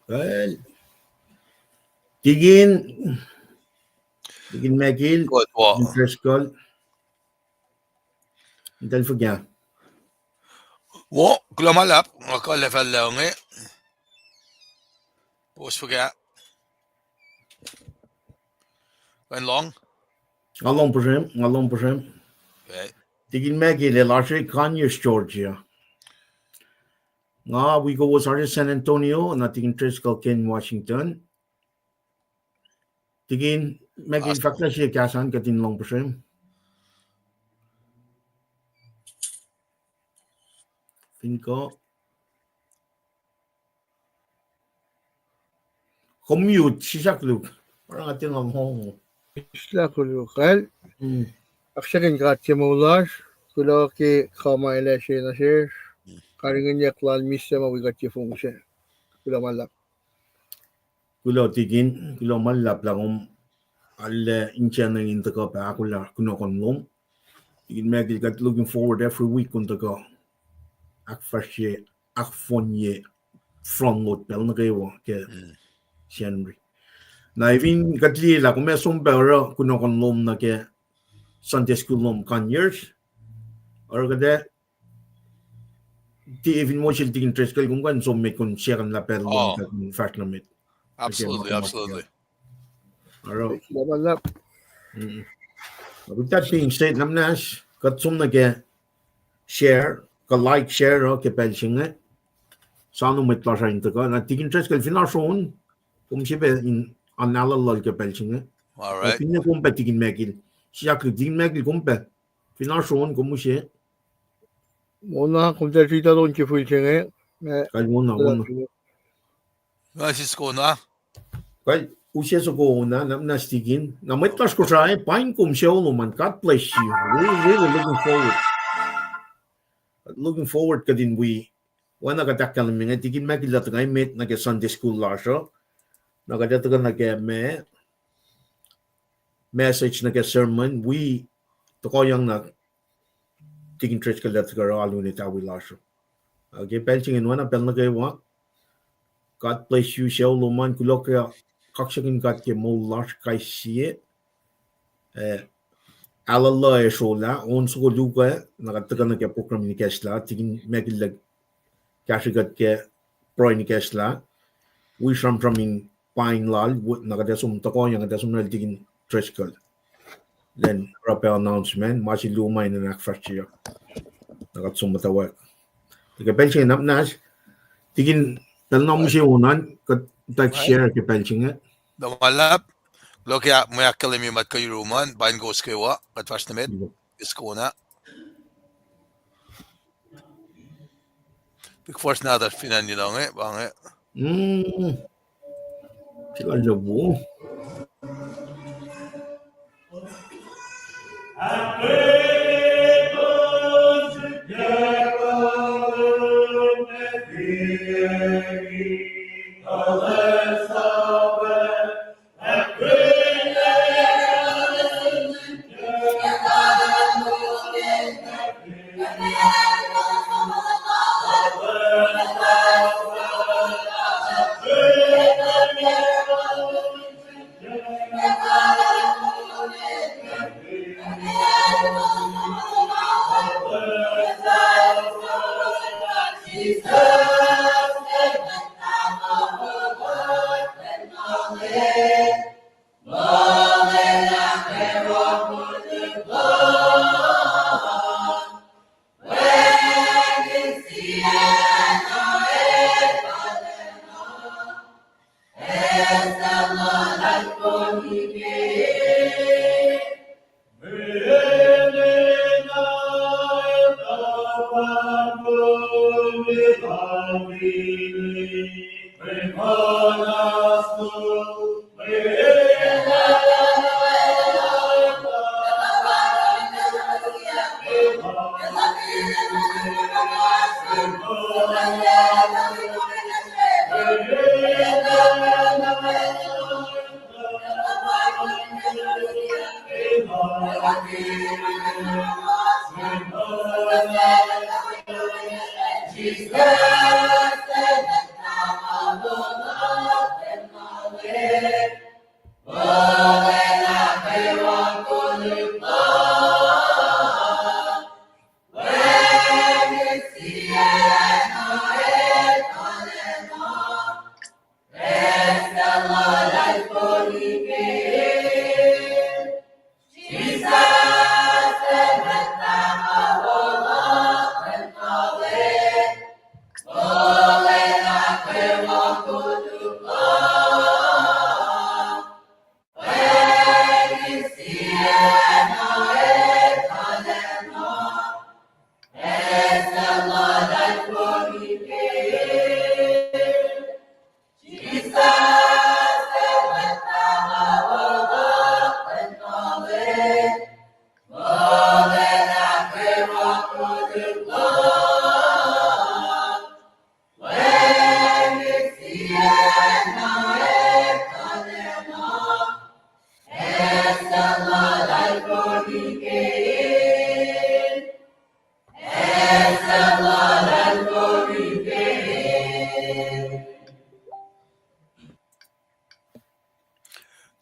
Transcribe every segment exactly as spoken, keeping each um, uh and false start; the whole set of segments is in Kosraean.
Well, Tikin, Tikin Michael, Driscoll. Intel fuhkah? Wo, kuloh ma luhlahp, nga kuh lefel lah inge. Pos fuhkah? Kuh in lohng? Nga lohng puhsrem, nga lohng puhsrem. Tikin Michael el oasr Conyers, Georgia. Nga wi kowos oasr San Antonio, na Tikin Driscoll Kent, Washington. Tikin Michael, fahk lah sie kahs an kuht in lohng puhsrem. Fin kuh. Kom mute, sislah koluk. Oruh nga tiac lohng. Sislah koluk. Kal. Kaksakihn God ke moul lasr, kuloh ke kuh ma El ase nuh sesr, karihngihnyuck Lal mihs ma wi kuht ke fong se. Kuloh ma luhlahp. Kuloh Tikin, kuloh ma luhlahp lah kom arlac insiyacn in tuhkuh pac ahkolah kunohkohn lom. Tikin Michael, kuht looking forward every week kom tuhkuh ahkfahsrye, ahkfohnye front load pacl nuh kwewa ke Sacnri. Na fin kuht liye lah kom ac som pac oruh kunohkohn lom nuh ke Sunday school lom Conyers, oruh kuht ac tiac fin mosel Tikin Driscoll, kom kuh in som met kom siyuck lah pacl lom kuh in fahsr nuh met. Absolutely, absolutely. With that being said, na muhnahs kuht som nuh ke share, kuh like, share uh ke pacl se inge. Soano mwet lasr uh in tuhkuh. Na Tikin Driscoll, fin oasr on, kom sie pac in anala lal ke pacl se inge. Finne kom pac Tikin Michael, sislah koluk Tikin Michael, kom pac. Fin oasr on, kom use. Wona, kom tiac riti on ke fihl se inge. Kal wona, wona. Na sis kona. Kal use soko wona, na muhnahs Tikin. Na mwet lasr Kosrae, paing kom sucu lom an, God bless you. Really, really looking forward. Looking forward kuht in wi. Oacna kuht ahkkahlwemye inge, Tikin Michael el tuhkuh emet nuh ke Sunday school lasr uh. Na kuht ac tuhkuh nuh ke ma message nuh ke sermon, wi tohkohyang na Tikin Driscoll el tuhkuh oruh alu in etawi lasr uh. Ke pacl se inge, oacna pacl nuh kwewa, God bless you, sucu lom an, kuloh ke kaksakihn God ke moul lasr kais sie. Eh, alu luh ac srolah, on soko luo, na kuht tuhkuh nuh ke program in ikacslah, Tikin Michael el kahsrwe kuht ke pruhe in ikacslah, wi sramsram in paing lal, na kuht ac som tohkohyang, kuht ac som nuh Tikin Driscoll. Then oruh pac announcement, ma se luo ma in ahkfahsryeyuck. Na kuht som muhtwacwacack. Ke pacl se inge na muhnahs, Tikin, pacl na mihsenge on an, kuht tuh share ke pacl se inge. Kuloh ma luhlahp, kuloh ke mwe ahkkahlwemye ma kuh yurum an, paing kowos kwewa, kuht fahsr nuh met, is kona. Pik force nahtuhsr fin acn inge, pa inge.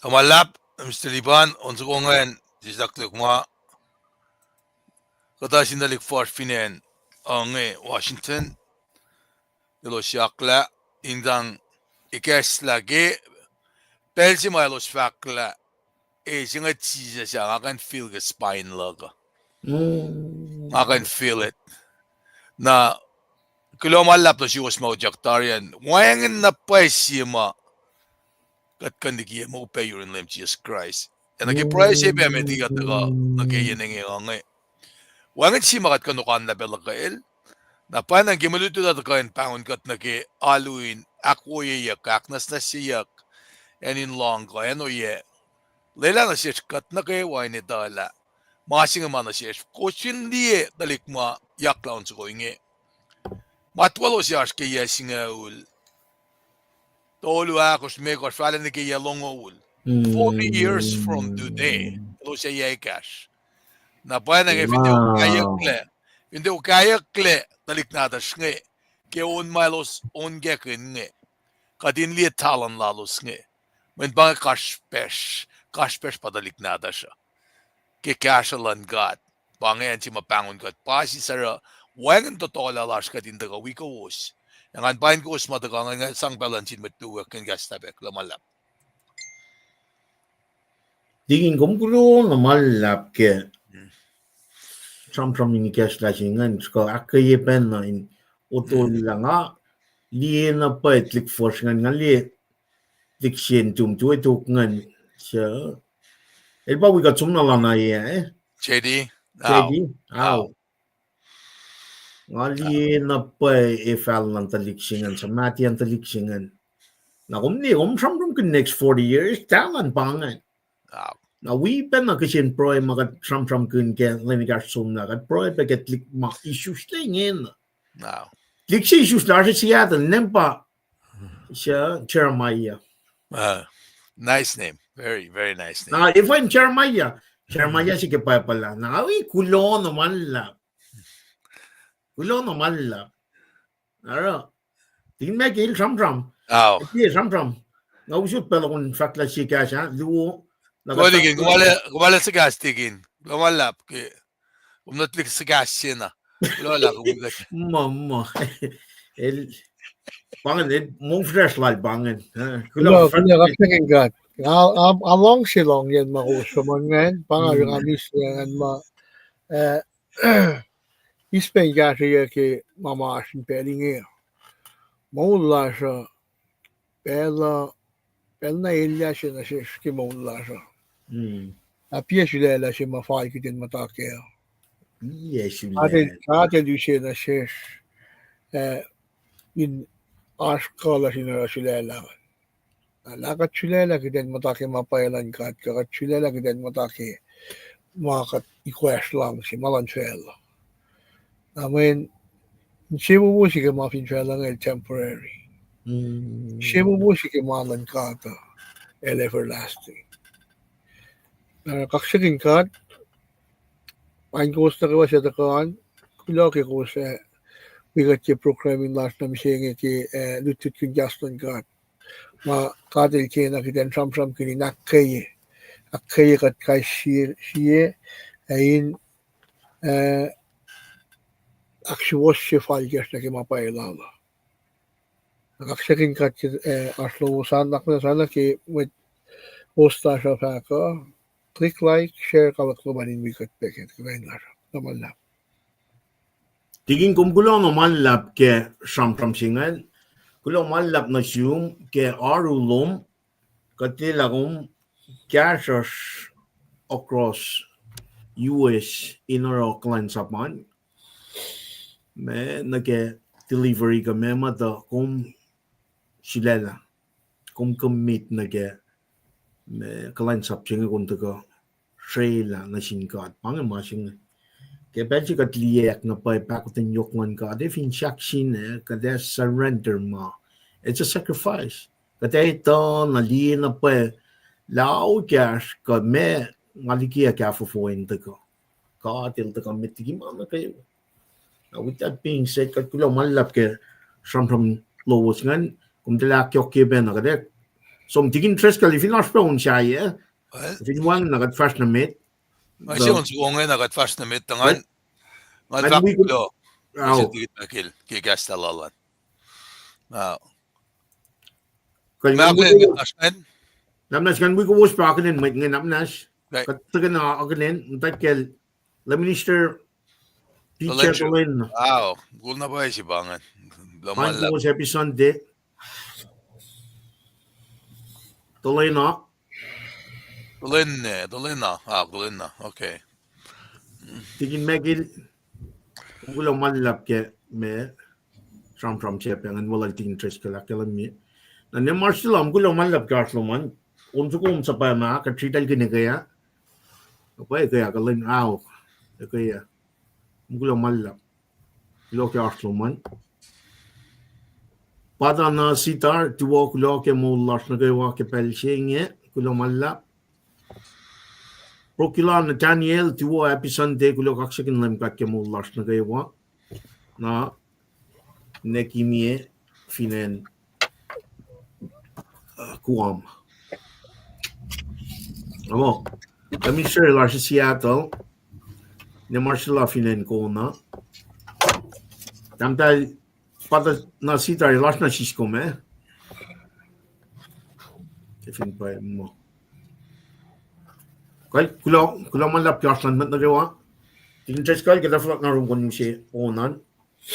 Kuh ma luhlahp, Mister Liban, on soko ingacn, sislah koluk ma, kuhtuh sin tuhlihk fuhsr fin acn, uh, inge Washington, elos siyuck lah, in sang ikacslah ke, pacl se ma elos fahk lah, e, se inge Jisus ah, nga kuh in feel ke spine luhk uh. Nga kuh in feel it. Na, kuloh ma luhlahp nuh suwos ma utyak tari an, wacngihn na pwacye sie ma kuht kuh in likiyac ma upac yurin Leum Jisus Kraist. Ac nuh ke pruhe se pac met liki kuht tuhkuh nuh ke yen inge uh inge, wacngihn sie ma kuht kuh in okanlah pac luhkwel. Na pwacnwacng ke mwe lutlut uh tuhkuh in pahngon kuht nuh ke alu in ahkwoyeyuck, ahknwacsnwacsyeyuck, acn in lohng kuh acn oyac. Lwelah nuh sesr kuht nuh kwewa in etuh lah ma se inge ma nuh sesr. Kowos fin liye tuhlihk ma yaklah on soko inge, ma twalos oasr ke yac singucul tolu, ahkosr, limekohsr, fahla nuh ke yac longoul. Forty years from today, elos ac yac ekahsr. Na pwacnwacng fin tiac kaiyucklac, fin tiac kaiyucklac tuhlihk nahtuhsr inge ke on ma elos onkakihn inge, kuht in liye talent lalos inge. Mweyen pa inge kasrpacsr, kasrpacsr pa tuhlihk nahtuhsr uh ke kahsruh luhn God. Pa inge acn se ma pahngon kuht pa sisacruh wacngihn tohtohlah lasr kuht in tuhkuh wi kowos. Ac ngan paing kowos ma tuhkuh ngan sang pacl luhn sin mwet luo kihn kahs tahpack. Kuloh ma luhlahp. Tikin, kom kuloh na ma luhlahp ke sramsram in ikacslah se ingacn, kuh ahkkweye pacna in otollah nga liye na pwacye tuhlihk fuhsr ingacn, nga liye tuhlihk se in tum tuwe tok ingacn, suc el pa wi kuht somlah lana, eh? J D? J D? Ao. Nga liye na pwacye efahl luhn tuhlihk se ingacn, suc mahtian tuhlihk se ingacn. Na kom liye, kom sramsramkihn next forty years, talent pa ingacn. Na wi pacna kihsen pruhe ma kuht sramsramkihn ke lwen ekahsr somlah, kuht pruhe pac ke tuhlihk ma isuslac ingena. Tuhlihk se isuslah oasr Seattle, name pa suc Jeremiah. Nice name. Very, very nice name. Na efuh in Jeremiah? Jeremiah se ke Bible ah. Na wi kuloh na ma luhlahp. Kuloh na ma luhlahp. Oruh, tikin, ma ke el sramsram. Tiac sramsram. Nga usot pacl uh kom fahklah sie kahs ah, luo. Kom arlac suhkahs, tikin. Kuloh ma luhlahp ke kom nuh tuhlihk suhkahs se na. Kuloh lah kom muh, muh. El, pa ingacn, el mongfresh lal pa ingacn. Kuloh, kuloh, kaksakihn God. Nga, nga, nga luhngse lohng yen ma kowos sruhmuhn ingacn, pa nga, nga mihs ingacn ma, eh, eis pac in kahsrweyuc ke ma ma oasr in pacl inge. Moul lasr uh, pacl uh, pacl na elyah se nuh sesr ke moul lasr uh. Na piac sulaclah se ma fal kuht in muhta kac. God El use nuh sesr, eh, in oasr kuh lasr in oruh sulaclah. Na lah kuht sulaclah kuht in muhta ke ma pwacye luhn God, kuh kuht sulaclah kuht in muhta ke ma kuht ikoacsr luhngse, ma luhn facluh. Na mweyen, insewowo se ke ma fin facluh inge el temporary. Insewowo se ke ma luhn God uh el everlasting. Na kaksakihn God, paing kowos nuh kwewa suc tuhkuh an, kuloh ke kowos, eh, wi kuht ke program in lasr nuh mihsenge ke, eh, lutlutkihn kahs luhn God. Ma God El kena kuht in sramsramkihn in ahkkweye, ahkkweye kuht kais sie, sie, ac in, eh, ahksuwohsye falkacsr nuh ke ma pwacye lal uh. Kaksakihn God ke, eh, oasr lowos an, na kuh na sana ke mwet host lasr uh fahk uh, click like, share, kawuck lom an in wi kuht pac ke kuh in lasr uh. Kuloh ma luhlahp. Tikin, kom kuloh na ma luhlahp ke sramsram se ingacn. Kuloh ma luhlahp nuh sum ke oaru lom, kuht lwelah kom kahsruhsr across U S in oruh kuhlwacnsap an. Ma nuh ke delivery kuh ma muhtuh kom sulaclah. Kom commit nuh ke ma kuhlwacnsap se inge kom tuhkuh srelah nuh sin God. Pa inge ma se inge. Ke pacl se kuht liyacack na pwacye pahkotwen yohk luhn God, ac fin sahk sina, kuht ac surrender ma. It's a sacrifice. Kuht ac etuh na liye na pwacye lah okasr kuh ma nga likiyac kahfofo in tuhkuh. God El tuhkuh met liki ma nuh kwewa. Now, with that being said, kuht kuloh ma luhlahp ke sramsram lowos ingacn, kom tuh lah ahkyohkye pacna kuht ac Som Tikin Driscoll, fin oasr pac on sahyac, fin wacngihn na kuht fahsr nuh met. Nga se on suwonge na kuht fahsr nuh met tuh ngan, ngan fahk kulo. Ao. Tikin Michael ke kahs lal an. Ao. Namnac skan wi kowos pa akihlen mwet inge namnac. Kuht tuhkuh na akihlen muhtahl kacl Minister Peter Tolena. Ao, kol na pwacye se pa ingacn. An kowos happy Sunday. Tolena. Tolena, Tolena, ah, Tolena, okay. Tikin Michael, kulo ma luhlahp ke ma sramsram se pa ingacn, weluhl Tikin Driscoll ahkkahlwemye. Na ne Marcella, kulo ma luhlahp ke oasr lom an, on soko om suhpwacma, kuht riti kihn ekuh ah. Pwacye ekuh ah, kuh lwen ao, ekuh ah. Kulo ma luhlahp. Kulo ke oasr lom an. Pata na Sitar, tuwo kulo ke moul lasr nuh kwewa ke pacl se inge, kulo ma luhlahp. Prokila Nathaniel, tuwo happy Sunday, kulo kaksakihn Leum God ke moul lasr nuh kwewa. Na Nekimie fin acn, uh, Guam. Amo, Minister lasr Seattle, ne Marcella fin acn Kona. Tahmtahel Pata na Sitar lasr nuh siskom ah. Ke fin pa muh, kulo, kulo ma luhlahp ke oasr lom an nuh kwewa. Tikin Driscoll, kuht ac fohlohk na rom kom use on an.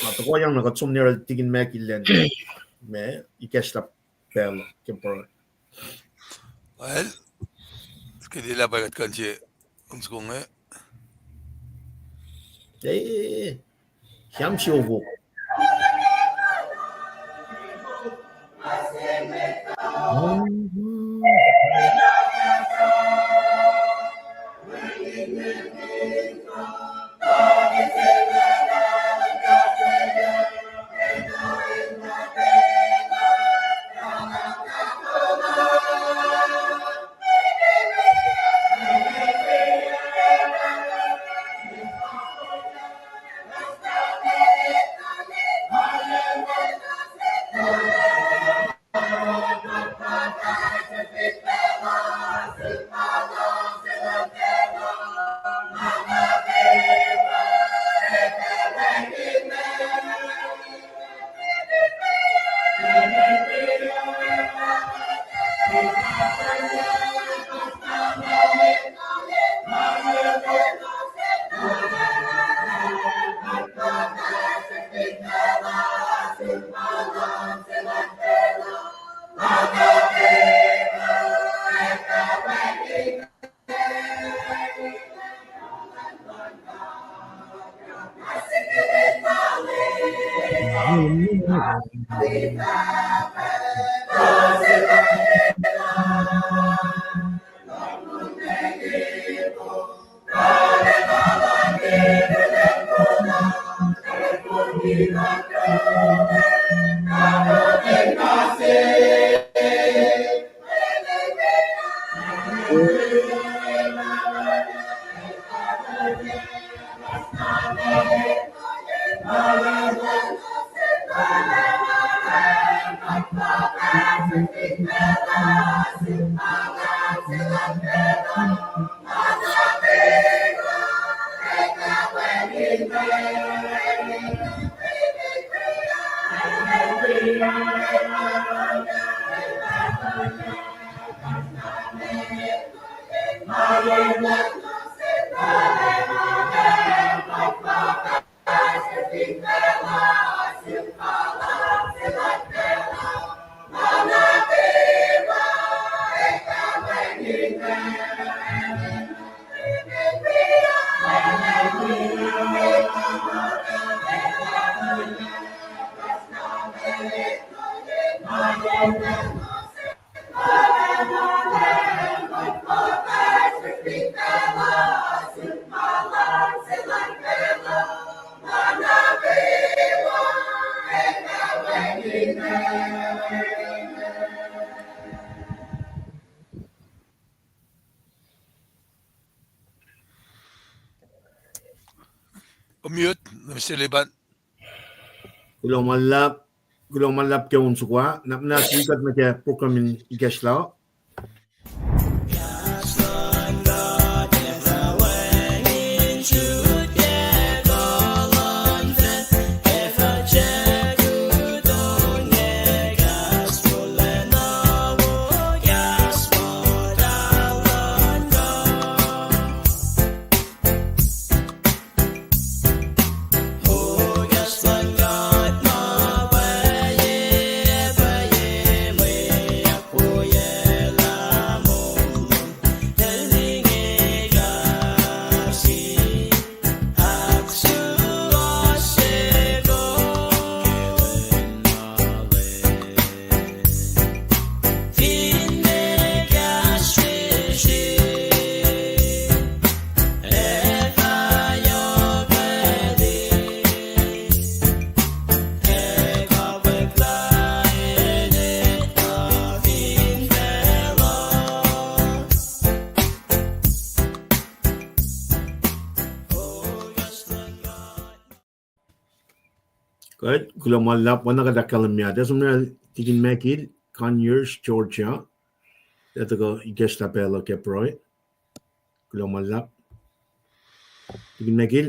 Na tohkohyang na kuht som nuh yohrohl Tikin Michael lacn ma ikacslah pacl ke pruhe. Well, kuht elah pa kuht kuh in se on soko ah. Eh, siam siofok. Unmute, Mister Liban. Kuloh ma luhlahp. Kuloh ma luhlahp ke on soko ah, na muhnahs wi kuht nuh ke program in ikacslah. Kuht kuloh ma luhlahp, oacna kuht ahkkahlwemye ah, tikin Michael, Conyers, Georgia, ac tuhkuh ikacslah pacl uh ke pruhe. Kuloh ma luhlahp. Tikin Michael.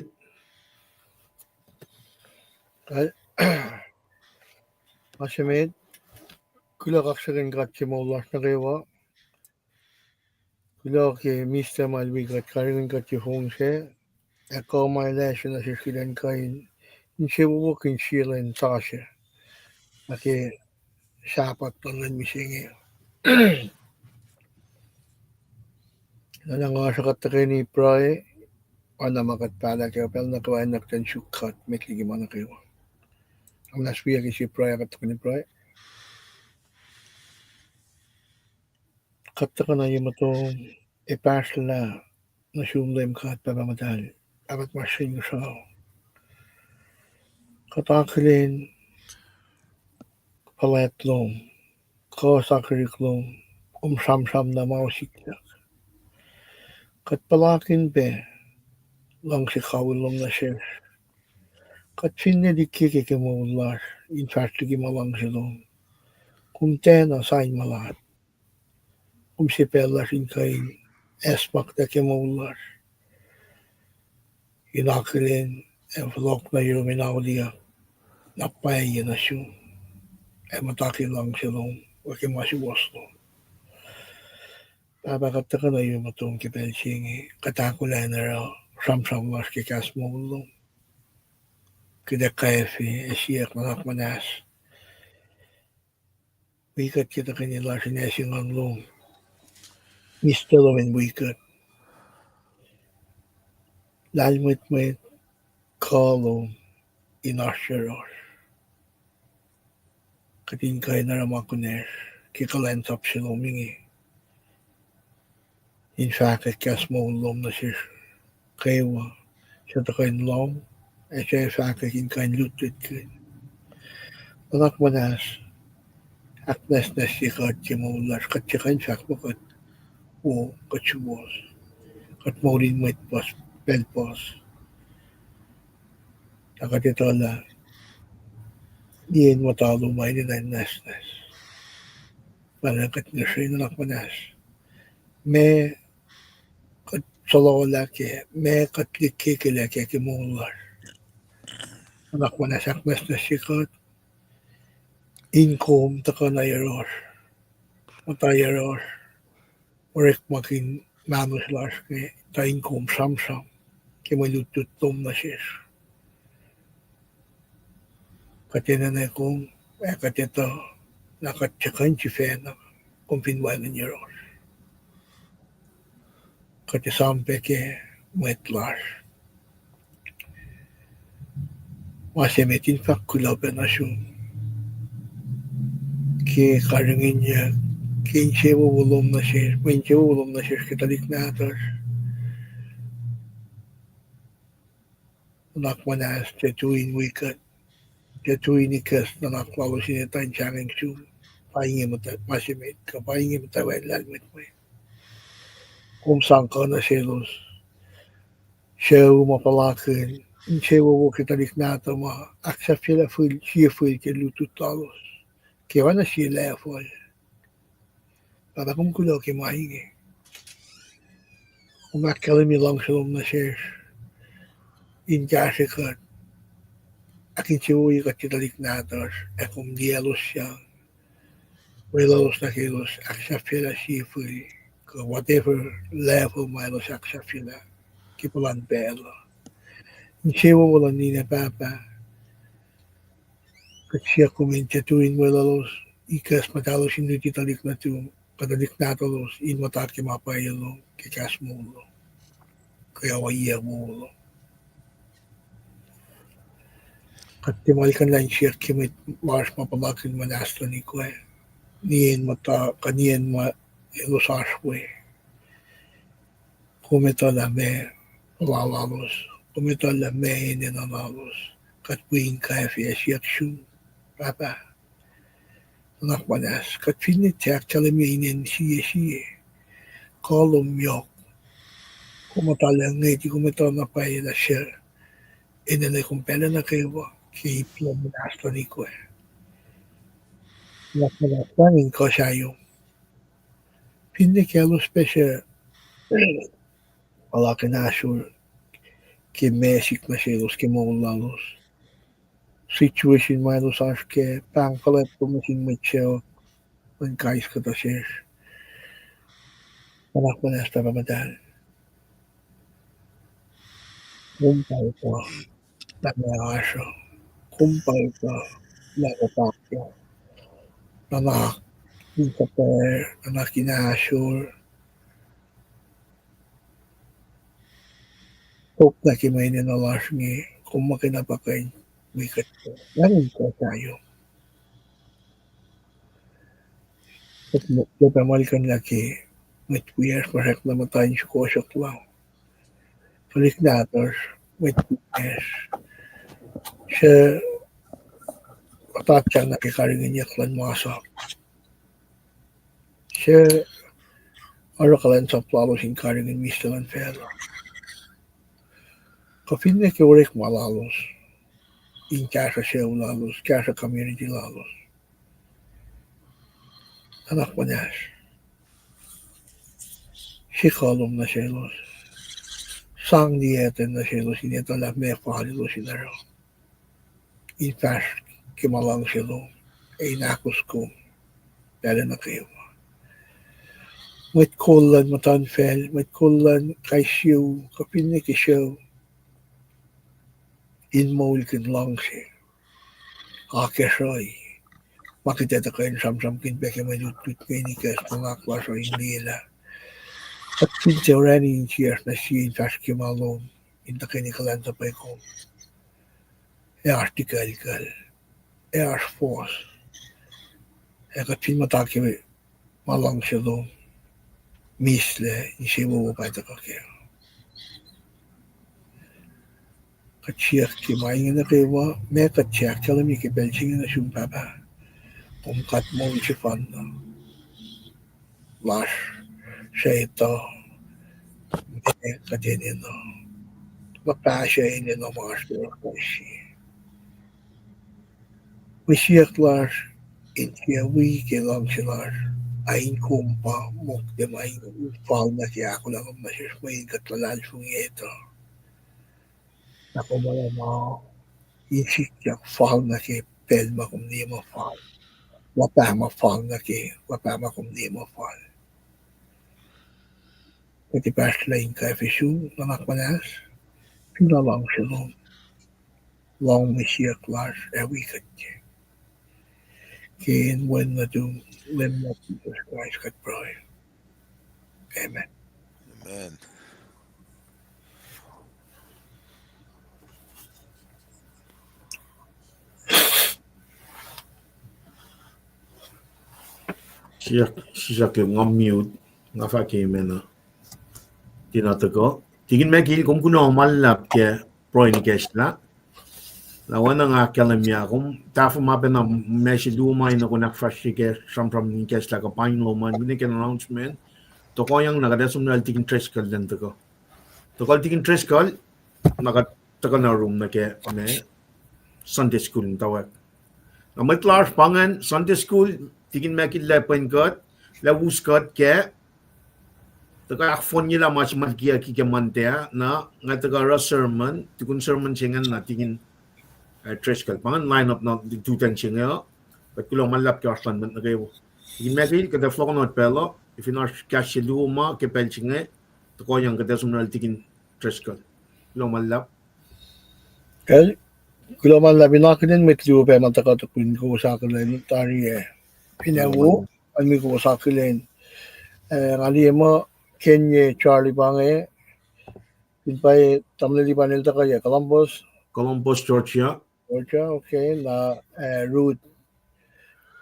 Ma se met, kuloh kaksakihn God ke moul lasr nuh kwewa. Kuloh ke mister ma el wi kuht, karihngihn kuht ke fong sac, ac kuh ma el ase nuh sesr kuht in kuh in, insewowo in sie lwen sasuc nuh ke Sapaht luhn lwen mihsenge. Na nga sruh kuht tuhkweni pruhe, oacna ma kuht pahlah ke pacl nuh kwewa, nuh kuht in suk kuht met liki ma nuh kwewa. Nga muhnahs wiyuck ke sie pruhe, kuht tuhkweni pruhe. Kuht tuhkuh nuh ye muhtom, ac pahsrlah nuh sum Leum God Pahpah Muhtahl, Apac tuhmasr Inkuhsrao. Kuht akihlen fuhlwact lom, kuh sakihrihk lom, kom sramsram na ma sikyak. Kuht puhlakihn pac luhngse kawihl lom nuh sesr. Kuht finne likkeke ke moul lasr in fahsr liki ma luhngse lom, kom tiacna sain mulat. Kom se pacl lasr in kuh in acsmaktuh ke moul lasr, in akihlen ac fohlohk nuh yurum in auliyak, na pwacye nuh sum, ac muhta ke luhngse lom, ac ke ma suwohs lom. Pahpah, kuht tuhkuh nuh yurum muhtom ke pacl se inge, kuht ahkolah in oruh sramsram lasr ke kahs moul lom. Kuht ac kwacfe ac siyuck, nuhnak muhnahs wi kuht ke tuhkweni lasr in ase Nguhn lom, mister lom in wi kuht. Lahlmwetmwet, kuh lom in oasr yohrohsr. Kuht in kuh in oruh ma kunacsr ke kuhlwacnsap se lom inge, in fahkwack kahs moul lom nuh sesr kwewa, suc tuhkuh in lohng, ac suc fahkwack in kuh in lutlutkihn. Nuhnak muhnahs, ahknwacsnwacsye kuht ke moul lasr, kuht tiac kuh in fahk muh kuht wo, kuht suwohs, kuht moul in mwet puhs, pacl puhs. Na kuht etuh lah liyacacng muhta lom ma enenuh in nwacsnwacs. Pwacnwacng kuht ngihsre, nuhnak muhnahs, ma kuht sohlohlah kac, ma kuht likekelac kac ke moul lasr, nuhnak muhnahs ahknwacsnwacsye kuht in kom tuhkuh nuh yohrohsr, muhta yohrohsr, orekmakihn mahnosr lasr inge, tuh in kom sramsram ke mwe lutlut lom nuh sesr. Kuht enenuh kom, ac kuht etuh lah kuht tiac kuh in sifacna, kom fin wacngihn yohrohsr. Kuht esam pac ke mwet lasr. Ma se met in fahk kuloh pac nuh sum ke karihngihnyuck, ke insewowo lom nuh sesr, mwe insewowo lom nuh sesr ke tuhlihk nahtuhsr. Nuhnak muhnahs tiac tui in wi kuht, tiac tui in ikacs nuhnak lalos in etuh in sahngweng sum. Pa inge muhta-, ma se met, kuh pa inge muhtwacwacack lahlmwetmwet. Kom sang kuh nuh selos sucu ma puhlakihn, Insewowo ke tuhlihk nahtuhl ma ahksahfyelah fihl, sie fihl ke lutlut lalos. Ke oacna sie level. Pahpah, kom kuloh ke ma inge. Kom ahkkahlwemye luhngse lom nuh sesr in kahsrwe kuht, ahkinsewowoye kuht ke tuhlihk nahtuhsr, ac kom liyelosyang weluhlos nuh ke elos ahksahfyelah sie fihl, kuh whatever level ma elos ahksahfyelah ke puhlan pacl uh. Insewowo luhn ninac pahpah, kuht siyuck kom in tuh in weluhlos, ikacs muhtahlos in luti tuhlihk nuhtum, kuh tuhlihk nahtuhlos in muhta ke ma pwacye lom, ke kahs moul lom, ke ohiyac wo lom. Kuht tiac muhlkuhnlah in siyuck ke mwet lasr ma puhlakihn muhnahs luhn ikoac, nien muhta, kuh nien ma elos oasr we. Kom etuh lah meac puhla lalos, kom etuh lah meac enenuh lalos. Kuht wi in kwacfe ac siyuck sum, Pahpah, nuhnak muhnahs, kuht finne tiac ahkkahlwemye inen sie sie, kuh lom yohk. Kom muhta lah ngweti, kom etuh na pwacye lah suc enenuh kom pacl nuh kwewa ke ip lom, muhnahs luhn ikoac. Nuhnak muhnahs, pahng in kuh sahyom. Finne kaclos pac suc puhlakihn ahsor ke ma sik nuh selos ke moul lalos, situation ma elos oasr kac, pahng fuhlwact lom nuh sin mwet sacohk luhn kais kuhtuh sesr. Nuhnak muhnahs, Pahpah Muhtahl. Kom pa etuh lah meac oasr uh. Kom pa etuh lah kuht oasr uh. Nuhnak in kuhpacr, nuhnak in ahsor. Top nuh ke mwe enenuh lasr inge, kom muhkwena pa kuh in wi kuht, wacngihn kuh sahyom. Kuht pac muhlkuhnlah ke mwet wiyacsr ma srackna muhta in sukohsohk la, tuhlihk nahtuhsr, mwet wiyacsr, suc puhtatyang nuh ke karihngihnyuck luhn masap, suc oruh kuhlwacnsap lalos in karihngihn mihslac luhn facluh, kuh finne ke orekma lalos in kahsruh sucu lalos, kahsruh community lalos. Nuhnak muhnahs, sikuh lom nuh selos, sang liyacten nuh selos in etuh lah meac fal elos in oruh in fahsr ke ma luhngse lom, ac in ahkos kom pacl nuh kwewa. Mwet kol luhn muhtuhnfacl, mwet kol luhn kais sie, kuh finne ke sucu, in moulkihn luhngse, akacsruhi, ma kuht etuh kuh in sramsramkihn pac ke mwe lutlut inge, ikacs nuhnak lasr uh in liyelah. Kuht fin tiac orani insiyacsr nuh sie in fahsr ke ma lom, in tuhkweni kuhlwacnsapuh kom, ac oasr tikuclkucl, ac oasr fohs, ac kuht fin muhta ke ma luhngse lom, mihslac, insewowo pa tuhkuh kac. Kuht siyuck ke ma inge nuh kwewa, ma kuht siyuck ahkkahlwemye ke pacl se inge nuh sum, Pahpah, kom God moul sefanna lasr, suc etuh ma kuht enenuh, luhpah suc enenuh ma oasr yohrohsr kais sie. Mwe siyuck lasr in tiac wi ke luhngse lasr, a in kom pa mokle ma in fal nuh ke ahkolah lom nuh sesr, mweyen kuht luhlahlfongi etuh lah kom oruh ma in sikyak fal nuh ke pacl ma kom liye muh fal, luhpah ma fal nuh ke luhpah ma kom liye muh fal. Kuht tiac pahsrlah in kwacfe sum, nuhnak muhnahs, fin luhngse lom, lohng mwe siyuck lasr ac wi kuht. Ke inen Wen nuhtum, Leum Jisus Kraist kuht pruhe. Amen. Amen. Siyuck, siyuck ke nga mute, nga fahk amen uh. Tiacna tuhkuh. Tikin Mekil, kom kuloh ma luhlahp ke pruhe in ikacslah. Lah oacna nga ahkkahlwemye, kom tahfuh ma pacna ma se luo ma in kuh in ahkfahsrye ke sramsram in ikacslah kuh paing lom an, finne ke announcement. Tohkohyang na kuht ac som lal Tikin Driscoll lwen tuhkuh. Tohkohl Tikin Driscoll, na kuht tuhkuh na rum nuh ke me Sunday school in tawak. Na mwet lasr pa ingacn Sunday school, tikin Michael lah pwen kuht, lah us kuht kac, tuhkuh ahkfohnyelah ma se ma kiyucki ke Monday ah, na nga tuhkuh oruh sermon, tukun sermon se ingacn na tikin, eh, Driscoll. Pa ingacn line up na tutacng se inge uh, kuht kuloh ma luhlahp ke oasr luhn mwet nuh kwewa. Tikin Michael, kuht ac fohlohkohnot pacl uh, fin oasr kahs se luo ma ke pacl se inge, tuhkuhyang kuht ac som nuh sel tikin Driscoll. Kuloh ma luhlahp. Kuloh ma luhlahp. In akihlen mwet luo pac ma tuhkuh tukun kowos akihlen tari ah. Fin acn wo, an mwe kowos akihlen. Eh, nga liye muh Kenye Charlie pa inge, fin pwacye tamuhlwel Lipan el tuhkuh yac, Columbus? Columbus, Georgia. Georgia, okay, na, eh, Ruth,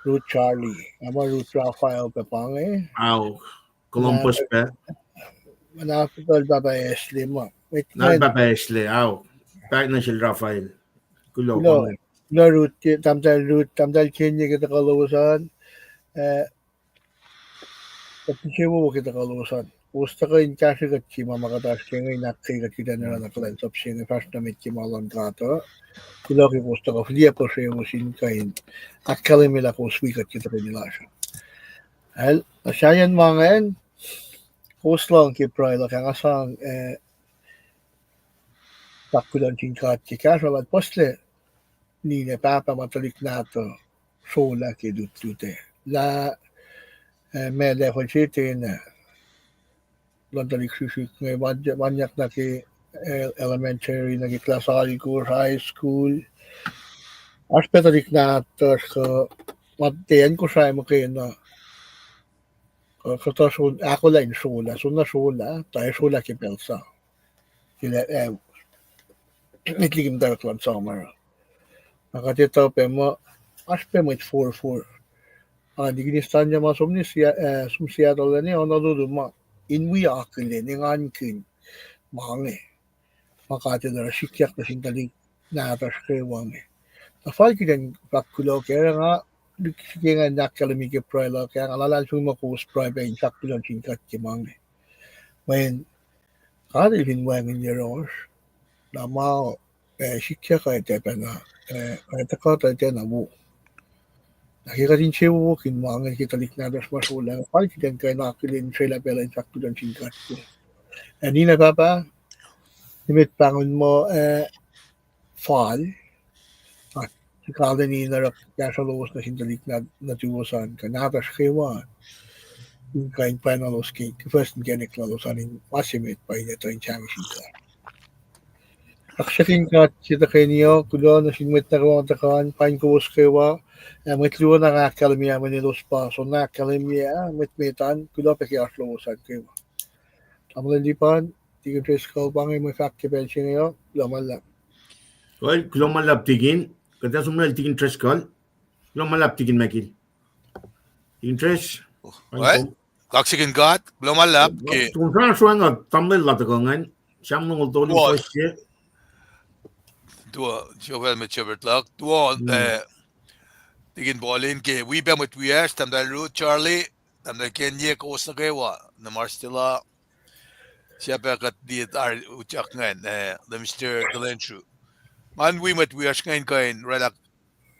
Ruth Charlie, na ma Ruth Raphael pac pa inge. Ao, Columbus pac. Na pahpah Ashley ma. Na pahpah Ashley, ao. Pahpah nuh sel Raphael. Kuloh, kuloh, Ruth, tahmtahel Ruth, tahmtahel Kenye ke tuhkuh lowos an. Eh, kuht tiac wo ke tuhkuh lowos an. Kowos tuhkuh in kahsrwe kuht ke ma ma kuht oasr ke inge in ahkkweye kuht kuht in oruh na kuhlwacnsap se inge fahsr nuh met ke ma luhn God uh. Kuloh ke kowos tuhkuh fihliyac puhsrewos in kuh in ahkkahlwemye lah kowos wi kuht ke tuhkweni lasr uh. Ac, na sahyacn ma ingacn, kowos lohng ke pruhe luhk ah nga sang, eh, fahk kuloh nuh sin God ke kahsruh lal puhslac ninac pahpah ma tuhlihk nahtuh srolah ke lutlut ah. Lah, eh, ma level se ten ah, luhn tuhlihk srihsrihk inge, ma, ma nyak nuh ke, eh, elementary, nuh ke class alkosr, high school. Oasr pac tuhlihk nahtuhsr kuh ma tiac acn Kosrae muhkwena, kuh kuhtuh soenna ahkolah in srolah, soenna srolah, tuh ac srolah ke pacl sa. Ke lah, eh, met liki muhtwacwacack luhn summer. Na kuht etuh pac muh oasr pac mwet forfor. Ah, Deacon Stanya ma som nuh Sea-, eh, som Seattle ah, Honolulu ma in wi akihlen, engankihn ma inge, ma God El oruh sikyak nuh sin tuhlihk nahtuhsr kwewa inge. Na fal kuht in fahk kuloh kac, nga lihksrihk ingacn ahkkahlwemye ke pruhe luhk ah, nga luhlahlfongi muh kowos pruhe pac in fahk kuloh nuh sin God ke ma inge. Mweyen God El fin wacngihn yohrohsr, na ma, eh, sikyak uh etuh pacna, eh, etuh kuht etuh na wo. Na ke kuht insewowo ke ma inge ke tuhlihk nahtuhsr ma srolah, fal kuht in kuh in akihlen srwaclah pacl in fahk kuloh nuh sin God ke. Ac ninac pahpah, nimet pahngon muh, eh, fal, ah, kalweni in oruh kahsruh lowos nuh sin tuhlihk nuhtuwos an, kuh nahtuhsr kwewa, in kuh in pwacye lalos ke, ke first inkacnek lalos an in ma se met pa in etuh in sahngweng sin God. Ahksakihn God ke tuhkweni uh, kuloh nuh sin mwet nuh kwewa tuhkuh an, pain kowos kwewa, ac mwet luo na nga ahkkahlwemye ah mweyen elos pa soenna ahkkahlwemye ah, mwet met an, kuloh pac ke oasr lowos an kwewa. Tamuhlwel Lipan, Deacon Driscoll pa inge mwe fahk ke pacl se inge uh, kuloh ma luhlahp. Well, kuloh ma luhlahp Deacon, kuht ac som nuh sel Deacon Driscoll, kuloh ma luhlahp Deacon Michael. Deacon Dris. Well, kaksakihn God, kuloh ma luhlahp ke. Kom fahsr wacngihn tamuhlwel la tuhkuh ingacn, Sam longoul tolu, fuhs se. Tuo, Joel met shepherd luhk, tuo, eh, Deacon Paulin ke wi pac mwet wiyacsr, Tahmtahel Ruth, Charlie, Tahmtahel Kenye, kowos nuh kwewa, na Marstella, sahp kuht liye tari utyak ingacn, eh, Lemister Delensu. Ngan wi mwet wiyacsr ingacn kuh in oraclah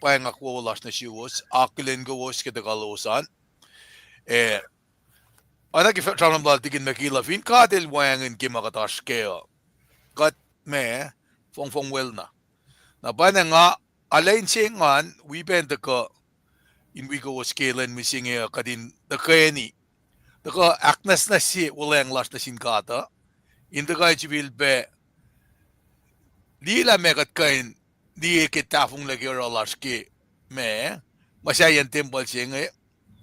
pweng ahkwowo lasr nuh suwos, akihlen kowos ke tuhkuh lowos an. Eh, oacna ke sramsram lal Deacon Michael uh, fin God El wacngihn ke ma kuht oasr kac uh, kuht ma fongfong welna. Na pwacnwacng nga, arlac inse ngan wi pac in tuhkuh in wi kowos ke lwen mihsenge uh kuht in tuhkweni tuhkuh ahknwacsnwacsye wuhlweacng lasr nuh sin God uh, in tuhkuh sifilpac liye lah meac kuht kuh in liye ke tahfonglac ke oruh lasr ke ma, muhsaheack tempuhl se inge,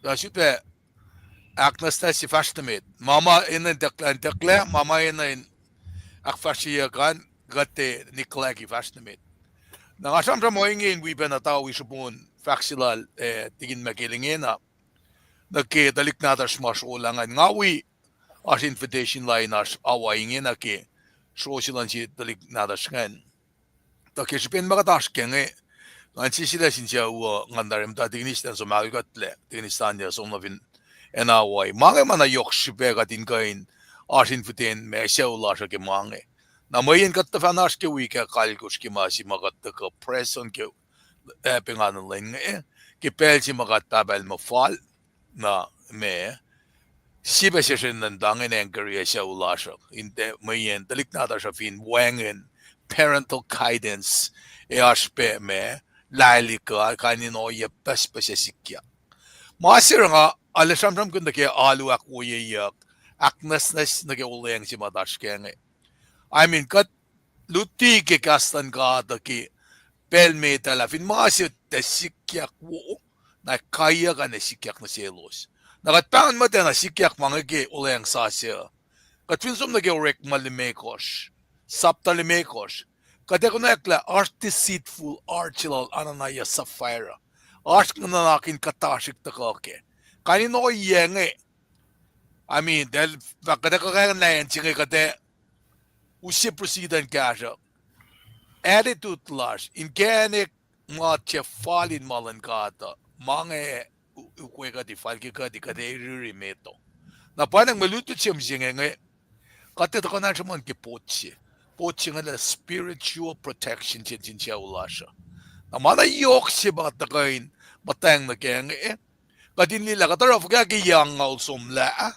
tuh sifilpac ahknwacsnwacsye fahsr nuh met. Ma ma enenuh in tuhlac, in tuhlac, ma ma enenuh in ahkfahsryeyuck an, kuht ac neglect-i fahsr nuh met. Na nga sramsram ohinge in wi pac na tuh wi srihpen fahk se lal, eh, Deacon Michael ingena, nuh ke tuhlihk nahtuhsr ma srolah ingacn. Nga wi oasr invitation line oasr awa ingena ke sro se luhn sie tuhlihk nahtuhsr ingacn. Tuh ke srihpen ma kuht oasr kac inge, ngan sisilac sin sucu uh, ngan tari muhta Deacon Easton som ahkolah kuhtlac, Deacon Easton somlah fin acn Hawaii. Ma inge ma na yohk srihpac kuht in kuh in oasr invitation ma sucu lasr uh ke ma inge. Na mweyen kuht tuhfahna oasr ke wik ah kalkosr ke ma se ma kuht tuhkuh present ke, eh, pengana lwen inge, ke pacl se ma kuht Pahpah El muh fal, na ma, sie pac sesr in nuhnkuh in anchor-ye sucu lasr uh, in tiac mweyen tuhlihk nahtuhsr uh fin wacngihn parental guidance, ac oasr pac ma, lahlihk uh, kain in ohiyac pucspucs ac sikyak. Ma se nga arlac sramsramkihn nuh ke alu ahkwoyeyuck, ahknwacsnwacs nuh ke olweacng se ma oasr kac inge. I mean, kuht luti ke kahs luhn God uh ke pacl met ah lah fin ma se tiac sikyak wo, na kaiyuck an ac sikyak nuh selos. Na kuht pahngon muhtwacn na sikyak ma inge ke olweacng sasuc uh. Kuht fin som nuh ke Orekma limekohsr, sapta limekohsr, kuht ac konwacack lah oasr deceitful heart se lal Ananias Sapphira. Oasr nuhnak in kuhtasrihk tuhkuh kac. Kain in ohiyac inge, I mean, el fahk kuht ac kuh kac na acn se inge kuht ac use precedent kahsruh. Attitude lasr, inkacnek ma tiac fal in ma luhn God uh, ma inge u-, ukwe kuht, fal ke kuht, kuht ac riri met uh. Na pa inge mwe lutlut se mihsenge inge, kuht ac tuhkuh na sruhmuhn ke pot se. Pot se inge lah spiritual protection se sin sucu lasr uh. Na ma na yohk se ma tuhkuh in muhtweng nuh kac inge, kuht in liye lah kuht oruh fuhkah ke yac angngaul somlah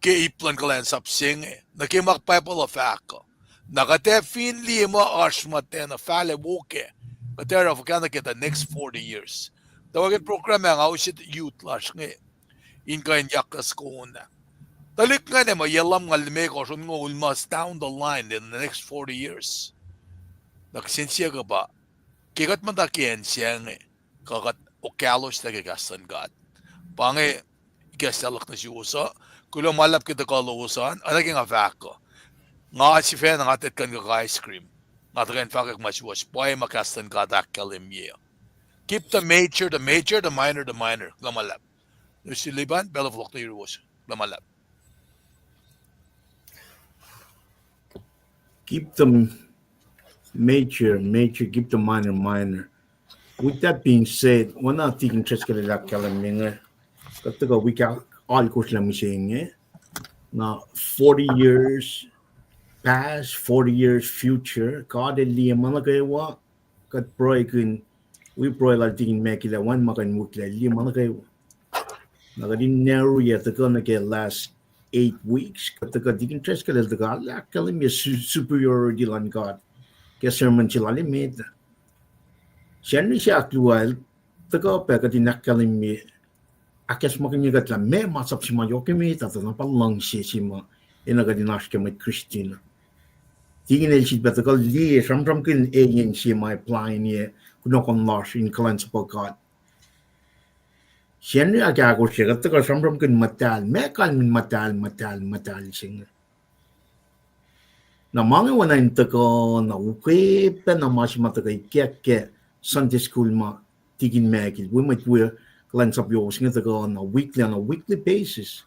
ke ip luhn kuhlwacnsap se inge, nuh ke ma Bible uh fahk uh. Na kuht ac fin liye muh oasr muhtwacn uh fal ac wo kac, kuht ac oruh fuhkah nuh ke the next forty years. Tuh ke program ah nga use youth lasr inge in kuh in yaktuh soko na. Tuhlihk ingacn ma yac lumngaul limekohsr, onngoul ma down the line in the next forty years. Na kihsen siyuck uh pa, ke kuht muhta ke acn se inge, kuh kuht okahloslac ke kahs luhn God. Pa inge ikacslah luhk nuh suwos uh, kuloh ma luhlahp ke tuhkuh lowos an, oacna ke nga fahk uh. Nga sifacna nga tetkuh in kuh ice cream. Nga tuhkuh in fahkwack ma suwohs, pwacye ma kahs luhn God ahkkahlwemye. Keep the major the major, the minor the minor. Kuloh ma luhlahp. Nusi Liban, pacl uh fohlohk nuh yuruwos. Kuloh ma luhlahp. Keep the major major, keep the minor minor. With that being said, oacna Tikin Driscoll el ahkkahlwemye inge, kuht tuhkuh wik alkosr lah mihsenge. Na forty years past, forty years future, God el liye ma nuh kwewa. Kuht pruhekihn, wi pruhe lal Tikin Michael ah, wacngihn ma kuh in wihklac, liye ma nuh kwewa. Na kuht in narrative tuhkuh nuh ke last eight weeks, kuht tuhkuh Tikin Driscoll el tuhkuh ahkkahlwemye su-, superiority luhn God ke sermon se lal emet ah. Sacnri se ahkluo el tuhkuh pac kuht in ahkkahlwemye, ahkacsmakihnye kuht lah meac masap se ma yohk emet ah, tuh na pa luhngse se ma enenuh kuht in oasr ke mwet Christian. Tikin el sifilpac tuhkuh liye, sramsramkihn eyan se ma apply-ye kunohkohn lasr in kuhlwacnsapuh God. Sacnri ahkahkosr se kuht tuhkuh sramsramkihn muhtahl, meac kalmacn muhtahl, muhtahl, muhtahl se inge. Na ma inge oacna in tuhkuh na ukwe pac na ma se ma tuhkuh ikack ke Sunday school ma Tikin Michael, wi mwet wi kuhlwacnsap yowos inge tuhkuh na weekly, on a weekly basis.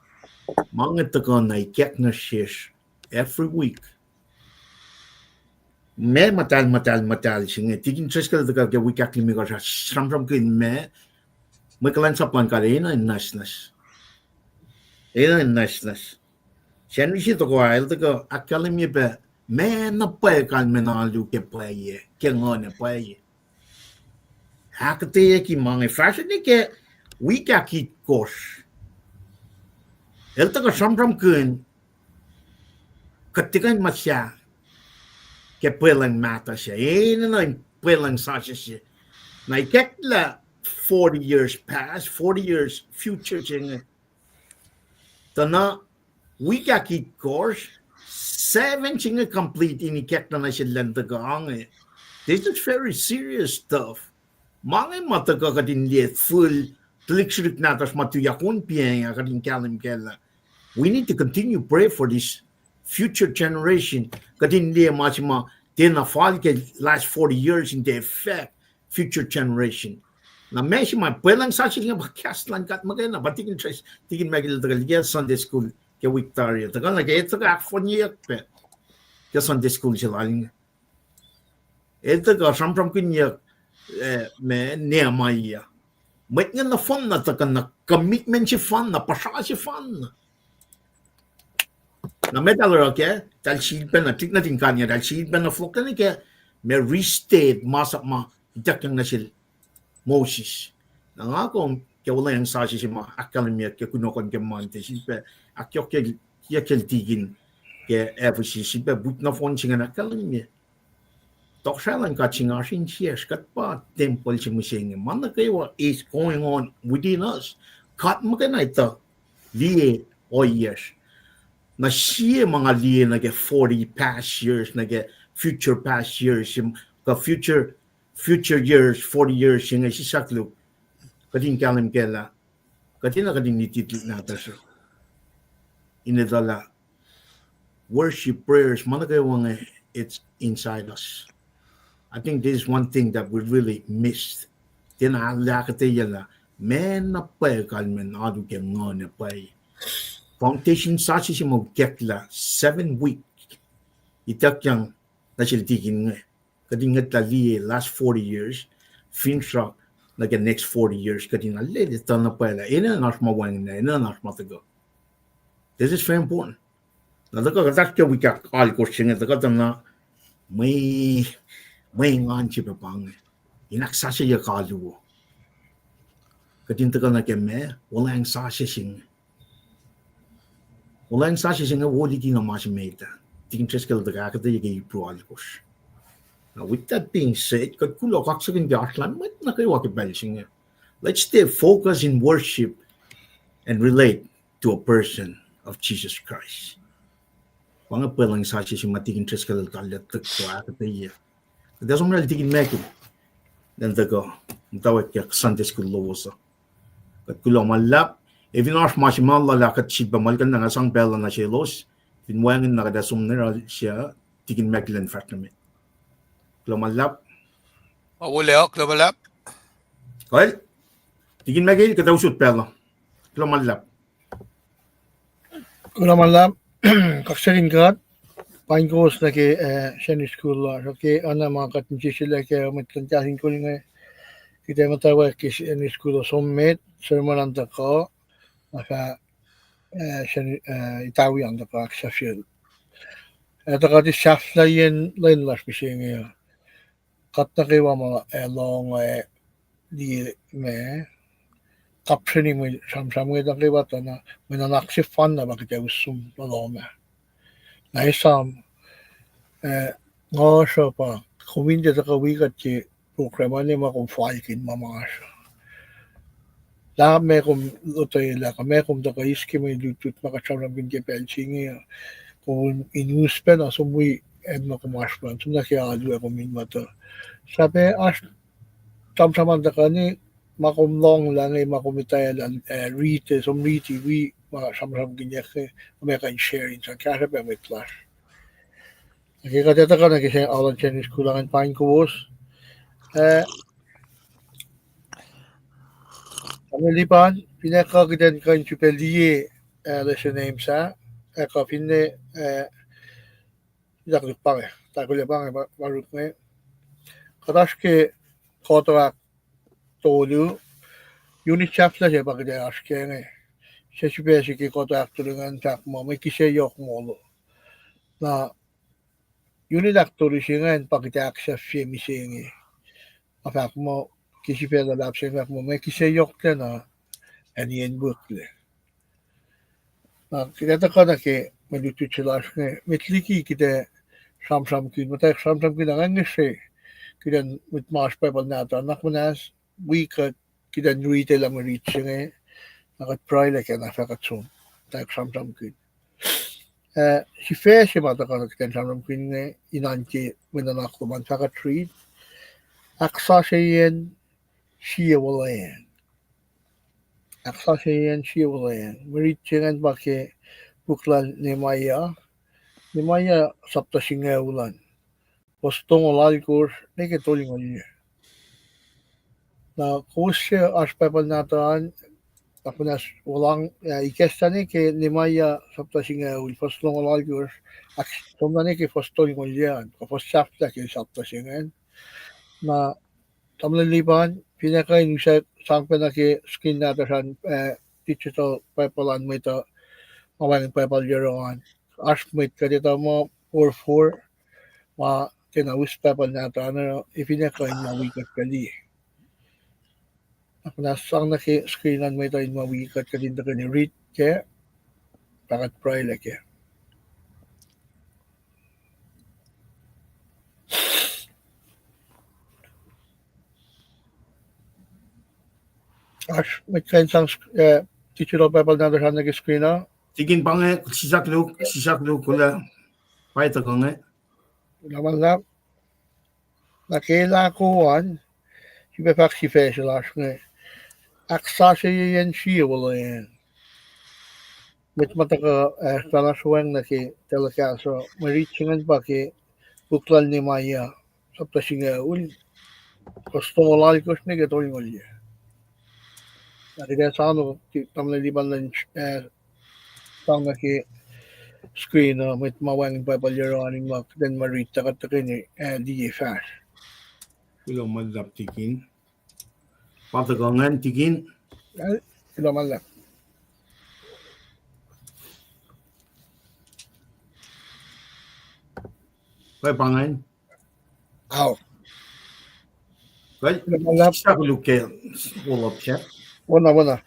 Ma inge tuhkuh na ikack nuh sesr every week. Meac muhtahl, muhtahl, muhtahl se inge, Tikin Driscoll el tuhkuh ke wik ahklimekohsr ah sramsramkihn meac, mwe kuhlwacnsap luhn God enenuh in nwacsnwacs. Enenuh in nwacsnwacs. Sacnri se tohkoh el tuhkuh ahkkahlwemye pac meac na pwacye kalmacn alu ke pwacye, ke nguhn ac pwacye. Ahkuhtweyucki ma inge fahsruh nuh ke wik ahkitkohsr. El tuhkuh sramsramkihn kuht tiac kuh in muhsahi ke pwelucng mahtuh se, enenuh in pwelucng sasuc se. Na ikacklah forty years past, forty years future se inge. Tuh na wik ahkitkohsr, seven se inge complete in ikacklah nuh sel lwen tuhkuh inge. This is very serious stuff. Ma inge ma tuhkuh kuht in liye fihl tuhlihk srihk nahtuhsr ma tuyak on piacng ah kuht in kahlwem kac lah we need to continue pray for this future generation. Kuht in liye ma se ma tiacna fal ke last forty years in tiac affect future generation. Na meac se ma pwelucng sasuc se inge pa kahs luhn God muhkwena, pa Tikin Dris-, Tikin Michael el tuhkuh liki Sunday school ke wik tari ah, tuhkuh nuh ke el tuhkuh ahkfohnyeyuck pac ke Sunday school se lal inge. El tuhkuh sramsramkihnyuck, eh, ma Nehemiah. Mwet inge nohfohn na tuhkuh na commitment sefanna, puhsra sefanna. Na met el oruh kac, eltahl sifilpac na, tuhlihk nuhtin God inge, eltahl sifilpac na fohlohk nuh kac, ma restate masap ma ituckyang nuh sel Moses. Na nga kom ke olweacng sasuc se ma ahkkahlwemyeyuck ke kunohkohn ke Monday, sifilpac ahkyohkye, yohk sel tikin ke Ephesus, sifilpac puk nohfohn se ingacn ahkkahlwemye. Tohkohsrahi luhn God se inge oasr insiyacsr, kuht pa tempuhl se mihsenge. Ma nuh kwewa is going on within us. God muhkwena etuh liye ohiyacsr. Na sie ma nga liye nuh ke forty past years, nuh ke future past years, kuh future, future years, forty years se inge sisakluhk. Kuht in kahlwem kac lah kuht in, kuht in ititluhk nahtuhsr in etuh lah worship, prayers, ma nuh kwewa inge, it's inside us. I think this is one thing that we really missed. Tiacna ahkuhtweyac lah meac na pwacye kalmacn alu ke nguhn ac pwacye. Foundation sasuc se ma ikacklah seven week ituckyang nuh sel tikin inge. Kuht in ngwetlah liye last forty years, finsrak nuh ke next forty years, kuht in alele tuh na pwacye lah enenuh in oasr ma wacngihn, enenuh in oasr ma tuhkuh. This is very important. Na tuhkuh kuht oasr ke wik ahkalkosr se inge, tuhkuh tuh na mwe, mwe engan se pac pa inge. In ahksasucyeyuck alu uh. Kuht in tuhkuh nuh ke meac, olweacng sasuc se inge. Olweacng sasuc se inge wo liki na ma se met ah. Tikin Driscoll el tuhkuh ahkuhtweye ke Hebrew alkosr. Now, with that being said, kuht kuloh kaksakihn ke oasr lah mwet nuh kwewa ke pacl se inge. Let's stay focused in worship and relate to a person of Jesus Christ. Pa inge pwelucng sasuc se ma Tikin Driscoll el kalyac tuhkuh ahkuhtweye. Kuht ac som lal Tikin Michael, elan tuhkuh muhtwacwacack ke Sunday school lowos uh. Kuht kuloh ma luhlahp. Ac fin oasr ma se ma lal ah, kuht sifilpac muhlkuhnlah na nga sang pacl uh nuh selos. Fin wacngihn na kuht ac som nuh yohrohl se, Tikin Michael elan fahsr nuh met. Kuloh ma luhlahp. Awolak, kuloh ma luhlahp. Kuh, Tikin Michael, kuht ac usot pacl uh. Kuloh ma luhlahp. Kuloh ma luhlahp, kaksakihn God, paing kowos nuh ke, eh, Sunday school lasr uh, ke oacna ma kuht in sesseslah ke mwet luhn Kahs in Kol inge, kuht ac muhtwacwacack ke Sunday school uh som met, sermon an tuhkuh, na fah, eh, Sun-, eh, itawi an tuhkuh ahksahfyelah. Eh, tuhkuh tuh sahflahiyacn lwen lasr mihsenge uh. Kuht nuh kwewa ma, eh, lohng, eh, liye ma kapsreni mwe sramsram inge nuh kwewa tuh na mwe nuhnak sefanna pa kuht ac us som nuh lohm ah. Na esam, eh, nga sruhpa, kom in tiac tuhkuh wi kuht ke program an ma kom falkihn ma masr uh. Lah meac kom lotwelah, kuh meac kom tuhkuh eis ke mwe lutlut ma kuht sramsramkihn ke pacl se inge, kom in us pacna som wi acn ma kom oasr pac an, som nuh ke alu ac kom in muhta. Sahp oasr sramsram an tuhkuh ne ma kom lohnglah inge, ma kom etwaclah, eh, riti, som riti wi ma sramsramkihnyuck, kom ac kuh in share in sang kahsruh pac mwet lasr. Ke kuht ac tuhkuh nuh ke alu luhn Sunday school ingacn, paing kowos. Eh, Tamuhlwel Lipan, finne kuh kuht in kuh in sifilpac liye, eh, lesson names ah, ac kuh finne, eh, itucklihk pa inge, takullah pa inge, pa, pa ruk inge. Kuht oasr ke quarter ahktolu, unit sahflah se pa kuht ac oasr kac inge. Se sifilpac se ke quarter ahktolu ingacn fahk muh mwe kihsac yohk molo. Na unit ahktolu se ingacn pa kuht ahksahfye mihsenge. Nga fahk muh, ke sifacna luhlahp se fahk muh mwe kihsac yohklac na acn iyacn wihklac. Na kuht ac tuhkuh nuh ke mwe lutlut se lasr inge, met liki kuht ac sramsramkihn, muhtwacwacack sramsramkihn, nga ngihsre kuht in, mwet ma oasr Bible nahtuhl, nuhnak muhnahs wi kuht, kuht in riti lah mwe riti se inge, na kuht pruhe lah ke na fah kuht som, muhtwacwacack sramsramkihn. Eh, sifac se ma tuhkuh kuht in sramsramkihn inge, in oan ke mwe nuhnak lom an fah kuht riti, Ahksasucyacn Sie Wuhlweacng. Ahksasucyacn Sie Wuhlweacng. Mwe riti se ingacn pa ke puk lal Nehemiah, Nehemiah sapta singucul an, fuhs longoul alkosr nuh ke tolngoul. Na kowos suc oasr Bible nahtuhl an, na kunac wolacna, ah, ikacslah nuh ke Nehemiah sapta singucul, fuhs longoul alkosr, ahk-, som na nuh ke fuhs tolngoul an, kuh fuhs sahflah ke sapta se ingacn. Na tamuhlwel Lipan, finne kuh in use sang pacna ke screen nahtuhsr an, ah, digital Bible an mwet uh, ma wacngihn Bible yohroh an. oasr mwet kuht etuh muh forfor, ma tiacna us Bible nahtuhl an, e finne kuh in ma wi kuht kuh liye. Na kuht sang nuh ke screen an mwet uh in ma wi kuht kuht in tuhkweni read kac, pa kuht pruhelah kac. Oasr mwet kuh in sang, eh, digital Bible nahtuhsr an nuh ke screen uh? Tikin pa inge, sisaklu, sisaklu, kuloh, pa tuhkuh inge. Kuloh ma luhlahp. Na ke lah ko an, sifilpac fahk sifac se lasr inge, ahksasucyeyacn sie wuhlweacng. Mwet ma tuhkuh, eh, fahna soacng nuh ke telecast uh, mwe read se ingacn pa ke puk luhn Nehemiah, sapta singucul, fuhs tolngoul alkosr nuh ke tolngoul yuc. Na kuht ac sang, tamuhlwel Liban, lwen, eh, sang nuh ke screen uh, mwet ma wacngihn Bible yohrohl an in ma kuht in ma read tuh kuht tuhkweni, eh, liye fahsr. Kuloh ma luhlahp tikin. Pa tuhkuh ingacn tikin. Eh, kuloh ma luhlahp. Kuh pa ingacn? Ao. Kuloh ma luhlahp. Sisaklu ke, wona, wona.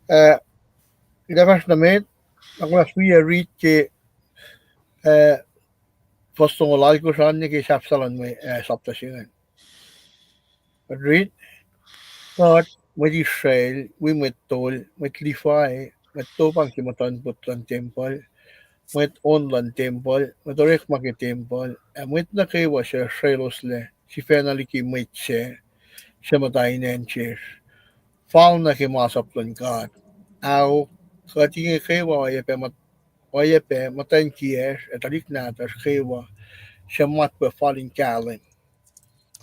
Eh, kuht ac fahsr nuh met, na kuht ac sifilpac read ke, eh, fuhs tolngoul alkosr an nuh ke sahflah luhn mwe, eh, sapta se ingacn. Kuht read, kuht, mwet Israel, wi mwet tol, mwet Levi, mwet topang ke muhtuhnpot luhn tempuhl, mwet on luhn tempuhl, mwet orekma ke tempuhl, ac mwet nuh kwewa suc sreloslac sifacna liki mwet sac, suc muhta in acn sesr, fal nuh ke masap luhn God. Ao, kuht inge kwewa oacyacpac muht-, oacyacpac muhtwacn kiyacsr ac tuhlihk nahtuhsr kwewa suc matwac fal in kahlwem.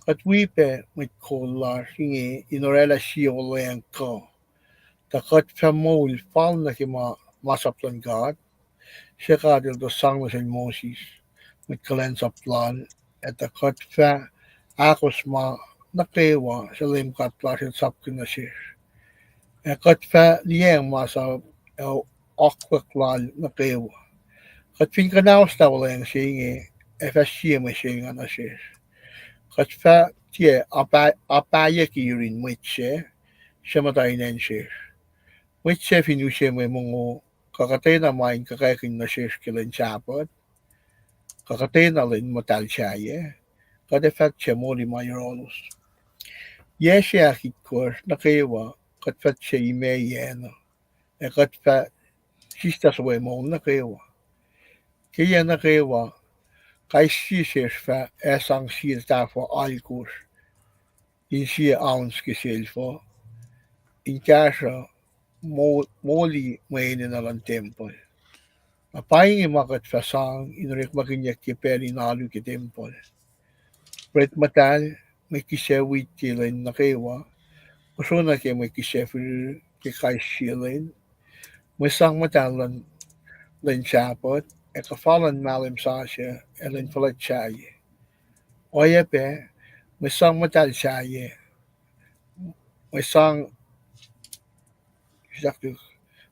Kuht wi pac mwet kol lasr inge in oraclah sie wuhlweacng kuh, tuh kuht fah moul fal nuh ke ma, masap luhn God, suc God El tuh sang nuh sel Moses, mwet kuhlwacnsap Lal, ac tuh kuht fah ahkos ma nuh kwewa suc Leum God lasr El sapkihn nuh sesr. Ac kuht fah liyacacng masap ac akwuck Lal nuh kwewa. Kuht fin kuhnaoslah wuhlweacng se inge, ac fah sie mwe selnga nuh sesr. Kuht fah tiac apah-, apahyucki yurin mwet sac, suc muhta in acn sesr. Mwet sac fin use mwe mongo, kuh kuhtwena ma in kuhkakihn nuh sesr ke lwen Sahpuht, kuh kuhtwena lwen muhtahl sahyac, kuht ac fah tiac moli ma yohrohlos. Yac se ahkitkohsr nuh kwewa, kuht fah tiac imac yen, ac kuht fah sislah soe moul nuh kwewa. Ke yac nuh kwewa, kais sie sesr fah sang sie tahfuh alkosr in sie ounce ke selfuh, in kahsruh mo-, moli mwe enenuh luhn tempuhl. Na pa inge ma kuht fah sang in orekmakihnyuck ke pacl in alu ke tempuhl: bret muhtahl, mwe kihsac wheat ke lwen nuh kwewa, kosro nuh ke mwe kihsac firir ke kais sie lwen, mwe sang muhtahl luhn lwen Sahpuht, ac kuhfa luhn mahlwem sasuc, ac lwen fuhlwact sahyac. Oacyacpac, mwe sang muhtahl sahyac, mwe sang,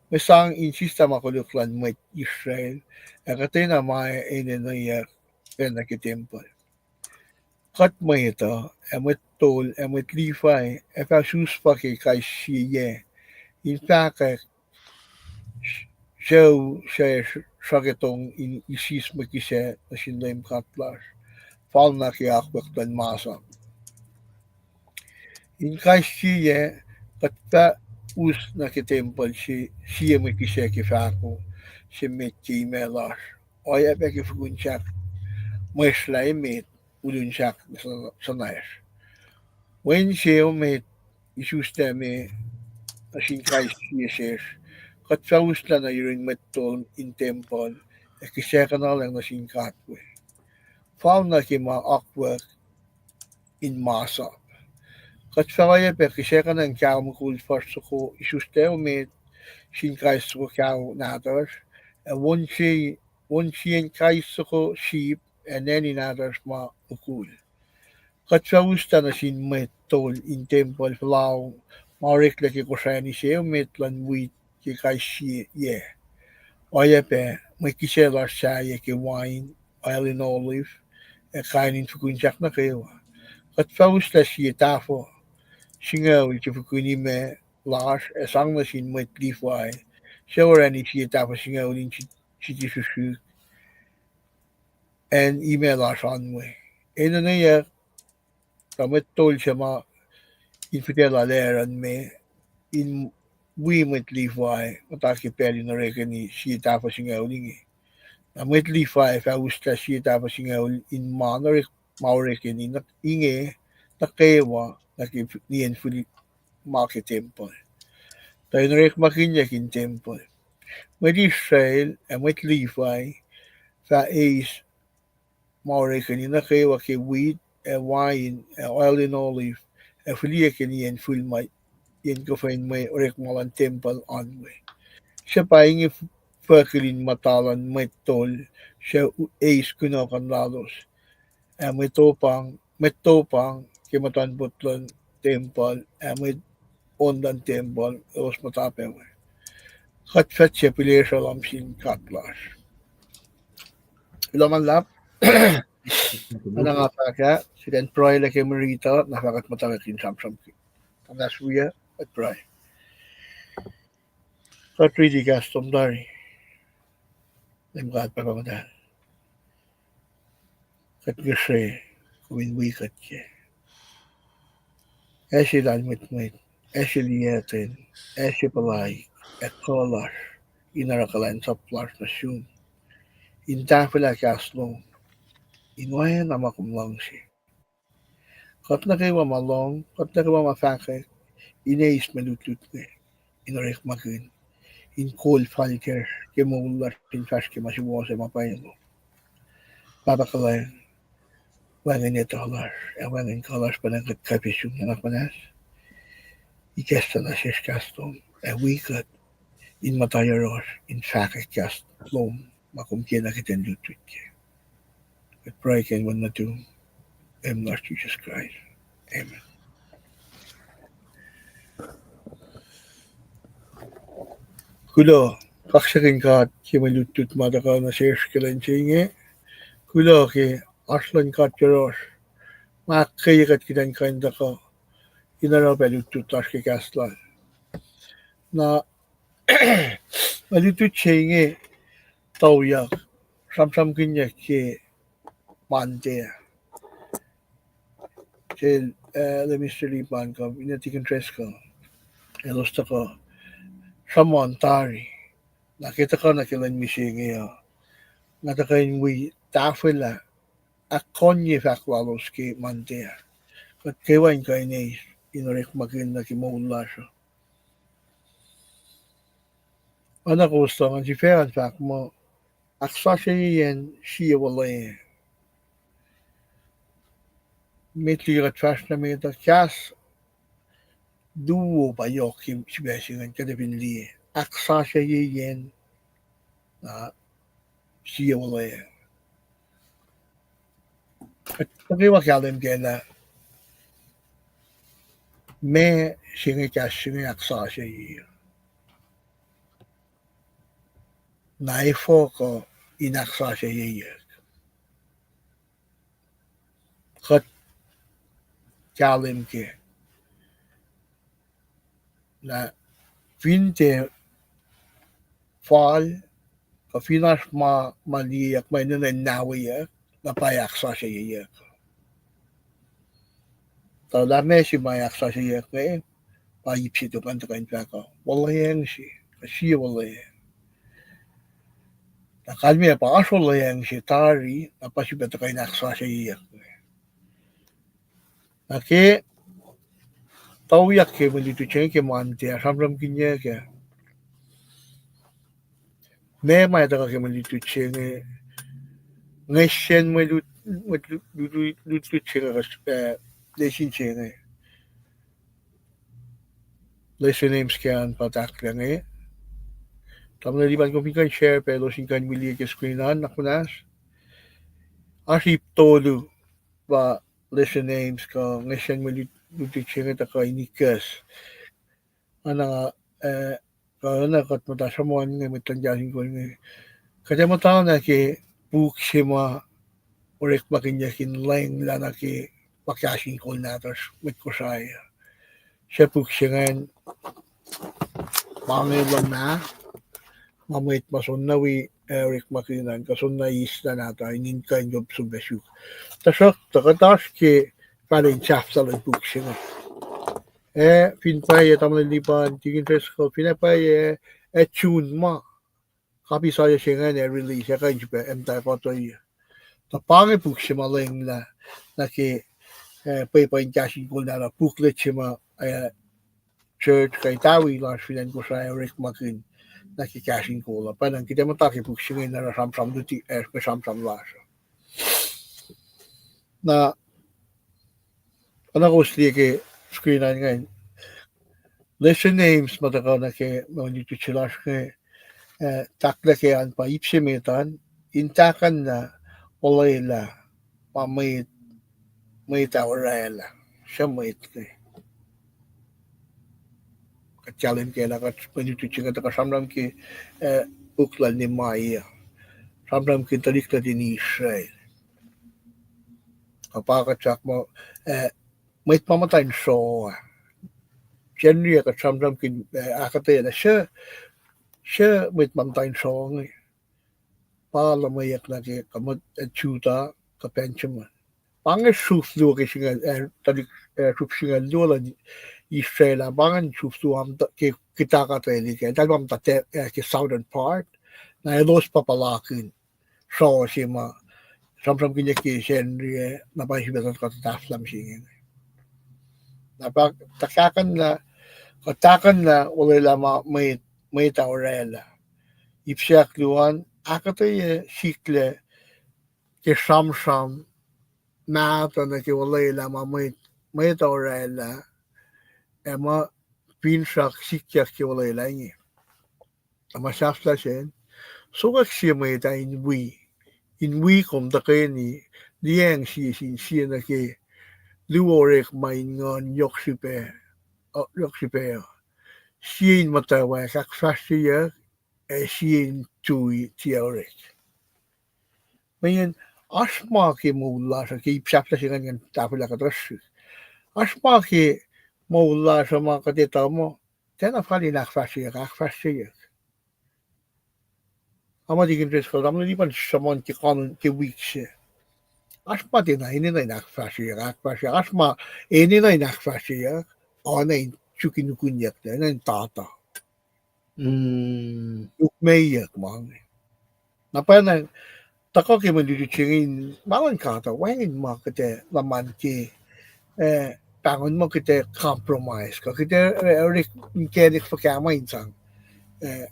mwe sang in sislah ma koluk luhn mwet Israel, ac kuhtwena ma enenweyuck pacna ke tempuhl. Kuht mwet uh, ac mwet tol, ac mwet Levi, ac fah sus fuhke kais sie yac, in fahkwack sucu suc sruhketong in isis mwe kihsac nuh sin Leum God lasr, fal nuh ke akwuck luhn masap. In kais sie yac, kuht fah us nuh ke tempuhl se sie mwe kihsac ke fahko se met ke imac lasr, oacyacpac ke fokun sahk mwe srlah emet ulun sahk sunacsr. Wen se emet isuslac me nuh sin kais sie sesr, kuht fah uslah nuh yurin mwet tol in tempuhl, ac kihsackuhnalacng nuh sin God we, fal nuh ke ma akwuck in masap. Kuht fah oacyacpac kihsackuhnacng kahlmukul fuhsr soko isuslac emet sin kais soko kaho nahtuhsr, ac wonsien kais soko sip ac neni nahtuhsr ma mukul. Kuht fah uslah nuh sin mwet tol in tempuhl fuhlao ma oreklac ke kosrani se emet luhn wheat ke kais sie yac, oacyacpac mwe kihsac lasr sahyac ke wain, oil in olive, ac kain in fukun sahk nuh kwewa. Kuht fah uslah sie tahfuh singucul ke fukun imac lasr ac sang nuh sin mwet Levi suc orani sie tahfuh singucul in siti srihsrihk acn imac lasr an we. Enenweyuck tuh mwet tol se ma in fihtac lal Aaron me in wi mwet Levi muhta ke pacl in orekweni sie tahfuh singucul inge. Na mwet Levi fah uslah sie tahfuh singucul in ma, ma orekweni inge nuh kwewa nuh ke nien fihl ma ke tempuhl, tuh in orekmakihnyuck in tempuhl. Mwet Israel ac mwet Levi fah eis ma orekweni nuh kwewa ke wheat ac wain ac oil in olive ac fihliyac ke nien fihl ma yen kuhfa in mwe orekma luhn tempuhl an we. Suc pa inge fuhkil in muhta luhn mwet tol suc eis kunohkohn lalos, ac mwet topang, mwet topang ke muhtuhnpot luhn tempuhl, ac mwet on luhn tempuhl, elos muhta pac we. Kuht fah tiac pihlesruh lohm sin God lasr. Kuloh ma luhlahp. Ana nga fahk ah, kuht in pruhe lah ke mwe riti, na fah kuht muhtwacwacack in sramsramkihn. Tuh na suc wiyuc, kuht pruhe. Kuht riti kahs lom tari. Leum God Pahpah Muhtahl, kuht ngihsre kom in wi kuht ke ac se lahlmwetmwet, ac se liyacten, ac se puhlaik, ac kuh lasr in oruh kuhlwacnsap lasr nuh sum in tahfwelah kahs lom in oacna ma kom luhngse. Kuht nuh kwewa ma lohng, kuht nuh kwewa ma fahkwack, in eis mwe lutlut inge in orekmakihn, in kol fal kacsr ke moul lasr in fahsr ke ma suwohs ac ma pwacye lom. Pahpah kuhlwacng, wacngihn etuh lasr ac wacngihn kuh lasr, pwacnwacng kuht kuh pac sum nuhnak muhnahs. Ikacslah nuh sesr kahs lom ac wi kuht in muhta yohrohsr in fahkwack kahs lom ma kom kena kuht in lutlut kac. Kuht pruhe ke inen nuhtum, Leum lasr Jisus Kraist. Amen. Kuloh, kaksakihn God ke mwe lutlut ma tuhkuh nuh sesr ke lwen se inge. Kuloh ke oasr luhn God yohrohsr ma ahkkweye kuht kuht in kuh in tuhkuh in oruh pac lutlut lasr ke kahs lal. Na mwe lutlut se inge tuyak, sramsramkihnyuck ke Monday ah. Sel, eh, Minister Lipan kuh Deacon Driscoll, elos tuhkuh sruhmuhn tari. Na ke tuhkuh nuh ke lwen mihsenge uh, nga tuhkuh in wi tahfwelah ahkkahlwemye fahk lalos ke Monday ah. Kuht kwewa in kuh in eis in orekmakihn nuh ke moul lasr uh. Oacna kowos lohng an, sifac an fahk muh ahksasucyeyacn sie wuhlweacng. Met liki kuht fahsr nuh met uh, kahs luo pa yohk ke sifac se ingacn kuht fin liye: ahksasucyeyacn, na sie wuhlweacng. Kuht nuh kwewa kahlwem kac lah meac se inge, kahs se inge ahksasucye, na efuh kuh in ahksasucyeyuck. Kuht kahlwem kac lah fin tiac fal kuh fin oasr ma, ma liyeyuck ma enenuh in nahweyuck, na pa ahksasucyeyuck. Tuh lah meac se ma ahksasucyeyuck inge, pa ip se tuh kuh in tuhkuh in fahk uh, wuhlweacng se, kuh sie wuhlweacng. Na kalmeyac pa oasr wuhlweacng se tari, na pa srihpac tuhkuh in ahksasucyeyuck inge. Na ke tuyak ke mwe lutlut se inge ke Monday ah, sramsramkihnyuck ah, meac ma tuhkuh ke mwe lutlut se inge, ngihsre mwe lut-, mwe lut-, lut-, lutlut se inge, eh, lesin se inge. Lesson names ke an pa tahklac inge. Tamuhlwel Lipan, kom fin kuh in share pac elos in kuh in wi liye ke screen an, nuhnak muhnahs. Oasr ip tolu pa lesson names kuh ngihsre mwe lut-, lutlut se inge tuhkuh in ikacs. Oacna, eh, kuh oacna kuht muhta sruhmuhn inge, mwet luhn kahs in kol inge, Kuht ac muhta na ke puk se ma orekmakihnyuck in lwenglah nuh ke ma kahs in kol nahtuhsr mwet Kosrae uh. Suc puk se ingacn? Ma inge luhmah, ma mwet ma soenna wi, eh, orekmakihn an, kuh soenna eis na nahtuh in, in kuh in yohk sum pac suk. Tuhsruhk tuh kuht oasr ke fahla in sahflah luhn puk se inge. Eh, fin pwacye, tamuhlwel Lipan, Tikin Driscoll, fin ac pwacye, eh, June ma, kapi sasuc se ingacn ac release, ac kuh in srihpac emta kuhtuh. Tuh pa inge puk se ma lwenglah nuh ke, eh, pwepuh in kahs in kol nahtuhsr, puklet se ma, eh, church kuh etawi lasr fin acn Kosrae orekmakihn nuh ke kahs in kol uh. Pwacnwacng kuht ac muhta ke puk se inge in oruh sramsram luti, eh, ke sramsram lasr uh. Na, oacna kowos liye ke screen an ingacn, list of names ma tuhkuh nuh ke mwe lutlut se lasr inge, eh, tahklac ke an pa ip se met an, in tahkuhnna olwelah ma mwet, mwet ah orwaclah, suc mwet inge. Kuht kahlwem kac lah kuht mwe lutlut se inge tuhkuh sramsram ke, eh, puk lal Nehemiah, sramsram ke tuhlihk nuhtin Israel. Kuh pa kuht fahk muh, eh, mwet ma muhta in sroh ah. Sacnri ah kuht sramsramkihn, eh, ahkuhtweyac lah suc, suc mwet ma muhta in sroh inge. Pa luhmweyuck nuh ke kuh mwet, eh, Judah kuh Benjamin. Pa inge sruf luo ke singucul, eh, tuhlihk, eh, sruf singucul luo luhn Israel ah, pa ingacn sruf luo ke kuhtuh ahkuhtweyac liki, eltahl pa muhta, eh, ke southern part. Na elos pa puhlakihn sroh se ma sramsramkihnyuck ke Sacnri ah, na pa sifilpac kuht tahflahm se inge. Na pa tuhkahkuhnlah, kuht tahkuhnlah olwelah ma mwet, mwet ah orwaclah. Ip se ahkluo an ahkuhtweyac siklac ke sramsram mahtuh nuh ke olwelah ma mwet, mwet ah orwaclah, ac ma finsrak sikyak ke olwelah inge. Na ma sahflah sacn, sokwack sie mwet ah in wi, in wi kom tuhkweni, liyacacng sie sin sie nuh ke luo orekma in nguhn yohk srihpac, uh, yohk srihpac uh. Sie in muhtwacwacack, ahkfahsryeyuck, ac sie in tui, tiac orek. Mweyen oasr ma ke moul lasr uh, ke ip sahflah se ingacn, ingacn tahfwelah kuhtuh srihk. Oasr ma ke moul lasr uh ma kuht etuh muh tiacna fal in ahkfahsryeyuck, ahkfahsryeyuck. Nga muh Tikin Driscoll, tamuhlwel Lipan sruhmuhn ke kanon ke wik se. Oasr ma tiacna enenuh in ahkfahsryeyuck, ahkfahsryeyuck. Oasr ma enenuh in ahkfahsryeyuck, oacna in suk in ukihnyuck, oacna in tata. Mm. Ukmeyuck ma inge. Na pwacnwacng, tuhkuh ke mwe lutlut se inge in ma luhn God uh, wacngihn ma kuht ac luhman ke, eh, pahngon muh kuht ac compromise, kuh kuht ac, eh, orek inkacnek fuhkah ma in sang, eh,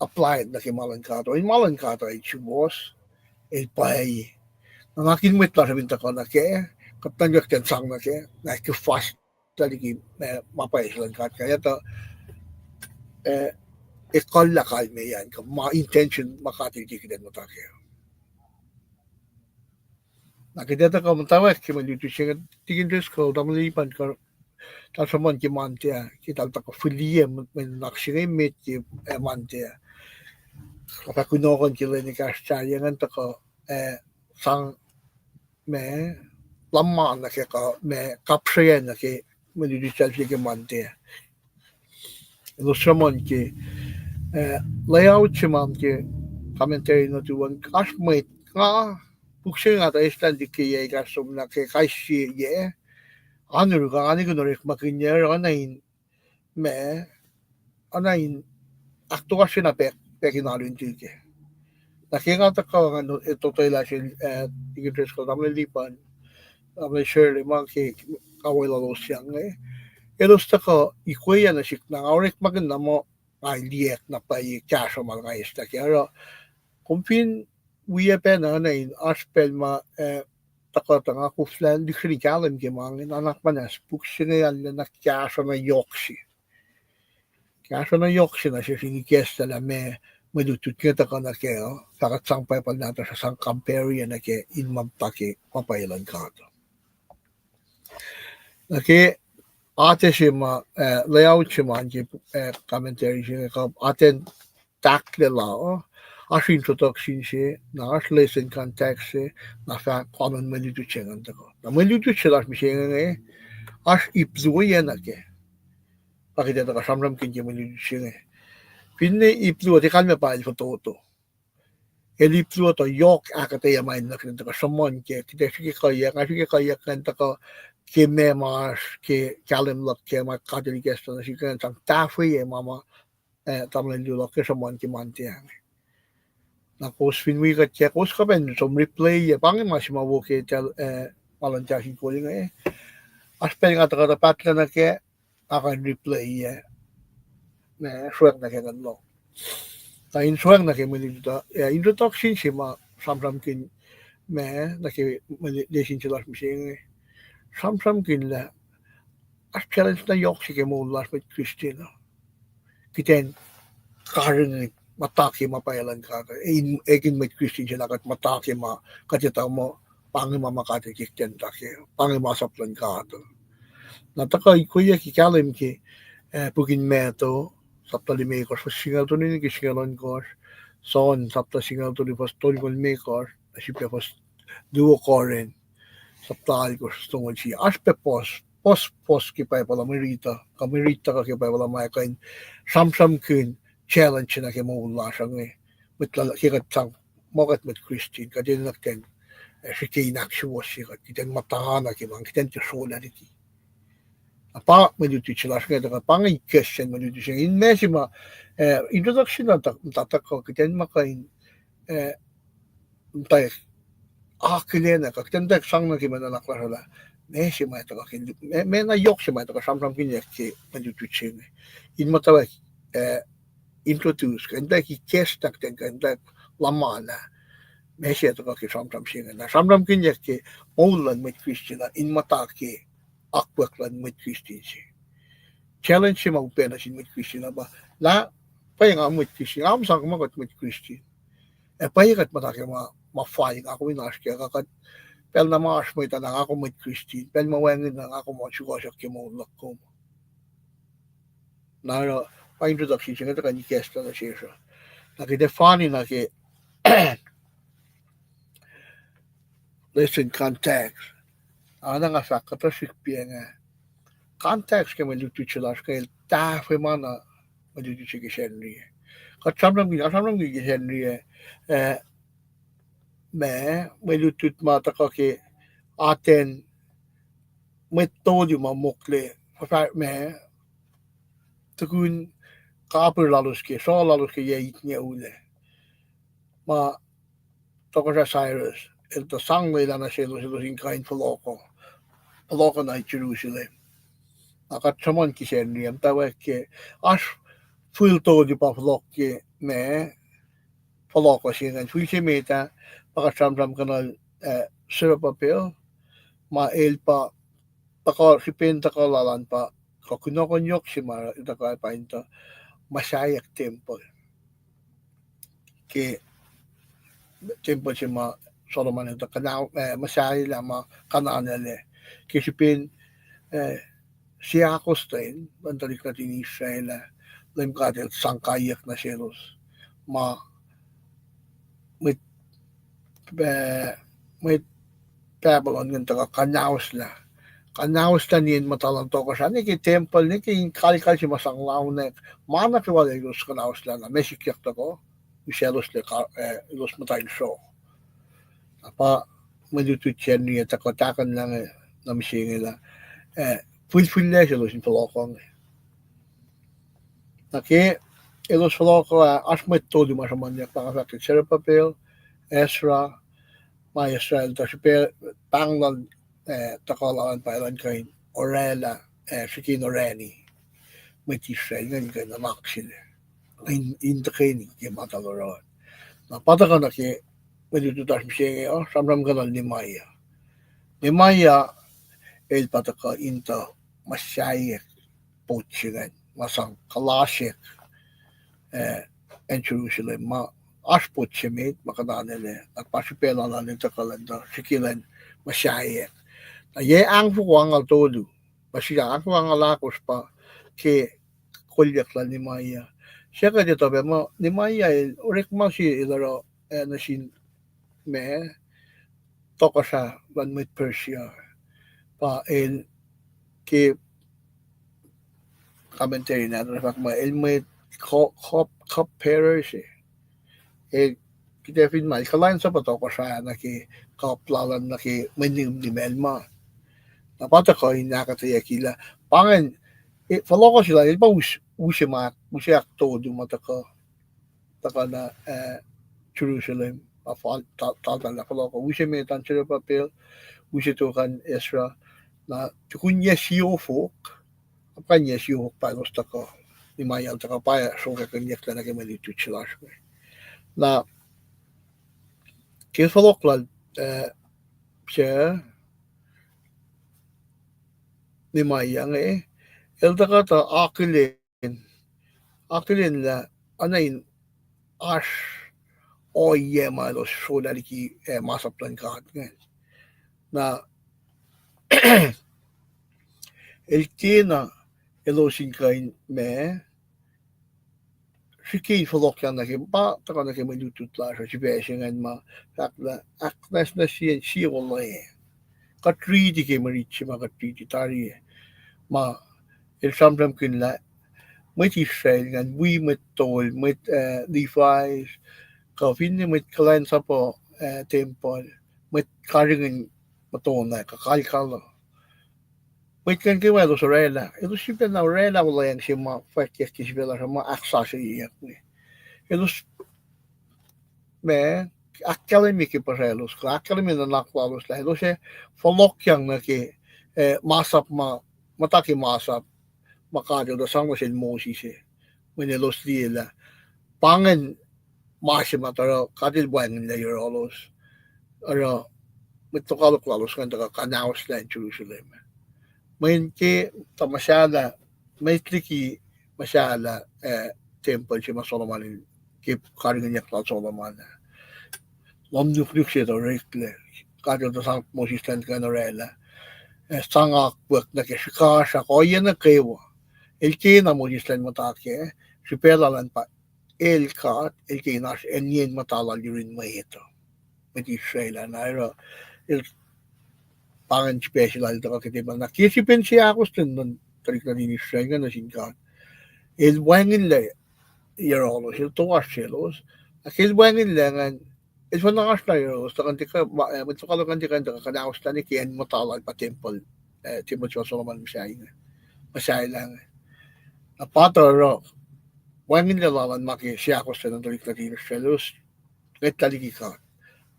apply nuh ke ma luhn God uh. In ma luhn God uh el suwohs, el pwacye. Na nuhnak in mwet lasr uh fin tuhkuh nuh kac, kuht nuhnkuh kuht in sang nuh kac, na ke fas tuh liki, eh, ma pwacye se luhn God kac, tuh, eh, ekuhllah kalmeyac an, kuh ma intention ma God el ke kuht in muhta kac. Na kuht ac tuhkuh muhtwacwacack ke mwe lutlut se inge, Tikin Driscoll, tamuhlwel Lipan, kuh, eltahl sruhmuhn ke Monday ah, ke eltahl tuhkuh fihliyac mwe nuhnak se inge met ke, eh, Monday ah. Kuh fah kunohkohn ke lwen ekahsr sahyac ingacn tuhkuh, eh, sang ma, luhman nuh ke kuh ma kapsreyacn nuh ke mwe lutlut sel ke Monday. Elos sruhmuhn ke, eh, layout se ma ke commentary nuhtuwon, oasr mwet nga, puk se nga tuh eislah liki yac ekahsr somlah ke kais sie yac, anur kuh anikun orekmakihnyuck, oacna in ma, oacna in ahktoasrye na pack, pack in alu in tuh kac. Na ke nga tuhkuh ngan, eh, totwelah sel, eh, Tikin Driscoll, tamuhlwel Lipan, tamuhlwel Shirley, ma ke kawuck lalos yang inge, elos tuhkuh ikweyah nuh sihk na nga orekmakihn na muh nga liyeyuck na pwacye kahsruh ma nga eislah kac. Oruh kom fin wi pacna, oacna in oasr pacl ma, eh, tuhkuh tuh nga koflah lihksreni kahlwem ke ma inge, nuhnak muhnahs puk se inge arulacna kahsruh na yohk se. Kahsruh na yohk se nuh sesr in ikacslah lah meac mwe lutlut inge tuhkuh nuh kac uh, fah kuht sang Bible nahtuhsr uh sang compare nuh kac in ma muhta ke ma pwacye luhn God. Na ke atac se ma, eh, layout se ma ke, eh, commentary se inge kuh atacn tahklac la uh, Oasr introduction se, na oasr lesson context se, na fahk kanon mwe lutlut se ingacn tuhkuh. Na mwe lutlut se lasr mihsenge inge, oasr ip luo oacna ke. Pa kuht ac tuhkuh sramsramkihn ke mwe lutlut se inge. Finne ip luo, tiac kalmac pa el fototo. El ip luo tuh yohk ahkuhtweyac ma el nuh ke tuhkuh sruhmuhn ke, kuht ac srihke kuhiyac, nga srihke kuhiyac ingacn tuhkuh ke meac ma oasr ke kahlwem luhk ke ma God El ikacslah nuh sihk ingacn sang tahfweyac ma ma, eh, tamuhlwel luo luhk ke sruhmuhn ke Monday inge. Na kowos fin wi kuht kac, kowos kuh pac in som replay-yac, pa inge ma se ma wo ke, eh, ma luhn Tasin Kol inge. Oasr pacl nga tuhkuh tuh pahtlac nuh kac, nga kuh in replay-yac, ma sruhk nuh ke ingacn lohng. Na in sruhk nuh ke mwe lutlut uh, eh, introduction se ma sramsramkihn, ma nuh ke mwe lesson se lasr mihsenge. Sramsramkihn lah oasr challenge na yohk se ke moul lasr mwet Christian uh. Kuht in karihngihn muhta ke ma pwacye luhn God uh. In ekihn mwet Christian se na kuht muhta ke ma kuht etuh muh pa inge ma ma God El kihtin tuh ke, pa inge masap luhn God uh. Na tuhkuh ikoyac ke kahlwem ke, eh, puk in Matthew, sapta limekohsr, fuhs singucul tolu nuh ke singucul ohnkohsr, John, sapta singucul tolu, fuhs tolngoul limekohsr, na srihpac fuhs luo Corinth, sapta alkohsr, fuhs tolngoul sie. Oasr pac puhs, puhs, puhs ke Bible uh mwe riti, kuh mwe riti tuhkuh ke Bible uh ma kuh in sramsramkihn challenge se nuh ke moul lasr uh inge. Mwet la-, ke kuht sang muh kuht mwet Christian, kuht enenuh kuht in, eh, srihke in ahksuwohsye kuht, kuht in muhta na ke ma, kuht in tiac sola liki. Na pa mwe lutlut se lasr inge tuhkuh, pa inge question mwe lutlut se inge. In ma se ma, eh, introduction na tuh, muhta tuhkuh kuht in ma kuh in, eh, muhta akihlen kuh kuht in muhta sang nuh ke ma nuhnak lasr uh lah, ma se ma tuhkuh ke, ma, ma na yohk se ma tuhkuh sramsramkihnyuck ke mwe lutlut se inge. In muhtwacwacack, eh, introduce kuh in muhtwacwacack ikacslah kuht in kuh in muhtwacwacack luhman lah ma se tuhkuh ke sramsram se inge. Na sramsramkihnyuck ke moul luhn mwet Christian uh in muhta ke akwuck luhn mwet Christian se. Challenge se ma upac nuh sin mwet Christian uh pa lah, pwacye nga mwet Christian, nga kom sang muh kuht mwet Christian. Ac pwacye kuht muhta ke ma, ma fal nga kom in oasr kac, kuh kuht pacl na ma oasr mwet ah na nga kom mwet Christian, pacl ma wacngihn na nga kom sukohsohk ke moul luhk kom. Na oruh pa introduction se inge tuhkuh in ikacslah nuh sesr uh. Na kuht ac fani na ke lesson context. Oacna nga fahk kuhtuh srihk piac inge. Context ke mwe lutlut se lasr inge el tahfwelah ma na mwe lutlut se ke Sacnri. Kuht sramsramkihn, kuht sramsramkihn ke Sacnri, eh, ma, mwe lutlut ma tuhkuh ke atacn mwet tolu ma mokle, ma, tukun kapihr lalos ke, sruh lalos ke yac itngucul ah. Ma Tohkohsrah Cyrus el tuh sang lwelah nuh selos, elos in kuh in fohlohkoh, fohlohkoh nuh Jerusalem. Na kuht sruhmuhn ke Sacnri uh, muhtwacwacack ke oasr fihl tolu pa fohlohk ke ma, fohlohkoh se ingacn. Fihl se met ah, pa kuht sramsramkihn, eh, Zerubbabel, ma el pa tuhkuh, srihpen tuhkuh lal an pa, kuh kunohkohn yohk se ma el tuhkuh pa in tuh muhsaheack tempuhl. Ke tempuhl se ma Solomon el tuh kuhna-, eh, muhsahelah ma kuhnahoslah ke srihpen, eh, sie ahkostwen luhn tuhlihk nuhtin Israel ah, Leum God El sang kaiyuck nuh selos ma mwet, eh, mwet Babylon ingacn tuhkuh kuhnahoslah. Kuhnahoslah nien muhta luhn tohkohsrah, ne ke tempuhl, ne ke in kalkal se ma sang launwack, ma nuh kwewa elos kuhnahoslah na, ma sikyak tuhkuh usacloslac, eh, elos muhta in sruoh. Na pa mwe lutlut Sacnri ah tuhkuh tahkuhnlah inge nuh mihsenge lah, eh, fihlfihllac selos in fohlohkoh inge. Na ke elos fohlohkoh ah, oasr mwet tolu ma sruhmuhnyuck, pa nga fahk ke Zerubbabel, Ezra, ma Ezra el tuh srihpac pahng luhn, eh, tuhkuh lal an pa elan kuh in orwaclah, eh, srihke in orani mwet Israel ingacn kuh in nuhnak sel in, in tuhkweni ke ma tuh oruh. Na pa tuhkuh nuh ke mwe lutlut lasr mihsenge uh, sramsramkihn Nehemiah. Nehemiah el pa tuhkuh in tuh muhsaheack pot se ingacn ma sang kuhlasack, eh, acn Jerusalem, ma oasr pot se met ma kuhnahoslah, na pa srihpac lal an el tuhkuh elan tuh srihke elan muhsaheack. Na yac ahngfoko angngaul tolu, pa srihk ahngfoko angngaul ahkosr pa ke kolyuck lal Nehemiah, Siyuck etuh pac muh Nehemiah el orekma se el oruh, eh, nuh sin ma, tohkohsrah luhn mwet Persia. Pa el ke commentary nahtuhl fahk muh el mwet cup, cup, cupbearer se. El, kuht ac fin ma el kuhlwacnsapuh tohkohsrah nuh ke cup lal an nuh ke mwe nihm nimacl ma. Na pa tuhkuh in ahkuhtweyucki lah pa ingacn, eh, fohlohkoh se lal el pa us-, use ma, use ahktolu ma tuhkuh tuhkuh nuh, eh, Jerusalem, ah, fal-, ta-, taltal lah fohlohkoh. Use met an Zerubbabel, use tok an Ezra, na tukun yac siofok, apkuhran yac siofok pa elos tuhkuh, Nehemiah el tuhkuh pa sruhkwackihnyucklah nuh ke mwe lutlut se lasr inge. Na ke fohlohk lal, eh, se Nehemiah inge, el tuhkuh tuh akihlen, akihlen lah oacna in oasr ohiyac ma elos srolah liki, eh, masap luhn God ingacn. Na el kena elos in kuh in ma, srihke in fohlohkyang nuh ke, pa tuhkuh nuh ke mwe lutlut lasr uh, srihpac se ingacn ma fahk lah ahknwacsnwacsye sie wolacna. Kuht riti ke mwe rit se ma kuht riti tari, ma el sramsramkihn lah mwet Israel ingacn wi mwet tol, mwet, eh, Levites, kuh finne mwet kuhlwacnsapuh, eh, tempuhl, mwet karihngihn muhtuhnoa kuh kalkal uh. Mwet ingacn ke ma elos orwaclah, elos sifacna orwaclah olweacng se ma fwackyuck ke sifacna lasr uh ma ahksasucyeyuck inge. Elos ma ahkkahlwemye ke puhsraclos kuh ahkkahlwemye nuhnak lalos lah elos ac fohlohkyang nuh ke, eh, masap ma, muhta ke masap ma God El tuh sang nuh sel Moses ah. Mweyen elos liye lah pa ingacn ma se ma tuh oruh God El wacngihnlac yohrohlos, oruh mwet lokoalok lalos ingacn tuhkuh kuhnahoslah in Jerusalem. Mweyen ke tuh muhsahllah, met liki muhsahllah, eh, tempuhl se ma Solomon el, ke karihngihnyuck lal Solomon ah, lohm nuknuk se tuh oreklac. God El tuh sang Moses elan kuh in orwaclah, eh, sang akwuck nuh ke srihkasrak ohiyac nuh kwewa. El kena Moses elan muhta kac, srihpac lal an pa el God, el ke in oasr acn yen muhta lal yurin mwet uh, mwet Israel ah. Na oruh el pa ingacn srihpac se lal tuhkuh ke tempuhl. Na ke srihpen seahkostwen luhn tuhlihk nuhtin Israel ingacn nuh sin God, El wacngihnlac yohrohlos, El toasr selos. Na ke El wacngihnlac ingacn, El fah oasr na yohrohlos, tuh kuh in tiac kuh, ma, eh, mwet lokoalok kuh in tiac kuh in tuhkuh kuhnahoslah nuh ke acn muhta lal pa tempuhl, eh, tempuhl se ma Solomon muhsahi-, muhsahelah inge. Na pa tuh oruh wacngihnlac lal an ma ke seahkostwen luhn tuhlihk nuhtin Israel, elos ngwetlah liki God.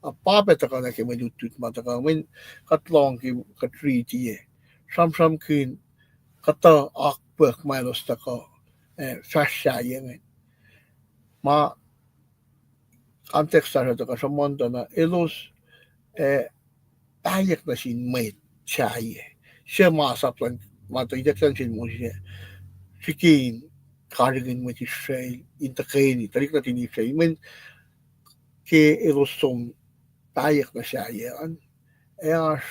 Na pa pac tuhkuh nuh ke mwe lutlut ma tuhkuh, mweyen kuht lohng ke kuht riti ah, sramsramkihn kuhtuh akwuck ma elos tuhkuh, eh, fahsr sahyac inge. Ma context lasr uh tuhkuh sruhmuhn tuh na elos, eh, pahyuck nuh sin mwet sahyac. Se masap luhn, ma tuh ituckyang sel Moses ah, srihke in karihngihn mwet Israel in tuhkweni, tuhlihk nuhtin Israel. Mweyen ke elos som pahyuck nuh sahyac an, ac oasr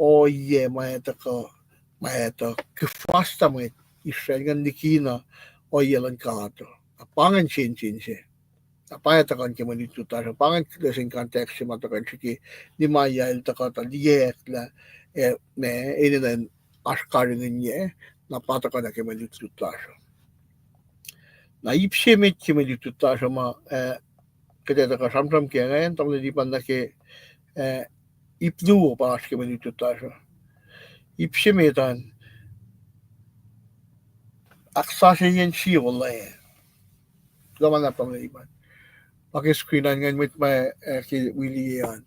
ohiyac ma tuhkuh, ma tuhkuh kihfassta mwet Israel ingacn likina ohiyac luhn God uh. Na pa ingacn sensen se. Na pa tuhkuh nuh ke mwe lutlut lasr uh, pa ingacn lesin context se ma tuhkuh in srihke Nehemiah el tuhkuh tuh liyeack lah, eh, ma enenuh in oasr karihngihnyuck, na pa tuhkuh nuh ke mwe lutlut lasr uh. Na ip se met ke mwe lutlut lasr uh ma, eh, kuht ac tuhkuh sramsram ke ingacn, tamuhlwel Lipan, nuh ke, eh, ip luo pa oasr ke mwe lutlut lasr uh. Ip se met an, ahksasuceyacn sie wolacna. Kuloh ma luhlahp, tamuhlwel Lipan. Pa ke screen an ingacn, mwet ma, eh, ke wi liye an.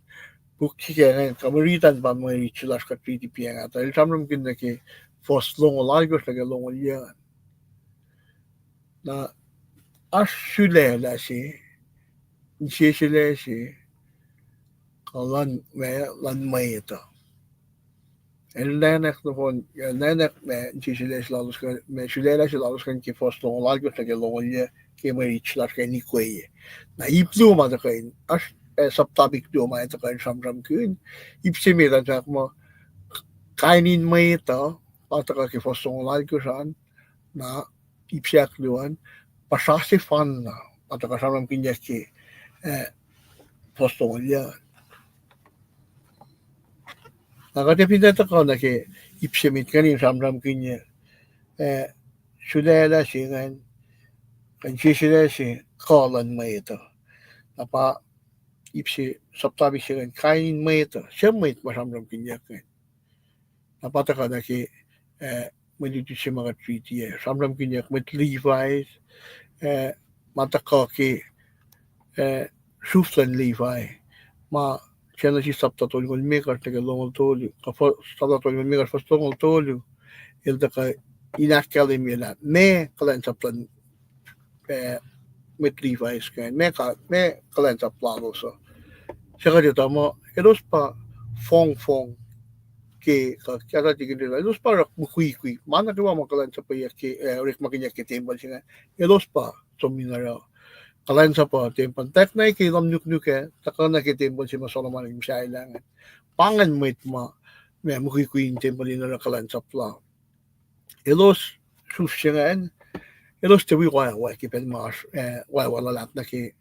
Puk sika ingacn, kuh mwe rit an pa mwe rit se lasr kuht riti piacng ah. Tuh el sramsramkihn nuh ke fuhs longoul alkosr nuh ke longoul yac an. Na oasr sulaclah se, inseselac se, kuh luhn, ma luhn mwet uh. El nwacknak nohfohn, el nwacknak ma inseselac se lalos, ma sulaclah se lalos ingacn ke fuhs longoul alkosr nuh ke longoul yac ke mwe rit se lasr kuh in ikweye. Na ip luo ma tuhkuh in, oasr, eh, subtopic luo ma tuhkuh in sramsramkihn. Ip se met an fahk muh, kain in mwet uh, pa tuhkuh ke fuhs longoul alkosr an, na ip se ahkluo an, puhsra sefanna, ma tuhkuh sramsramkihnyuck ke, eh, fohs tolngoul. Na kuht ac fin tuhkuh nuh ke ip se met ingacn in sramsramkihn, eh, sulaclah se ingacn, kuh in seselac se, kuh luhn mwet uh. Na pa ip se, sapta se ingacn, kain in mwet uh, suc mwet ma sramsramkihnyuck ingacn. Na pa tuhkuh nuh ke, eh, mwe lutlut se ma kuht riti ah, sramsramkihnyuck mwet Levi, eh, ma tuhkuh ke, eh, sruf luhn Levi, ma Genesis sapta tolngoul limekohsr nuh ke longoul tolu, kuh sapta tolngoul limekohsr fuhs longoul tolu, el tuhkuh in ahkkahlwemye lah meac kuhlwacnsap luhn, eh, mwet Levi ingacn, meac kuh, meac kuhlwacnsap lalos uh. Suc kuht etuh muh elos pa fongfong ke, kuh kahs lal tikin, elos pa oruh mukwikwi ma nuh kwewa ma kuhlwacnsapweyuck ke, eh, orekmakihnyuck ke tempuhl se ingacn. Elos pa som in oruh kuhlwacnsap uh tempuhl. Tackna ke lohm nuknuk ah, tuhkuh nuh ke tempuhl se ma Solomon el muhsahllah ingacn, pa ingacn mwet ma, ma mukwikwi in tempuhl in oruh kuhlwacnsap la. Elos sruf se ingacn, elos tiac wi wacwac ke pacl ma oasr, eh, wacwac luhlahp nuh ke,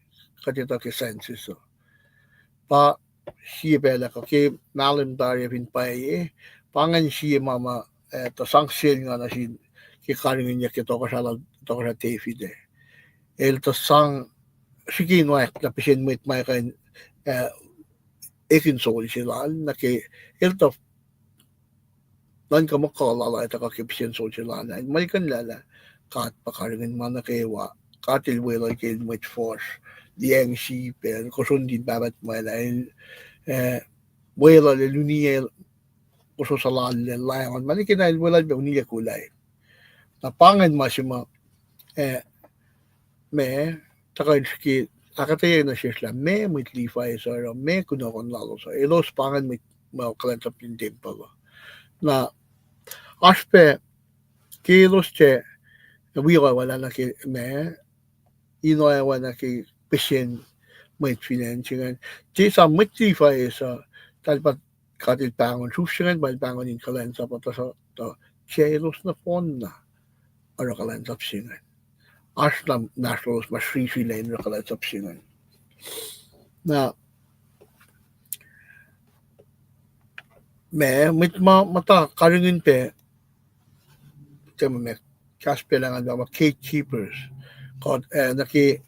kuht etuh ke census uh. Pa sie pacl ah kuh ke mahlwem tari ah fin pwacye, pa ingacn sie ma ma, eh, tuh sang sel nga nuh sin ke karihngihnyuck ke tohkohsrah, tohkohsrah David ah. El tuh sang srihke in oack na pihsen mwet ma kuh in, eh, ekin sol se lal, nuh ke el tuh nuhnkuh muh kuh lal ah tuhkuh ke pihsen sol se lal ah, el muhlkuhnlah lah God pa karihngihn ma nuh kwewa. God el weluhl ke el mwet fuhsr, liyacacng sip ah, el kosro nuhtin pahpah tuhmwacl ah, el, eh, weluhl, el uniyac, kosro suhlallacl, liyacacng ma nuh ke na el weluhl pac uniyac kuhlwacng. Na pa ingacn ma se ma, eh, ma tuhkuh in srihke ahkuhtweyac nuh sesr lah meac mwet Levi suc oruh, meac kunohkohn lalos uh. Elos pa ingacn mwet ma kuhlwacnsap in tempuhl uh. Na oasr pac ke elos tiac wi oacwaclah nuh ke ma in oacna ke pihsen mwet fin acn se ingacn. Tiac esam mwet Levi suc, tahl pa God el pahngon, sruf se ingacn pa el pahngon in kuhlwacnsap uh, tuhsruhktuh tiac elos nohfohnna oruh kuhlwacnsap se ingacn. Oasr na inmahsrlolos ma srisrilac in oruh kuhlwacnsap se ingacn. Na ma mwet ma muhta karihngihn pac, tiac ma, ma kahs pacl ah ngan fahk muh gatekeepers. Kuht, eh, nuh ke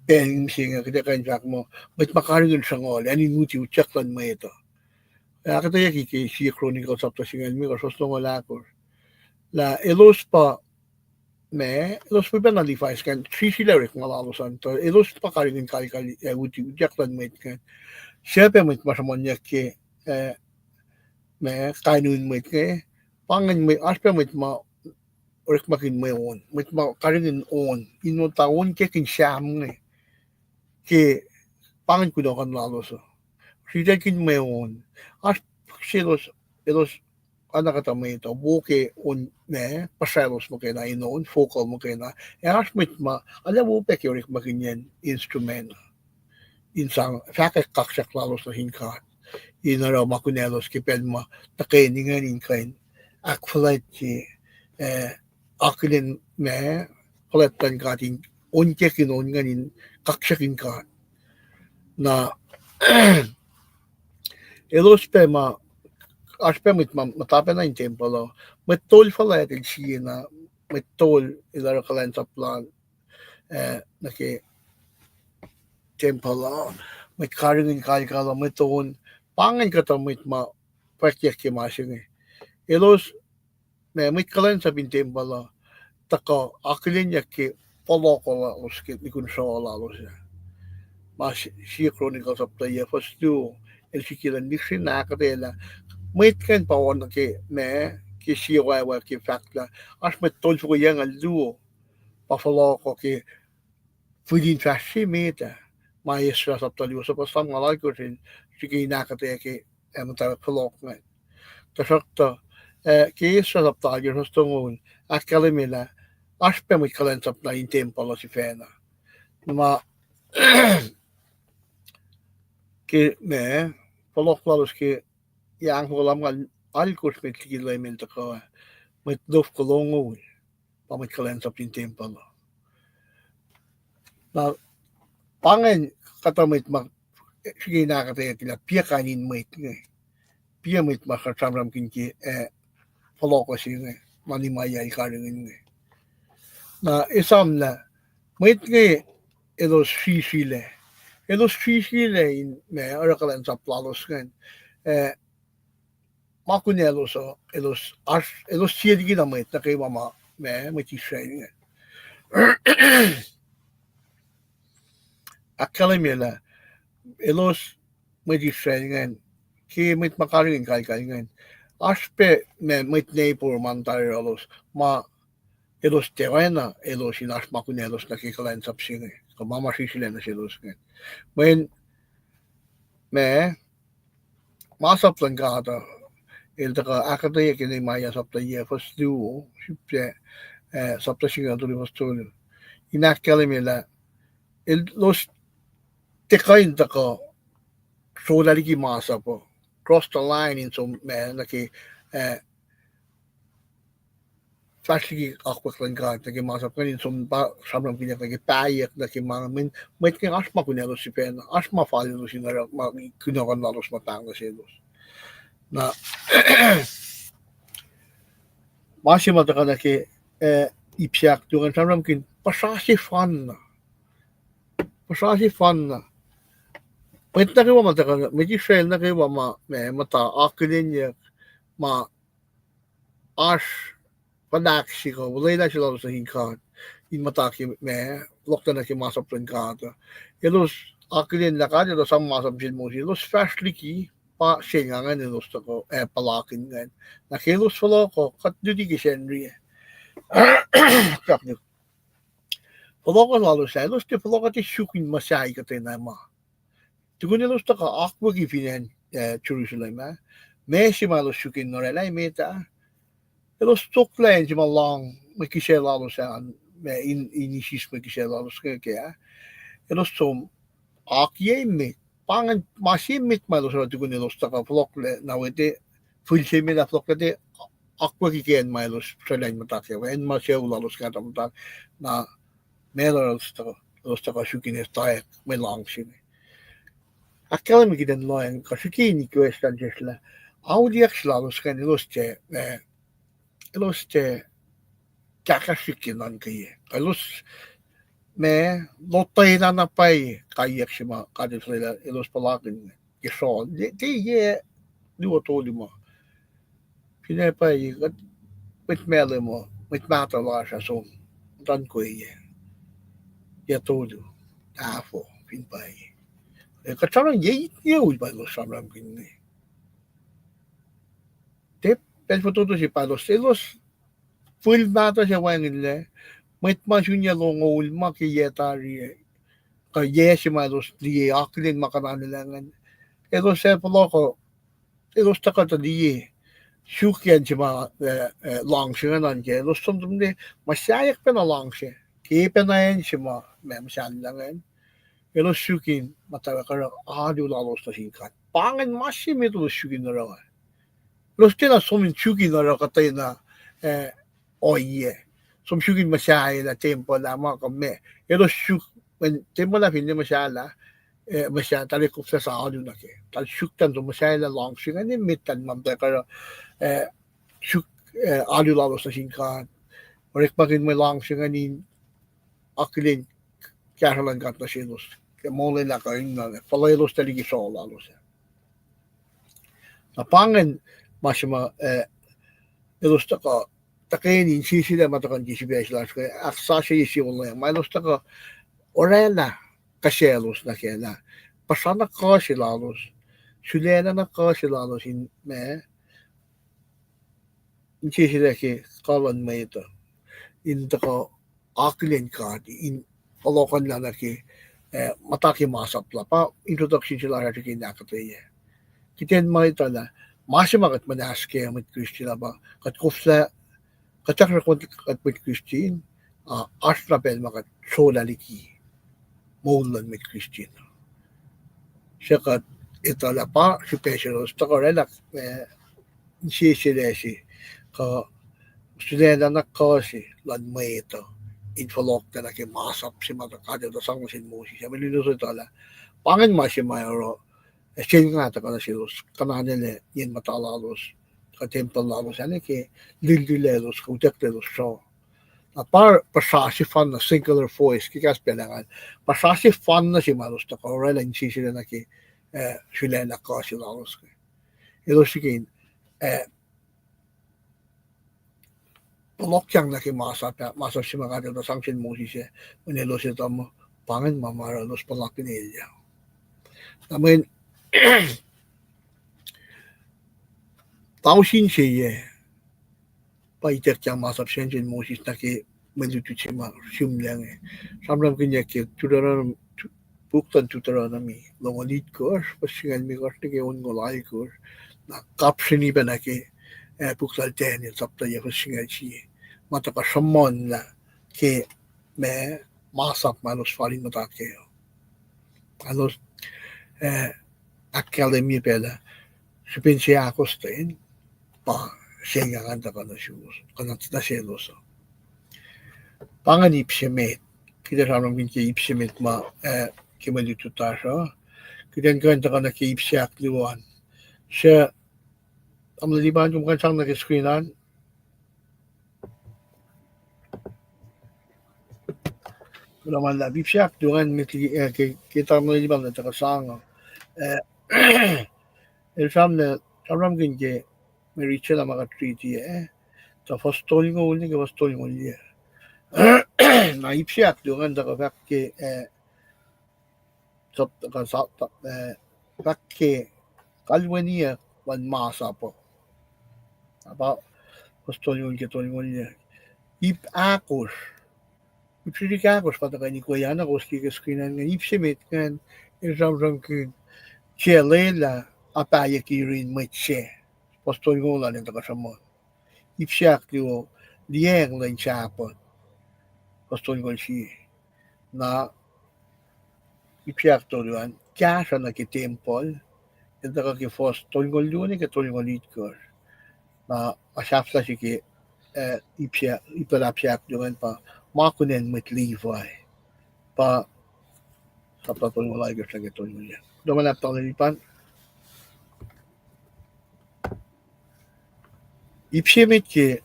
pacl se inge kuht ac kuh in fahk muh mwet ma karihngihn sruhnguhl, acn in uti utyak luhn mwet uh. Ahkuhtweyucki ke sie Chronicles sapta singucul limekohsr, fuhs longoul ahkosr, lah elos pa, ma, elos wi pacna Levi ingacn, srisrilac orekma lalos an, tuh elos pa karihngihn kalkal, eh, uti utyak luhn mwet ingacn. Suc pac mwet ma sruhmuhnyuck ke, eh, ma, kain in mwet inge, pa ingacn, oasr pac mwet ma orekmakihn mwe on, mwet ma karihngihn on, in muhta on kac in Sam inge, ke pa ingacn kunohkohn lalos uh. Sritaclkihn mwe on. Oasr selos, elos oacna kuhtuh mwet uh wo ke on, ma, puhsralos muhkwena in on, fohkol muhkwena. Ac oasr mwet ma arlac wo pac ke orekmakihnyacn instrument in sang fahkwack kaksak lalos nuh sin God, in oruh ma kunaclos ke pacl ma tuhkweni ingacn in kuh in ahkfuhlwactye, eh, akihlen, ma, fuhlwact luhn God in on kac in on ingacn in kaksakihn God. Na elos pac ma, oasr pac mwet ma muhta pacna in tempuhl uh, mwet tol fuhlwact el siena, mwet tol el oruh kuhlwacnsap lal, eh, nuh ke tempuhl uh, mwet karihngihn kalkal uh, mwet on, pa ingacn kuhtuh mwet ma fwackyuck ke ma se inge. Elos, ma, mwet kuhlwacnsap in tempuhl uh, tuhkuh akihlenyuck ke fohlohkoh lalos ke nikihn sruoh lalos ah. Ma sie Chronicles sapta yac, fuhs luo, el srihke luhn lihksreni ahkuhtweyac lah mwet ingacn pa oacna ke, ma, ke sie wacwac ke fahk lah oasr mwet tolfoko yucngucul luo pa fohlohkoh ke fihl in fahsr se met ah. Ma Ezra sapta luo, fuhs lumngaul alkosr el srihke in ahkuhtweyac ke, eh, muhtwacwacack fohlohk ingacn. Tuhsruhktuh, eh, ke Ezra sapta alkosr, fuhs tolngoul, ahkkahlwemye lah oasr pac mwet kuhlwacnsap na in tempuhl uh sifacna. Na ma ke, ma, fohlohk lalos ke yac angfoko lumngaul alkosr met liki Leum el tuhkuh, mwet lofoko longoul pa mwet kuhlwacnsap in tempuhl uh. Na pa ingacn kuhtuh mwet ma srihke in ahkuhtweyac lah piac kain in mwet inge. Piac mwet ma kuht sramsramkihn ke, eh, fohlohkoh se inge, ma Nehemiah el karihngihn inge. Na esam lah mwet inge elos srisrilac. Elos srisrilac in ma oruh kuhlwacnsap lalos ingacn. Eh, ma kunaclos uh, elos, elos sie liki na mwet nuh kwewa ma, ma mwet Israel inge. Ahkkahlwemye lah elos mwet Israel ingacn, ke mwet ma karihngihn kalkal ingacn, oasr pac ma mwet neighbor ma tari lalos, ma elos tiac oacna elos in oasr ma kunaclos nuh ke kuhlwacnsap se inge, kuh ma ma srisrilac nuh selos ingacn. Mweyen, ma, masap luhn God uh, el tuhkuh ahkuhtweyac ke Nehemiah sapta yac fuhs luo, srihpac, eh, sapta singucul tolu fuhs tolu. In ahkkahlwemye lah elos tiac kuh in tuhkuh sola liki masap uh, cross the line in som ma nuh ke, eh, fahsr liki akwuck luhn God nuh ke masap ingacn in som pa sramsramkihnyuck nuh ke pahyuck nuh ke ma, mweyen mwet inge oasr ma kunaclos sifacna, oasr ma fal elos in oruh ma kunohkohn lalos ma pahng nuh selos. Na ma se ma tuhkuh nuh ke, eh, ip se ahktolu an sramsramkihn puhsra sefanna. Puhsra sefanna. Mwet nuh kwewa ma tuhkuh, mwet Israel nuh kwewa ma, ma muhta akihlenyuck ma oasr fuhlahk se kuh olwelah se lalos nuh sin God in muhta ke ma, fohlohklah nuh ke masap luhn God uh. Elos akihlen lah God El sang masap sel Moses, elos fahsr liki, pa sel nga ingacn elos tuhkuh, eh, puhlakihn ingacn. Na ke elos fohlohkoh, kuht luti ke Sacnri ah, fohlohkoh lalos ah, elos tiac fohlohkoh, tiac suk in muhsahi kuhtwena ma. Tukun elos tuhkuh akwucki fin acn, eh, Jerusalem ah, ma se ma elos suk in orwaclah met ah, elos soklah acn se ma lohng mwe kihsac lalos ah, ma in, in isis mwe kihsac lalos inge ke ah. Elos som akiyac met. Pa ingacn ma se met ma elos oruh tukun elos tuhkuh fohlohklac, na wete fihl se met ah fohlohklac, tiac akwucki ke acn ma elos srwaclah in muhta kac, acn ma sucu lalos kahto muhta, na ma elos tuhkuh, elos tuhkuh suk in etwacack mwe lohng se inge. Ahkkahlwemye kihtin lohacng kuh srihke in ikoeslah sesr lah auliyak se lalos ingacn elos tiac, eh, elos tiac kahkahsrihk ke nuhnkeyac. Elos, ma, lotwelah na pwacye kaiyuck se ma God El fuhlwelah elos puhlakihn ke Saul. Tiac yac luo tolu ma. Finne pwacye, kuht, mwet Malem uh, mwet mahtuh lasr ah som, muhtuhnkuhiyac. Yac tolu, tahfuh, fin pwacye. Eh, kuht sramsram yac itngucul pa elos sramsramkihn inge. Tiac pacl fototo se pa elos, elos fihl mahtuh se wacngihnlac, mwet ma sun yac longoul ma ke yac tari, kuh yac se ma elos liye akihlen ma kuhnanelah ingacn. Elos ac fohlohkoh, elos tuhkuh tuh liye, suk acn se ma, eh, eh, luhngse ingacn an ke, elos som som liye, muhsaheack pacna luhngse, ke pacna acn se ma, ma muhsahllah ingacn. Elos suk in muhtwacwacack oruh alu lalos nuh sin God. Pa ingacn ma se met elos suk in oruh. Elos tiacna som in suk in oruh kuhtwena, eh, ohiyac. Som suk in muhsahelah tempuhl ah ma kuh ma. Elos suk, mweyen tempuhl ah finne muhsahlah, eh, muhsah, tahl koflah sa alu nuh kac. Tahl suk tuh in som muhsahelah luhngse ingacn, met tuh ma muhtwacwacack oruh, eh, suk, eh, alu lalos nuh sin God. Orekmakihn mwe luhngse ingacn in akihlen kahsruh luhn God nuh selos ke molwelah kuh in, fuhlwelos tuh liki Saul lalos ah. Na pa ingacn ma se ma, eh, elos tuhkuh, tuhkweni inseselac ma tuhkuh nuh ke sifac se lasr ke Acts sasuc sie wolweacng ma elos tuhkuh orwaclah kuhsaclos nuh kac lah puhsra na kuh se lalos, sulaclah na kuh se lalos in ma, inseselac ke kuh luhn mwet uh, in tuhkuh akihlen God, in fohlohkohnlah nuh ke, eh, muhta ke masap la, pa introduction se lasr ah srihke in ahkuhtweyac. Kihtin mwet uh lah, ma se ma kuht muhnahs kac mwet Christian ah pa, kuht koflah, kuht srackna kuht mwet Christian, ah, oasr na pacl ma kuht solah liki moul luhn mwet Christian. Suc kuht etuh lah pa srihpac selos tuhkuh orwaclah, eh, inseselac se, kuh sulaclah na kuh se luhn mwet uh, in fohlohk tuh nuh ke masap se ma tuh God El tuh sang nuh sin Moses ah, mweyen elos etuh lah pa ingacn ma se ma oruh, eh, sel nga tuhkuh nuh selos, kuhnanele yen muhta lalos, kuh tempuhl lalos ah, nuh ke lulluhlos, kuh utucklac elos sruh. Na pa puhsra sefanna, singular voice, ke kahs pacl ah ngan, puhsra sefanna se ma elos tuhkuh orwaclah insese nuh ke, eh, sulaclah kuh se lalos ke. Elos srihke in, eh, fohlohkyang nuh ke masap, masap se ma God El tuh sang sin Moses ah, mweyen elos etuh muh pa ingacn ma ma oruh elos puhlakihn elyah. Na mweyen tausin se yac pa ituckyang masap se sin Moses nuh ke mwe lutlut se ma sihmlac inge. Sramsramkihnyuck ke Deuteronomy, puk luhn Deuteronomy longoul itkohsr, fuhs singucul limekohsr nuh ke onngoul alkohsr, na kapsreni pac nuh ke, eh, puk lal Daniel, sapta yac, fuhs singucul sie. Ma tuhkuh sruhmuhnlah ke ma, masap ma elos fal in muhta kac. Elos, eh, ahkkahlwemye pacl ah, srihpen seahkostwen, pa sel nga ngan tuhkuh nuh suwos, kuh nuh selos uh. Pa ingacn ip se met, kuht ac sramsramkihn ke ip se met ma, eh, ke mwe lutlut lasr uh. Kuht in kuh in tuhkuh nuh ke ip se ahkluo an. Suc, tamuhlwel Lipan, kom kuh in sang nuh ke screen an. Kuloh ma luhlahp. Ip se ahkluo ingacn met liki, eh, ke, ke tamuhlwel Lipan el tuhkuh sang uh. Eh, el sramsramkihn ke mwe riti se na ma kuht riti, eh, tuh fuhs tolngoul nuh ke fuhs tolngoul yac. Na ip se ahkluo ingacn tuhkuh fahk ke, eh, fahk ke kalweniyuck luhn masap uh. Na pa fuhs tolngoul ke tolngoul yac. Ip ahkosr, ip srihsrihk ahkosr pa tuhkuh in ikweya na kowos liye ke screen an ingacn, ip se met ingacn el sramsramkihn ke lwelah, apahyuck yurin mwet se. Fuhs tolngoul an el tuhkuh sruhmuhn. Ip se ahkluo, liyacacng lwen Sahpuht. Fuhs tolngoul sie. Na ip se ahktolu an, kahsruh nuh ke tempuhl, el tuhkuh ke fuhs tolngoul luo nuh ke tolngoul itkohsr. Na ma sahflah se ke, eh, ip se, ip luhlahp se ahkluo ingacn pa ma kunacn mwet Levi. Pa sapta tolngoul alkohsr nuh ke tolngoul yac. Kuloh ma luhlahp, tamuhlwel Lipan. Ip se met ke,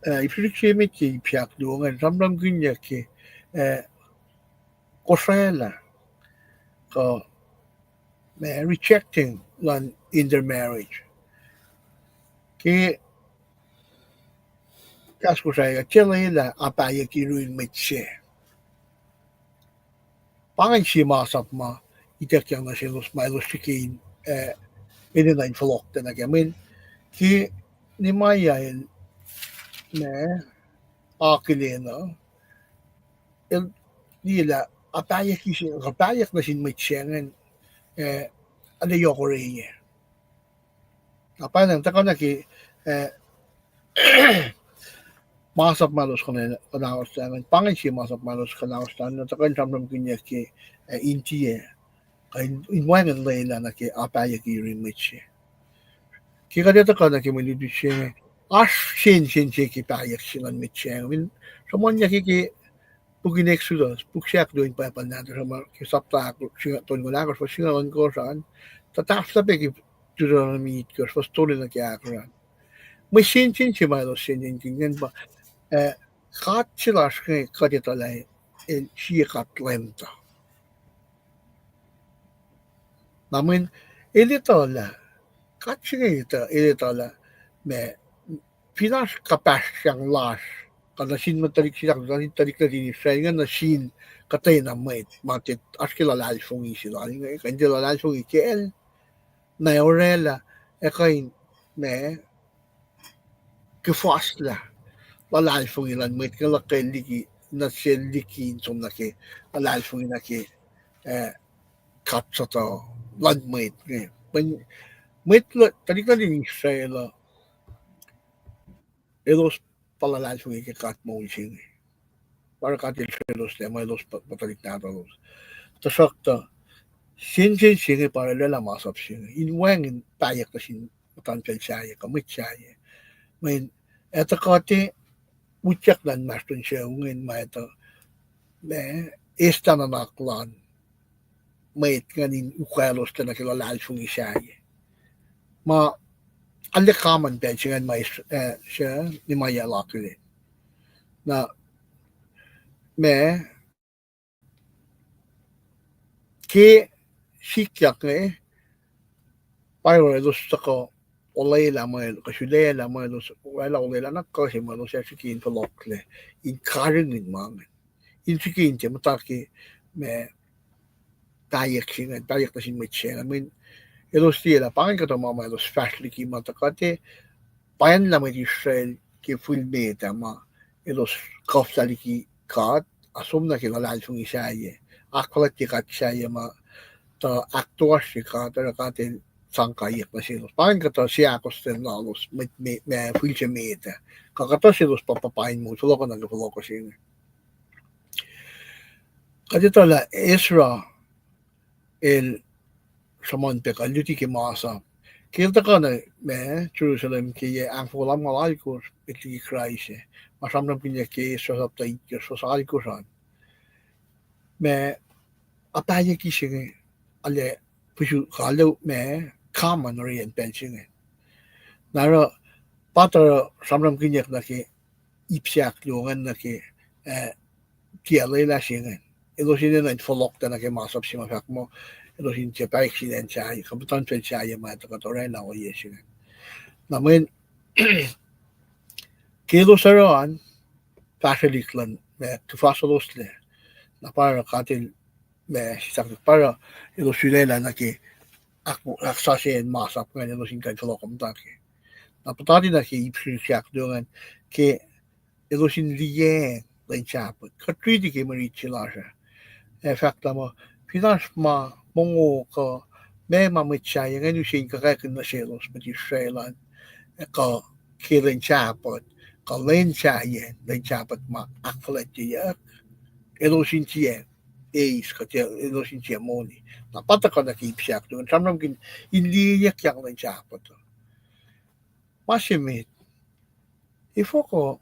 eh, ip srihsrihk se met ke ip se ahkluo ingacn sramsramkihnyuck ke, eh, kosraclah, kuh, ma, rejecting luhn intermarriage. Ke kahs Kosrae, ke lwelah, apahyuck yurin mwet se. Pa ingacn sie masap ma ituckyang nuh selos ma elos srihke in, eh, enenuh in fohlohk tuh nuh kac. Mweyen ke Nehemiah el, ma, akihlen uh, el liye lah apahyuck, apahyuck nuh sin mwet se ingacn, eh, arlac yohk orekma. Na pa ingacn tuhkuh nuh ke, eh, masap ma elos kuh in kuhnahoslah ingacn, pa ingacn sie masap ma elos kuhnahoslah, na tuhkuh in sramsramkihnyuck ke, eh, in tiac, kuh in, in wacngihn lwelah nuh ke apahyuck yurin mwet se. Ke kuht ac tuhkuh nuh ke mwe lutlut se inge, oasr sensen se ke pahyuck se luhn mwet se inge. Sruhmuhnyuck ke, ke puk in Exodus, puk se ahkluo in Bible nahtuhsr uh, ke sapta tolngoul ahkosr, fuhs singucul ohnkohsr an, tuh tahfwelah pac ke Deuteronomy itkohsr, fuhs tolu nuh ke ahkosr an. Mwe sensen se ma elos sensenkihn ingacn pa, eh, God se lasr inge kuht etuh lah el sie God leum tuh. Na mweyen el etuh lah, God se inge etuh, el etuh lah, ma, fin oasr kuhpahsryang lasr, kuh nuh sin mwet tuhlihk sesr, nuh sin tuhlihk nuhtin Israel inge, nuh sin kuhtwena mwet ma tiac oasr ke luhlahlfongi se lal inge, kuh in tiac luhlahlfongi kacl, na orwaclah, ac kuh in, ma, kuhfaslah luhlahlfongi luhn mwet inge luhk liki, nuh sel liki in som nuh ke luhlahlfongi nuh ke, eh, God sutuh luhn mwet inge. Mweyen mwet, tuhlihk nuhtin Israel uh, elos pa luhlahlfongi ke God moul se inge. Pa oruh God el srelos lah ma elos pa, pa tuhlihk nahtuhlos. Tuhsruhktuh, sensen se inge pa orwaclah masap se inge in wacngihn pahyuck nuh sin muhtuhnfacl sahyac kuh mwet sahyac. Mweyen, etuh kuht e, utyak nuhn masrton se ungen ma etuh, ma, eslah nuhnak lun mwet ingacn in ukwaclos nuh ke luhlahlfongi sahyac. Ma, arlac common pacl se ingacn ma, eh, se, Nehemiah el akihlen. Na, ma, ke sikyak inge, pa elos tuhkuh olwelah muh, kuh sulaclah muh elos oraclah olwelah na kuh se ma elos ac srihke in fohlohklac, in karihngihn ma ingacn, in srihke in tiac muhta ke, ma, pahyuck se ingacn, pahyuck nuh sin mwet se ingacn, mweyen elos liye lah pa ingacn kuhtuh ma ma elos fahsr liki ma tuhkuh te, pa ingacn lah mwet Israel ke fihl met ah ma elos kuhflah liki God, ac som nuh ke luhlahlfongi sahyac, ahkfuhlwactye God sahyac ma tuh ahktoasrye God, oruh God el sang kaiyuck nuh selos. Pa ingacn kuhtuh seahkostwen lalos, mwet me, ma fihl se met ah. Kuh kuhtuh selos pa, pa, pa in moul, fohlohkoh nuh ke fohlohkoh se inge. Kuht etuh lah Ezra el sruhmuhn pac kuh luti ke masap ke el tuhkuh nuh, ma, Jerusalem ke yac ahngfoko lumngaul alkosr met liki Kraist ah, ma sramsramkihnyuck ke Ezra sapta itkohsr, fuhs alkosr an. Ma, a pahyuck se inge, arlac pihsu kuh arlac, ma, common oreyacn pacl se inge. Na oruh, pa tuh oruh sramsramkihnyuck nuh ke ip se ahkluo ingacn nuh ke, eh, tiac lwelah se ingacn. Elos enenuh in fohlohk tuh nuh ke masap se ma fahk muh elos in tiac pahyuck sin acn sahyac, kuh muhtuhnfacl sahyac ma etuh kuht oraclah ohiyac se ingacn. Na mweyen ke elos oruh an, fahsrwelihk luhn, ma, kuhfa seloslac, na pa oruh God el, ma, sisaknik pa oruh elos sulaclah nuh ke ahk-, ahksasucye masap ingacn elos in kuh in fohlohk muhta ke. Na puhtati nuh ke ip srihsrihk se ahkluo ingacn ke elos in liyacacng lwen Sahpuht. Kuht riti ke mwe riti se lasr ah, ac fahk lah muh, fin oasr ma mongo kuh meac ma mwet sahyac ingacn use in kuhkakihn nuh selos mwet Israel an, kuh ke lwen Sahpuht, kuh lwen sahyac, lwen Sahpuht ma ahkfuhlwactyeyuck, elos in tiac eis, kuh tiac, elos in tiac moli. Na pa tuhkuh nuh ke ip se ahkluo ingacn, sramsramkihn in liyeyuckyang lwen Sahpuht uh. Ma se met, efuh kuh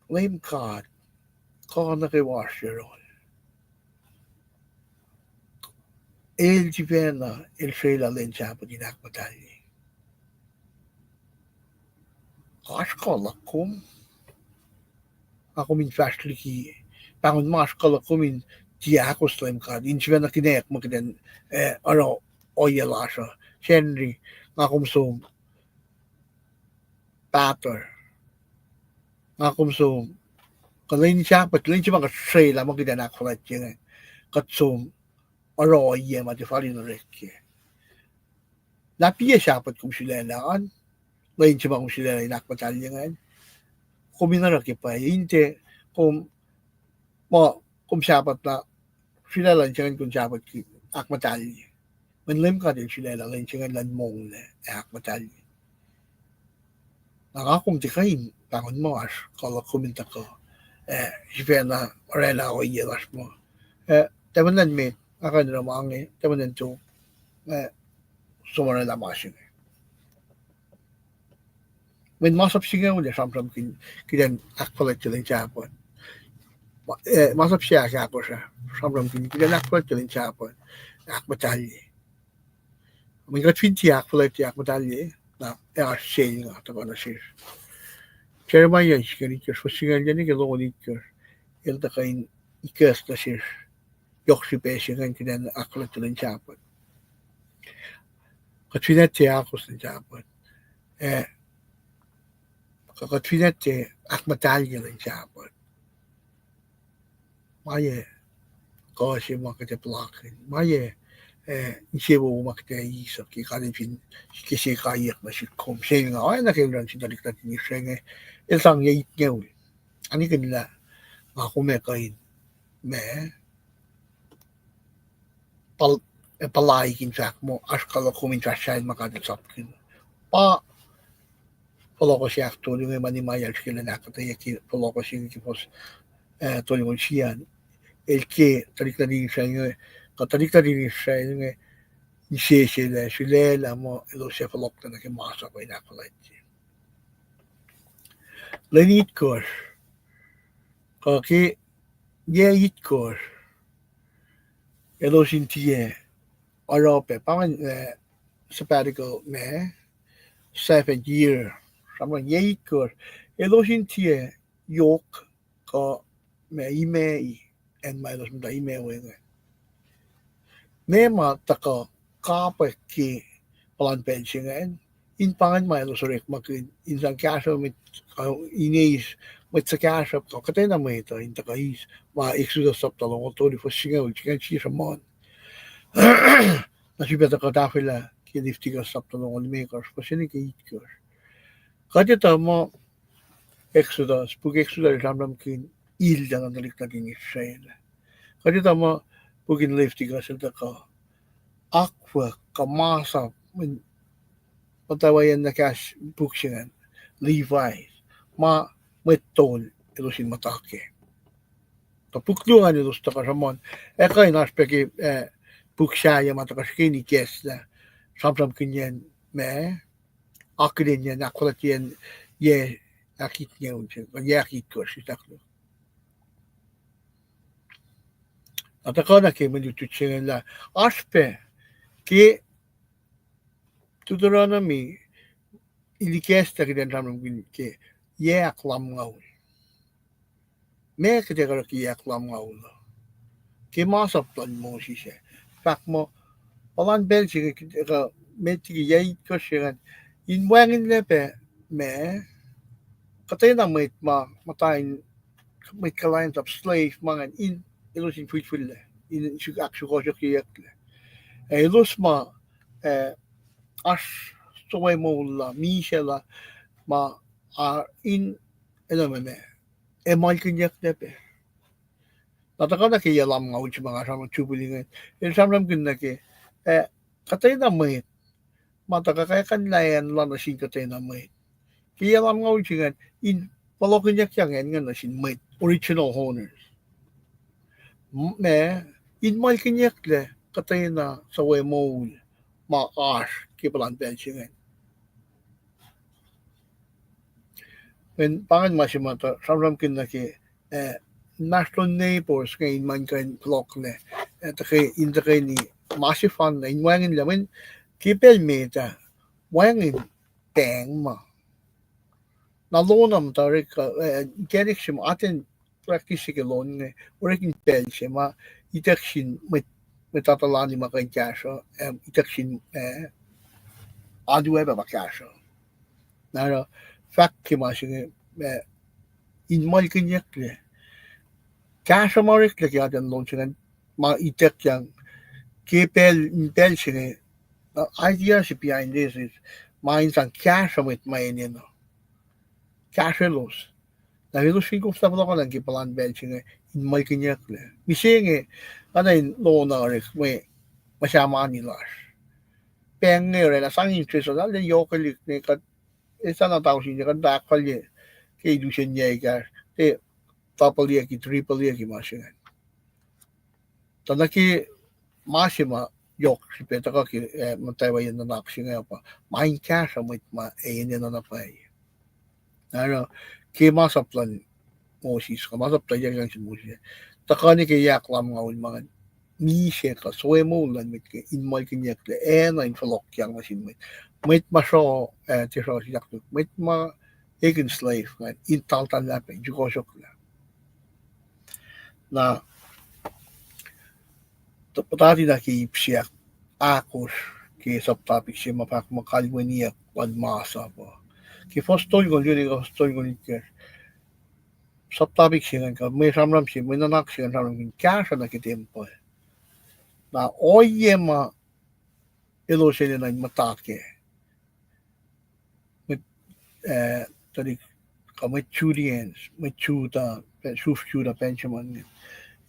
Leum God kuh nuh kwewa oasr yohrohl, el sifacna el srelah lwen Sahpuht in ahkmuhtahlye. Oasr kuh luhk kom, nga kom in fahsr liki, pahngon ma oasr kuh luhk kom in tiac ahkos Leum God in sifacna kinek muh kuht in, eh, oruh ohiyac lasr uh. Sacnri, nga kom som pahtuh, nga kom som, kuh lwen Sahpuht, lwen se ma kuht srelah muh kuht in ahkfuhlwactye inge, kuht som oruh ohiyac ma tiac fal in orek kac. Lah piyac Sahpuht kom sulaclah an, lwen se ma kom sulaclah in ahkmuhtahlye ingacn, kom in oruh ke pwacye in tiac, kom, muh kom Sahpuht na sulaclah lwen se ingacn kom Sahpuht ke ahkmuhtahlye. Mweyen Leum God el sulaclah lwen se ingacn luhn monglac ac ahkmuhtahlye. Na nga kom tiac kuh in pahngon ma oasr kuh luhk kom in tuhkuh, eh, sifacna oraclah ohiyac lasr muh, eh, tamuhlwel met, nga kuh in oruh ma inge, tamuhlwel tok, eh, som oraclah ma se inge. Mweyen masap singucul ah sramsramkihn kuht in ahkfuhlwactye lwen Sahpuht. Ma-, eh, masap se ahkahkosr ah sramsramkihn kuht in ahkfuhlwactye lwen Sahpuht, ahkmuhtahlye. Mweyen kuht fin tiac ahkfuhlwactye ahkmuhtahlye, na ac oasr selnga tuhkuh nuh sesr. Jeremiah singucul itkohsr, fuhs singucul yac nuh ke longoul itkohsr, el tuhkuh in ikacs nuh sesr yohk srihpac se ingacn kuht in ahkfuhlwactye lwen Sahpuht. Kuht fin tiac ahkos lwen Sahpuht, eh, kuh kuht fin tiac ahkmuhtahlye lwen Sahpuht, ma yac kuh se ma kuht ac puhlakihn, ma yac, eh, insewowo ma kuht ac eis uh ke God el fin ke se kaiyuck nuh sihk kom. Selnga oacna ke el oruh nuh sin tuhlihk nuhtin Israel inge, el sang yac itngucul. Anikihn lah nga kom ac kuh in, ma, pal-, eh, puhlaik in fahk muh oasr kuh luhk kom in fahsr sahyac ma God el sapkihn. Pa fohlohkoh se ahktolu inge ma Nehemiah el srihke elan ahkuhtweyac ke fohlohkoh se inge ke fuhs, eh, tolngoul sie an. El ke tuhlihk nuhtin Israel inge, kuh tuhlihk nuhtin Israel inge, inseselac, sulaclah muh elos ac fohlohk nuh ke masap uh in ahkfuhlwactye. Lwen itkohsr, kuh ke yac itkohsr, elos in tiac oruh pac, pa ingacn, eh, sabbatical ma, seven year, sramsram yac itkohsr, elos in tiac yohk kuh ma imac, acn ma elos muhta imac we inge. Meac ma tuhkuh kapwack ke puhlan pacl se ingacn, in pa ingacn ma elos orekmakihn in sang kahsruh mwet, uh, in eis mwet suhkahsruhp kuh kuhtwena mwet uh in tuhkuh eis, ma Exodus sapta longoul tolu fuhs singucul, singucul sie sruhmuhn. Na srihpac tuhkuh tahfwelah ke Leviticus sapta longoul limekohsr fuhs se nuh ke itkohsr. Kuht etuh muh Exodus, puk Exodus el sramsramkihn iltanuh tuhlihk nuhtin Israel. Kuht etuh muh puk in Leviticus el tuhkuh akwuck kuh masap, mweyen muhtwacwacyacn na kahs puk se ingacn, Levi, ma mwet tol elos in muhta kac. Tuh puk luo ingacn elos tuhkuh sruhmuhn, ac kuh in oasr pac ke, eh, puk sahyac ma tuhkuh srihkeni ikacslah, sramsramkihnyacn ma, akihlenyacn, ahkfuhlwactyeyacn yac ahkitngucul se, yac ahkitkohsr, sislah. Na tuhkuh nuh ke mwe lutlut se inge lah oasr pac ke Deuteronomy, el ikacslah kuht in sramsramkihn ke yac ahklamngaul. Meac kuht ac oruh ke yac ahklamngaul uh? Ke masap luhn Moses ah, fahk muh puhlan pacl se inge, kuh met liki yac itkohsr se ingacn, in wacngihnlac pac ma, kuhtwena mwet ma muhta in, mwet kuhlwacnsap, slave ma ingacn, in elos in fihlfihllac, in suk-, ahksukohsohkyeyucklac. Ac elos ma, eh, oasr sowe moul la, misac la, ma, ah, in, enenuh ma, ac muhlkihnyucklac pac. Na tuhkuh nuh ke yac lumngaul se ma nga sramsram Jubilee inge, el sramsramkihn nuh ke, eh, kuhtwena mwet, ma tuhkuh kakuhnlah acn la nuh sin kuhtwena mwet. Ke yac lumngaul se ingacn, in fohlohkihnyuckyang acn ingacn nuh sin mwet original owners. M-, ma, in muhlkihnyucklac kuhtwena sowe moul ma oasr ke puhlan pacl se ingacn. Mweyen pa ingacn ma se ma tuh sramsramkihn nuh ke, eh, inmahsrlon neighbors inge in ma in kuh in fohlohklac, eh, tuhke-, in tuhkweni ma sefanna in wacngihnlac, mweyen ke pacl met ah, wacngihn pahng ma. Na lohm tuh orek, eh, inkacnek se ma atacn practice se ke lohm inge, orek in pacl se ma ituck sin mwet, mwet Atalani ma kuh in kahsruh, eh, ituck sin, eh, alu ac pa kahsruh. Na oruh fahk ke ma se inge, eh, in muhlkihnyucklac. Kahsruh ma oreklac ke atacn lohm se ingacn, ma ituckyang ke pacl, in pacl se inge, na idea se behind this is, ma in sang kahsruh mwet ma enenuh. Kahsrwelos. Na elos fin koflah fohlohkohnacng ke puhlan pacl se inge in muhlkihnyucklac. Mihsenge, nga na in lohm na orek mwe, mwe sahmani lasr. Pahng inge oraclah sang interest, arlac yohkwelihk ne kuht, eslah na tausin se kuht ahkfalye ke lusen yac ekahsr, te double-yucki, triple-yucki ma se ingacn. Tuh nuh ke ma se ma yohk srihpac tuhkuh ke, eh, muhtwacwacyacn nuhnak se inge pa ma in kahsruh mwet ma enenuh na pwacye. Oruh ke masap luhn Moses, kuh masap tuh iyuckyang sin Moses, tuhkuh nuh ke yac ahklamngaul ma ingacn, misac kuh sowe moul luhn mwet ke in muhlkihnyucklac, enenuh in fohlohkyang nuh sin mwet. Mwet ma sruh, eh, tiac sruh sisaktuk, mwet ma ekihn slave ingacn in taltallah pac, in sukohsohklah. Na, tuh puhtati na ke ip se ahkosr ke subtopic se ma fahk muh kalweniyuck luhn masap uh. Ke fuhs tolngoul, liye ke fuhs tolngoul itkohsr, subtopic se ingacn kuh mwe sramsram se, mwe nuhnak se ingacn sramsramkihn kahsruh nuh ke tempuhl. Na ohiyac ma elos enenuh in muhta kac. Mwet, eh, tuhlihk, kuh mwet Judeans, mwet Judah, sruf Judah, Benjamin inge,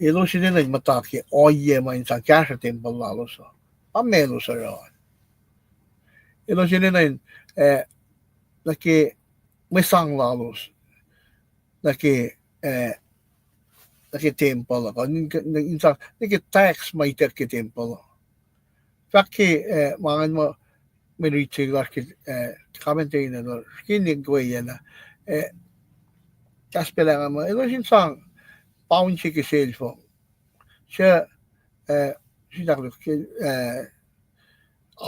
elos enenuh in muhta ke ohiyac ma in sang kahsruh tempuhl lalos uh. Pa ma elos oruh. Elos enenuh in, eh, nuh ke mwe sang lalos nuh ke, eh, nuh ke tempuhl uh, kuh in, in sang nuh ke tax ma ituck ke tempuhl uh. Fahk ke, eh, ma ingacn ma mwe rit se lasr ke, eh, commentary na, srihke in kweyacna, eh, kahs pacl ah nga muh elos in sang pound se ke selfo. Su, eh, sitak luhk, eh,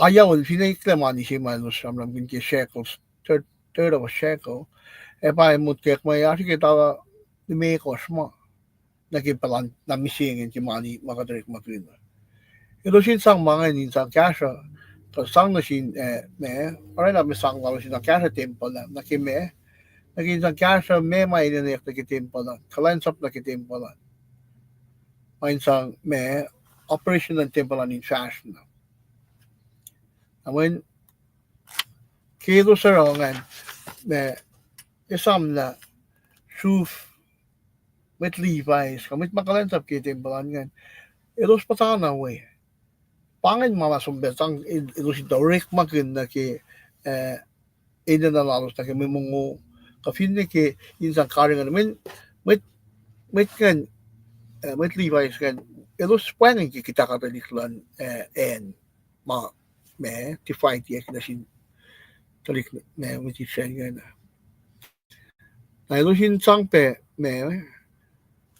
ayaol fin eklac mani se ma elos sramsramkihn ke shekels, third, third of a shekel, ac pa mutkack ma oasr ke tala limekohsr ma nuh ke puhlan na misenge ke mani ma kuht orekmakihn. Elos in sang ma ingacn in sang kahsruh, kuh sang nuh sin, eh, ma, oruh na mwe sang lalos in sang kahsruh tempuhl ah, nuh ke ma, nuh ke in sang kahsruh ma ma enenweyuck nuh ke tempuhl an, kuhlwacnsap nuh ke tempuhl an. Ma in sang ma, operation luhn tempuhl an in fahsr na. Na mweyen ke elos oruh ingacn, ma, esam lah sruf mwet Levi, kuh mwet ma kuhlwacnsap ke tempuhl an ingacn, elos puhtana we. Pa ingacn ma ma som pac sang el-, elos in tuh orekmakihn nuh ke, eh, enenuh lalos nuh ke mwe mongo, kuh finne ke in sang karihngihn, mweyen, mwet, mwet ingacn, eh, mwet Levi ingacn, elos wacngihn ke kuhtuh tuhlihk luhn, eh, acn, ma, ma, divide-yac nuh sin tuhlihk, ma, mwet Israel ingacn. Na elos in sang pac, ma,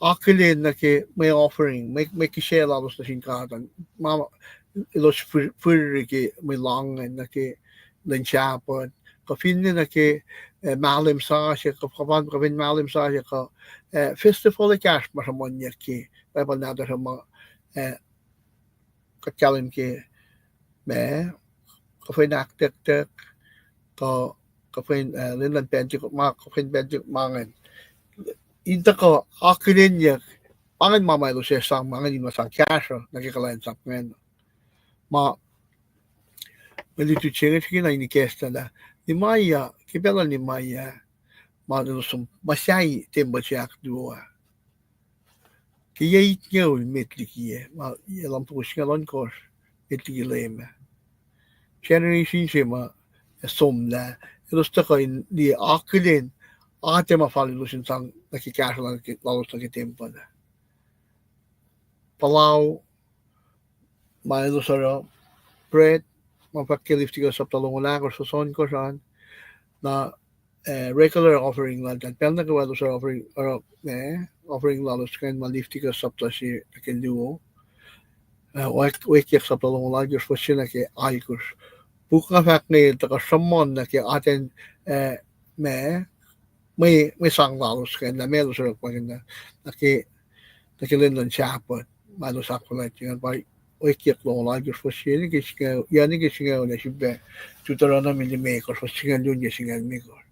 akihlen nuh ke mwe offering, mwe, mwe kihsac lalos nuh sin God an, ma, elos fir-, fihri ke mwe lohng an nuh ke lwen Sahpuht, kuh finne nuh ke, eh, mahlwem sasuc, kuh, kuh pa, kuh fin mahlwem sasuc, kuh, eh, festival ekahsr ma sruhmuhnyuck ke Bible nahtuhsr uh ma, eh, kuht kahlwem ke, ma, kuhfwen ahktaktak, kuh, kuhfwen, eh, lwen luhn Pentecost, ma, kuhfwen Pentecost ma ingacn. In tuhkuh akihlenyuck, pa ingacn ma ma elos ac sang, ma ingacn in ma sang kahsruh nuh ke kuhlwacnsap ingacn. Ma, mwe lutlut se inge srihke na in ikacslah lah Nehemiah, ke pacl luhn Nehemiah, ma elos som muhsahi tempuhl se ahkluo ah. Ke yac itngucul met liki, ma, yac lumtuh singucul ohnkohsr met liki Leum ah, generation se ma somlah, elos tuhkuh in liye akihlen atac ma fal elos in sang nuh ke kahsruh lalos nuh ke tempuhl ah. Puhlau, ma elos oruh, bread, ma fahk ke Leviticus sapta longoul ahkosr, fuhs ohnkohsr an, na, eh, regular offering laltahl, pacl nuh kwewa elos oruh offering, oruh, eh, offering lalos ingacn ma Leviticus sapta se nuh ke luo, eh, Wek-, Wekiyac sapta longoul alkosr, fuhs se nuh ke alkosr. Puk nga fahk inge tuhkuh sruhmuhn nuh ke atacn, eh, ma, mwe, mwe sang lalos ingacn, lah ma elos orekmakihn nuh ke, nuh ke lwen luhn Sahpuht, ma elos ahkfuhlwactye ingacn pa Wekiyac longoul alkosr, fuhs se nuh ke singucul, yac nuh ke singucul, ac sifilpac Deuteronomy limekohsr, fuhs singucul luo nuh ke singucul limekohsr.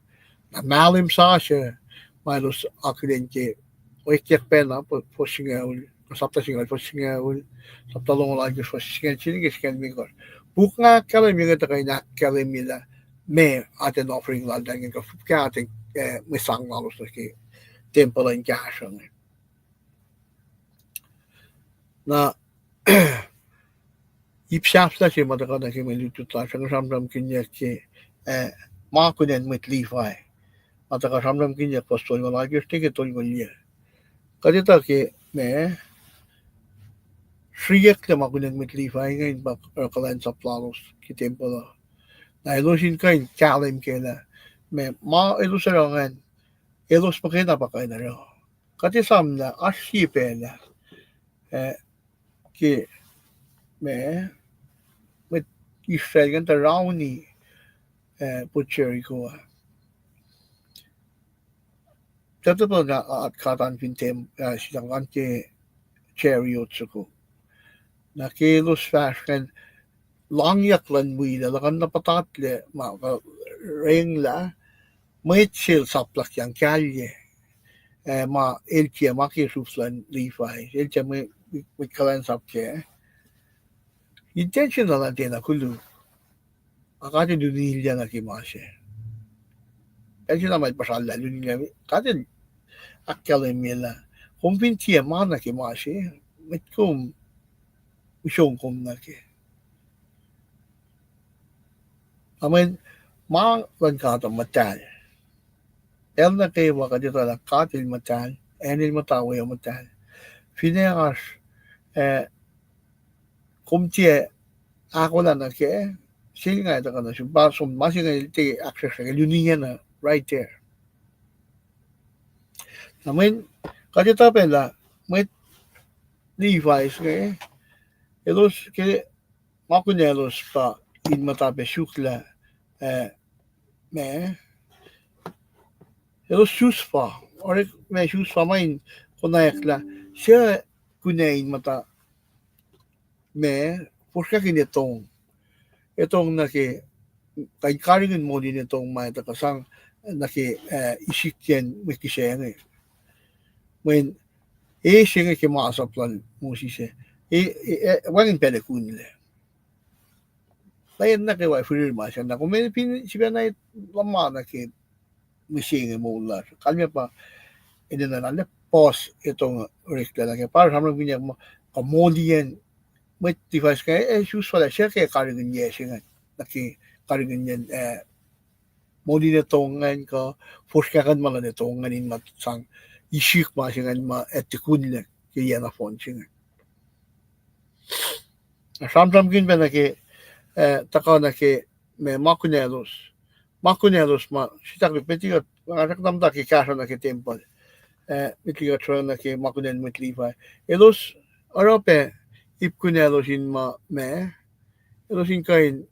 Na mahlwem sasuc, ma elos akihlen ke Wekiyac pacna, fuhs singucul, sapta singucul, fuhs singucul, sapta longoul alkosr, fuhs singucul se nuh ke singucul limekohsr. Puk nga ahkkahlwemye inge tuhkuh in ahkkahlwemye lah meac atacn offering laltahl ingacn, kuh fuhkah atacn, eh, mwe sang lalos nuh ke tempuhl in kahsruh inge. Na ip sahflah se ma tuhkuh nuh ke mwe lutlut lasr uh sramsramkihnyuck ke, eh, ma kunacn mwet Levi. Ma tuhkuh sramsramkihnyuck fuhs tolngoul alkosr nuh ke tolngoul yac. Kuht etuh ke, ma, sriyucklac ma kunacn mwet Levi ingacn pa oruh kuhlwacnsap lalos ke tempuhl uh. Na elos in kuh in kahlwem kac lah, ma, ma elos oruh ingacn, elos muhkwena pa kuh in oruh. Kuht esam lah oasr sie pacl ah, eh, ke, ma, mwet Israel ingacn tuh rauni, eh, put Jericho ah. Tuhtuh pacl na at katan fin tem, eh, sitang an ke chariot soko. Na ke elos fahsr ingacn, lohngyak luhn wi lah luhkuhn na puhtatlac ma kuh renglah, mwet sel saplahkyang kahlye, eh, ma el tiac ma ke sruf luhn Levi, el tiac mwe, mwet kuhlwacnsap kac. Intention lal an tiacna koluk. Ac God El lunilyac nuh ke ma se. Pacl se na ma El puhsrallah lunilyac, God El ahkkahlwemye lah kom fin tiac ma nuh ke ma se, mwet kom usrong kom nuh ke. Amen. Ma luhn God uh muhtahl. Pacl nuh kwewa kuht etuh lah God El muhtahl, acn El muhta we uh muhtahl. Finne oasr, eh, kom tiac ahkolah nuh kac, sel nga tuhkuh nuh sum, pa som ma se inge El tiac ahksracksrak, El uniyacna right there. Na mweyen kuht etuh pac lah mwet Levi inge, elos ke ma kunaclos pa in muhta pac suk lah, eh, ma elos sus pa, orek ma sus pa ma in konwacack lah suc kunac in muhta ma, fohsrngakihn etong. Etong nuh ke, kuh in karihngihn moul in etong ma etuh kuh sang nuh ke, eh, isikyacn mwet kihsac inge. Mweyen e se inge ke masap lal Moses ah, e, e, e, wacngihn pacl ac kunlac. Lwen nuh kwewa firir ma se na kom fin sifacna luhman nuh ke mihsenge moul lasr. Kalmac pa enenuh na lah puhs etong oreklac nuh ke pa sramsramkihnyuck muh kuh moliyacn mwet Levi inge, eh, sus pa lah suc ke karihngihn yac se ingacn, nuh ke karihngihn, eh, moul in etong ingacn kuh fohsrngakihn ma luhn etong ingacn in ma sang isik ma se ingacn ma ac tikunlac ke yac nohfohn se ingacn. Sramsramkihn pac nuh ke, eh, tuhkuh nuh ke ma, ma kunaclos. Ma kunaclos ma sitakluk met liki kuht, nga srackna muhta ke kahsruh nuh ke tempuhl. Eh, met liki kuht sruhnga nuh ke ma kunacn mwet Levi. Elos oruh pac ip kunaclos in ma, ma, elos in kuh in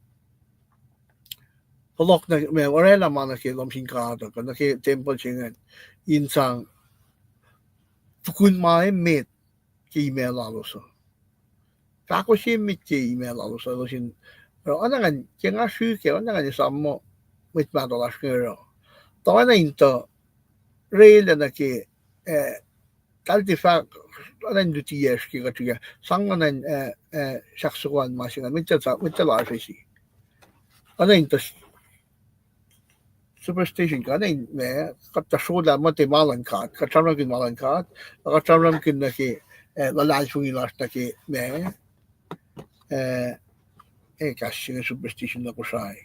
fohlohk nuh, ma, orwaclah ma nuh ke lohm sin God uh, kuh nuh ke tempuhl se ingacn, in sang tukun ma emet ke imac lalos uh. Fahko se emet ke imac lalos uh, elos in, oacna ngan ke nga srihke, oacna ngan esam muh mwet mahtuh lasr inge oruh. Tuh oacna in tuh reilac nuh ke, eh, tahl tiac fahk, oacna in lutiyacsr ke kuht srihke, sang na ngan, eh, eh, sahk soko an ma se ingacn, mwet, mwet lasr esi. Oacna in tuh superstition kuh, oacna in ma, kuht tuh srolah muh tiac ma luhn God, kuht sramsramkihn ma luhn God, kuht sramsramkihn nuh ke, eh, luhlahlfongi lasr nuh ke ma, eh, eh, kahs se inge superstition na Kosrae.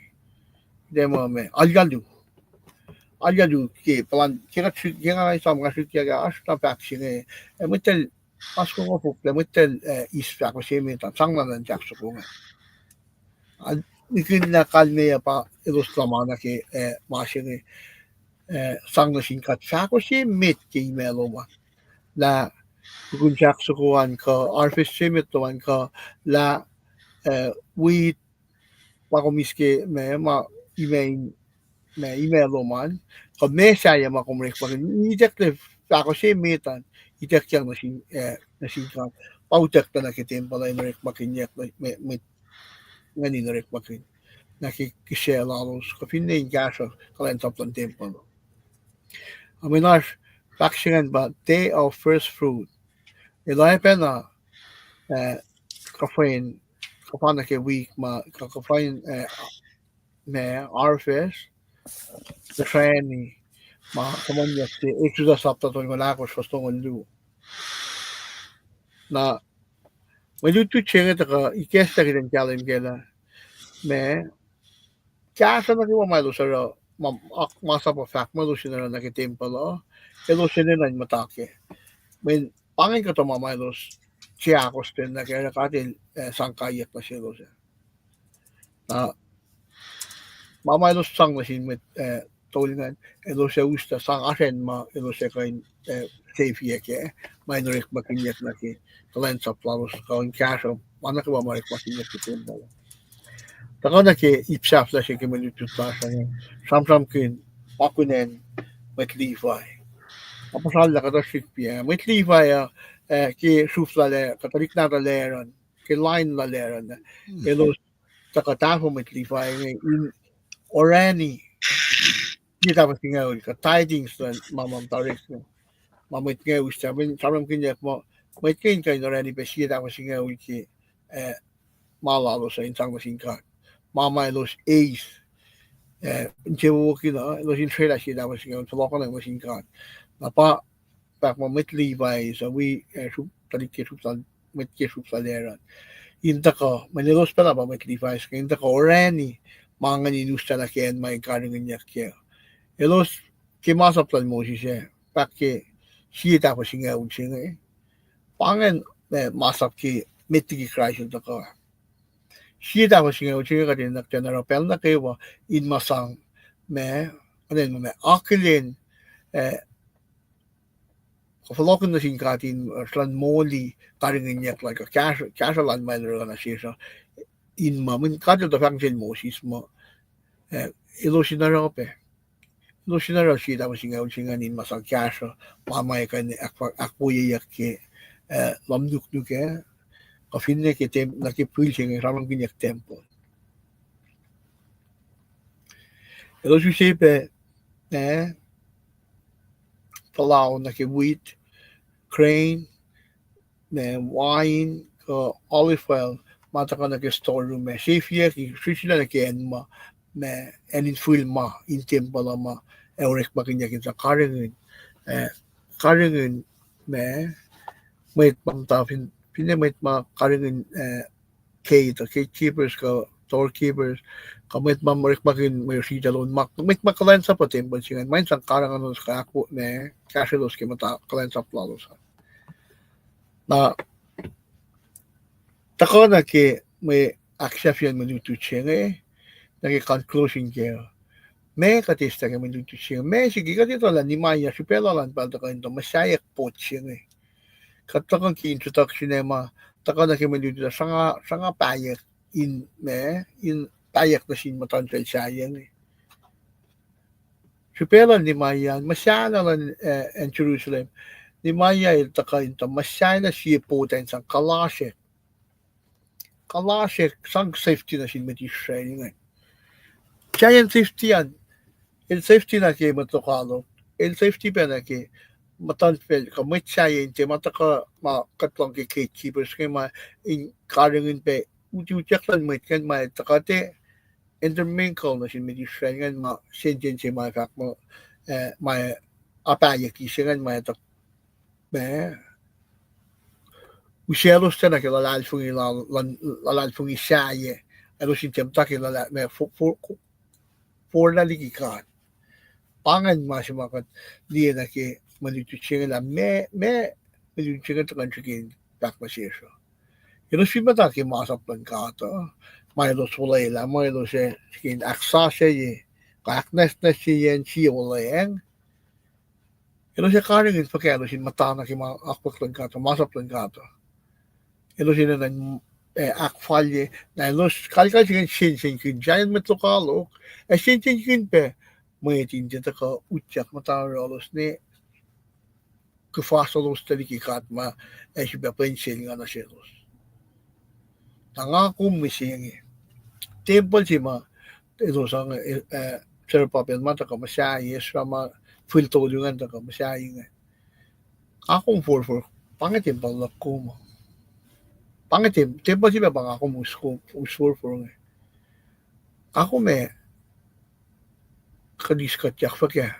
Tiac ma ma, alu. Alu ke puhlan, ke kuht srihk, ke nga esam nga srihk ke oasr na fahk se inge, eh, mwet el, oasr kongofoklah, mwet el, eh, eis fahko se emet an, sang na nuh in sahk soko ingacn. Nikihn lah kalmeyac pa elos luhman nuh ke, eh, ma se inge, eh, sang nuh sin God, fahko se emet ke imac lom an. Lah tukun sahk soko an kuh harvest se emet lom an kuh lah, eh, wheat, ma kom eis ke ma, ma imac in, ma imac lom an, kuh ma sahyac ma kom orekmakihn, itucklac fahko se emet an, ituckyang nuh sin, eh, nuh sin God. Pa utucklac nuh ke tempuhl uh in orekmakihnyuck, ma, ma, ngan in orekmakihn nuh ke kihsac lalos, kuh finne in kahsruh kuhlwacnsap luhn tempuhl. Mweyen oasr fahk se ingacn pa day of first fruit. El oacpacna, eh, kuhfa in, kuhfa nuh ke wik ma, kuh kuhfa in, eh, ma, harvest, kusrani, ma, kuh ma in yak se Exodus sapta tolngoul ahkosr fuhs tolngoul luo. Na, mwe lutlut se inge tuhkuh ikacslah kuht in kahlwem kac lah, ma, kahsruh nuh kwewa ma elos oruh, ma, ak-, masap uh fahk ma elos in oruh nuh ke tempuhl uh, elos enenuh in muhta kac. Mweyen pa ingacn kuhtuh ma ma elos seahkostwen nuh ke oruh God El, eh, sang kaiyuck nuh selos. Na, ma ma elos sang nuh sin mwet, eh, tol ingacn, elos ac us tuh sang asacn ma elos ac kuh in, eh, safeyac kac, ma in orekmakihnyuck nuh ke kuhlwacnsap lalos kuh in kahsruh ma nuh kwewa ma orekmakihnyuck ke tempuhl. Tuhkuh nuh ke ip sahflah se ke mwe lutlut lasr uh, sramsramkihn ma kunacn mwet Levi. Nga puhsra lah kuhtuh srihk pa mwet Levi uh, eh, ke sruf lal, kuh tuhlihk nahtuhl Aaron, ke line lal Aaron, elos tuhkuh tahfuh mwet Levi inge in orani sie tahfuh singucul kuh tithings luhn ma ma muhta orek, ma mwet inge us, mweyen sramsramkihnyuck muh mwet inge in kuh in orani pac sie tahfuh singucul ke, eh, ma lalos uh in sang nuh sin God. Ma ma elos eis, eh, insewowo kina, elos in srelah sie tahfuh singucul fohlohkohnacng nuh sin God. Na pa fahk muh mwet Levi suc wi, eh, sruhf-, tuhlihk ke sruf lal, mwet ke sruf lal Aaron, in tuhkuh, mweyen elos pacna pa mwet Levi inge, in tuhkuh orani ma ingacn in uslah nuh ke acn ma in karihngihnyuck kac. Elos ke masap lal Moses ah, fahk ke sie tahfuh singucul se inge. Pa ingacn, eh, masap ke met liki Kraist el tuhkuh. Sie tahfuh singucul se inge kuht enenuh kuht in oruh pacl nuh kwewa in ma sang, ma, oacna ma, ma akihlen, eh, Kuh fohlohkihn nuh sin God in, uh, sruhn moli karihngihnyuck lal kuh kahsruh, kahsruh lal ma el oruh nuh sesr uh. In ma, mweyen God el tuh fahk nuh sel Moses muh, eh, elos in oruh pac. Elos in oruh sie tama singucul se ingacn in ma sang kahsruh, ma ma kuh in ahk-, ahkwoyeyuck ke, eh, lohm nuknuk ah, kuh finne ke tem-, nuh ke fihl se inge sramsramkihnyuck tempuhl. Elos use pac, eh, puhla nuh ke wheat, grain, ma wine, kuh olive oil, ma tuhkuh nuh ke storeroom ah, sefiyucki, srihsrihk nuh ke acn ma, ma acn in fihl ma in tempuhl uh ma, ac orekmakihnyuck in sang karihngihn, eh, karihngihn, ma, mwet ma muhta fin-, finne mwet ma karihngihn, eh, gate, gatekeepers kuh doorkeepers, kuh mwet ma orekmakihn mwe riti lal, ma, mwet ma kuhlwacnsap uh tempuhl se ingacn, ma in sang karihngihn elos kuh ahkwo-, ma, kahsrwelos ke muhta kuhlwacnsap lalos an. Na, tuhkuh nuh ke mwe ahksahfyelah mwe lutlut se inge, nuh ke conclusion ke, ma kuht eis ke mwe lutlut se inge, ma srihke kuht etuh lah Nehemiah srihpac lal an pacl tuhkuh in tuh muhsaheack pot se inge. Kuht tuhkuh ke introduction ah ma, tuhkuh nuh ke mwe lutlut ah sruhnga, sruhnga pahyuck in ma, in pahyuck nuh sin muhtuhnfacl sahyac inge. Srihpac lal Nehemiah an, muhsahllah luhn, eh, acn Jerusalem. Nehemiah el tuhkuh in tuh muhsahllah sie pot ah in sang kuhlasrihk. Kuhlasrihk sang safety nuh sin mwet Israel ingacn. Giant safety an, el safety nuh ke mwet lokoalok, el safety pac nuh ke muhtuhnfacl kuh mwet sahyac in tiac ma tuhkuh ma kuht lohng ke gatekeepers inge ma in karihngihn pac utyak luhn mwet ingacn ma tuhkuh tiac intermingle nuh sin mwet Israel ingacn ma sensen se ma fahk muh, eh, ma apahyucki se ingacn ma tuh, ma, usaclos tiacna ke luhlahlfongi la-, luhn, luhlahlfongi sahyac, elos in tiac muhta ke luhla-, ma, fo-, fo-, forlah liki God. Pa ingacn ma se ma kuht liye nuh ke mwe lutlut se inge lah ma, ma, mwe lutlut se inge tuhkuh in srihke in fahk nuh sesr uh. Elos fin muhta ke masap luhn God uh, ma elos olwelah, ma elos ac srihke in ahksasucye, kuh ahknwacsnwacsye acn sie olweacng. Elos ac karihngihn fuhkah elos in muhtana ke ma akwuck luhn God uh, masap luhn God uh. Elos enenuh in, eh, ahkfalye, na elos kalkal se ingacn sensenkihn, sahyacn mwet lokoalok, ac sensenkihn pac mwet in tiac tuhkuh utyak muhta oruh elos ne kuhfa selos tuh liki God ma, ac srihpac pwen sel nga nuh selos. Na nga kom mihsenge. Tempuhl se ma, elos sang, eh, Zerubbabel ma tuhkuh muhsahi, Ezra ma fihl tolu ingacn tuhkuh muhsahi ingacn. Nga kom forfor, pa inge tempuhl luhk kom. Pa inge tem-, tempuhl se ma pa nga kom us, us forfor inge. Nga kom ac kuht eis kuhtyak fuhkah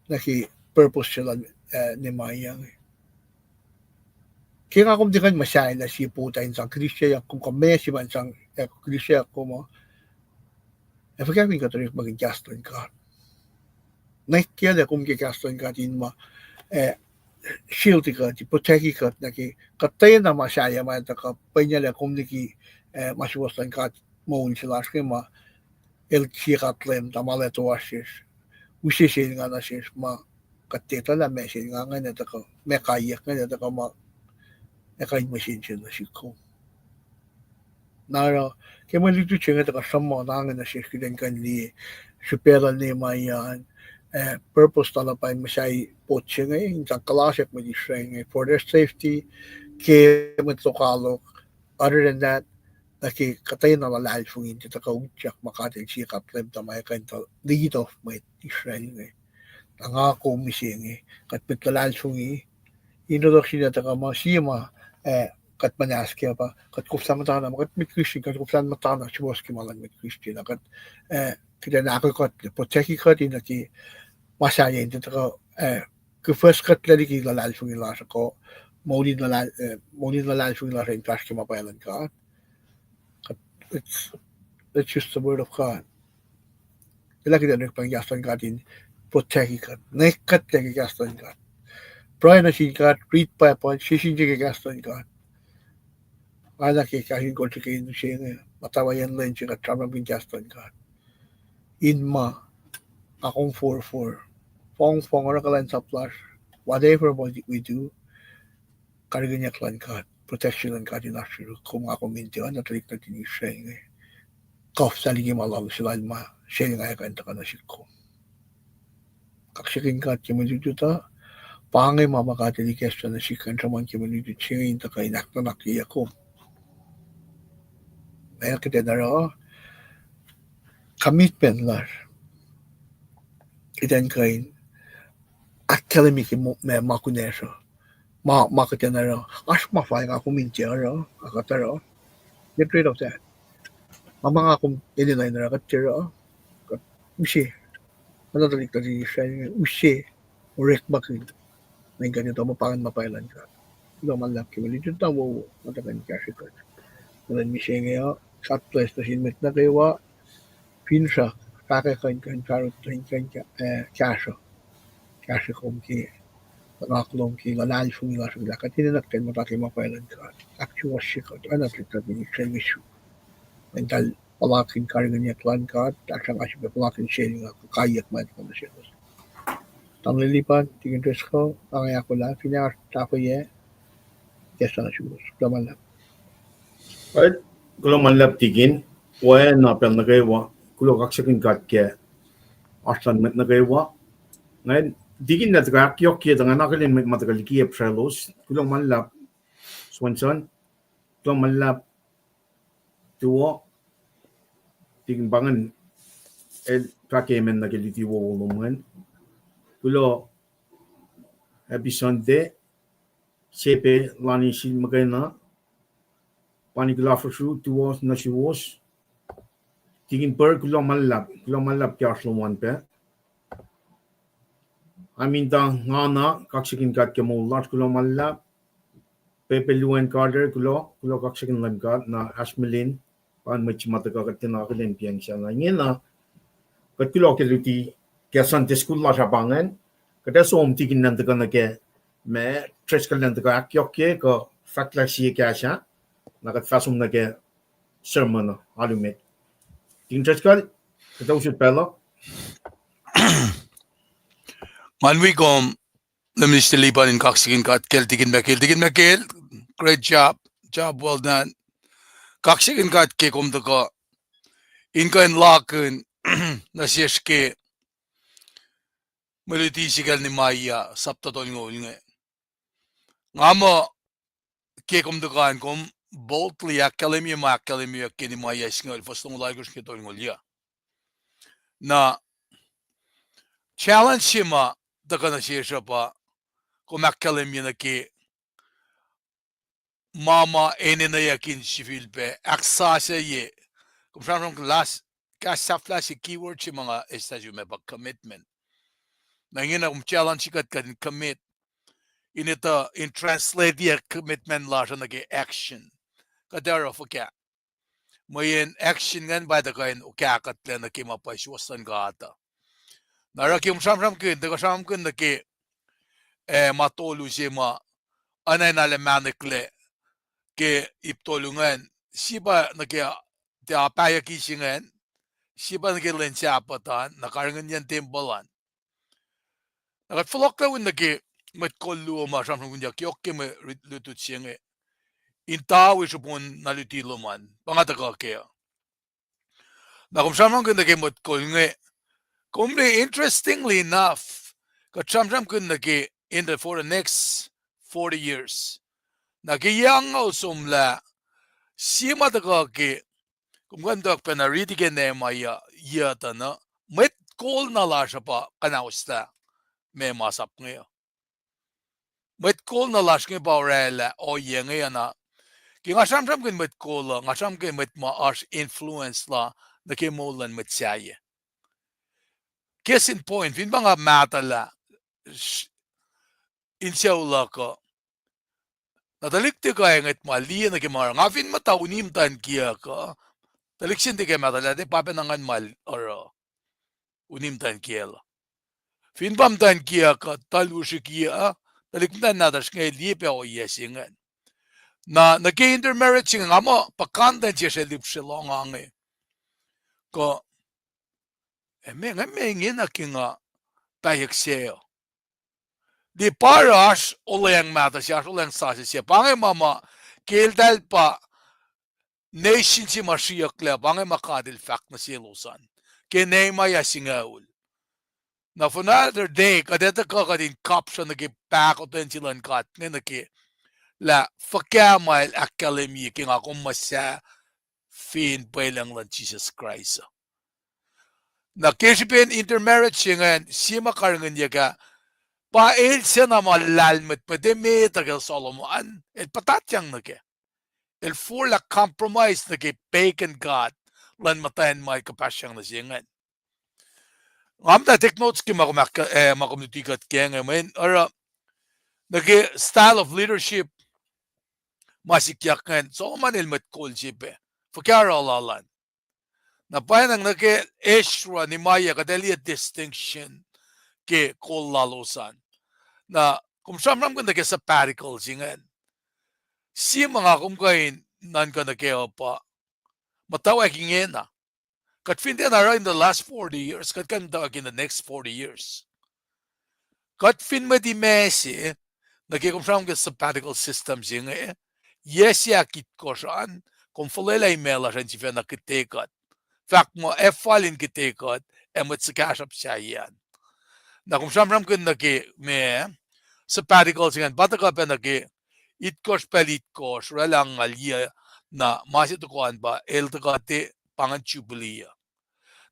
nuh ke purpose se luhn, eh, Nehemiah inge. Ke nga kom tiac kuh in muhsahi lah sie pot ah in sang kilissyuck kom kuh meac se ma in sang, eh, kilissyuck kom uh, ac fuhkah fin kuht orekmakihn kahs luhn God. Nwacklah kom ke kahs luhn God in ma, eh, shield kuht, protect kuht nuh ke kuhtwena ma sahyac ma tuhkuh pwenyuclac kom liki, eh, ma suwohs luhn God moul se lasr inge ma el sie God Leum tuh ma el toasr sesr, use sel nga nuh sesr ma kuht etuh lah meac sel nga ingacn ac tuhkuh, meac kaiyuck ingacn ac tuhkuh ma ac kuh in mwe sensen nuh sihk kom. Na oruh, ke mwe lutlut se inge tuhkuh sruhmuhn inge nuh sesr kuht in kuh in liye, srihpac lal Nehemiah an, eh, purpose lal uh pa in muhsahi pot se inge in sang kuhlasrihk mwet Israel inge for their safety, ke mwet lokoalok, other than that, nuh ke kuhtwena luhlahlfongi in tiac tuhkuh utyak ma God el sie God Leum tuh ma ac kuh in tuh lead off mwet Israel inge. Na nga kom mihsenge, kuht mwet luhlahlfongi, introduction ah tuhkuh ma sie ma, eh, kuht muhnahs kac pa kuht koflah muhtana, ma kuht mwet Christian kuht koflah muhtana suwohs ke ma luhn mwet Christian ah kuht, eh, kuht in ahkoekuhtlac, protect kuht in nuh ke ma sahyac in tiac tuhkuh, eh, kihfaskuhtlac liki luhlahlfongi lasr uh, moul in luhlahl-, eh, moul in luhlahlfongi lasr uh in fahsr ke ma pwacye luhn God. Kuht, let's, let's use the word of God. Elah kuht in orekmakihn kahs luhn God in protect kuht, nwacklah kuht ke kahs luhn God. Pruhe nuh sin God, read Bible, sesr in se ke kahs luhn God. Nga na ke kahs in kol srihke in use inge, muhtwacwacack lwen se kuht sramsramkihn kahs luhn God. In ma, nga kom forfor, fongfong oruh kuhlwacnsap lasr, Whatever what we do, karihngihnyuck luhn God, protection luhn God in oasr yuruk, kom nga kom in tiac, na tuhlihk nuhtin Israel inge. Kuhf sahp liki ma lalos se lal ma sel nga kuh in tuhkuh nuh sihk kom. Kaksakihn God ke mwe lutlut uh, pa inge ma ma God El ikacslah nuh sihk kuh in sruhmuhn ke mwe lutlut se inge in tuhkuh in ahknuhnakyeyac kom. Ac kuht in oruh commitment lasr, kuht in kuh in ahkkahlwemye ke ma, ma kunacsr uh, ma, ma kuht in oruh, oasr ma fal nga kom in tiac oruh, a kuht oruh. Get rid of that. Ma ma nga kom enenuh in oruh kuht tiac oruh. Kuht use, ma na tuhlihk nuhtin Israel inge use orekmakihn, na in kuht etuh muh pa ingacn ma pwacye luhn God. Kuloh ma luhlahp ke mwe lutlut na wowo ma tuhkuh in kahsrwe kuht ke lwen mihsenge uh. God bless nuh sin mwet nuh kwewa. Finsrak, fahkwack kuh in kuh in fahrut tuh in kuh in, eh, kahsruh, kahsrwe kom ke nuhnak lom ke luhlahlfongi lasr uh lah kuht enenuh kuht in muhta ke ma pwacye luhn God. Ahksuwohsye kuht, oacna tuhlihk nuhtin Israel inge suk, eltahl puhlakihn karihngihnyuck luhn God, eltahl sruhnga srihpac puhlakihn sel nga kuh kaiyuck ma tuhkuh nuh selos. Tamuhlwel Lipan, Tikin Driscoll, pa inge ahkolah, finne oasr tahfweyac, kahs na suwos. Kuloh ma luhlahp. Kuloh ma luhlahp Tikin, oacna pacl nuh kwewa, kuloh kaksakihn God ke oasr luhn mwet nuh kwewa. Ngan Tikin na tuhkuh ahkyohkye tuh ngan akihlen mwet ma tuhkuh liki apsralos. Kuloh ma luhlahp Swenson, kuloh ma luhlahp Tuo, Tikin pa ingacn, el fahk amen nuh ke luti wowo lom ingacn. Kuloh, happy Sunday, Sepe, Lani, Sil, muhkwena, pa inge kuloh fuhsr uh, Tuo, nuh suwos. Tikin Pur, kuloh ma luhlahp, kuloh ma luhlahp ke oasr lom an pac. Aminta, Ngana, kaksakihn God ke moul lasr, kuloh ma luhlahp. Pepe, Luan, Carter, kuloh, kuloh kaksakihn Leum God, na Ashmelin, pa mwet se ma tuhkuh kuht tiacna akihlen piyacng sacna. Ingena, kuht kuloh ke luti ke Sunday school lasr ah pa ingacn, kuht ac som Tikin Leum tuhkuh nuh ke ma Driscoll Leum tuhkuh ahkyohkye kuh fahklah sie kahs ah, na kuht fah som nuh ke sermon uh alu met. Tikin Driscoll, kuht ac usot pacl uh. Ngan wi kom, Minister Lipan, in kaksakihn God kacl Tikin McHale. Tikin McHale, great job, job well done. Kaksakihn God ke kom tuhkuh in kuh in lakihn nuh sesr ke mwe luti se kacl Nehemiah sapta tolngoul inge. Nga muh ke kom tuhkuh in kom boldly ahkkahlwemye ma ahkkahlwemyeyuck ke Nehemiah singucul, fuhs longoul alkosr ke tolngoul yuh. Na challenge se ma tuhkuh nuh sesr uh pa kom ahkkahlwemye nuh ke ma ma enenweyuck in sifilpac ahksasucye. Kom sramsram ke last, kahs sahflah se, keyword se ma nga eslah sum ah pa commitment. Na ingena kom challenge kuht, kuht in commit, in etuh in translate-ye commitment lasr uh nuh ke action. Kuht ac oruh fuhkah? Mweyen action ingacn pa tuhkuh in okah kuhtlac nuh ke ma pwacye suwohs luhn God uh. Na oruh ke kom sramsramkihn, tuhkuh sramsramkihn nuh ke, eh, ma tolu se ma oacna in arlac mahneklac ke ip tolu ingacn, sie pa nuh ke, tiac pahyuck se ingacn, sie pa nuh ke lwen Sabbath an, na karihngihnyacn tempuhl an. Na kuht fohlohklac win nuh ke mwet kol luo ma sramsramkihnyuck yohk ke mwe lutlut se inge, in tawi srihpen na luti lom an pa nga tuhkuh kac. Na kom sramsramkihn nuh ke mwet kol inge, kom liye, interestingly enough, kuht sramsramkihn nuh ke in the, for the next forty years. Na ke yac angngaul somlah, sie ma tuhkuh ke, kom kuh in tuhkuh pacna riti ke Nehemiah yac tuh na, mwet kol na lasr uh pa kuhnahoslah meac masap inge uh. Mwet kol na lasr inge pa orwaclah ohiyac inge uh na. Ke nga sramsramkihn mwet kol uh, nga sramsramkihn mwet ma oasr influence la nuh ke moul luhn mwet sahyac. Case in point, fin pa nga mahtuhlah, in sucu luhk uh, na tuhlihk tiac kuh ngwet ma liye nuh ke ma oruh. Nga fin muhta unimtuhn kiyuhk uh, tuhlihk se tiac ke mahtuhlah, tiac pa pacna ngan ma oruh unimtuhn kiyacl uh. Fin pa muhtuhn kiyuhk uh tuhl usrihk uh, tuhlihk muhtwacn nahtuhsr inge liye pac ohiyac se ingacn. Na nuh ke intermarriage se inge, nga muh puhkantwen sesr lihpsre lohng ange. Kuh, eh, meac, nga meac ingena ke nga pahyuck se uh. Tiac pa oruh oasr olweacng mahtuh se, oasr olweacng sasuc se. Pa inge ma ma ke eltahl pa nation se ma sriyucklac, pa inge ma God El fahk nuh selos an ke Nehemiah singucul. Na for another day, kuht etuh kuh kuht in kapsra nuh ke pahkotwen se luhn God inge nuh ke lah fuhkah ma El ahkkahlwemye ke nga kom muhsahi fin pwelucng luhn Jisus Kraist uh. Na ke srihpen intermarriage se ingacn, sie ma karihngihnyuck ah, pa el sacna ma lahlmwetmwet emet uh ke Solomon, el puhtatyang nuh kac. El forlah compromise nuh ke pagan god luhn muhtwacn ma el kuhpahsryang nuh se ingacn. Nga muhta take notes ke ma kom ahk-, eh, ma kom luti kuht ke inge, mweyen oruh nuh ke style of leadership ma sikyak ingacn, Solomon el mwet kol se pac. Fuhkah oruh lal an? Na pwacnwacng nuh ke Ezra, Nehemiah, kuht ac liye distinction ke kol lalos an. Na kom sramsramkihn nuh ke sabbatical se ingacn, sie ma nga kom kuh in nuhnkuh nuh kac uh pa muhtwacwacack ingena. Kuht fin tiacna oruh in the last forty years, kuht kuh in muhtwacwacack in the next forty years. Kuht fin mwet imac se, nuh ke kom sramsramkihn sabbatical system se inge, yac se ahkitkohsr an, kom fuhlwelah imac lasr an sifacna kihte kuht. Fahk muh ac fal in kihte kuht, ac mwet suhkahsruhp sahyac an. Na kom sramsramkihn nuh ke ma sabbatical se ingacn, pa tuhkuh pac nuh ke itkohsr pacl itkohsr, orwaclah angngaul yac, na ma se tohkoh an pa el tuhkuh te pa ingacn Jubilee uh.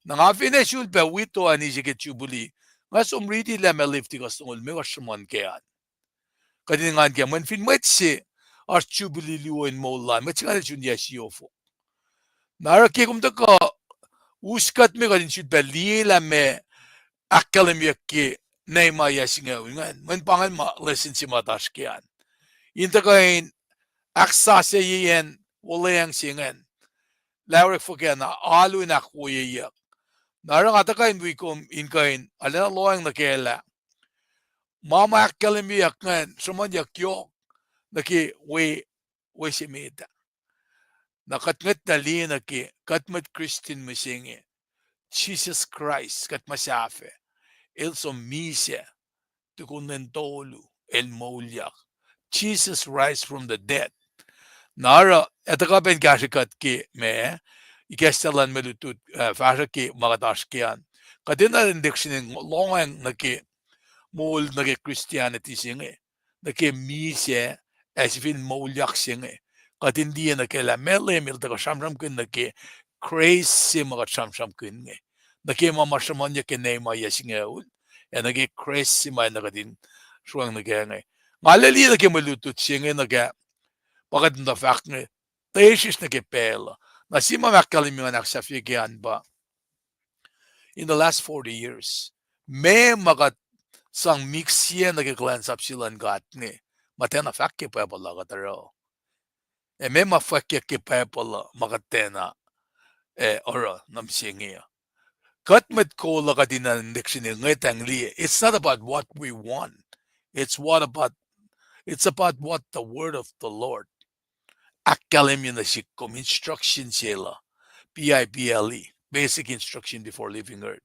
Na nga finne sulpac wi toeni se ke Jubilee, nga som riti lah ma Leviticus longoul limekohsr sruhmuhn kac an. Kuht in engan kac, mweyen fin mwet se oasr Jubilee luo in moul lal, mwet se ingacn el sun yac siofok. Na oruh ke kom tuhkuh us kuht me kuht in sulpac liye lah ma ahkkahlwemyeyuck ke Nehemiah singucul ingacn, mweyen pa ingacn ma lesson se ma oasr ke an. In tuhkuh in ahksasucyeyacn olweacng se ingacn, lah orek fuhkah na alu in ahkwoyeyuck. Na oruh nga tuhkuh in wi kom in kuh in arulacna lohacng nuh kac lah ma ma ahkkahlwemyeyuck ingacn sruhmuhnyuck yohk nuh ke we, we se met ah. Na kuht ngwetlah liye nuh ke kuht mwet Christian mihsenge, Jisus Kraist, kuht muhsahi, el som misac, tukun lwen tolu el moulyak. Jesus rise from the dead. Na oruh, ac tuhkuh pac in kahsrwe kuht ke ma, ikacslah luhn mwe lutlut, uh, fahsruh ke ma kuht oasr ke an. Kuht enenuh in liksreni lohacng nuh ke moul nuh ke Christianity se inge, nuh ke misac, ac sifil moulyak se inge. Kuht in liye nuh ke lah ma Leum el tuhkuh sramsramkihn nuh ke Kraist se ma kuht sramsramkihn inge. Nuh ke ma ma sruhmuhnyuck ke Nehemiah singucul, ac nuh ke Kraist se ma enenuh kuht in sruhmuhn nuh kac inge. Nga liye nuh ke mwe lutlut se inge nuh ke, pa kuht in tuh fahk inge, tesrihsr nuh ke pacl uh. Na sie ma ma ahkkahlwemye ngan ahksahfye ke an pa in the last forty years, meac ma kuht sang mix-ye nuh ke kuhlwacnsap se luhn God inge, ma tiacna fahk ke Bible uh kuht oruh. Ac meac ma fwackyuck ke Bible uh ma kuht tiacna, eh, oruh nuh mihsenge uh. Kuht mwet kol uh kuht in liksreni ngwetacng liye. It's not about what we want. It's what about, it's about what the word of the Lord ahkkahlwemye nuh sihk kom, instruction se la, B I B L E, basic instruction before leaving earth.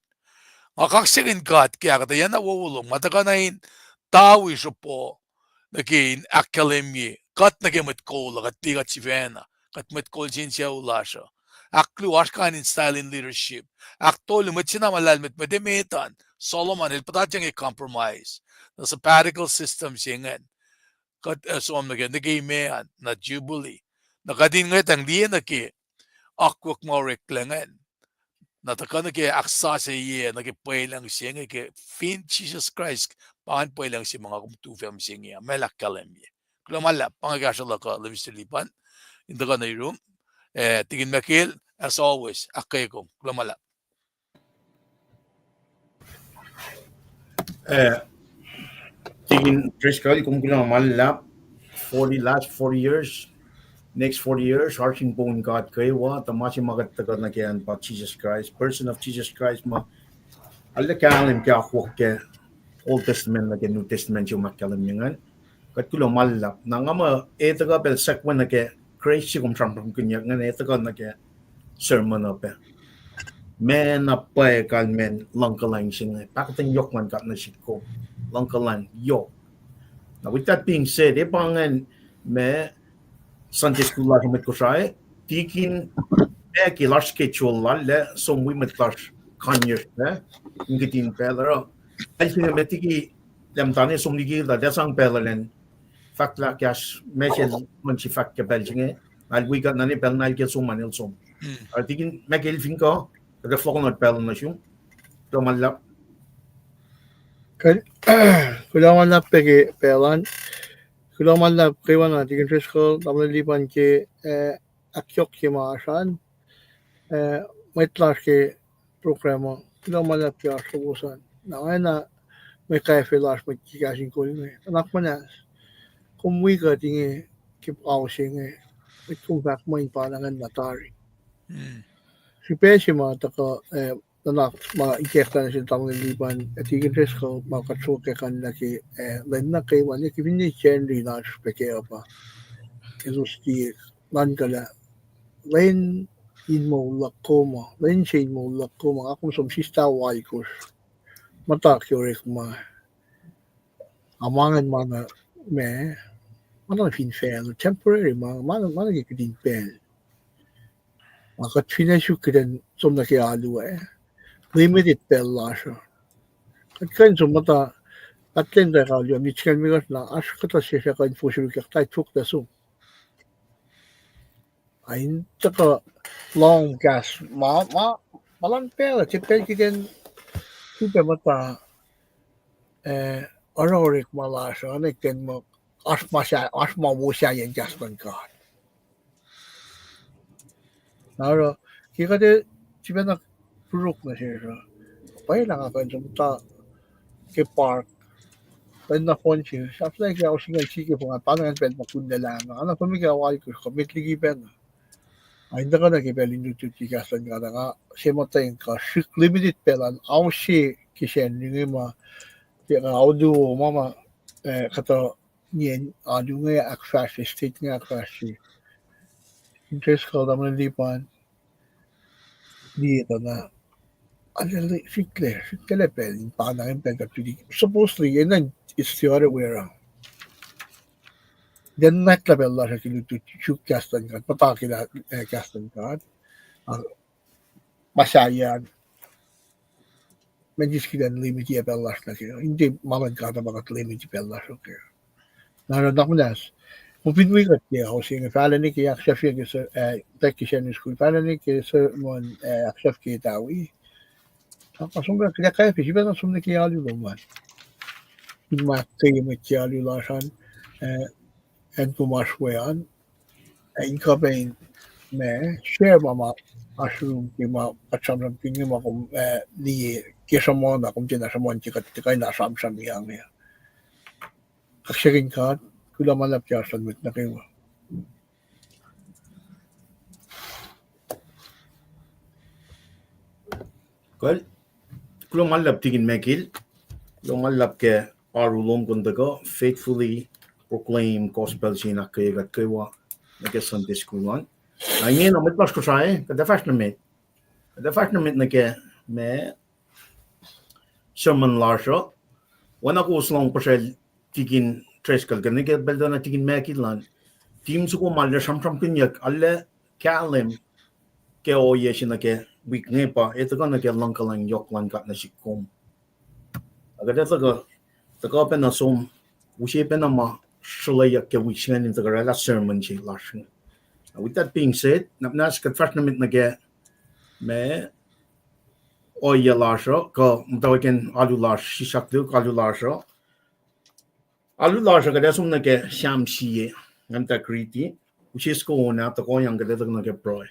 Nga kaksakihn God ke ahkuhtweyac na wowo lom, ma tuhkuh na in tawi sropo nuh ke in ahkkahlwemye kuht nuh ke mwet kol uh, kuht liye kuht sifacna, kuht mwet kol se insucu lasr uh. Ahkluo, oasr kain in style in leadership. Ahktolu, mwet se na ma lahlmwetmwet emet an, Solomon, el puhtatyang ke compromise. Na sabbatical system se ingacn, kuht, eh, som nuh ke, nuh ke imac an, na Jubilee. Na kuht in ngwetacng liye nuh ke akwuck ma oreklac ingacn. Na tuhkuh nuh ke ahksasucye, nuh ke pwelucng se inge ke fin Jisus Kraist, pa ingacn pwelucng se ma nga kom tufah mihsenge uh, ma El ahkkahlwemye. Kuloh ma luhlahp, pa inge kahsruh luhk uh, Minister Lipan, in tuhkuh nuh yurum, eh, Tikin Michael, as always, ahkkweye kom, kuloh ma luhlahp. Eh, Tikin Driscoll, kom kuloh ma luhlahp, forty, last forty years, next forty years, oasr in poun God kwewa, tuh ma se ma kuht tuhkuh nuh ke an pa Jesus Christ, person of Jesus Christ, ma arlac kahlwem ke akwuck ke Old Testament nuh ke New Testament se ma ahkkahlwemye ingacn. Kuht kuloh ma luhlahp. Na nga muh e tuhkuh pacl sackuhnuh ke Grace se kom sramsramkihnyuck ingacn, e tuhkuh nuh ke sermon uh pac. Ma na pwacye kalmacn luhngkuhlwacng se inge, pahkotwen yohk luhn God nuh sihk kom. Luhngkuhlwacng yohk. Now, with that being said, e pa ingacn ma Sunday school lasr mwet Kosrae, tikin, ac ke lasr schedule lal lah som wi mwet lasr Kanyesr pac, in kihtin pacl oruh, pacl se inge met liki lah muhtana som liki lah ac sang pacl elan fahk lah kahs ma se luhn si fahk ke pacl se inge, na el wi kuht na ne pacl na el ke som an el som. Oruh tikin ma ke el fin kuh, kuht ac fohlohk nuh pacl nuh sum. Kuloh ma luhlahp. Kuloh ma luhlahp pac ke pacl an. Kuloh ma luhlahp kwewana tikin Driscoll, tamuhlwel Lipan ke, eh, ahkyohkye ma oasr an. Eh, mwet lasr ke program uh, kuloh ma luhlahp ke oasr lowos an. Na oacna mwe kwacfe lasr mwet ke kahs in kol inge, nuhnak muhnahs, kom wi kuht inge ke ao se inge, mwet kom fahk muh in pa na ingacn na tari. Srihpac se ma tuhkuh, eh, nuhnak ma ikacklah nuh sin tamuhlwel Lipan, ac tikin Driscoll ma kuht sruokyac kuh in nuh ke, eh, lwen nuh kwewa, ne ke finne Sacnri lasr pac ke uh pa, elos tiac nuhnkuh lah lwen in moul luhk kom uh, lwen se in moul luhk kom uh, nga kom som sista oalkosr, muhta ke orekma. A ma ingacn ma na, ma, ma na fin facluh, temporary ma, ma na, ma na ke kihtin pacl. Ma kuht fin ac suk kuht in som nuh ke alu ah, limited pacl lasr uh. Kuht kuh in som muhta, kuht lwen tuh alu ah, mitskan mikohsr na, oasr kuhtuh sesr kuh in fosrngahkihn tari fok tuh som. A in tuhkuh lohng kahs ma, ma, ma luhn pacl uh, tiac pacl kuht in sifilpac muhta, eh, oruh orekma lasr uh, oacna kuht in muh, oasr ma sa-, oasr ma wo sahyacn kahs luhn God. Na oruh, ke kuht ac sifacna purok nuh sesr uh, pwacye lah nga kuh in som muhta ke park, lwen nohfohn se, sahflah ke ao singucul sie ke fong ah, pa na ingacn pacl ma kunlac lah, nga na kom ke ao oalkosr kuh met liki pacna. A in tuhkuh nuh ke pacl in lutlut ke kahs luhn God ah, nga se muhtweng kuh srihk limited pacl an, ao se ke Sacnri inge ma, ke ao luo ma ma, eh, kuhtuh nien alu inge ahkfahsrye, state inge ahkfahsrye. Interest kuh tamuhlwel Lipan, liye tuh na, arlac srihklac, srihklac pacl in pa na ingacn pacl kuht tuti. Supposedly, and then it's the other way around. Then nwacklah pacl lasr uh ke lutlut suk kahs luhn God, muhta ke lah, eh, kahs luhn God. Ah, ma sahyacn, ma sis kuht in limiti pacl lasr nuh ke, in tiac ma luhn God uh pa kuht limiti pacl lasr uh ke. Na oruh nuhnak muhnahs, kom fin wi kuht ke ao se inge, fahla nuh ke ahksahfye ke, eh, tuh ke Sacnri school, fahla nuh ke sermon, eh, ahksahfye ke tawi. Ac pa som pac kuht ac kwacfe sifacna som nuh ke alu lom an. In ma ahkkweye mwet ke alu lasr an, eh, acn kom oasr we an, ac in kuh pac in, ma, share ma ma oasr yurum ke ma kuht sramsramkihn inge ma kom, eh, liye ke sruhmuhn na kom tiacna sruhmuhn ke kuht tiac kuh in sramsram inge. Kaksakihn God, kuloh ma luhlahp ke oasr luhn mwet nuh kwewa. Kuloh ma luhlahp tikin Michael, kuloh ma luhlahp ke oaru lom kom tuhkuh faithfully proclaim gospel se in ahkkweye kuht kwewa nuh ke Sunday school an. Na inge na mwet lasr Kosrae, kuht ac fahsr nuh met, kuht ac fahsr nuh met nuh ke ma sermon lasr uh. Oacna kowos lohng puhsrwacl tikin Driscoll, kuh nuh ke pacl tuh na tikin Michael an, team soko ma arlac sramsramkihnyuck, arlac kahlwem ke ohiyac se nuh ke wik inge pa, ac tuhkuh nuh ke luhngkuhlwacng yohk luhn God nuh sihk kom. Ac kuht ac tuhkuh, tuhkuh pacna som, use pacna ma sruhleyak ke wik se ingacn in tuhkuh oraclah sermon se lasr inge. With that being said, na, na kuht fahsr nuh met nuh ke ma ohiyac lasr uh, kuh muhtwacwacackiyacn alu lasr, sisaklu alu lasr uh. Alu lasr uh kuht ac som nuh ke Sam sie, ngan tak riti, use soko on ah, tuhkohyang kuht ac tuhkuh nuh ke pruhe.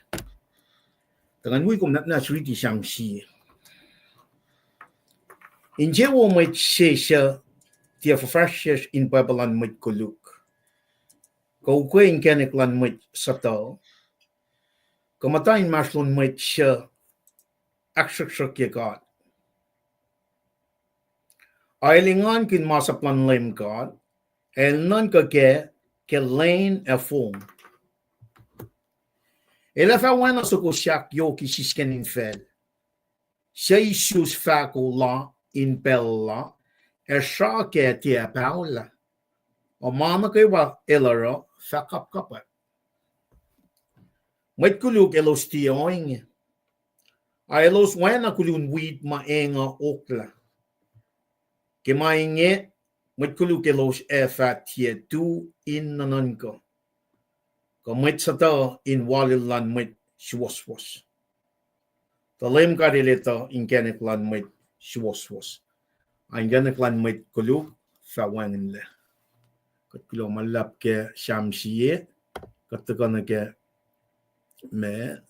Tuh ngan wi kom na, na riti Sam sie. Insewowo mwet se suc tiac fuhfahsryucsr in pwacpuhl luhn mwet koluk, kuh ukwe inkacnek luhn mwet suhtuh, kuh muhta inmahsrlon mwet suc ahksruhksruhkye God, a el engankihn masap luhn Leum God, ac el nuhnkuh kac ke lwen ac fong. El ac fah oacna soko sahk yohk sisken infacl, suc isus fahko la in pacl la, ac sra kac tiac paholah. Ac ma nuh kwewa el oruh fah kapkapwack. Mwet koluk elos tiac ohinge, ac elos oacna kolun wit ma eng uh oklah. Ke ma inge, mwet koluk elos ac fah tiac tu in nuhnuhnkuh, kuh mwet suhtuh in walil luhn mwet suwohswohs. Tuh Leum God El etuh inkacnek luhn mwet suwohswohs, ac inkacnek luhn mwet koluk fah wacngihnlac. Kuht kuloh ma luhlahp ke Sam sie, kuht tuhkuh nuh ke ma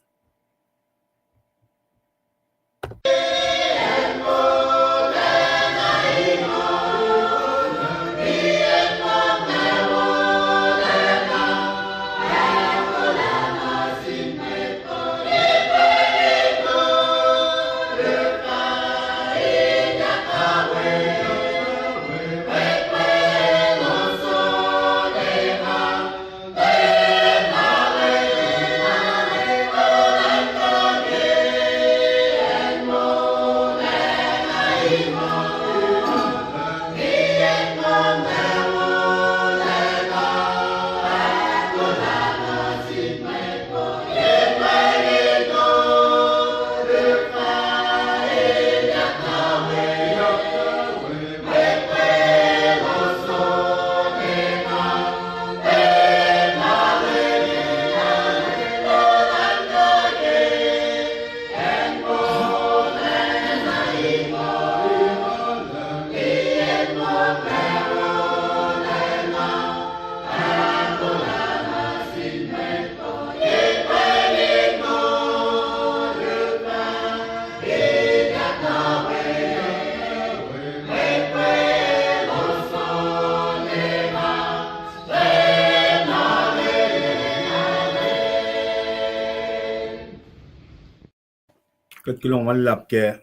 Kuht kuloh ma luhlahp ke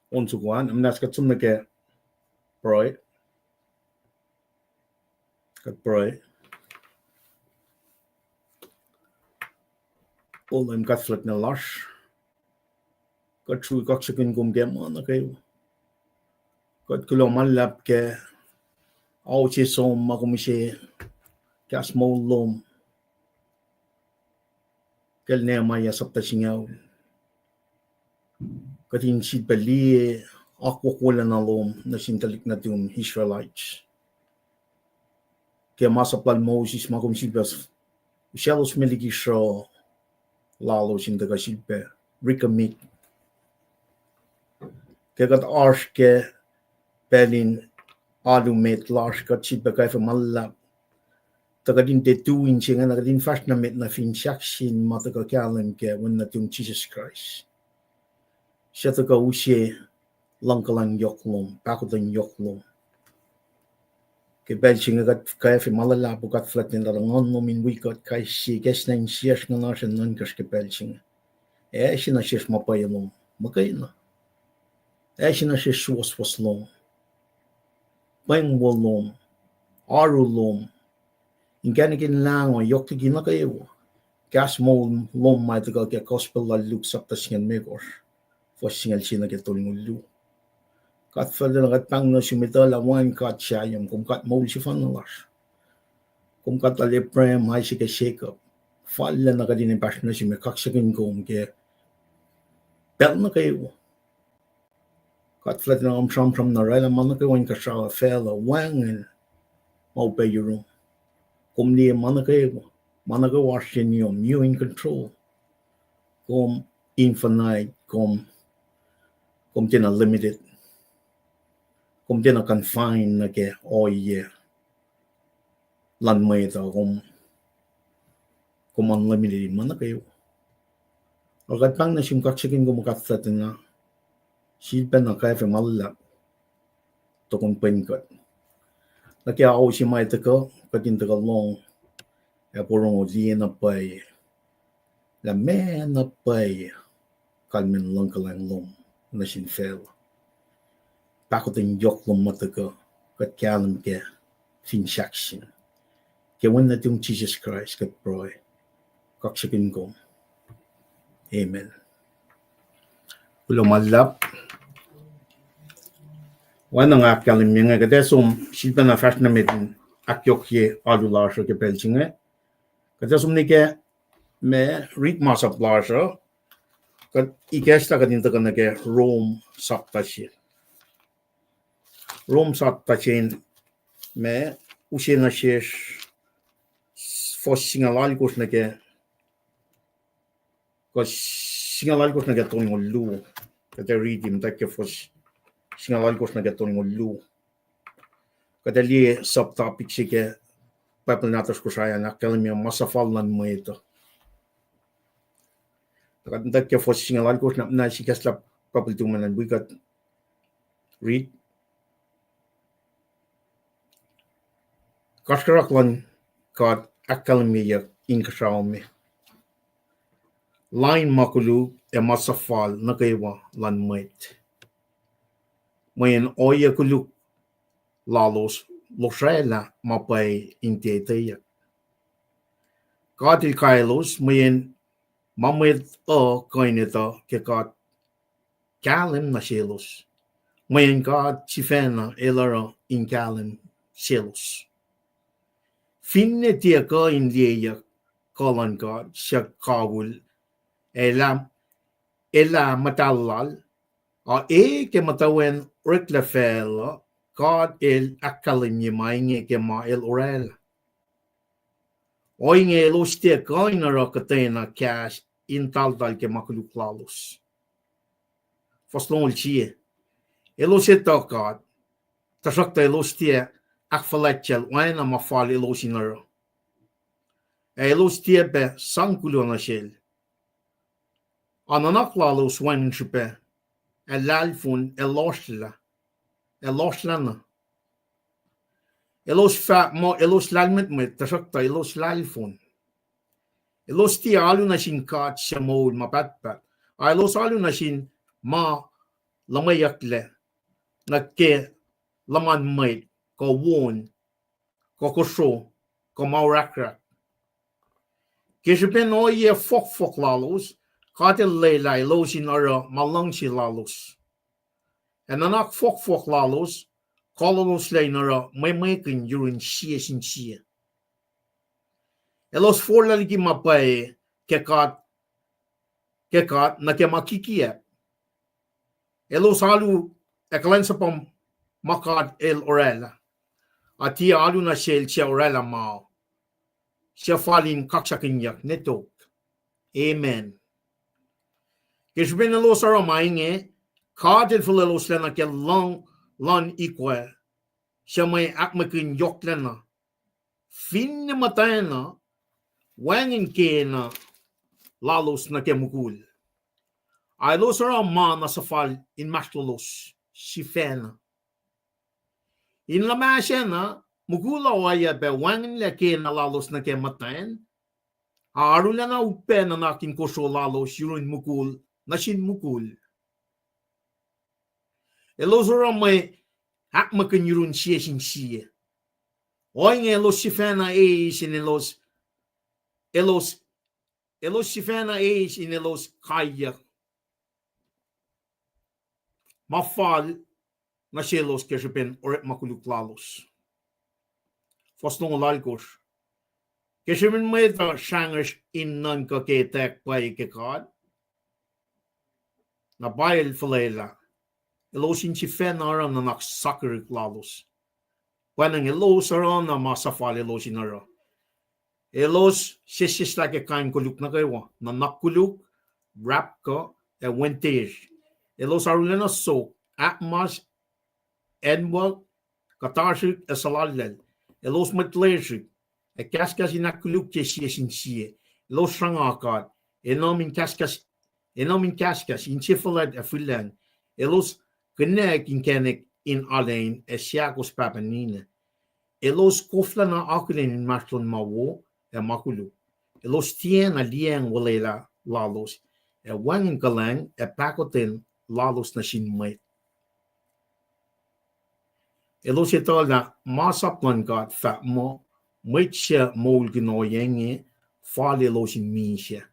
on soko an, muhnahs kuht som nuh ke pruhe. Kuht pruhe. O Leum God fuhlwact na lasr, kuht sruhi kaksakihn kom ke ma nuh kwewa. Kuht kuloh ma luhlahp ke ao se som ma kom use kahs moul lom kacl Nehemiah sapta singucul. Kuht in sifilpac liye akwuck wolacna lom nuh sin tuhlihk nuhtum Israelites. Ke masap lal Moses ma kom sifilpac usaclos me liki sruh lalos in tuhkuh sifilpac recommit. Ke kuht oasr ke pacl in alu met lasr, kuht sifilpac kwacfe ma luhlahp tuh kuht in tiac tu in se inge, na kuht in fahsr nuh met nuh fin sahk sin ma tuhkuh kahlwem ke Wen nuhtum Jisus Kraist, suc tuhkuh use luhngkuhlwacng yohk lom, pahkotwen yohk lom. Ke pacl se inge kuht kwacfe ma luhlahp, O God fuhlwact na lasr, nguhn lom in wi kuht kais sie, kahs na insiyacsr, nguhnasr ac nuhnkacsr ke pacl se inge. Ac se nuh sesr ma pwacye lom muhkwena. Ac se nuh sesr suwohswohs lom, pweng wo lom, oaru lom, inkacnek in lahngo yohk liki nuh kwewa. Kahs moul lom ma tuhkuh ke Gospel lal Luke sapta singucul limekohsr, fuhs singucul sie nuh ke tolngoul luo. God fuhlwact na, kuht pahng nuh sum etuh lah wacngihn God sahyom, kom God moul sefanna lasr. Kom God lal Abraham, Isaac, ac Jacob. Fal na kuht in pahsr nuh sum ac kaksakihn kom ke pacl nuh kwewa. God fuhlwact na, kom sramsram na oraclah ma nuh kwewa inkuhsrao facluh, wacngihn ma upac yurum. Kom liye ma nuh kwewa, ma nuh kwewa oasr yen yurum, you in control. Kom infinite, kom, kom tiacna limited. Kom tiacna confined nuh ke ohiyac luhn mwet uh, kom, kom unlimited in ma nuh kwewa. Ac kuht pahng nuh sum, kaksakihn kom, God fuhlwact na, sifilpacna kwacfe ma luhlahp tukun pwen kuht. Nuh ke ao se ma tuhkuh, kuht in tuhkuh lohng ac porongo liye na pwacye lah meac na pwacye kalmacn luhngkuhlwacng lom nuh sin facluh. Pahkotwen yohk lom ma tuhkuh, kuht kahlwem kac fin sahk sin. Ke Wen nuhtum Jisus Kraist kuht pruhe, kaksakihn kom. Amen. Kuloh ma luhlahp. Oacna nga ahkkahlwemye inge, kuht ac som sifilpacna fahsr nuh met in ahkyohkye alu lasr uh ke pacl se inge. Kuht ac som nuh ke ma rit masap lasr uh, kuht ikacslah kuht in tuhkuh nuh ke Rom sapta se. Rom sapta se in ma use nuh sesr fuhs singucul alkosr nuh ke Kuh singucul alkosr nuh ke tolngoul luo. Kuht ac riti muhtwacta ke fuhs singucul alkosr nuh ke tolngoul luo. Kuht ac liye sub-topic se ke Bible nahtuhsr Kosrae an, ahkkahlwemye ma suhfal luhn mwet uh. Kuht muhtwacta ke fuhs singucul alkosr, na, na sikaslah Bible tuhmwacn an wi kuht rit. Kasrkuhsrak luhn God ahkkahlwemyeyuck inkuhsrao me. Lain ma koluk ac ma suhfal nuh kwewa luhn mwet, mweyen ohiyac koluk lalos lohsrwaclah ma pwacye in teteyuck. God El kaelos mweyen ma mwet uh kuh in etuh ke God kahlwem nuh selos, mweyen God sifacna El oruh in kahlwem selos. Finne tiac kuh in liyeyuck kuh luhn God suc kawihl, elah, elah muhtahl lal, a e ke muhtwacwacack oreklac facluh, God El ahkkahlwemye ma inge ke ma El oraclah. Ohinge elos tiac kuh in oruh kuhtwena kahs in taltal ke ma koluk lalos. Fuhs longoul sie. Elos etuh God, tuhsruhktuh elos tiac ahkfuhlwactyacl oacna ma fal elos in oruh. Ac elos tiac pac sang kuloh nuh Sel. A nuhnak lalos wacngihn srihpac, ac lahlfon, ac lohsrlah, ac lohsrlah na. Elos fahk muh elos lahlmwetmwet, tuhsruhktuh elos lahlfon. Elos tiac alu nuh sin God suc moul ma pahtpaht, a elos alu nuh sin ma luhmweyucklac nuh ke luhman mwet, kuh won, kuh kosro, kuh ma orahkrahk. Ke srihpen ohiyac fohkfohk lalos, God El lwelah elos in oruh ma luhngse lalos. Ac nuhnak fohkfohk lalos kuhloloslac in oruh mwemwekihn yurun sie sin sie. Elos forlah liki ma pwacye ke God, ke God nuh ke ma kikiacp. Elos alu ac kuhlwacnsapuh ma God El oraclah, a tiac alu nuh Sel suc oraclah ma, suc fal in kaksakihnyuck ne tok. Amen. Ke srihpen elos oruh ma inge, God El fuhlweloslac nuh ke luhng luhn ikwac, suc mwe ahkmwekihn yohklacna, finne muhtwacn uh wacngihn kena lalos nuh ke mukul. A elos oruh ma na suhfal inmahsrlolos sifacna. In luhmahsacna, mukul uh oacyacpac wacngihnlac kena lalos nuh ke muhtwacn, a arulacna upac nuhnak in kosro lalos yurun mukul nuh sin mukul. Elos oruh mwe ahkmwekihn yurun sie sin sie. Ohinge elos sifacna eis in elos, elos, elos sifacna eis in elos kaiyuck ma fal nuh selos ke srihpen orekma koluk lalos. Fuhs longoul alkosr. Ke srihpen mwet uh srangesr in nuhnkuh ke etwacack pwacye ke God, na pa El fuhlwelah, elos in sifacna oruh nuhnak sakihrihk lalos. Pwacnwacng elos oruh na ma suhfal elos in oruh. Elos sesseslah ke kain koluk nuh kwewa: nuhnak koluk, rapkuh, ac wintesr. Elos arulacna sok, ahkmas, acnwuck, kuhtasrihk, ac suhlallacl. Elos mwet lesrihk, ac kahskahs in ahkkolukye sie sin sie. Elos sruhnga God, enom in kahskahs, enom in kahskahs, insefuhlwact ac fihlacng. Elos kihnack inkacnek in alacn ac seahkos pahpah ninac. Elos koflacna akihlen inmahsrlon ma wo ac ma koluk. Elos tiacna liyacacng olwelah lalos, ac wacngihn kuhlwacng ac pahkotwen lalos nuh sin mwet. Elos etuh lah masap luhn God fahk muh mwet suc moulkihn ohiyac inge fal elos in misac.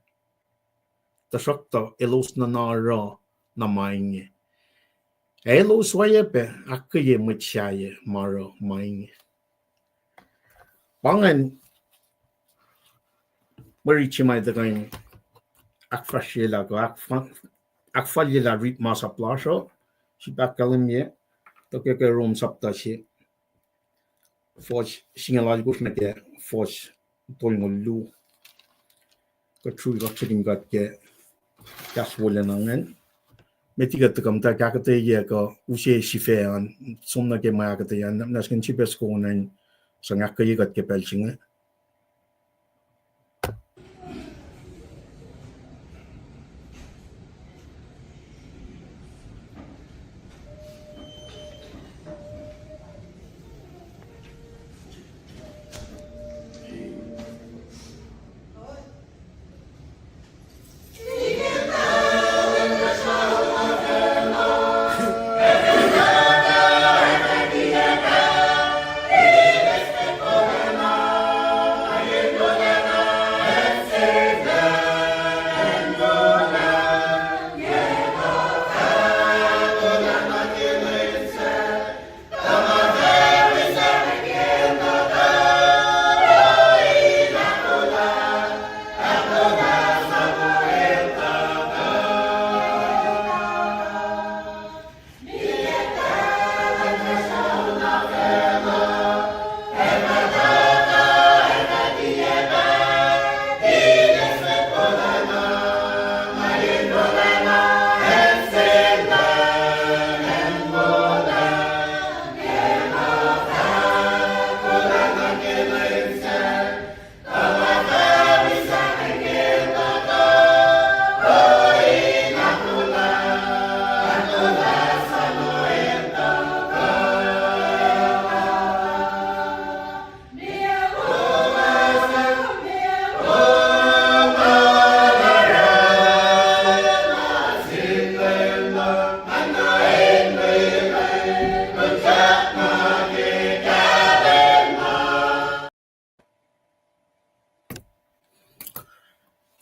Tuhsruhktuh elos nuhna oruh na ma inge. Ac elos oacyacpac ahkkweye mwet sahyac ma oruh ma inge. Pa ingacn, mwe rit se ma tuhkuh in ahkfahsryelah kuh ahkfa-, ahkfalyelah rit masap lasr uh, srihpac ahkkahlwemye, tuh ke, ke Rom sapta se, fuhs singucul alkosr nuh ke fuhs tolngoul luo. Kuht sruhk kaksakihn kuht ke kahs wolacna ingacn. Met liki kuht tuhkuh muhta ahkuhtweyac kuh use sifac an, som nuh ke ma ahkuhtweyac an, na srihkacn srihpac soko ingacn sang ahkkweye kuht ke pacl se inge.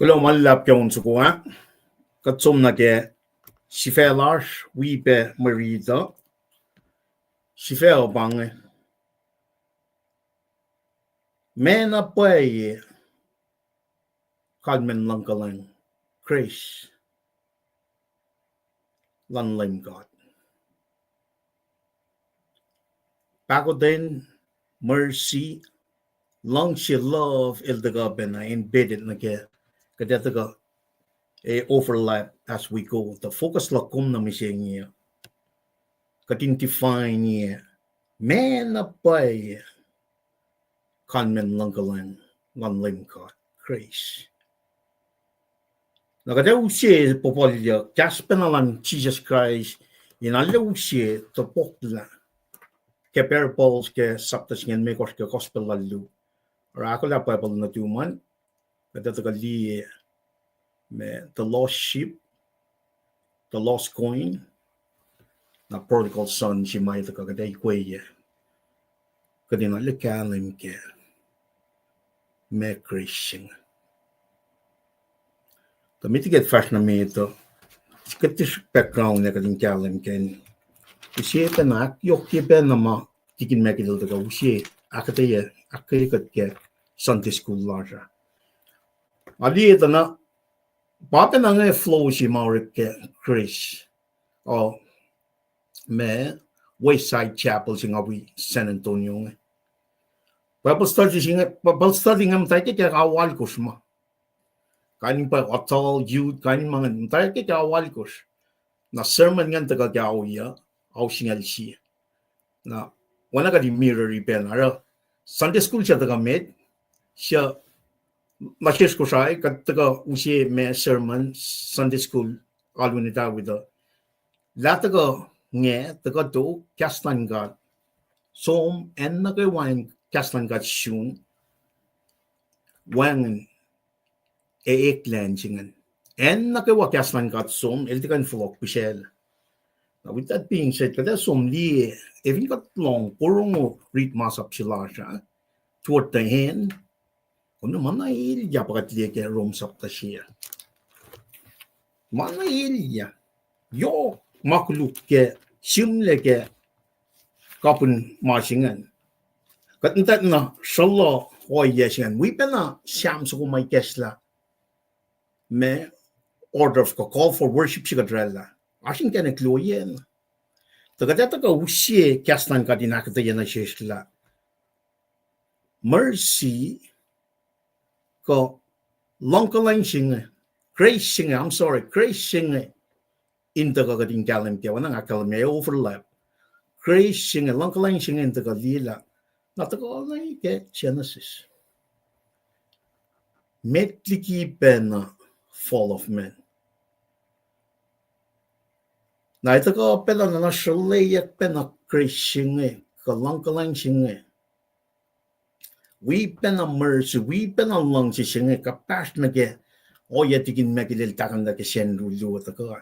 Kuloh ma luhlahp ke on soko ah. Kuht som nuh ke sifac lasr, wi pac mwe rit uh. Sifac uh pa inge. Ma na pwacye kalmacn luhngkuhlwacng, grace luhn Leum God. Pahkotwen, mercy, luhngse, love, el tuhkuh pacna embedded nuh ke, kuht ac tuhkuh, eh, overlap as we go. Tuh focus luhk kom nuh mihsenge uh, kuht in define-ye ma na pwacye kalmacn luhngkuhlwacng luhn Leum God, grace. Na kuht ac use puhpuhlyuck kahs pacna luhn Jisus Kraist in arlac use topuklah ke parables ke sapta singucul limekohsr ke Gospel lal Luke. Oruh ahkolah Bible nuhtum an, kuht ac tuhkuh liye ma the lost sheep, the lost coin, na prodigal son se ma tuhkuh kuht ac ikweye. Kuht in arlac kahlwem ke ma grace se inge. Tuh met liki kuht fahsr nuh met uh, kuht tiac background ac kuht in kahlwem kac. Use pacna ahkyohkye pacna ma Tikin Michael el tuhkuh use, ahkuhtweyac, ahkkweye kuht ke Sunday school lasr uh. Nga liye tuh na, pa pacna inge flow se ma orek ke grace uh, ma Westside Chapel se nga wi San Antonio inge. Bible study se inge, Bible study inge muhtwacta ke ao alkosr ma. Kain in pa adult, youth, kain in ma ingacn muhtwacta ke ao alkosr. Na sermon ingacn tuhkuh ke ao yuh, ao singucul sie. Na oacna kuht in mirror-i pacna oruh Sunday school se tuhkuh met, se na sesr Kosrae, kuht tuhkuh use ma sermon Sunday school alu in etawi tuh. Lah tuhkuh nge, tuhkuh tok, kahs luhn God som, acn nuh kwewa in kahs luhn God sun, wacngihn ac eklac se ingacn. Acn nuh kwewa kahs luhn God som, el tiac kuh in fohlohk pihsacl. Now, with that being said, kuht ac som liye, efin kuht lohng porongo rit masap se lasr uh, toward the end, kom na ma na elyah pa kuht liye ke Rom sapta se. Ma na elyah. Yohk ma koluk ke, sihmlac ke kapihn ma se ingacn. Kuht muhtwacta na sruhluh ohiyac se ingacn. Wi pacna Sam soko ma ikacslah ma order of call for worship se kuht oraclah. Oasr inkacnek luo yen. Tuh kuht ac tuhkuh use kahs luhn God in ahkuhtweyac nuh sesr lah mercy kuh luhngkuhlwacng se inge, grace se inge, I'm sorry, grace se inge in tuhkuh kuht in kahlwem ke, oacna nga kahlwem ke overlap. Grace se inge, luhngkuhlwacng se inge in tuhkuh liye lah, na tuhkuh na ke Genesis. Met liki pacna fall of man. Na etuh kuh pacna na sruhleyuck pacna grace se inge, kuh luhngkuhlwacng se inge. Wi pacna mercy, wi pacna luhngse se inge, kuhpahsr nuh ke ohiyac tikin Michael el tahkuhnlah ke Sacnri luo tuhkuh.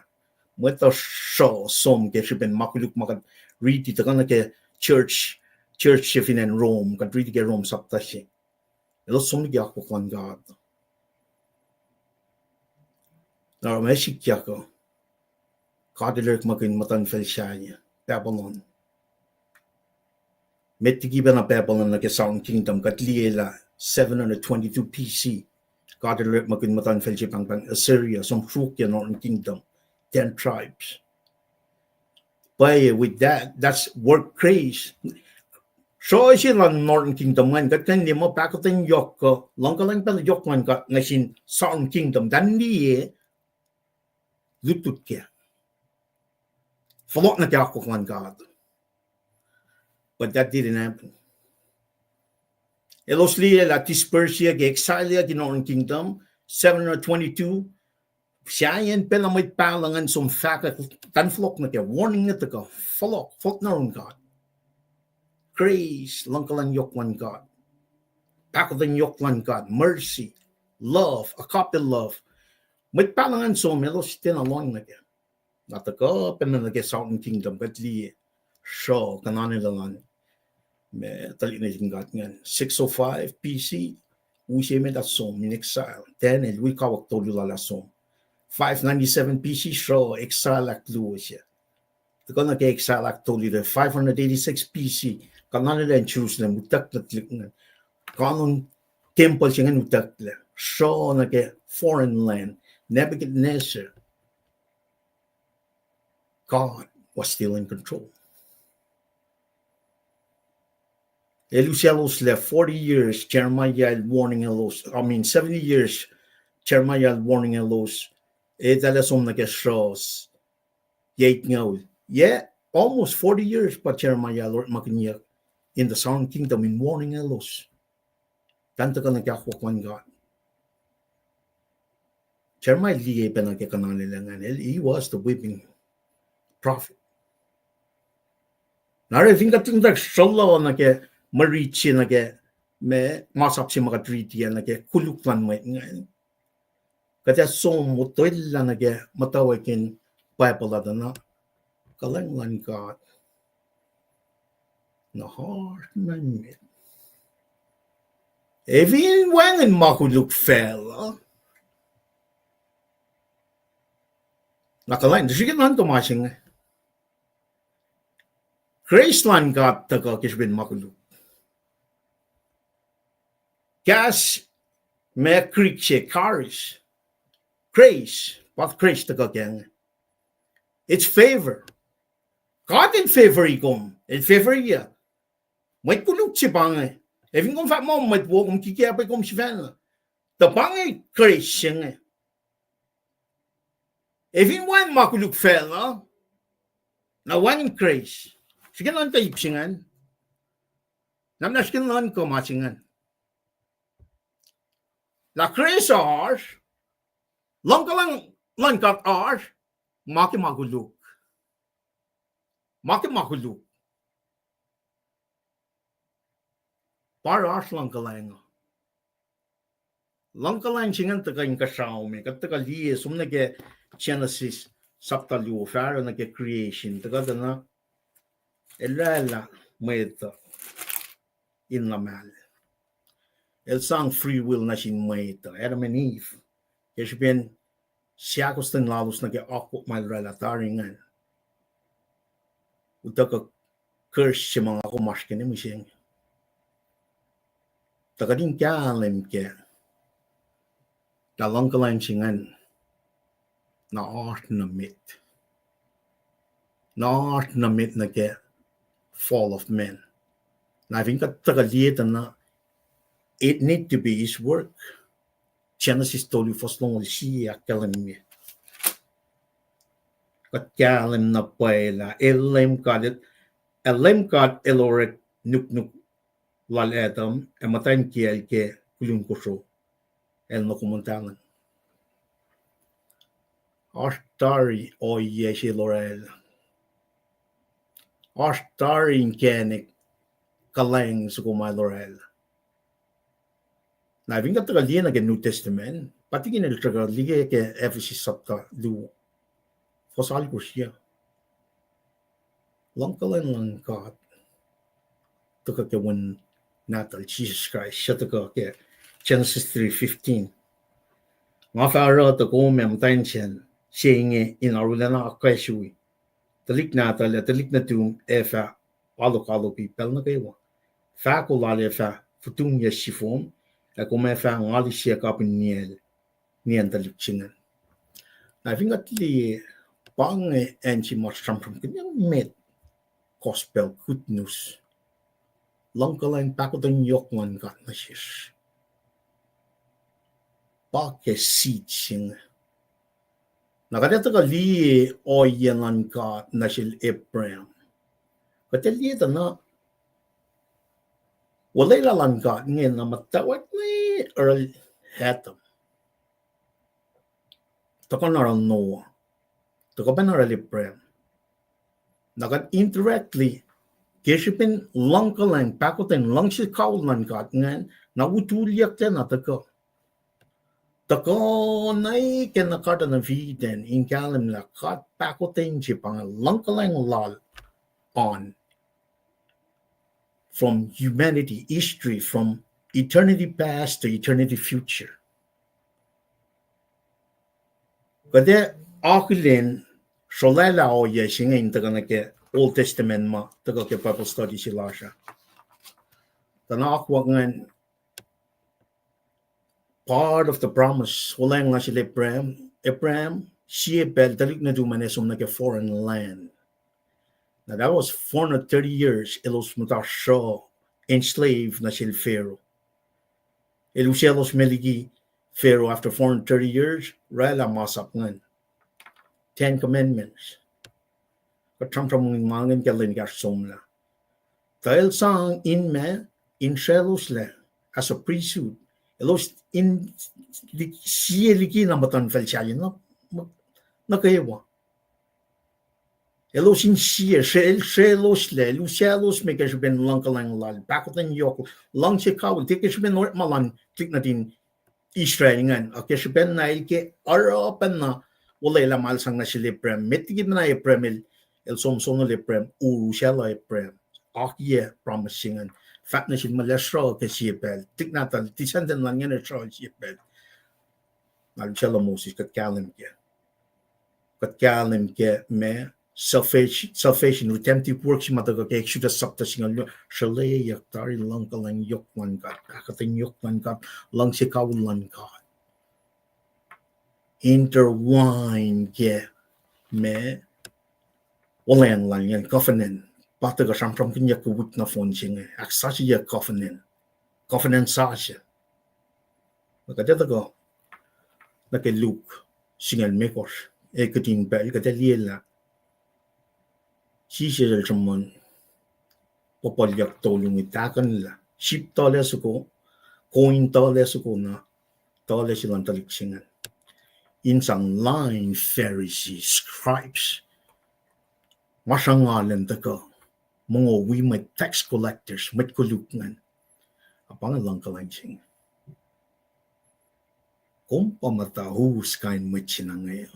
Mwet uh sruh som ke srihpen ma koluk ma kuht riti tuhkuh nuh ke church, church se fin acn Rome, kuht riti ke Rome sapta se. Elos som liki akwuck luhn God. Na oruh ma sikyak uh, God el orekmakihn muhtuhnfacl sahyac, Babylon. Met liki pacna Babylon nuh ke Southern Kingdom, kuht liye lah seven hundred twenty-two B C, God el orekmakihn muhtuhnfacl se pahngpahng Assyria, som sruokyac Northern Kingdom, ten tribes. Pwacye, with that, that's work grace. Sruh se luhn Northern Kingdom ingacn, kuht kuh in liye muh pahkotwen yohk kuh luhngkuhlwacng pacna yohk luhn God nuh sin Southern Kingdom, tuh liye lutlut kac. Fohlohk nuh ke akwuck luhn God. But that didn't happen. Elos liye lah disperse ke exile ke Northern Kingdom, seven hundred twenty-two, sahyacn pacna mwet pahluh ingacn som fahkwack, tuhn fohlohk nuh ke warning nuh tuhkuh, fohlohk, fohlohk nuh yurin God. Grace, luhngkuhlwacng yohk luhn God. Pahkotwen yohk luhn God, mercy, love, agape love. Mwet pahluh ingacn som elos tiacna lohng nuh kac. Na tuhkuh pacna nuh ke Southern Kingdom, kuht liye sruh kuhnanuclac luhn ma tuhlihk nuhtin God ingacn. Six oh five B C, use met ah som in exile. Daniel wi kawuck tolu lal ah som. Five ninety-seven B C sruh exile ahkluo se. Tuhkuh nuh ke exile ahktolu, five hundred eighty-six B C, kuhnanuclac in Jerusalem utucklac tuhlihk ingacn. Kanon tempuhl se ingacn utucklac. Sruh nuh ke foreign land, Nebuchadnezzar. God was still in control. El usacloslac forty years Jeremiah el warning elos, I mean, seventy years Jeremiah el warning elos, eltahl som nuh ke sruhs, yac itngoul. Yac almost forty years pa Jeremiah el orekmakihnyuck in the Southern Kingdom in warning elos. Tuhn tuhkuh nuh ke akwuck luhn God. Jeremiah el liye pacna ke kuhnanuclac ingacn, he was the weeping prophet. Na oruh fin kuht tuhkuh sruhluh nuh ke mwe rit se nuh ke ma, masap se ma kuht riti ah nuh ke koluk luhn mwet ingacn, kuht ac som otwelah nuh ke muhtwacwacack in Bible ah tuh na kuhlwacng luhn God na oasr met. Ac fin wacngihn ma koluk facluh, na kuhlwacng, srihke nuhnkuh ma se inge. Grace luhn God tuhkuh ke srihpen ma koluk. Kahs ma Greek se charis. Grace, pa grace tuhkuh kac inge. It's favor. God el favor-i kom, el favor-i uh. Mwet koluk se pa inge. Ac fin kom fahk muh mwet wo, kom kikiacp, kom sifacna. Tuh pa inge grace se inge. Ac fin wacngihn ma koluk facluh, na wacngihn grace. Srihke nuhnkuh ip se ingacn. Na muhna srihke nuhnkuh ma se ingacn. Lah grace oasr, luhngkuhlwacng luhn God oasr, ma ke ma koluk. Ma ke ma koluk. Pa oruh oasr luhngkuhlwacng. Luhngkuhlwacng se ingacn tuhkuh inkuhsrao me, kuht tuhkuh liye, som nuh ke Genesis sapta luo, fahsruh nuh ke creation, tuhkuh tuh na, el oraclah mwet uh in luhmahl. El sang free will nuh sin mwet uh, Adam and Eve. Ke srihpen seahkostwen lalos nuh ke akwuck ma el oraclah tari ingacn, utuckuh curse se ma nga kom oasr ke mihsenge. Tuh kuht in kahlwem kac lah luhngkuhlwacng se ingacn na oasr nuh met. Na oasr nuh met nuh ke fall of man. Na fin kuht tuhkuh liye tuh na, it need to be his work. Genesis tolu fuhs longoul sie ahkkahlwemye. Kuht kahlwem na pwacye lah el Leum God, el Leum God el orek nuknuk lal Adam ac muhtwacn kiyacl ke kulun kosro, el nuh kom muhtahl an. Oasr tari ohiyac se el orwaclah. Oasr tari inkacnek kuhlwacng soko ma el orwaclah. Na fin kuht tuhkuh liye nuh ke New Testament, pa tikin el tuhkuh liye ke Ephesus sapta luo, fuhs alkosr ah. Luhngkuhlwacng luhn God tuhkuh ke Wen Nahtuhl Jisus Kraist, suc tuhkuh ke Genesis three fifteen. Nga fah oruh tuh kom ac muhtwacn sacn se inge in arulacna ahkkweye tuhlihk nahtuhl ac tuhlihk nuhtum ac fah alokalok pacl nuh kwewa. Fahko lal ac fah futungyuc sifom, ac kom ac fah ngalisyuc kapihn niyacl, niyacn tuhlihk se ingacn. Na fin kuht liye, pa inge acn se ma sramsramkihnyuck met gospel, good news. Luhngkuhlwacng pahkotwen yohk luhn God nuh sesr. Pa ke seed se inge. Na kuht ac tuhkuh liye ohiyac luhn God nuh sel Abraham. Kuht ac liye tuh na olwelah luhn God inge na muhtwacwacack nuh yohrohl Adam. Tuhkuh na yohrohl Noah. Tuhkuh pacna yohrohl Abraham. Na kuht indirectly, ke srihpen luhngkuhlwacng pahkotwen luhngse kawihl luhn God ingacn, na utulyucklac na tuhkuh. Tuhkuh na ke na Garden of Eden in kahlwem lah God pahkotwen se pa inge luhngkuhlwacng lal on from humanity history, from eternity past to eternity future. Kuht ac akihlen srolwaclah ohiyac se inge in tuhkuh nuh ke Old Testament ma tuhkuh ke Bible study se lasr uh. Tuh na akwuck ingacn part of the promise, olwelah nuh sel Abraham, Abraham, sie pacl tuhlihk nuhtum an ac som nuh ke foreign land. Now that was four hundred thirty years, elos muhta sruh, enslave nuh sel Pharaoh. El usaclos me liki Pharaoh after four hundred thirty years, oraclah masap ingacn. Ten Commandments. Kuht sramsram ma ingacn ke lwen ekahsr somlah. Tuh el sang in ma, in srwacloslac, as a priesthood. Elos in, sie liki na muhtuhnfacl sahyac nuh, nuh kwewa. Elos in sie, el srwacloslac, el usaclos me ke srihpen luhngkuhlwacng lal, pahkotwen yohk, luhngse kawihl, tiac ke srihpen orekma luhn tuhlihk nuhtin Israel ingacn, a ke srihpen na el ke oruh pacna olwelah ma el sang nuh sel Abraham, met liki pacna Abraham el, el som sonol Abraham, ur usaclah Abraham, akiyac promise se ingacn, fahk nuh sel muh lah sruh ke sie pacl, tuhlihk nahtuhl, descendant lal ingacn ac sruh sie pacl. Na el usaclah Moses, kuht kahlwem kac. Kuht kahlwem kac ma salvation, salvation, redemptive work se ma tuhkuh ke Exodus sapta singucul, srweleyuck tari luhngkuhlwacng yohk luhn God, pahkotwen yohk luhn God, luhngse kawihl luhn God. Intertwine ke ma olwelah lal ingacn covenant, pa tuhkuh sramsramkihnyuck ke wik nohfohn se inge, ahksasucye covenant, covenant sasuc. Na kuht ac tuhkuh nuh ke Luke singucul limekohsr, ac kihtin pacl kuht ac liye lah Jisus el sruhmuhn puhpuhlyuck tolu inge, tahkuhnlah sip tuhlac soko, koin tuhlac soko na tuhlac se luhn tuhlihk se ingacn, in sang lain Pharisees, scribes, ma sruhnga elan tuhkuh mongo wi mwet tax collectors, mwet koluk ingacn. A pa inge luhngkuhlwacng se inge. Kom pa muhta us kain mwet se na inge.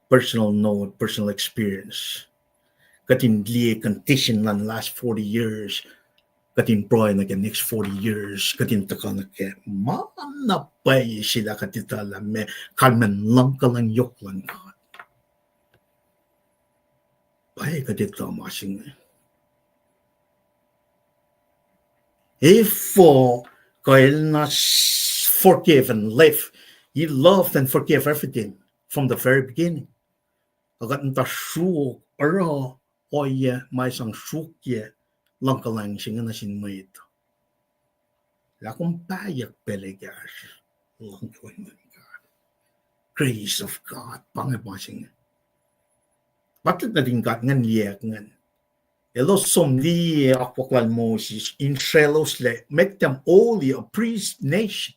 Personal note, personal experience. Kuht in liye condition luhn last forty years. Kuht in pruhe nuh ke next forty years. Kuht in tuhkuh nuh ke ma na pwacye se lah kuht etuh lah ma kalmacn luhngkuhlwacng yohk luhn God. Pwacye kuht etuh ma se inge. Efuh kuh el na forgive and left? He loved and forgave everything from the very beginning. Ac kuht muhta sruok oruh ohiyac ma sang sruokyac luhngkuhlwacng se inge nuh sin mwet. Lah kom pahyuck pacl ekahsr luhngkuhlwacng luhn God. Grace of God, pa inge ma se inge. Patut nuhtin God ingacn liyacack ingacn. Elos som liye akwuck lal Moses in srelos lac make them holy, a priest nation.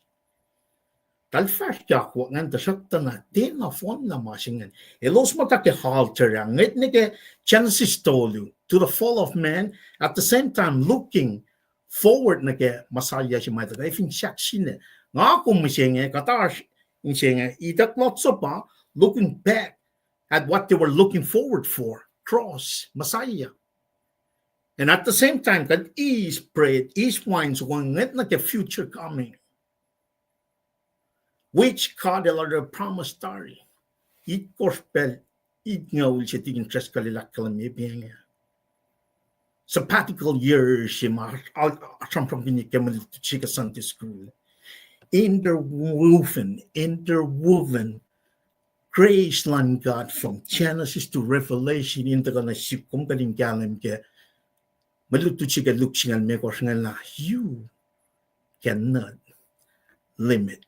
Tahl fahsr ke akwuck ingacn, tuhsruhktuh na tiacna fohnlah ma se ingacn. Elos muhta ke altar ah, ngwet nuh ke Genesis tolu, to the fall of man, at the same time looking forward nuh ke Messiah se ma tuhkuh fin sahk sine. Nga kom mihsenge, kuht oasr mihsenge, ituck Lord's Supper, looking back at what they were looking forward for, cross, Messiah. And at the same time, God is bread, is wine, so ngwet nuh ke future coming, which God el already promised tari. Itkohsr pacl itngoul se tikin Driscoll el ahkkahlwemye pa inge. Sabbatical year se ma sramsramkihn ke mwe lutlut se ke Sunday school. Interwoven, interwoven grace luhn God from Genesis to Revelation in tuhkuh nuh sihk, kom kuh in kahlwem ke mwe lutlut se ke Luke singucul limekohsr ingacn lah you cannot limit.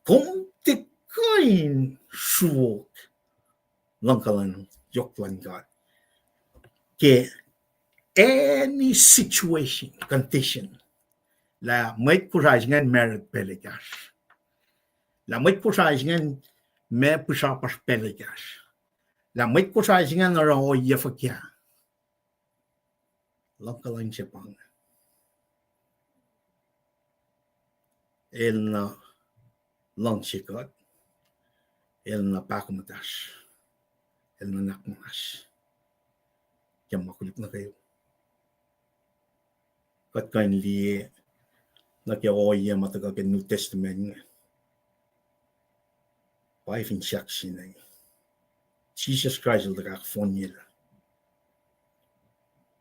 Kom tiac kuh in sruok luhngkuhlwacng yohk luhn God ke any situation, condition. Lah mwet Kosrae se ingacn married pacl ekahsr. Lah mwet Kosrae se ingacn ma pihsrapasr pacl ekahsr. Lah mwet Kosrae se ingacn oruh ohiyac fuhkah. Luhngkuhlwacng se pa inge. El na luhngse kuht, el na pahkomuhtasr, el nuhnak muhnahs ke ma koluk nuh kwewa. Kuht kuh in liye nuh ke ohiyac ma tuhkuh ke New Testament inge. Pa fin sahk sine, Jisus Kraist el tuhkuh ahkfohnyelah.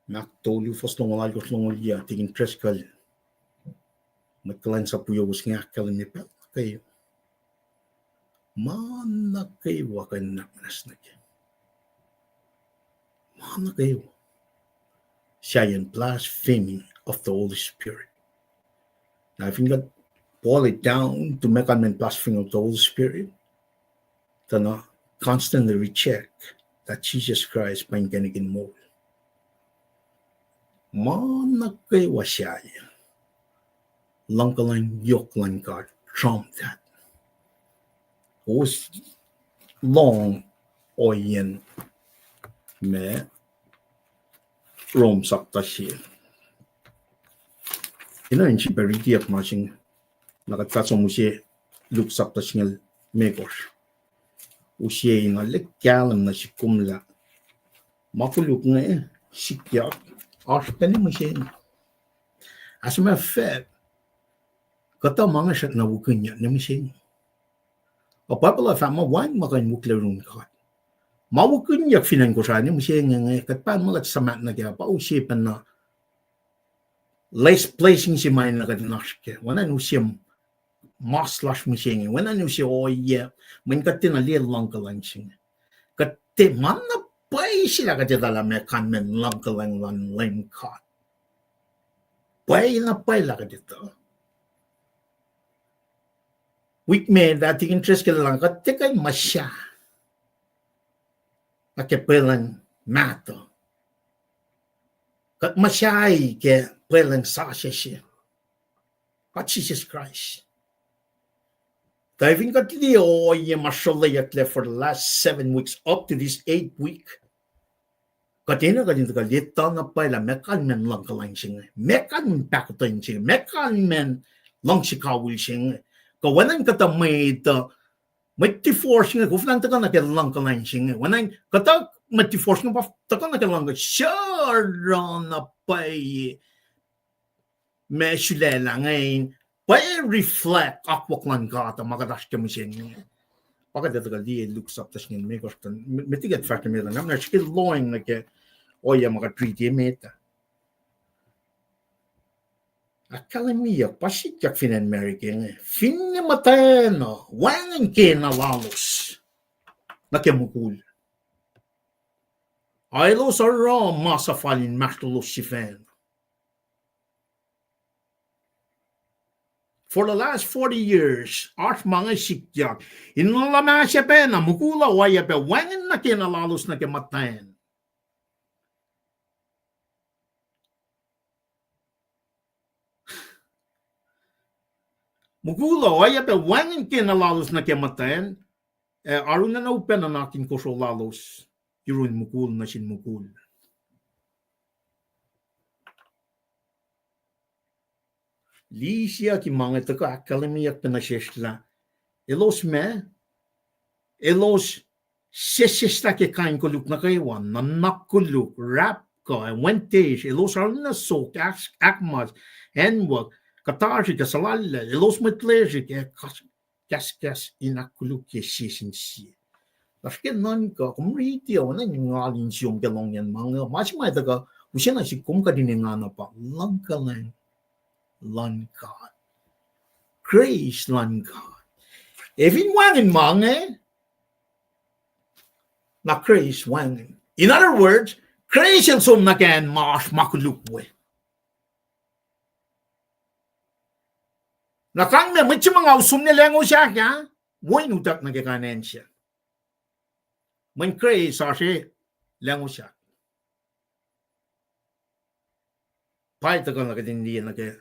Mark tolu, fuhs longoul alkosr, longoul yuh, tikin Driscoll, mwet kuhlwacnsap wiyowos inge ahkkahlwemye pacl nuh kwewa. Ma nuh kwewa kuh in nuhnak muhnahs nuh ke. Ma nuh kwewa. Sahyacn blasphemy of the Holy Spirit. Na fin kuht boil it down to ma kalmacn blasphemy of the Holy Spirit, tuh na constantly reject that Jesus Christ pa inkacnek in moul. Ma nuh kwewa sahyac luhngkuhlwacng yohk luhn God trump that. Kowos lohng ohiyacn ma Rom sapta sie. Ina in srihpac ritiyuck ma se inge, na kuht fah som use Luke sapta singucul limekohsr. Use in arlac kahlwem nuh sihk kom lah ma koluk inge sikyak, oasr pacna mihsenge. As a matter of fact, kuhtuh ma inge srackna wikinyuck nuh mihsenge. Ac Bible uh fahk muh wacngihn ma kuh in wihklac yurin God. Ma wikinyuck fin acn Kosrae nuh mihsenge inge, kuht pahngon lah suhmaht nuh kac, pa use pacna less blessing se ma enenuh kuht in oasr kac. Oacna in use mas lasr mihsenge, oacna in use ohiyac, mweyen kuht tiacna liye luhngkuhlwacng se inge. Kuht tiac, ma na pwacye se lah kuht etuh lah ma kalmacn luhngkuhlwacng luhn Leum God. Pwacye na pwacye lah kuht etuh. Wik met ah tikin Driscoll el, kuht tiac kuh in muhsahi nuh ke pwelucng mahtuh. Kuht muhsahi ke pwelucng sasuc se, pa Jisus Kraist. Tuh fin kuht liye ohiyac ma sruhleyucklac for the last seven weeks up to this eighth week, kuht enenuh kuht in tuhkuh etuh na pwacye lah ma kalmacn luhngkuhlwacng se inge, ma kalmacn pahkotwen se inge, ma kalmacn luhngse kawihl se inge. Kuh oacna in kuhtuh mwet uh, mwet divorce inge, koflah in tuhkuh nuh ke luhngkuhlwacng se inge. Oacna in kuhtuh mwet divorce inge pa tuhkuh nuh ke luhngkuhlwacng se, oruh na pwacye ma sulaclah inge in pwacye reflect akwuck luhn God uh ma kuht oasr ke mihsenge. Pa kuht etuh kuh liye Luke sapta singucul limekohsr, met liki kuht fahsr nuh met uh, nga muhna srihke lohacng nuh ke ohiyac ma kuht riti met uh. Ahkkahlwemyeyuck, pa sikyak fin acn America inge. Finne muhtwacn uh wacngihn kena lalos nuh ke mukul, ac elos oruh ma suhfal inmahsrlolos sifacna. For the last forty years, oasr ma inge sikyak. In luhmah se pacna, mukul uh oacyacpac wacngihn nuh kena lalos nuh ke muhtwacn. Mukul uh oacyacpac wacngihn kena lalos nuh ke muhtwacn, ac arulacna upac nuhnak in kosro lalos yurin mukul nuh sin mukul. Liyeyucki ma inge tuhkuh ahkkahlwemyeyuck pac nuh sesr lah elos ma, elos sesseslah ke kain koluk nuh kwewa, nuhnak koluk, rapkuh, ac wen tesh, elos arulacna sok, ahk-, ahkmas, acnwuck, kuhtasrihk, ac suhlallacl, elos mwet lesrihk, ac kas-, kahskahs in ahkkolukye sie sin sie. Lasr ke nuhnkuh, kom riti oacna ngal in siom ke lohngiyacn ma inge, ma se ma tuhkuh use nuh sihk kom kuht in engan uh pa luhngkuhlwacng luhn God. Grace luhn God. Ac fin wacngihn ma inge, na grace wacngihn. In other words, grace el som nuh ke acn ma oasr ma koluk we. Na kalmac mwet se ma nga som nuh lahngo sahk ah, wo in utuck nuh ke kain acn se. Mweyen grace oasr lahngo sahk. Pa tuhkuh na kuht in liye nuh ke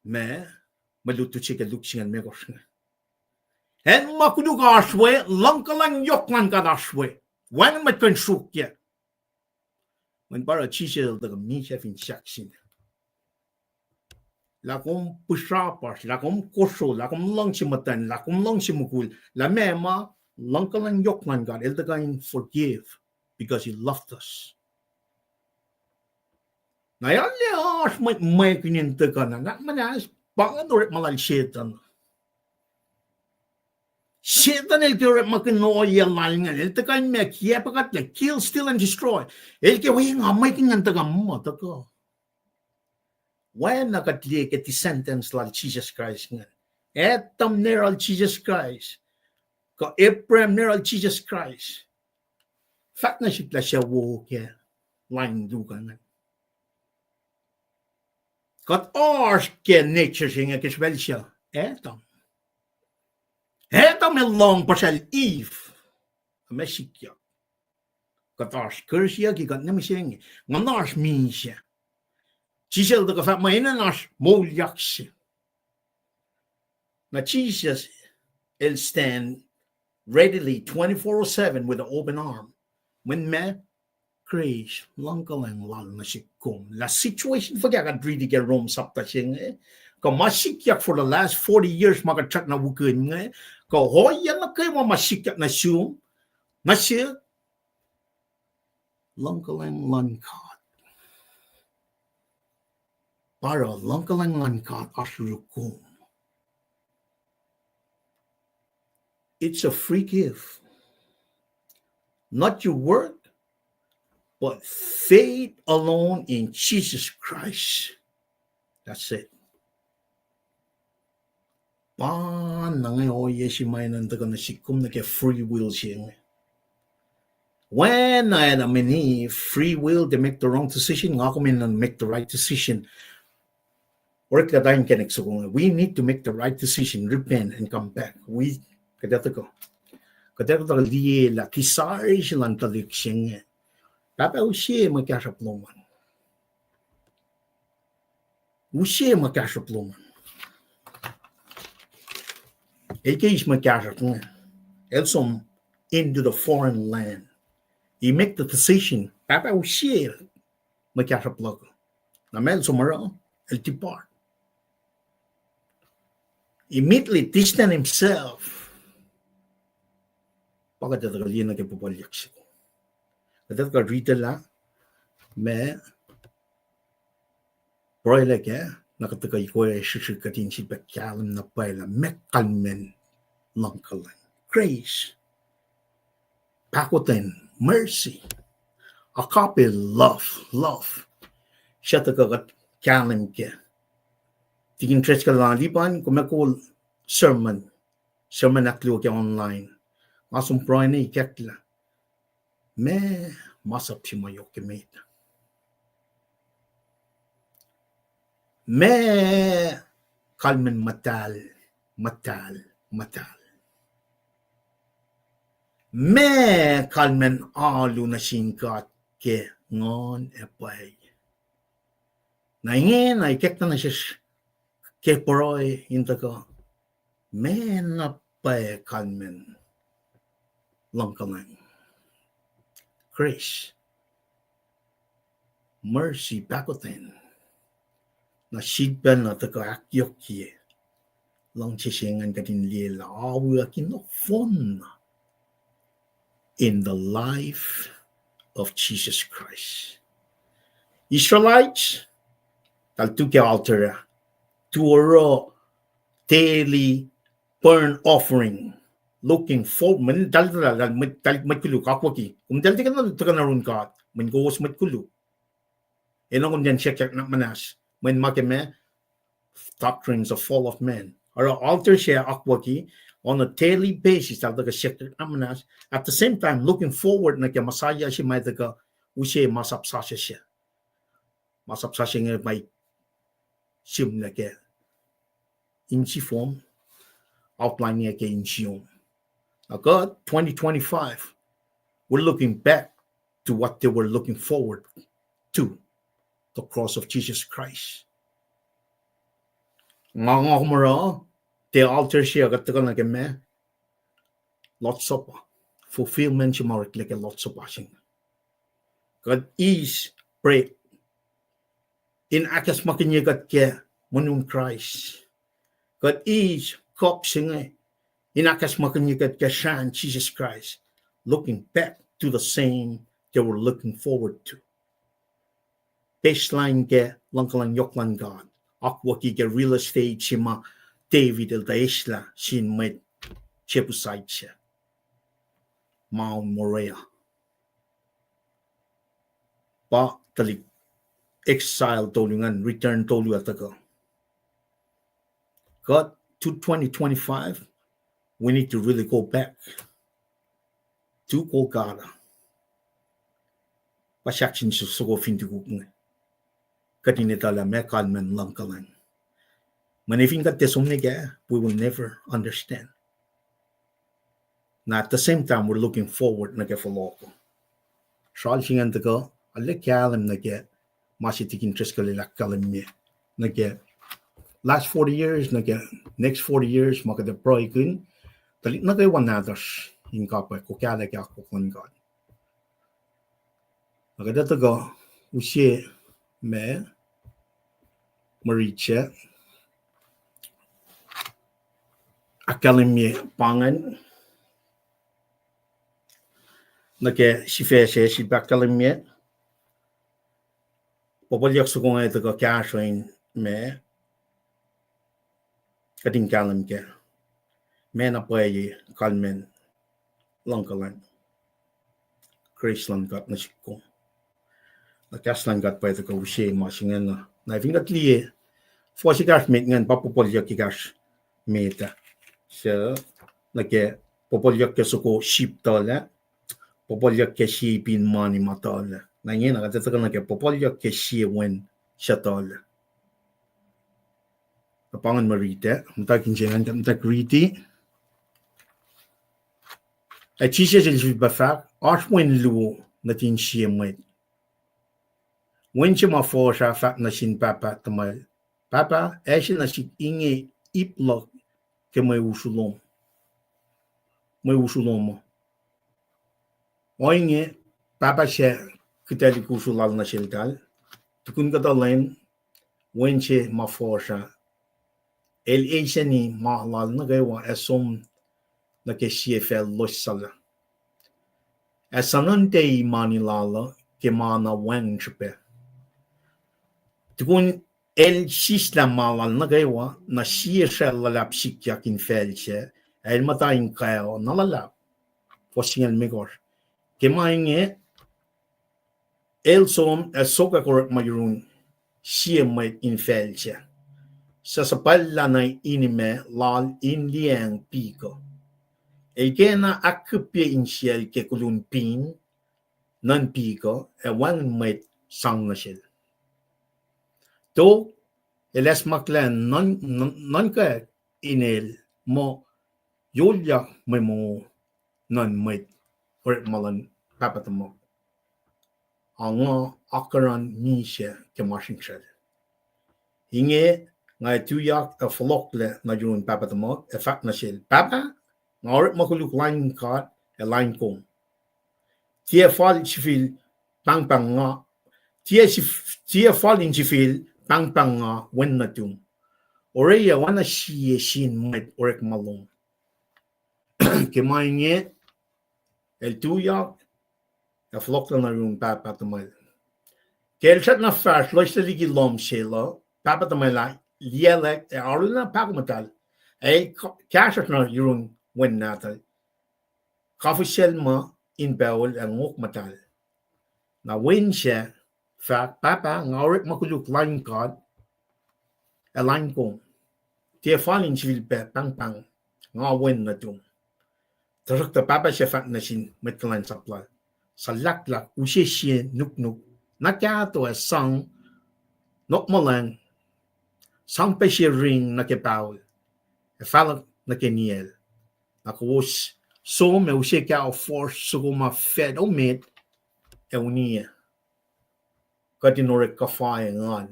ma, mwe lutlut se ke Luke singucul limekohsr inge. Acn ma koluk oasr we, luhngkuhlwacng yohk luhn God oasr we. Wacngihn mwet kuh in sruokyac. Mweyen pa oruh Jisus el tuhkuh misac fin sahk se inge. Lah kom pihsrapasr, lah kom kosro, lah kom luhngse muhtwacn, lah kom luhngse mukul, lah meac ma, luhngkuhlwacng yohk luhn God, el tuhkuh in forgive because he loved us. Na arlac oasr mwet mwekihn in tuhkuh na, na muhnahs pa inge orekma lal Setuhn. Setuhn el ke orekmakihn ohiyac lal ingacn, el tuhkuh in ma kiacpwe kuhtlac, kill, steal, and destroy. El ke wi nga mwekihn ingacn tuhkuh muh tuhkuh. Oacna kuht liye ke descendants lal Jisus Kraist ingacn. Adam nuh yohrohl Jisus Kraist, kuh Abraham nuh yohrohl Jisus Kraist. Fahk nuh sihk lah suc wo ke lain luhk ingacn. Kuht oasr ke nature se inge ke srihpacl suc Adam. Adam el lohng puhsral Eve. Ma sikyak. Kuht oasr curse-yucki kuht nuh mihsenge. Nguhn oasr misac. Jisus el tuhkuh fahk muh enenuh in oasr moulyak se. Na Jisus el stand readily twenty-four seven with an open arm. Mweyen ma, grace, luhngkuhlwacng lal nuh sihk kom. Lah situation fuhkah kuht riti ke Rome sapta se inge, kuh ma sikyak for the last forty years ma kuht srackna wikihn inge, kuh ohiyac nuh kwewa ma sikyak nuh sum, nuh sihk, luhngkuhlwacng luhn God. Pa oruh luhngkuhlwacng luhn God oasr yurum kom. It's a free gift. Not your work, but faith alone in Jesus Christ. That's it. Pa na inge ohiyac se ma enenuh in tuhkuh nuh sihk kom nuh ke free will se inge. Oacna Adam and Eve, free will, they make the wrong decision, nga kom enenuh in make the right decision. Oreklac ta inkacnek soko inge, we need to make the right decision, repent and come back. Kuht ac tuhkuh, kuht ac tuhkuh liye lah kisari se luhn tuhlihk se inge. Pahpah use mwe kahsruhp lom an. Use mwe kahsruhp lom an. El ke eis mwe kahsruhp inge, el som into the foreign land. He make the decision, pahpah use mwe kahsruhp luhk. Na ma el som oruh, el depart. Immediately distance himself. Pa kuht ac tuhkuh liye nuh ke pupulyuck soko. Kuht ac tuhkuh riti lah ma pruhe lah kac, na kuht tuhkuh ikwe srihsrihk kuht in sifilpac kahlwem na pwacye lah ma kalmacn luhngkuhlwacng. Grace. Pahkotwen, mercy. Agape love, love. Suc tuhkuh kuht kahlwem kac. Tikin Driscoll, Lipan, kom ac kol sermon, sermon ahkluo ke online. Nga som pruhe ne ikacklah. Meac masap se ma yohk ke met? Meac kalmacn muhtahl, muhtahl, muhtahl? Meac kalmacn alu nuh sin God ke nguhn ac pwacye? Na ingena ikacklah nuh sesr ke pruhe in tuhkuh, meac na pwacye kalmacn luhngkuhlwacng? Grace, mercy, pahkotwen. Na sifilpac na tuhkuh ahkyohkye luhngse se ingacn kuht in liye lah awiyuck in nohfohn in the life of Jesus Christ. Israelites, eltahl tu ke altar ah, tu oruh daily burnt offering, looking forward, eltahl, eltahl, eltahl mwet, eltahl mwet koluk akwucki. Kom eltahl tiac kuh in tuhkuh nuh yurin God, mweyen kowos mwet koluk. Enenuh kom in siyuck nuhnak muhnahs, mweyen ma ke meac, doctrines of fall of man. Oruh altar se akwucki on a daily basis, eltahl tuhkuh siyuck nuhnak muhnahs. At the same time, looking forward nuh ke Messiah se ma tuhkuh use masap sasuc se. Masap sasuc se inge pa sihmlac ke insifom, outline inge ke insiom. Na kuht, twenty twenty-five, we're looking back to what they were looking forward to, the cross of Jesus Christ. Nga, nga kom oruh, tiac altar se uh, kuht tuhkuh nuh ke meac, Lord's Supper, fulfillment se ma oreklac ke Lord's Supper se inge. Kuht eis bread in ahkacsmakihnye kuht ke monun Kraist. Kuht eis cup se inge in ahkacsmakihnye kuht ke srahn Jisus Kraist, looking back to the same they were looking forward to. Baseline ke luhngkuhlwacng yohk luhn God, akwucki ke real estate se ma David el tuh eislah sin mwet Jebusite se, Mount Moriah. Pa tuhlihk exile tolu ingacn return tolu ah tuhkuh. Kuht, to twenty twenty-five, we need to really go back to Golgotha. Pa sahk se soko fin tukuk inge, kuht in etuh lah meac kalmacn luhngkuhlwacng. Mweyen fin kuht tiac som nuh kac, we will never understand. Na at the same time, we're looking forward nuh ke fohlohk uh. Sral se ingacn tuhkuh, arlac kahlwem nuh ke ma se Tikin Driscoll el ahkkahlwemye nuh ke last forty years, nuh ke next forty years, ma kuht ac pruhekihn, tuhlihk nuh kwewa nahtuhsr in kapwack, kowos kahlwem ke akwuck luhn God. Na kuht ac tuhkuh use ma mwe rit se ahkkahlwemye pa ingacn nuh ke sifac se sifilpac ahkkahlwemye. Puhpuhlyuck soko inge tuhkuh kahsruh in ma kuht in kahlwem kac, meac na pwacye kalmacn luhngkuhlwacng, grace luhn God nuh sihk kom. Na kahs luhn God pa tuhkuh use ma se ingacn. Na fin kuht liye fuhs ekahsr met ingacn pa puhpuhlyuck ekahsr met ah. Su nuh ke puhpuhlyuck ke soko sip tuhlac, puhpuhlyuck ke sie ipin mani ma tuhlac. Na ingena kuht ac tuhkuh nuh ke puhpuhlyuck ke sie wen suc tuhlac. Na pa ingacn mwe rit ah, muhtwacwacack se ingacn, muhtwacwacack riti. Ac Jisus el sifilpac fahk, oasr wen luo nuhtin sie mwet. Wen se ma fuhsr ah fahk nuh sin pahpah tuhmwacl, Pahpah, acse nuh sihk inge ip luhk ke mwe usu lom, mwe usu lom uh. Ohinge, pahpah sac kihtahlihk usu lal nuh seltahl. Tukun kuhtuh lwen, wen se ma fuhsr ah el eisani ma lal nuh kwewa ac som nuh ke sie facl loes salah, ac suhnuhnte mani lal uh ke ma na wacngihn srihpac. Tukun el sislah ma lal nuh kwewa, na sie sracl luhlahp sikyak in facl sac, ac el muhta in kaoh na luhlahp. Fuhs singucul limekohsr. Ke ma inge, el som ac sokwack orekma yurun sie mwet infacl sac, suc suhpwacllah nuh inima lal in liyacacng pik uh. El kena ahkkihpye insiyacl ke kulun pin nuhn pik uh, ac wacngihn mwet sang nuh sel. Tok, el acsmaklac nuhn, nuhn, nuhnkack in el muh yohrohlyak mwe mongo nuhn mwet orekma luhn pahpah tuhmuhk, a nga akuhran misac ke masrinsral. Inge nga ac tuyak ac fohlohklac nuh yurin pahpah tuhmuhk ac fahk nuh sel, Pahpah, nga orekma koluk lain God ac lain kom. Tiac fal sifil pahngpahng nga, tiac sif-, tiac fal in sifil pahngpahng nga wen nuhtum. Oruh oacna sie sin mwet orekma lom. Ke ma inge, el tuyak ac fohlohklac nuh yurin pahpah tuhmwacl. Ke el srackna fahsr loeslac liki lohm sel uh, pahpah tuhmwacl ah liyaclack ac arulacna pahkomuhtahl, ac el ka-, kahsruhsr nuh yurin wen nahtuhl, kafuhsacl ma in pacl ac ngohk muhtahl. Na wen sac fahk, Pahpah, nga orekma koluk lain God ac lain kom. Tiac fal in sifilpac pahngpahng nga wen nuhtum. Tuhsruhktuh pahpah sac fahk nuh sin mwet kuhlwacnsap lal, Suhlahklahk, use sie nuknuk na kahto ac sang nokmuhlwacng, sang pac sie ring nuh ke pahol ac fahluhk nuh ke niyacl. Na kowos som ac use kao fuhsr soko ma fat omet ac uniyac. Kuht in orek kuhfa ac engan.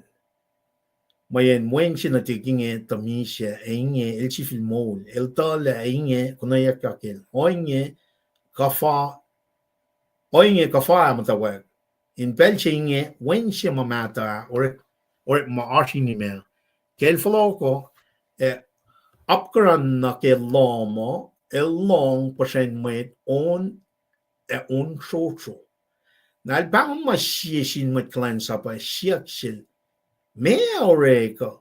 Mweyen wen se nuhtihk inge tuh misac, ac inge el sifil moul. El tuhlac, ac inge konweyuckyak el. Ohinge kuhfa, ohinge kuhfa ah muhtwacwacack. In pacl se inge wen se ma mahtuh ah orek, orekma oasr inima. Ke el fohlohkoh ac apkuhran nuh ke lohm uh, el lohng puhsren mwet on ac on srohsroh. Na el pahngon ma sie sin mwet kuhlwacnsap ac siyuck sel, Meac orek uh?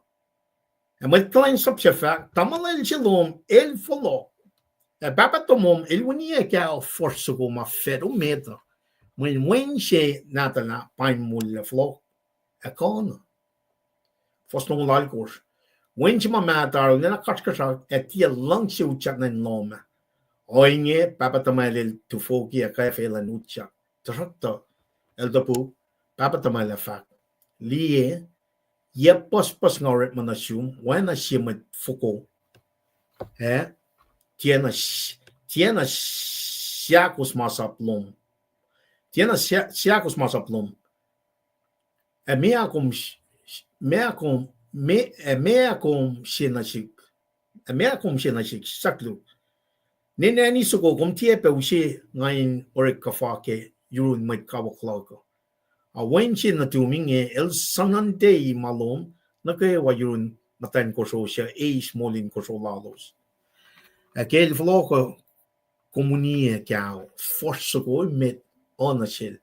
Ac mwet kuhlwacnsap sac fahk, Tamuhlwel se lom el fohlohk, ac pahpah tomom el uniyac kao fuhsr soko ma fat omet uh, mweyen wen se nahtuhl ah pain moul ac fohlohk ac kuh na. Fuhs longoul alkosr. Wen se ma mahtuh ah arulacna kasrkuhsrak ac tiac luhngse utyak nuh in lohm ah. Ohinge pahpah tuhmwacl el tufoki ac kwacfe elan utyak. Tuhsruhktuh el topuk, pahpah tuhmwacl ah fahk, Liye, yac pucspucs nga orekma nuh sum oacna sie mwet foko, ac tiacna, tiacna seahkos masap lom. Tiacna seahkos masap lom. Ac meac kom, meac kom, ac meac kom se nuh sihk, ac meac kom se nuh sihk, sahk luk. Nenani soko, kom tiac pac use nga in orek kuhfa ke yurun mwet kawuck luhk uh. A wen se nuhtum inge el suhnuhnte ma lom nuh kwewa yurun muhtwacn kosro suc eis moul in kosro lalos. Ac ke el fohlohkoh, kom uniyac kao fuhsr soko met uh nuh sel.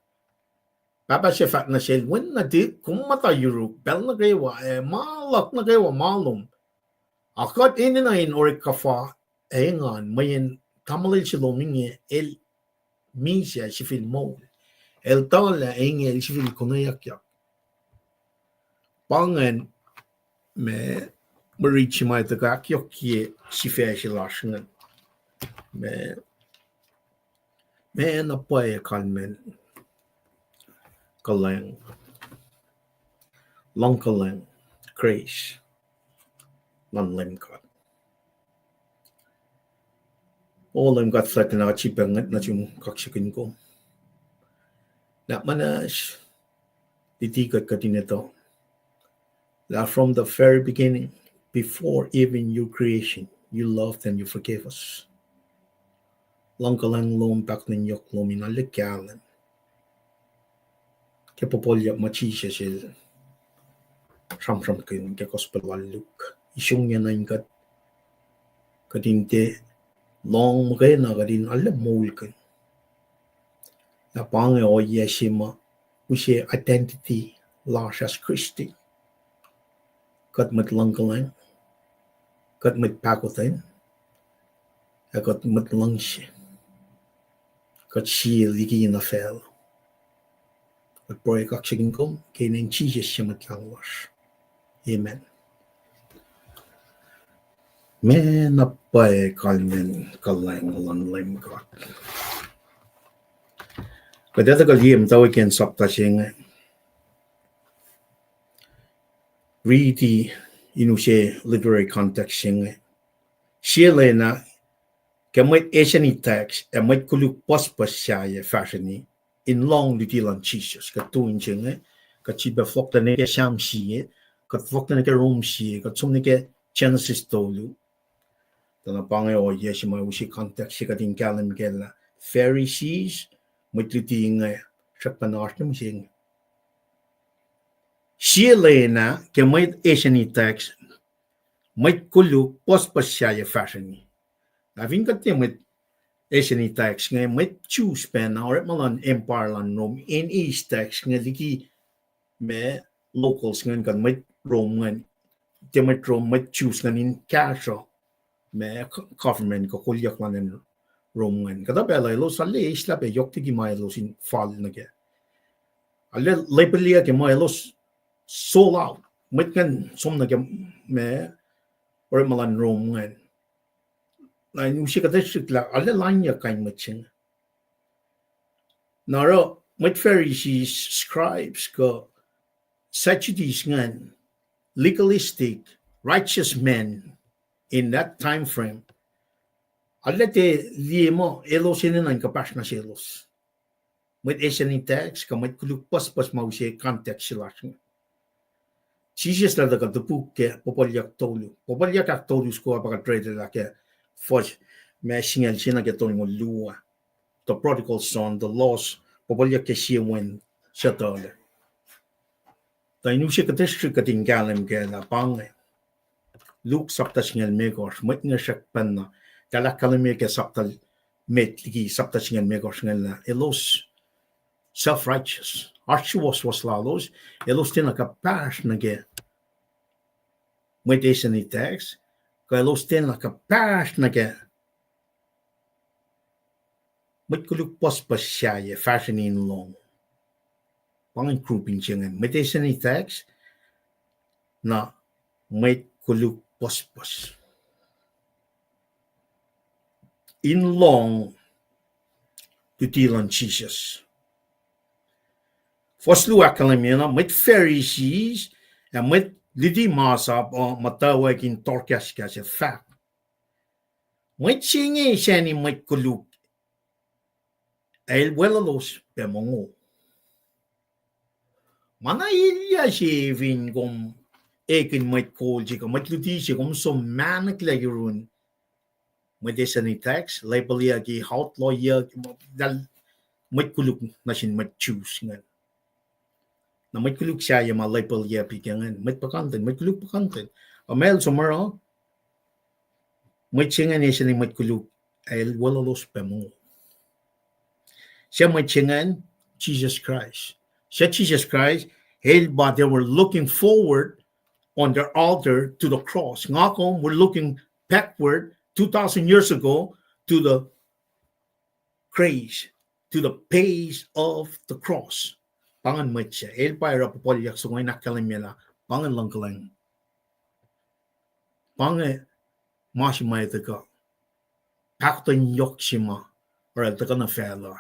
Pahpah sac fahk nuh sel, Wen nuhtihk, kom muhta yuruk pacl nuh kwewa ac ma luhk nuh kwewa ma lom. A kuht enenuh in orek kuhfa ac engan, mweyen tamuhlwel se lom inge el misac, sifil moul. El tuhlac, ac inge el sifil konweyuckyak. Pa ingacn ma mwe rit se ma tuhkuh ahkyohkye sifac se lasr ingacn. Ma, ma na pwacye kalmacn kuhlwacng, luhngkuhlwacng, grace luhn Leum God. O Leum God fuhlwactlac, nga sifilpac ngwet nuh sum kaksakihn kom. Lah muhnahs, luti kuht kuht in etuh lah from the very beginning, before even your creation, you loved and you forgave us. Luhngkuhlwacng lom, pahkotwen yohk lom in arlac kahlwem ke puhpuhlyuck ma Jisus el sramsramkihn ke gospel lal Luke. Isongyac nuh in kuht, kuht in tiac lohng muhkwena kuht in arlac moulkihn. Na pa inge ohiyac se ma use identity lasr as Christian. Kuht mwet luhngkuhlwacng, kuht mwet pahkotwen, ac kuht mwet luhngse. Kuht sie liki na facluh. Kuht pruhe kaksakihn kom ke inen Jisus su Mwet Lahngo lasr. Amen. Ma na pwacye kalmacn kuhlwacng luhn Leum God. Kuht etuh kuh liye muhtwacwacack in sapta se inge, riti in use literary context se inge. Sie lwen ah ke mwet Eseni tax ac mwet koluk pucspucs sahyac fahsrweni in lohng luti luhn Jisus. Kuht tu in se inge, kuht sifilpac fohlohk nuh ke Sam sie, kuht fohlohk nuh ke Rom sie, kuht som nuh ke Genesis tolu. Tuh na pa inge ohiyac se ma use context se kuht in kahlwem kac lah Pharisees, mwet luti inge, srackpacna oasr nuh mihsenge. Sie lwen ah ke mwet Eseni tax, mwet koluk pucspucs sahyac fahsrweni. Na fin kuht tiac mwet Eseni tax inge, mwet Jews pacna, orekma luhn empire luhn Rom, in eis tax inge liki ma locals ingacn kuh mwet Rom ingacn, tiac mwet Rom, mwet Jews ingacn in kahsruh ma government kuh kolyuck luhn acn Rom ingacn. Kuhtuh pacl uh elos arlac eislah pac yohk liki ma elos in fal nuh kac. Arlac label-i ke ma elos sold out. Mwet ingacn som nuh ke ma orekma luhn Rom ingacn. Na in use kuhtuh srihk lah arlac lainyuck kain mwet se inge. Na oruh mwet Pharisees, scribes, kuh Sadducees ingacn, legalistic, righteous men in that time frame, arlac tiac liye muh elos enenuh in kuhpahsr nuh selos. Mwet Eseni tax kuh mwet koluk pucspucs ma use context se lasr inge. Jisus el tuhkuh topuk ke Puhpuhlyuck tolu. Puhpuhlyuck ahktolu soko pa kuht riti lah ke fuhs ma singucul se nuh ke tolngoul luo. The prodigal son, the lost, puhpuhlyuck ke sie wen suc tuhlac. Tuh in use kuhtuh srihk kuht in kahlwem kac lah pa inge. Luke sapta singucul limekohsr, mwet inge srackpacna, tahl ahkkahlwemye ke sapta met liki sapta singucul limekohsr inge lah elos self-righteous. Oasr suwohswohs lalos, elos tiacna kuhpahsr nuh ke mwet Eseni tax, kuh elos tiacna kuhpahsr nuh ke mwet koluk pucspucs sahyac fahsrweni in lohng. Pa ingacn grouping se ingacn, mwet Eseni tax, na mwet koluk pucspucs in lohng luti luhn Jisus. Fuhs luo ahkkahlwemye na mwet Pharisees ac mwet luti masap uh muhtwacwacack in tohrkahskahs ac fahk, mwet se inge sani mwet koluk, ac el weluhlos pac mongo. Ma na elyah se fin kom ekihn mwet kol se kuh mwet luti se, kom som mahneklac yurun mwet Eseni tax, label-iyucki, outlawiyucki, mwet koluk nuh sin mwet Jews ingacn. Na mwet koluk sahyac ma label-iyucki ke ingacn, mwet puhkantwen, mwet koluk puhkantwen. Ac ma el som oruh, mwet se ingacn Eseni mwet koluk, ac el weluhlos pac mongo. Suc mwet se ingacn? Jisus Kraist. Suc Jisus Kraist, el pa they were looking forward on their altar to the cross. Nga kom, we're looking backward two thousand years ago to the grace, to the pace of the cross. Pa ingacn mwet se, el pa oruh puhpuhlyuck soko in ahkkahlwemye lah pa ingacn luhngkuhlwacng. Pa inge ma se ma el tuhkuh, pahkotwen yohk se ma oruh el tuhkuh nuh facluh.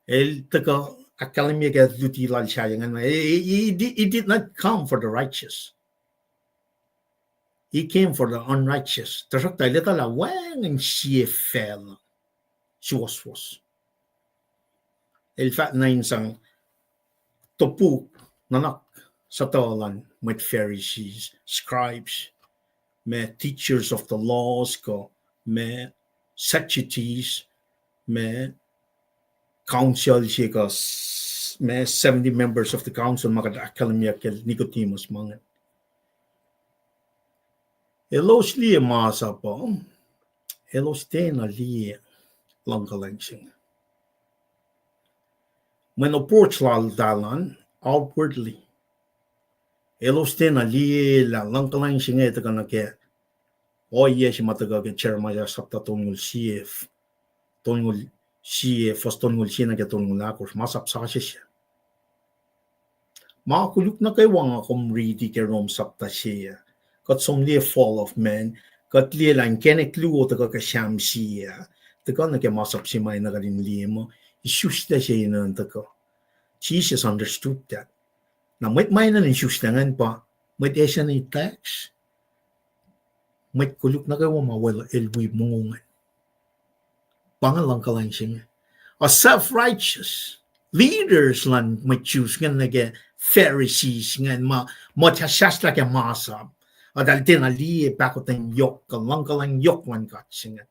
El tuhkuh ahkkahlwemye ke luti lal sahyac ingacn, he, he, he did not come for the righteous. He came for the unrighteous. Tuhsruhktuh el etuh lah wacngihn sie facluh suwohswohs. El fahk nuh in sang topuk nuhnak suhtuh luhn mwet Pharisees, scribes, ma teachers of the laws kuh ma Sadducees, ma council se kuh, ma seventy members of the council ma kuht ahkkahlwemye ke Nicodemus ma inge. Elos liye masap uh, elos tiacna liye luhngkuhlwacng se inge. Mweyen approach lal talan, outwardly, elos tiacna liye lah luhngkuhlwacng se inge tuhkuh nuh ke ohiyac se ma tuhkuh ke Jeremiah sapta tolngoul sie, tolngoul sie, fuhs tolngoul sie nuh ke tolngoul ahkosr, masap sasuc se. Ma koluk nuh kwewa nga kom riti ke Rom sapta se ah, kuht som liye fall of man, kuht liye lah inkacnek luo tuhkuh ke Sam sie ah, tuhkuh nuh ke masap se ma enenuh kuht in liye muh isuslac se enenuh tuhkuh. Jesus understood that. Na mwet ma enenuh isuslac ingacn pa mwet eseni tax, mwet koluk nuh kwewa ma el wi mongo ingacn. Pa inge luhngkuhlwacng se inge. A self-righteous leaders luhn mwet Jews ingacn nuh ke Pharisees ingacn ma, ma sahslah ke masap, eltahl tiacna liye pahkotwen yohk kuh luhngkuhlwacng yohk luhn God se ingacn.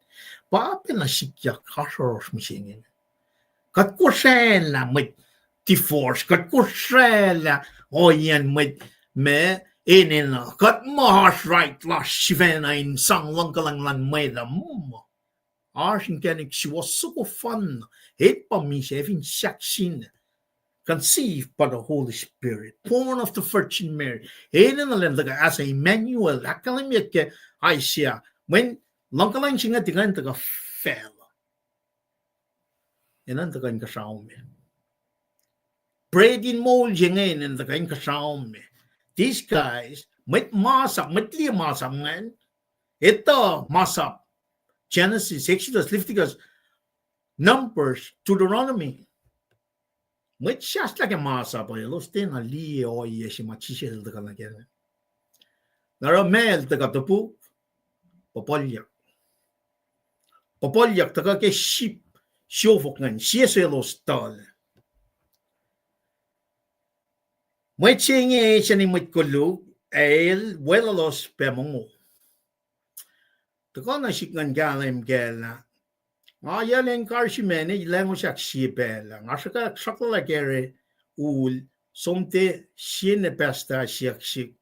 Pa pacna sikyak oasr oasr mihsenge. Kuht kosraclah mwet divorce, kuht kosraclah ohiyacn mwet ma enenuh, kuht muh oasr right lasr sifacna in sang luhngkuhlwacng luhn mwet uh, muh oasr inkacnek suwohs soko fon, el pa misac fin sahk sin, conceived by the Holy Spirit, born of the Virgin Mary. Enenuh lwen tuhkuh as Emmanuel, ahkkahlwemye ke Isaiah, mweyen luhngkuhlwacng se inge tiac kuh in tuhkuh facluh. Enenuh in tuhkuh inkuhsrao me. Bread in moul se inge enenuh in tuhkuh inkuhsrao me. These guys, mwet masap, mwet liye masap ingacn, etuh masap, Genesis, Exodus, Leviticus, Numbers, Deuteronomy. Mwet sahslah ke masap uh elos tiacna liye ohiyac se ma Jisus el tuhkuh nuh kac. Na oruh ma el tuhkuh topuk, puhpuhlyuck. Puhpuhlyuck tuhkuh ke sip siofok ingacn, sie selos tuhlac. Mwet se inge eseni mwet koluk, ac el weluhlos pac mongo. Tuhkuh nuh sihk ngan kahlwem kac lah nga yac lwen karihngihn ma, lacngosak sie pacl ah, nga sruhkwack sruhkwack lacake ul, som tiac sie na pastor siyuck sihk,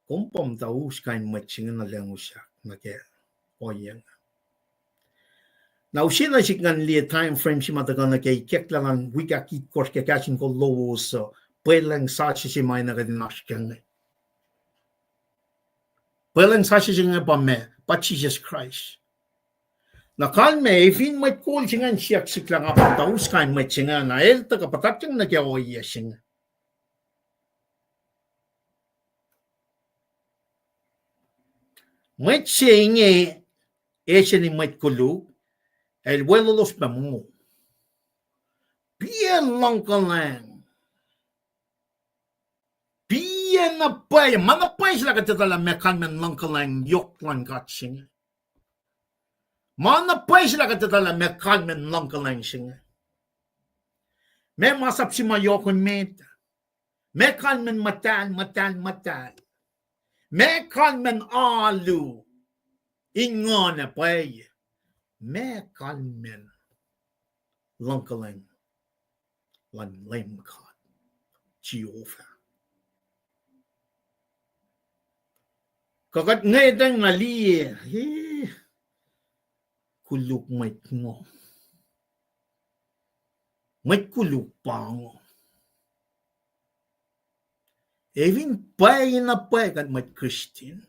kom pa muhta us kain mwet se inge nuh lacngosak nuh ke ohiyac inge. Na use nuh sihk ngan liye time frame se ma tuhkuh nuh ke ikacklah luhn wik ahkitkohsr ke kahs in kol lowos uh, pwelucng sasuc se ma enenuh kuht in oasr kac inge. Pwelucng sasuc se inge pa meac? Pa Jisus Kraist. Na kalmac, efin mwet kol se ingacn siyuck sihk lah nga pa muhta us kain mwet se inge, na el tuhkuh puhtatyang nuh ke ohiyac se inge. Mwet se inge eseni mwet koluk, el weluhlos pac mongo. Piyac luhngkuhlwacng, piyac na pwacye, ma na pwacye se lah kuht etuh lah meac kalmacn luhngkuhlwacng yohk luhn God se inge. Ma na pwacye se lah kuht etuh lah meac kalmacn luhngkuhlwacng se inge. Meac masap se ma yohk emet? Meac kalmacn muhtahl, muhtahl, muhtahl? Meac kalmacn alu in nguhn ac pwacye? Meac kalmacn luhngkuhlwacng luhn Leum God, Jehovah? Kuh kuht ngwetacng na liye, eh, koluk mwet ngo, mwet koluk pa ngo. Efin pwacye na pwacye kuht mwet Christian,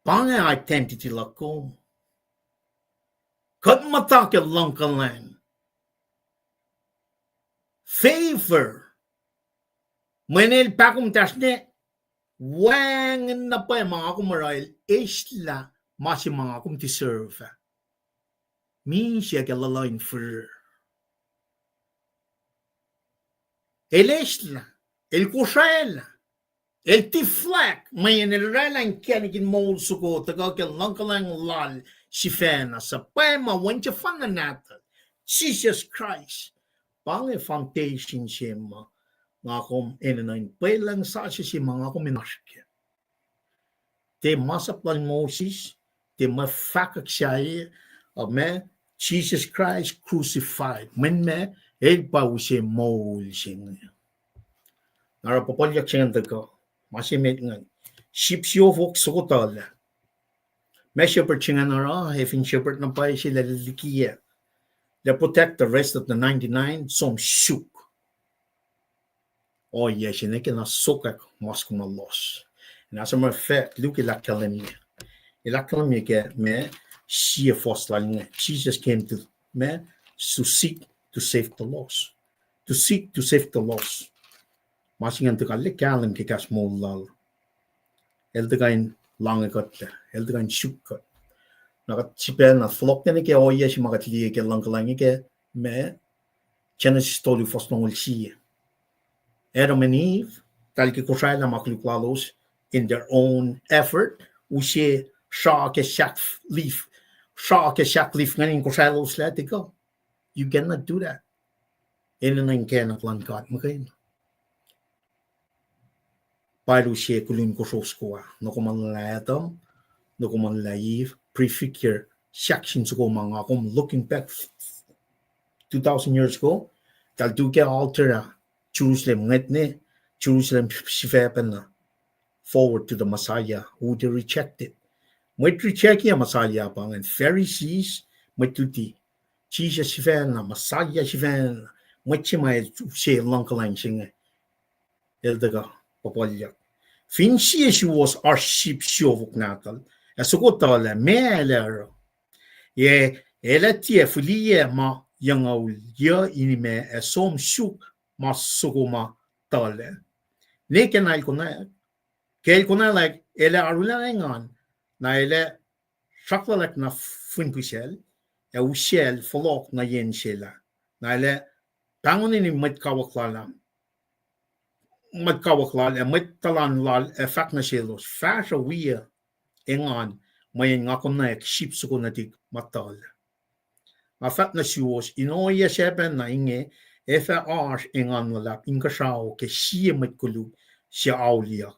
pa inge identity luhk uh. Kuht muhta ke luhngkuhlwacng, favor, mweyen el pahkomuhtasrne, wacngihn na pwacye ma nga kom oruh, el eislah ma se ma nga kom deserve ah. Misac ke luhluh in fihrihr. El eislah, el kosraclah, el deflect, mweyen el oraclah inkacnek in moul soko tuhkuh ke luhngkuhlwacng lal sifacna, suc pwacye ma wen sefanna nahtuhl, Jisus Kraist. Pa inge foundation se ma nga kom enenuh in pwelucng sasuc se ma nga kom in oasr kac. Tiac masap lal Moses, tiac ma fahkwack sahyac, uh, ma, Jesus Christ crucified. Mweyen ma, el pa use moul se inge. Na oruh puhpuhlyuck se ingacn tuhkuh, ma se met ingacn. Sip siofok soko tuhlac. Ma shepherd se ingacn oruh, efin shepherd na pwacye se lah likiyac, lah protect the rest of the ninety-nine, som suk. Ohiyac se inge ke na sokwack mas kom na lost. And as a matter of fact, Luke el ahkkahlwemye, el ahkkahlwemye ke ma, sie fuhs lal inge, Jesus came to, ma, to seek, to save the lost. to seek to save the lost. Ma se ingacn tuhkuh lah kahlwem ke kahs moul lal. El tuhkuh in lahngo kuht lah, el tuhkuh in suk kuht. Na kuht sifacna fohlohk nuh ke ohiyac se ma kuht liye ke luhngkuhlwacng ke ma Genesis tolu fuhs longoul sie. Adam and Eve, eltahl ke kosraelah ma koluk lalos in their own effort, use sra ke sahk lif, sra ke sahk lif ingacn in kosraeloslac tuhkuh. You cannot do that. Enenuh in kacnak luhn God muhkwena. Pa el use kolun kosro soko ah, nuh ke ma luhn Adam, nuh ke ma luhn Eve, prefigure sahk sin soko ma nga kom looking back two thousand years ago, eltahl tu ke altar ah, Jerusalem, ngwet ne Jerusalem sifacpacna, forward to the Messiah who they rejected. Mwet reject Messiah pa ingacn Pharisees, mwet luti Jisus sifacna, Messiah sifacna, mwet se ma use luhngkuhlwacng se inge. El tuhkuh puhpuhlyuck. Fin sie suwos oasr sip siofok nahtuhl, ac soko tuhlac, meac el ac oruh? Ac el ac tiac fihliyac ma yucngucul yuc in imac ac som suk ma soko ma tuhlac? Ne ke na el konwacack, ke el konwaclack, el ac arulacna engan, na el ac sraklahlah na fin pihsacl, ac usacl fohlohk nuh yen sel ah. Na el ac pahngoni mwet kawuck lal ah, mwet kawuck lal ac mwet tuhlan lal ac fahk nuh selos, fahsruh wiyuc engan, mweyen nga konwacack sip soko nuhtihk ma tuhlac. Nga fahk nuh suwos, in ohiyac sacpacna inge ac fah oasr engan luhlahp inkuhsrao ke sie mwet koluk suc auliyak,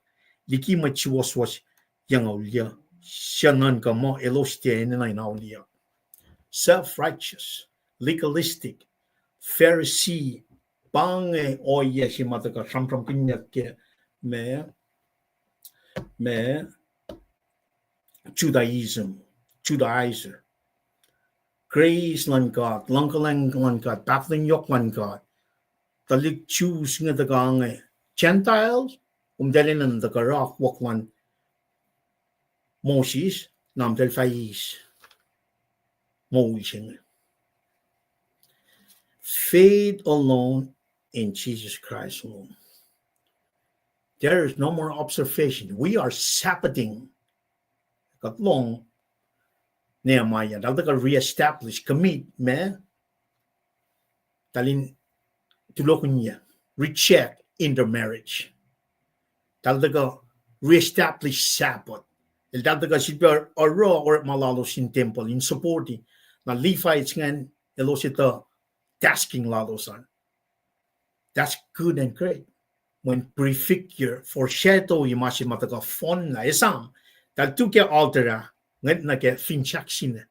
liki mwet suwohswohs yucngucul yuc, suc nuhnkuh muh elos tiac enenuh in auliyak. Self-righteous, legalistic, Pharisee, pa inge ohiyac se ma tuhkuh sramsramkihnyuck ke ma, ma Judaism, Judaizer. Grace luhn God, luhngkuhlwacng luhn God, pahkotwen yohk luhn God. Tuhlihk Jews inge tuhkuh inge, Gentiles, kom tiac enenuh in tuhkuh oruh akwuck luhn Moses, na eltahl fah eis moul se inge. Faith alone in Jesus Christ alone. There is no more observation. We are Sabbathing. Kuht lohng Nehemiah, eltahl tuhkuh reestablish, commit ma eltahl in tulokihnyac, reject intermarriage. Eltahl tuhkuh reestablish Sabbath. Eltahl tuhkuh sifilpac oruh orekma lalos in tempuhl in supporti. Na Levites ingacn elos etuh tasking lalos an. That's good and great. Mweyen prefigure, foreshadow ma se ma tuhkuh fohnlah, esam, eltahl tu ke altar ah, ngwet nuh ke fin sahk sina.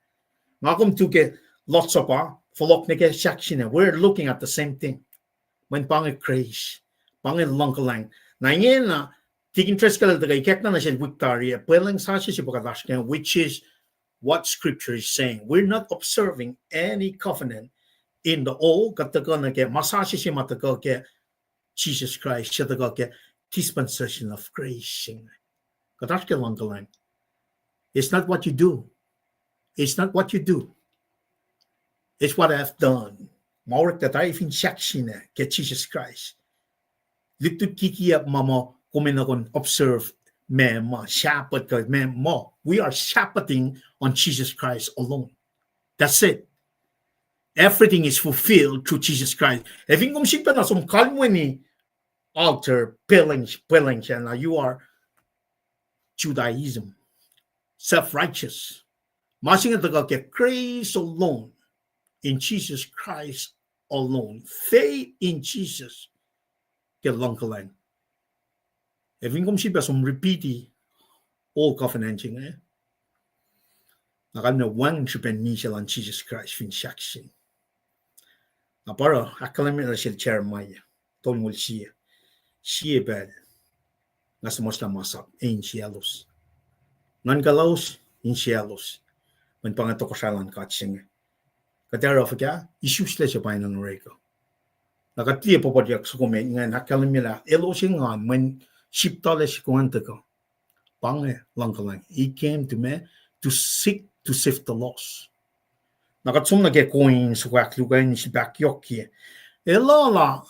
Nga kom tu ke Lord's Supper, fohlohk nuh ke sahk sina. We're looking at the same thing. Mweyen pa inge grace, pa inge luhngkuhlwacng. Na ingena, Tikin Driscoll el tuhkuh ikackna nuh sel wik tari ah, pwelucng sasuc se pa kuht oasr ke, which is what scripture is saying. We're not observing any covenant in the old, kuht tuhkuh nuh ke ma sasuc se ma tuhkuh ke Jisus Kraist, suc tuhkuh ke dispensation of grace. Kuht oasr ke luhngkuhlwacng. It's not what you do. It's not what you do. It's what I have done. Ma orek tuh tari fin sahk sina ke Jisus Kraist. Lutlut kikiyacp ma muh kom enenuh in observe ma, ma Sabbath kuh ma, ma. We are Sabbathing on Jesus Christ alone. That's it. Everything is fulfilled through Jesus Christ. Ac fin kom sifilpacna som kalweni altar, pwelucng, pwelucng sacna, you are Judaism, self-righteous. Ma se inge tuhkuh ke grace alone, in Jesus Christ alone, faith in Jesus, ke luhngkuhlwacng. Ac fin kom sifilpac som repeati old covenant se inge, na kalmac wacngihn srihpen misac luhn Jisus Kraist fin sahk sacn. Na pa oruh ahkkahlwemye nuh sel Jeremiah tolngoul sie, sie pacl, nga suhmuhslah masap, e, insiyaclos. Nuhnkuh lalos, insiyaclos. Mweyen pa inge tohkohsrahi luhn God se inge. Kuht ac oruh fuhkah? Isuslac se pa in orek uh. Na kuht liye puhpuhlyuck soko me ingacn ahkkahlwemye lah elos engan, mweyen sip tuhlac soko ingacn tuhkuh. Pa inge luhngkuhlwacng. He came to ma, to seek, to save the lost. Na kuht som nuh ke koin soko ahkluo ingacn, sip ahkyohkye. El lula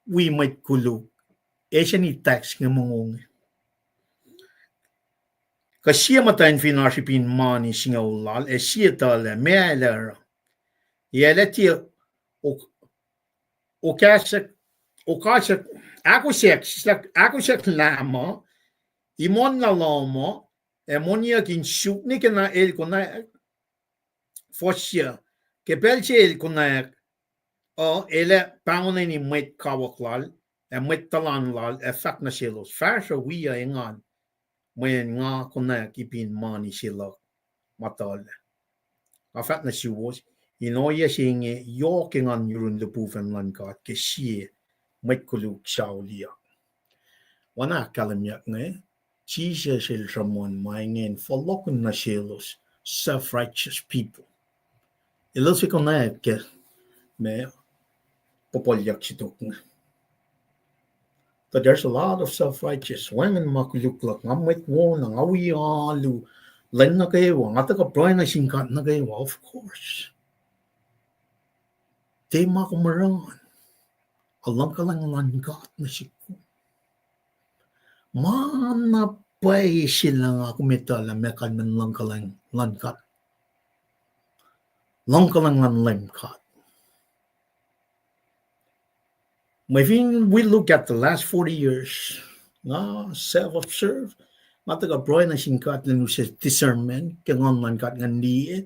wi mwet koluk, ac sani tax inge mongo inge. Kuh sie muhtwacn fin oasr ipin mani singucul lal, ac sie tuhlac, meac el ac oruh? Ac el ac tiac, o-, okasek, okasek, ahkosyak, sislah ahkosyak lah muh, imohnlah lohm uh, ac moniyuck in suk nuh ke na el konwacack. Fuhs yuc, ke pacl se el konwacack uh, el ac pahngoni mwet kawuck lal, ac mwet tuhlan lal, ac fahk nuh selos, fahsruh, wi engan, mweyen nga konwacack ipin mani se luhk ma tuhlac. Nga fahk nuh suwos, in ohiyac se inge yohk engan yurun lihpufacn luhn God ke sie mwet koluk suc auliyak. Oacna ahkkahlwemyeyuck inge, Jisus el sruhmuhn ma inge in fohlohkihn nuh selos self-righteous people. Elos ac konwacack ke ma puhpuhlyuck se tok inge. But there's a lot of self-righteous. Wacngihn ma koluk luhk, nga mwet wo na, nga wi alu, lwen nuh kwewa nga tuhkuh pruhe nuh sin God nuh kwewa, of course. Tiac ma kom oruh an, a luhngkuhlwacng luhn God nuh sihk kom. Ma na pwacye se lah nga kom etuh lah meac kalmacn luhngkuhlwacng luhn God, luhngkuhlwacng luhn Leum God. Mwe fin we look at the last forty years, nga self-observe, nga tuhkuh pruhe nuh sin God elan use discernment ke nguhn luhn God ngan liye,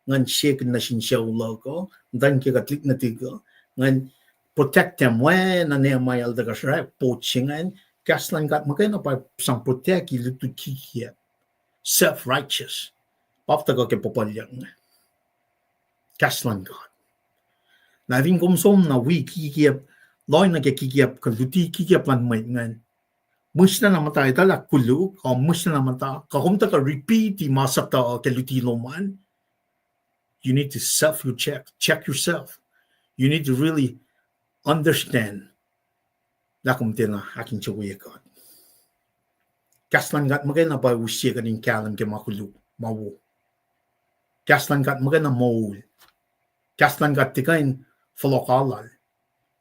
ngan sekihn nuh sin sucu luhk uh, muhtwacn ke kuht lihk nuhtihk uh, ngan protect them, oacna Nehemiah el tuhkuh srack pot se ingacn, kahs luhn God muhkwena pa sang protect-i lutlut kikiacp, self-righteous, pa tuhkuh ke puhpuhlyuck inge. Kahs luhn God. Na fin kom som na wi kikiacp, loh nuh ke kikiacp kuh luti kikiacp luhn mwet ingacn, mihsna na muhta etuh lah koluk, uh, mihsna na muhta, kuh kom tuhkuh repeat-i ma suhtuhuh ke luti lom an, you need to self-check, check yourself. You need to really understand lah kom tiacna ahkinsewowoye God. Kahs luhn God muhkwena pa use kuht in kahlwem ke ma koluk, ma wo. Kahs luhn God muhkwena moul. Kahs luhn God tiac kuh in fohlohk lal.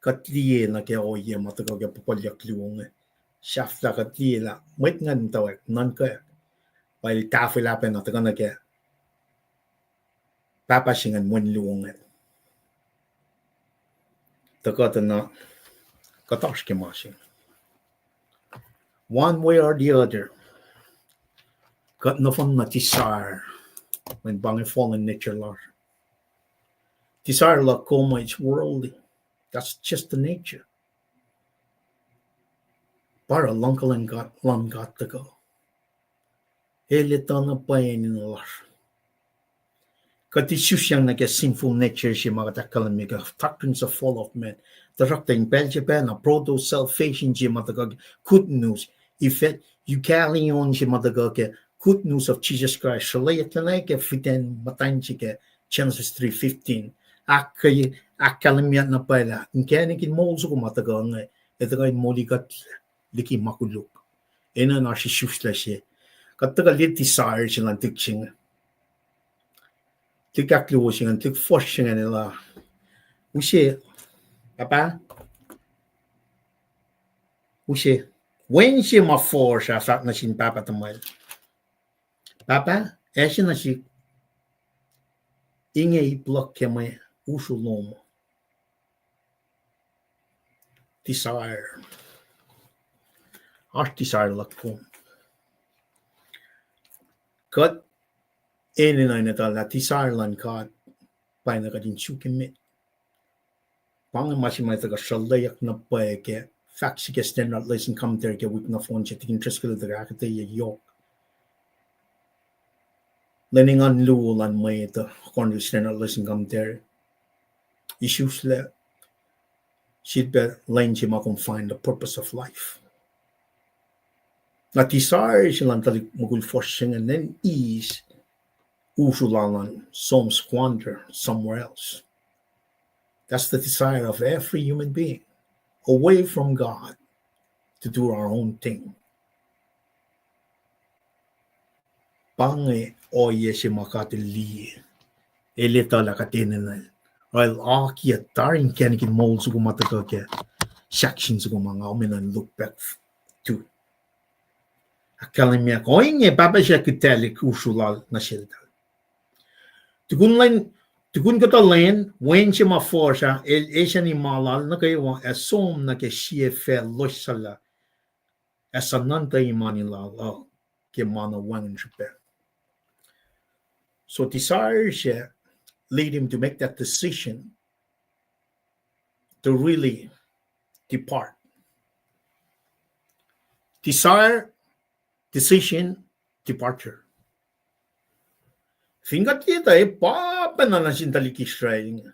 Kuht liye nuh ke ohiyac ma tuhkuh ke puhpuhlyuck luo inge. Sahflah kuht liye lah mwet ingacn muhtwacwacack, nuhnkwack, pa el tahfwelah pacna tuhkuh nuh ke pahpah se ingacn, wen luo ingacn. Tuhkuh tuh na kuht oasr ke ma se inge. One way or the other, kuht nohfohn na desire, mweyen pa inge fallen nature lasr. Desire luhk kom is worldly. That's just the nature. Pa oruh luhngkuhlwacng God, luhn God tuhkuh. El etuh na pwacye enenuh lasr. Kuht isusyang nuh ke sinful nature se ma kuht ahkkahlwemye ke doctrines of fall of man. Tuhsruhktuh in pacl se pacna proto-salvation se ma tuhkuh good news. Evangelion se ma tuhkuh ke good news of Jesus Christ, sruhlweyucklacna ke fitacn muhtwacn se ke Genesis three fifteen. Ahk-, ahkkahlwemye na pwacye lah inkacnek in moul soko ma tuhkuh inge, ac tuhkuh in molikuhtlac liki ma koluk. Enenuh in oasr isuslac se. Kuht tuhkuh liye desire se luhn tuhlihk se inge. Tuhlihk ahkluo se inge, tuhlihk fuhsr se inge lah, use, pahpah, use, wen se ma fuhsr ah fahk nuh sin pahpah tuhmwacl, pahpah, ase nuh sihk, inge ip luhk ke mwe usru lom. Desire. Oasr desire luhk kom. Kuht enenuh in etuh lah desire luhn God pa na kuht in suk emet. Pa inge ma se ma tuhkuh sruhlweyuck na pwacye ke fahk se ke Standard Lesson Commentary ke wik nohfohn se, Tikin Driscoll el tuhkuh ahkuhtweyac yohk. Lwen engan luo luhn mwet uh, according to Standard Lesson Commentary, isuslac, sifilpac lwen se ma kom find the purpose of life. Na desire se luhn tuhlihk mukul fuhsr se inge enenuh in eis usru lal an som squander somewhere else. That's the desire of every human being, away from God, to do our own thing. Pa inge ohiyac se ma kuht liye, el etuh lah kuht enenuh in El akiyac tari inkacnek in moul soko ma tuhkuh ke section soko ma nga omenan look back to. Ahkkahlwemye, ohinge pahpah sac kihtahlihk usru lal nuh seltahl. Tukun lwen, tukun kuhtuh lwen, wen se ma fuhsr ah, el esani ma lal nuh kwewa ac som nuh ke sie facl loessuhlah, ac suhnuhnkuh imani lal uh ke ma na wacngihn srihpac. So desire sac lead him to make that decision to really depart. Desire, decision, departure. Fin kuht etuh, e pa pacna nuh sin tuhlihk Israel inge.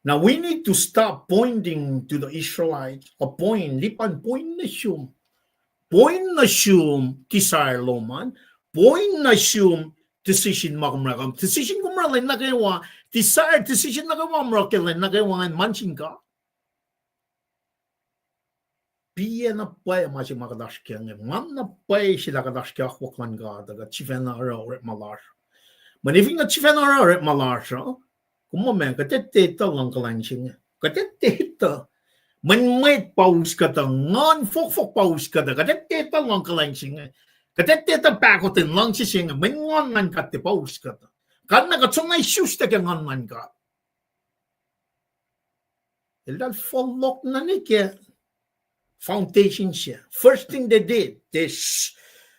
Now we need to stop pointing to the Israelites, a point, lipan point nuh sum. Point nuh sum desire lom an, point nuh sum decision ma kom oruh. Decision kom oruh lwen nuh kwewa, desire decision nuh kwewa kom oruh ke lwen nuh kwewa ingacn ma nuh sin God. Piyac na pwacye ma se ma kuht oasr kac inge. Nga na pwacye se lah kuht oasr ke akwuck luhn God uh, kuht sifacna oruh orekma lasr. Mweyen fin kuht sifacna oruh orekma lasr uh, kom muh ma kuht etuh etuh luhngkuhlwacng se inge. Kuht etuh etuh. Mweyen mwet pa us kuhtuh, nguhn fohkfohk pa us kuhtuh. Kuht etuh etuh luhngkuhlwacng se inge. Kuht etuh etuh pahkotwen luhngse se inge. Mweyen nguhn luhn God tiac pa us kuhtuh. Kalmac kuht soenna isuslac ke nguhn luhn God. Eltahl fohlohk nuh ke foundation se. First thing they did, they s-,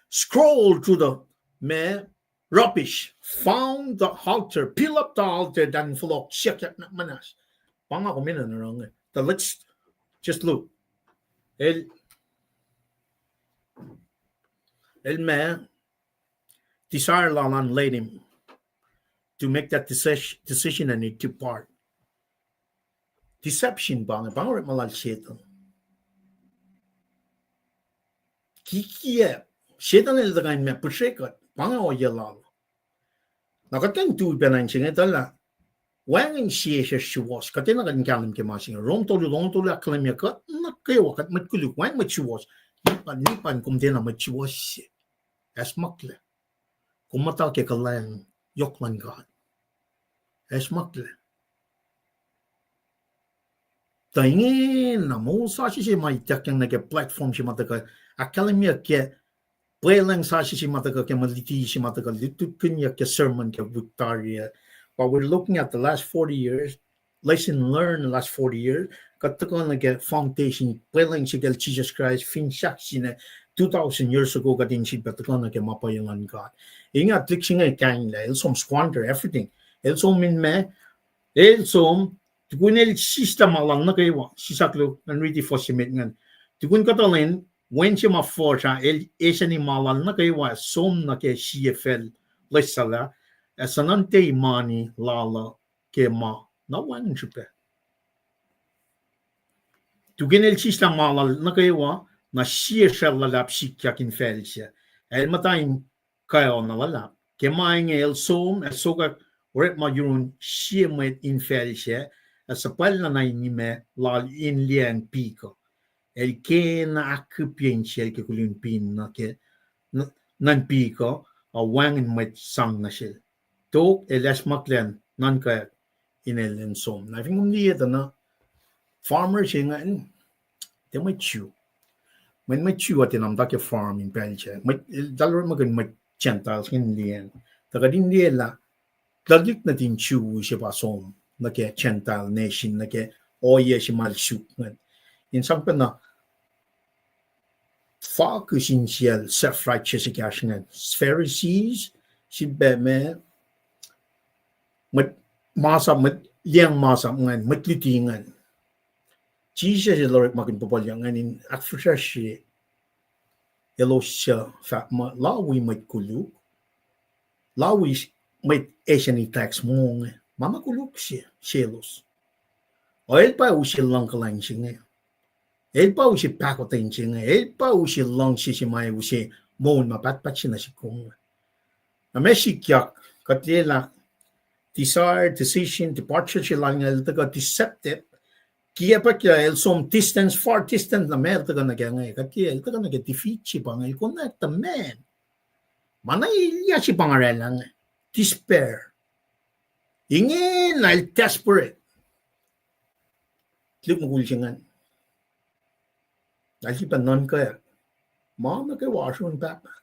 scroll through the, ma, rubbish, found the altar, peel up the altar, then fohlohk siyuck na muhnahs. Pa nga kom enenuh in oruh inge. Let's just look. El, el ma, desire lal an led him to make that decision, decision and it depart. Deception pa inge, pa inge orekma lal Setan. Kikiacp, Setan el tuhkuh in ma pihsre kuht, pa inge ohiyac lal. Na kuht kuh in tui pacna in se inge tuh lah wacngihn sie sesr suwohs, kuht enenuh kuht in kahlwem ke ma se inge. Rom tolu, Rom tolu ahkkahlwemye kuht nuh kwewa, kuht mwet koluk, wacngihn mwet suwohs. Nipan, nipan kom tiacna mwet suwohs se. Acsmaklac. Kom muhta ke kuhlwacng yohk luhn God. Acsmaklac. Tuh ingena moul sasuc se ma ituckyang nuh ke platform se ma tuhkuh ahkkahlwemyeyuck ke pwelucng sasuc se ma tuhkuh ke mwe luti se ma tuhkuh lutlutkihnyuck ke sermon ke wik tari uh. But we're looking at the last forty years, lesson learned last forty years, kuht tuhkuh nuh ke foundation, pwelucng se kacl Jisus Kraist, fin sahk singucul two thousand years ago, kuht in sifilpac tuhkuh nuh ke ma pwacye luhn God. Inge tuhlihk se inge kainglac, el som squander everything. El som in ma, el som, tukun el sislah ma lal nuh kwewa, sisaklu, ngan riti fuhs se met ingacn. Tukun kuhtuh lwen, wen se ma fuhsr ah, el esani ma lal nuh kwewa, som nuh ke sie facl loessuhlah, ac suhnuhnkuh imani lal uh ke ma na wacngihn srihpac. Tukun el sislah ma lal nuh kwewa, na sie sracl luhlahp sikyak in facl sac. El muhta in kaoh na luhlahp. Ke ma inge el som ac sokwack orekma yurun sie mwet in facl sac, ac suhpwacllah na in nima lal in liyacacng pik uh. El kena ahkkihpye insiyacl ke kulun pin nuh ke, nuhn pik uh, ac wacngihn mwet sang nuh sel. Tok el acsmaklac nuhnkack in el in som. Na fin kom liye tuh na, farmer se ingacn, tiac mwet Jew. Mwet, mwet Jew uh tiac na muhta ke farm in pacl sac. Mwet, eltahl orekmakihn mwet Gentiles ingacn liyacacng. Tuh kuht in liye lah tuhlihk nuhtin Jew se pa som nuh ke Gentile nation, nuh ke ohiyac se ma el suk ingacn. In sang pacna fakihn insiyacl self-righteous ekahsr ingacn. Pharisees, sifilpac ma, mwet masap, mwet liyacacng masap ingacn, mwet luti ingacn. Jisus el orekmakihn puhpuhlyuck ingacn in ahkfihsracsrye elos suc fahk muh Lawi mwet koluk, Lawi mwet eseni tax mongo, ma na koluk se, selos. Ac el pa use luhngkuhlwacng se inge. El pa use pahkotwen se inge. El pa use luhngse se ma use moul ma pahtpaht se nuh sihk inge. Na ma sikyak, kuht liye lah desire, decision, departure se lal inge el tuhkuh deceptive. Kiacpacna el som distance, far distance, na ma el tuhkuh nuh kac inge. Kuht liye el tuhkuh nuh ke defeat se pa inge, el konwacack tuh man. Ma na elyah se pa inge oraclah inge. Despair. Ingena el desperate. Tuhlihk mukul se ingacn, el sifilpac nuhnkweyuck, ma nuh kwewa oasr yurin Pahpah.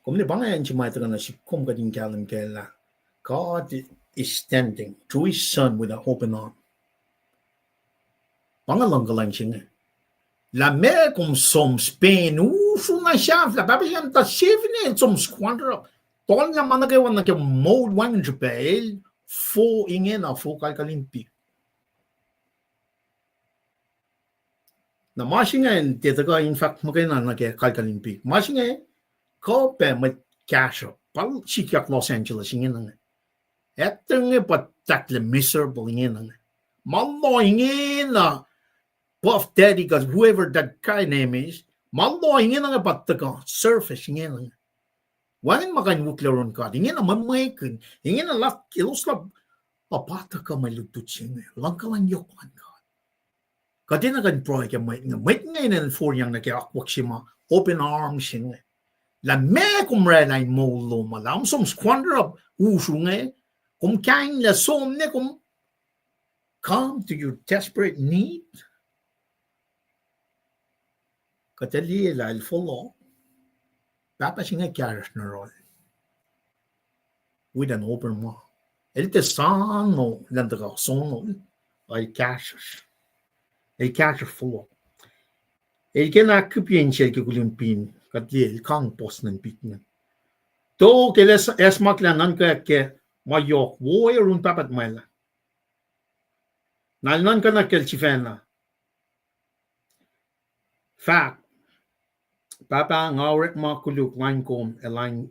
Kom ne pa inge acn se ma tuhkuh nuh sihk, kom kuht in kahlwem kac lah God is standing through his son with an open arm. Pa inge luhngkuhlwacng se inge. Lah meac kom som spend, usru na sahflah, pahpah se ingacn tuh sifacna el som squander up. Tollah ma nuh kwewa nuh ke moul wacngihn srihpac el fo ingena fo kalkalin pik. Na ma se ingacn tiac tuhkuh, in fact, muhkwena nuh ke kalkalin pik. Ma se inge, kuh pac mwet kahsruhp, pa sikyak Los Angeles ingena inge. Etuh inge pa tahklac miserable ingena inge. Ma loh ingena, Puff Daddy, kuh whoever that guy name is, ma loh ingena inge pa tuhkuh surface ingena inge. Wacngihn ma kuh in wihklac yurin God ingena, mwe mwekihn ingena, lah elos lah, pa tuhkuh mwe lutlut se inge, luhngkuhlwacng yohk luhn God. Kuht enenuh kuh in pruhe ke mwet inge. Mwet inge enenuh foriyang nuh ke akwuck se ma open arms inge. Lah meac kom oraclah in moul lom uh, lah kom som squander up usru inge, kom kainglac som ne kom come to your desperate need. Kuht ac liye lah el fohlohk, pahpah se inge kahsruhsr nuh yohrohl with an open mouth. El tiac soano, elan tuhkuh soano, el kahsruhsr. El kahsruhsr fohlohk. El kena ahkkipye insiyacl ke kulun pin, kuht liye el kang puhs nuh in pit inge. Tok el acsmaklah nuhnkweyuck ke ma yohk wo yurin Pahpah tuhmwacl ah. Na el nuhnkuh nuh ke el sifacna, fahk, Pahpah, nga orekma koluk lain kom ac lain,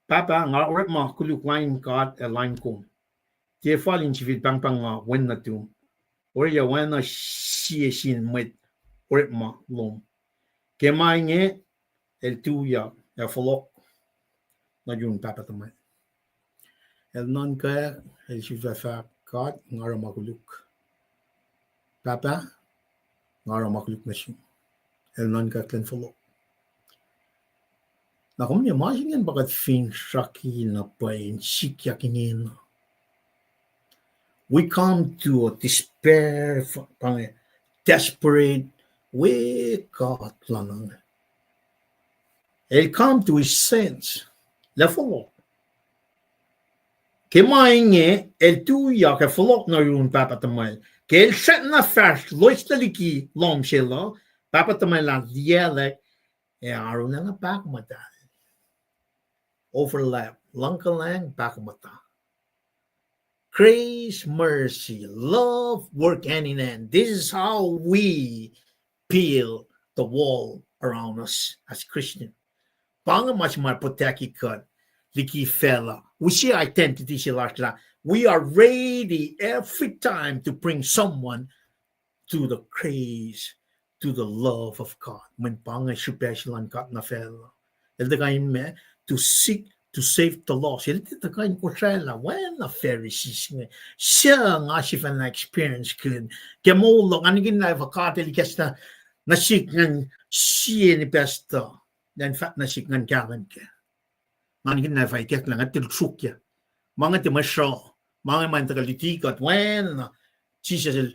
Pahpah, nga orekma koluk lain God ac lain kom. Tiac fal in sifil pahngpahng nga wen nuhtum. Oruh oacna sie sin mwet orekma lom. Ke ma inge el tuyak ac fohlohk nuh yurin Pahpah tuhmwacl. El nuhnkuh, el sifilpac fahk, God, nga oruh ma koluk. Pahpah, nga oruh ma koluk nuh sum. El nuhnkuh elan fohlohk. Na kom liye ma se ingacn pa kuht finsrak na pwacye in sikyak ingena. We come to a despair, pa inge, desperate, we God lana inge. El come to his sense, lah fohlohk. Ke ma inge el tuyak ac fohlohk nuh yurin Pahpah tuhmwacl. Ke el srackna fahsr loeslac liki lohm sel uh, Pahpah tuhmwacl ah liyaclac ac arulacna pahkomuhtahl. Overlap, luhngkuhlwacng, pahkomuhta. Grace, mercy, love work hand in hand. This is how we build the wall around us as Christian. Pa inge ma se ma protect kuht liki facluh. Use identity se lasr lah we are ready every time to bring someone to the grace, to the love of God. Mweyen pa inge srihpac se luhn God nuh facluh. El tuhkuh in ma, to seek to save the lost. El tiac tuhkuh in kosraclah oacna Pharisees inge. Suc nga sifacna experience kihn ke moul luhk, nga nikihn lah efuh God el ikacslah nuh sihk ngan sie ni pastuh, ngan fahk nuh sihk ngan kahlwem kac. Nga nikihn lah efuh ikacslah, nga tiac sruokyac. Ma inge tiac mwe sruh. Ma inge ma in tuhkuh luti kuht oacna Jisus el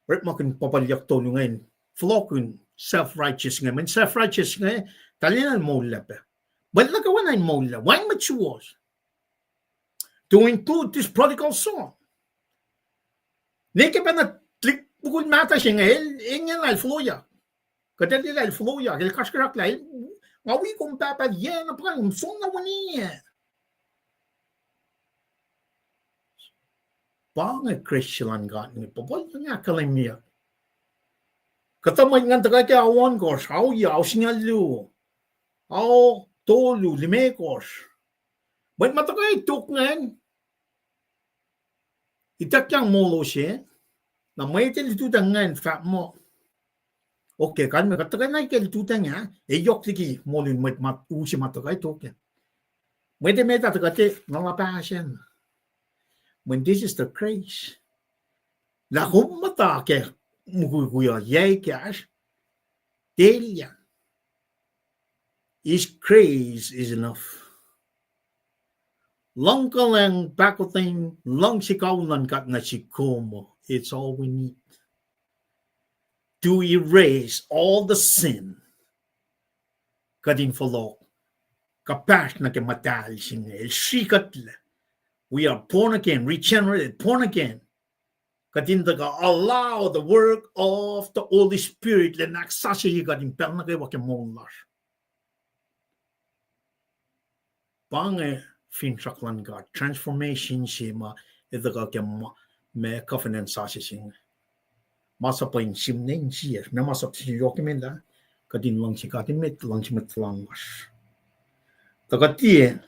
orekmakihn pahpah liyeyuck tolu inge in fohlohkihn self-righteous inge. Mweyen self-righteous inge, talan el moullah pac. Mwet nuh kwewa na in moullah, wacngihn mwet suwohs, to include this prodigal son. Ne ke pacna tuhlihk mukul mahtuh se inge, el ingena el foloyak. Kuht ac liye lah el foloyak, el kasrkuhsrak lah, nga wi kom pahpah, yac na pa kom som na wini ah. Pa inge grace luhn God inge, puhpuhlyuck inge ahkkahlwemyeyuck. Kuhtuh mwet ingacn tuhkuh ke ao ohnkohsr, ao yuc, ao singucul luo, ao tolu, limekohsr. Mwet ma tuhkuh tok ingacn, ituckyang molo se, na mwet el lututacng ingacn fahk muh, okay, kalmac, kuht tuhkuh na ke lututacng ah, e yohk liki molin mwet ma u se ma tuhkuh tok ah. Mwet emet ah tuhkuh te, na la pahsacn. Mweyen this is the grace. Lah kom muhta ke mukwikwi uh, yac ekahsr, elyah. His grace is enough. Luhngkuhlwacng, pahkotwen, luhngse kawihl luhn God nuh sihk kom uh, it's all we need to erase all the sin. Kuht in fohlohk, kuhpahsr nuh ke muhtahl se inge, el srihkuhtlac. We are born again, regenerated, born again. Kuht in tuhkuh allow the work of the Holy Spirit lwen ahksasucye kuht in pacl nuh kwewa ke moul lasr. Pa inge finsrak luhn God, transformation se ma etuh kuh ke ma, ma covenant sasuc se inge. Masap uh in sihmlac insiyacsr, ma masap se yohk emet ah, kuht in luhngse God emet, luhngse mwet tuhlan lasr. Tuh kuht tiac,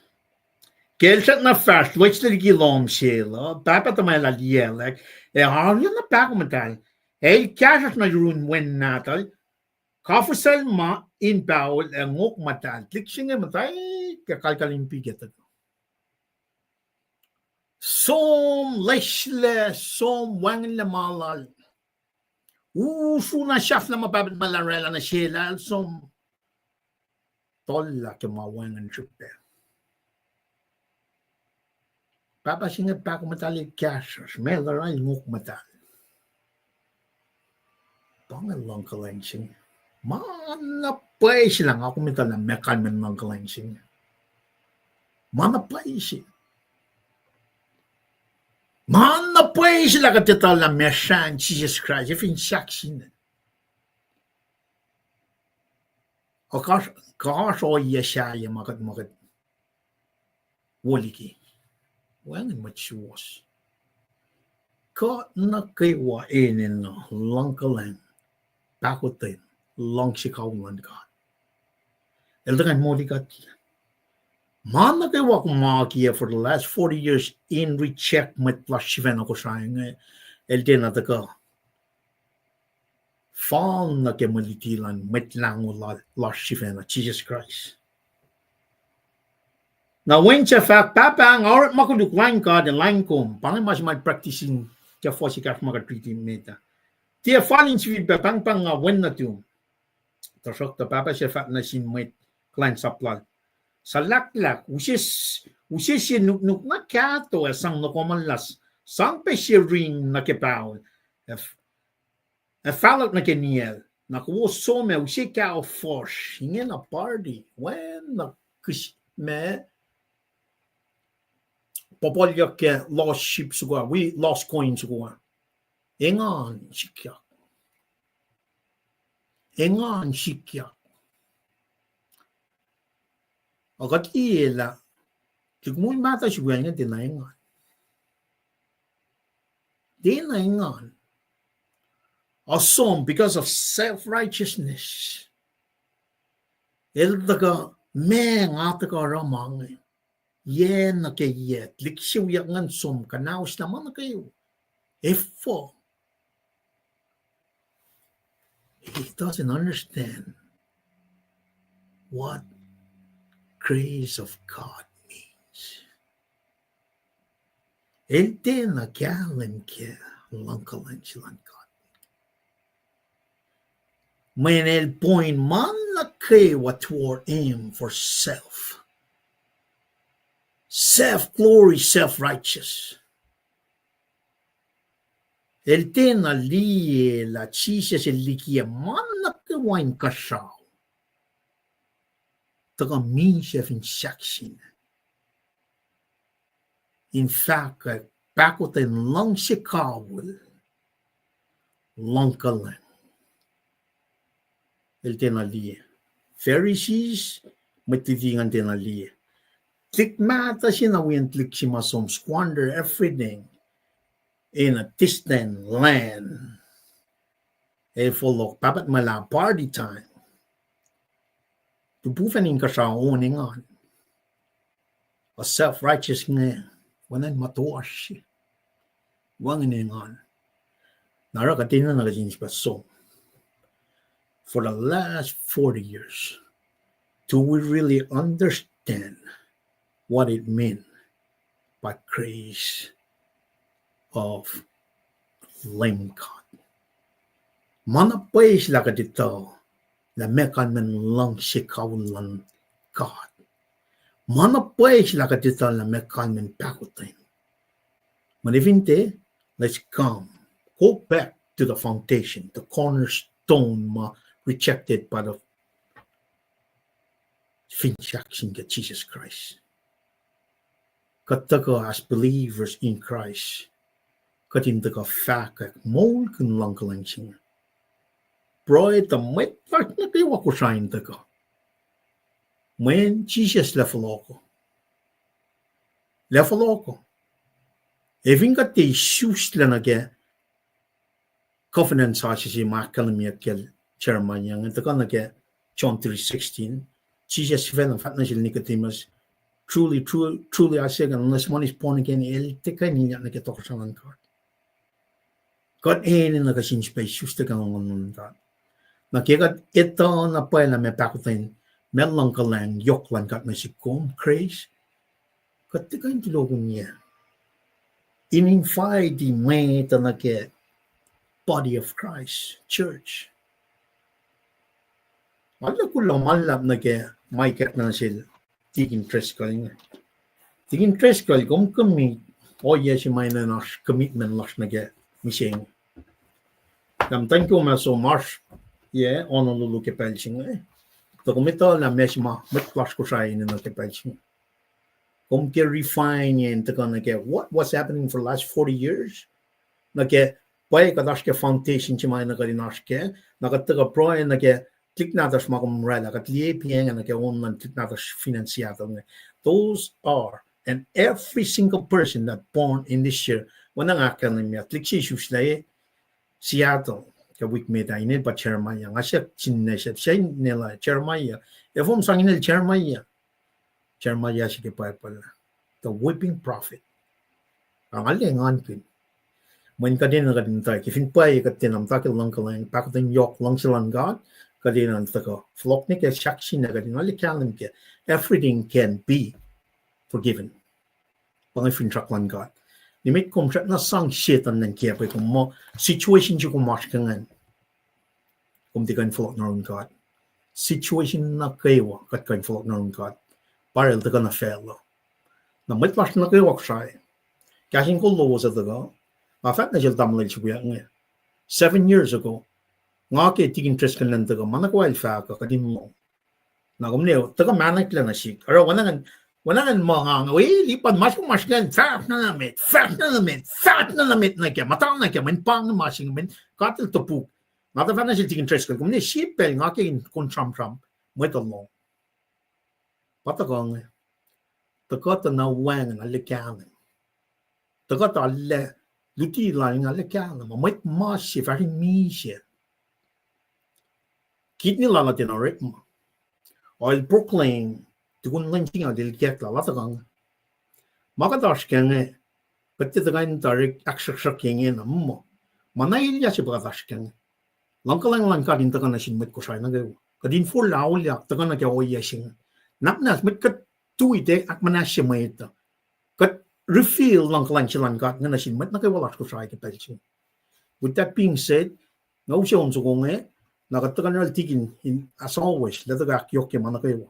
ke el srackna fahsr loeslac liki lohm sel uh, pahpah tuhmwacl ah liyaclwack, ac arulacna pahkomuhtahl, ac el kahsruhsr nuh yurin wen nahtuhl, kahfihsacl ma in pahol ac ngok muhtahl. Tuhlihk se inge muhta ke kalkal in pik etuh. Som loeslac, som wacngihnlac ma lal. Usru na sahflah ma pahpah tuhmwacl ah oraclah nuh sel ah, el som tollah ke ma wacngihn srihpac. Pahpah se inge pahkomuhtahl el kahsruhsr, ma el oruh el ngok muhtahl. Pa inge luhngkuhlwacng se inge. Ma na pwacye se lah nga kom etuh lah meac kalmacn luhngkuhlwacng se inge. Ma na pwacye se. Ma na pwacye se lah kuht etuh lah meac srahn Jisus Kraist, ac fin sahk sin kuh ohiyac sahyac ma kuht, ma kuht wo liki. Wacngihn mwet suwohs. Kuht nuh kwewa enenuh luhngkuhlwacng, pahkotwen, luhngse kawihl luhn God. El tuhkuh in molikuhtlac. Ma nuh kwewa kom akiyac for the last forty years in reject mwet lasr sifacna Kosrae inge, el tiacna tuhkuh fal nuh ke mwe luti luhn Mwet Lahngo la-, lasr sifacna, Jisus Kraist. Na wen suc fahk, Pahpah, nga orekma koluk lain God ac lain kom. Pa inge ma se ma practice-in ke fuhs ekahsr ma kuht riti met ah. Tiac fal in sifilpac pahngpahng nga wen nuhtum. Tuhsruhktuh pahpah se fahk nuh sin mwet kuhlwacnsap lal, suhlahklahk, use s-, use sie nuknuk na kahto ac sang nohkomuhlah, sang pac sie ring nuh ke pahol, ac f-, ac fahluhk nuh ke niyacl, na kowos som ac use kao fuhsr, ingena party, wen na kihs-, ma puhpuhlyuck ke lost sheep soko ah, wi lost coin soko ah. Engan sikyak. Engan sikyak. Ac kuht liye lah, tuh moul mahtuh soko ah inge tiacna engan. Tiacna engan. Ac som because of self-righteousness. El tuhkuh, ma nga tuhkuh oruh ma inge. Yac nuh ke yac, tuhlihk se wiyuck ingacn som kuhnaoslah ma nuh kwewa. Efuh? He doesn't understand what grace of God means. El tiacna kahlwem ke luhngkuhlwacng se luhn God. Mweyen el point ma nuh kwewa toward him for self. Self-glory, self-righteous. El tiacna liye lah Jisus el likiyac ma nuh kwewa inkuhsrao. Tuhkuh misac fin sahk sin. In fahkwack pahkotwen luhngse kawihl, luhngkuhlwacng. El tiacna liye. Pharisees, mwet luti ingacn tiacna liye. Tuhlihk mahtuh se na wi acn tuhlihk se ma som squander everything in a distant land. El fohlohk, pahpah tuhmwacl ah party time. Topuk fan inkuhsrao on engan. Ac self-righteous inge, oacna in ma toasr se. Wacngihn engan. Na oruh kuht enenuh nuh ke sins pa som. For the last forty years, do we really understand what it means by grace of Leum God? Ma na pwacye se lah kuht etuh lah meac kalmacn luhngse kawihl luhn God. Ma na pwacye se lah kuht etuh lah meac kalmacn pahkotwen. Mweyen fin tiac, let's come, go back to the foundation, the cornerstone ma rejected by the fin sahk sin God, Jesus Christ. Kuht tuhkuh as believers in Christ, kuht in tuhkuh fahkwack moulkihn luhngkuhlwacng se inge. Pruhe tuh mwet lasr nuh kwewa Kosrae in tuhkuh. Mweyen Jisus El fohlohkoh. El fohlohkoh. Ac fin kuht tiac isuslac nuh ke covenant sasuc se ma ahkkahlwemyeyuck kacl Jeremiah inge, tuhkuh nuh ke John three sixteen, Jisus sifacna fahk nuh sel Nicodemus, truly, truly, truly I say, unless one is born again, el tiac kuh in ilyak nuh ke tohkohsrahi luhn God. Kuht enenuh kuh sin srihpac isuslac ke nguhn luhn God. Na ke kuht etuh na pwacye lah meac pahkotwen, meac luhngkuhlwacng yohk luhn God nuh sihk kom, Grace, kuht tiac kuh in tulokihnyac in invite mwet uh nuh ke body of Christ, church. Arlac kuloh ma luhlahp nuh ke ma ikackna sel Tikin Driscoll inge. Tikin Driscoll, kom commit ohiyac se ma enenuh in oasr commitment lasr nuh ke mihsenge. Lah muhtwacn kom ah som oasr yac ohnkohsr ke pacl se inge, tuh kom etuh lah meac se ma mwet lasr Kosrae enenuh ke pacl se inge. Kom ke refine in tuhkuh nuh ke what was happening for the last forty years. Nuh ke pwacye kuht oasr ke foundation se ma enenuh kuht in oasr kac, na kuht tuhkuh pruhe nuh ke tuhlihk nahtuhsr ma kom oraclah, kuht liye piacng nuh ke on luhn tuhlihk nahtuhsr fin acn Seattle inge. Those are, and every single person that born in this year, oacna nga ahkkahlwemye, tuhlihk se isuslac Seattle ke wik met ah, inel pa Jeremiah, nga siyuck sin ne sap, siyuck ne lah Jeremiah, efuh kom sang inel Jeremiah? Jeremiah se ke Bible, the weeping prophet. Ac nga liye engankihn. Mweyen kuht enenuh kuht in muhta ke fin pwacye kuht tiacna muhta ke luhngkuhlwacng, pahkotwen yohk luhngse luhn God, kuht enenuh tuhkuh fohlohk nuh ke sahk se inge, kuht in arlac kahlwem ke everything can be forgiven. Pa inge finsrak luhn God. Nimet kom srackna sang Setan nuh ke pwacye kom muh situation se kom oasr ke ingacn. Kom tiac kuh in fohlohk nuh yurin God. Situation nuh kwewa kuht kuh in fohlohk nuh yurin God. Pa El tuhkuh nuh facluh. Na mwet lasr nuh kwewa Kosrae, kahs in kol lowos uh tuhkuh, nga fahk nuh sel tamuhlwel sukwiyac inge seven years ago, nga ke Tikin Driscoll an tuhkuh, ma nuh kwewa el fahk uh kuht in lohng. Na kom ne tuhkuh mahnaklac nuh sihk. Oruh oacna ngan, oacna ngan muh nga, we, lipan mas kom oasr ingacn, fahk na nuh met, fahk na nuh met, fahk na nuh met nuh kac, muhta nuh kac, mweyen pa inge ma se inge, mweyen God El topuk. Nga tuh fahk nuh sel Tikin Driscoll, kom ne sie pacl nga ke in kom sramsram, mwet uh lohng. Pa tuhkuh inge, tuhkuh tuh na wacngihn arlac kahlwem. Tuhkuh tuh arlac luti lal inge arlac kahlwem. Mwet mas se fahsr in misac. Kidney lal uh tiacna orekma. Oil proclaim, tukun lwen singucul el kack lal ah tuhkuh inge. Ma kuht oasr kac inge, kuht tiac tuhkuh in tuh ahksruhksruhk ke ingena muh ma na elyah se pa kuht oasr kac inge. Luhngkuhlwacng luhn God in tuhkuh nuh sin mwet Kosrae nuh kwewa. Kuht in forlah auliyak tuhkuh nuh ke ohiyac se inge. Nuhnak muhnahs mwet kuht tui tiac ahkmuhnahsye mwet uh. Kuht reveal luhngkuhlwacng se luhn God inge nuh sin mwet nuh kwewa lasr Kosrae ke pacl se inge. With that being said, nga use on soko inge, na kuht tuhkuh nuh Tikin in, as always, lah tuhkuh ahkyohkye ma nuh kwewa.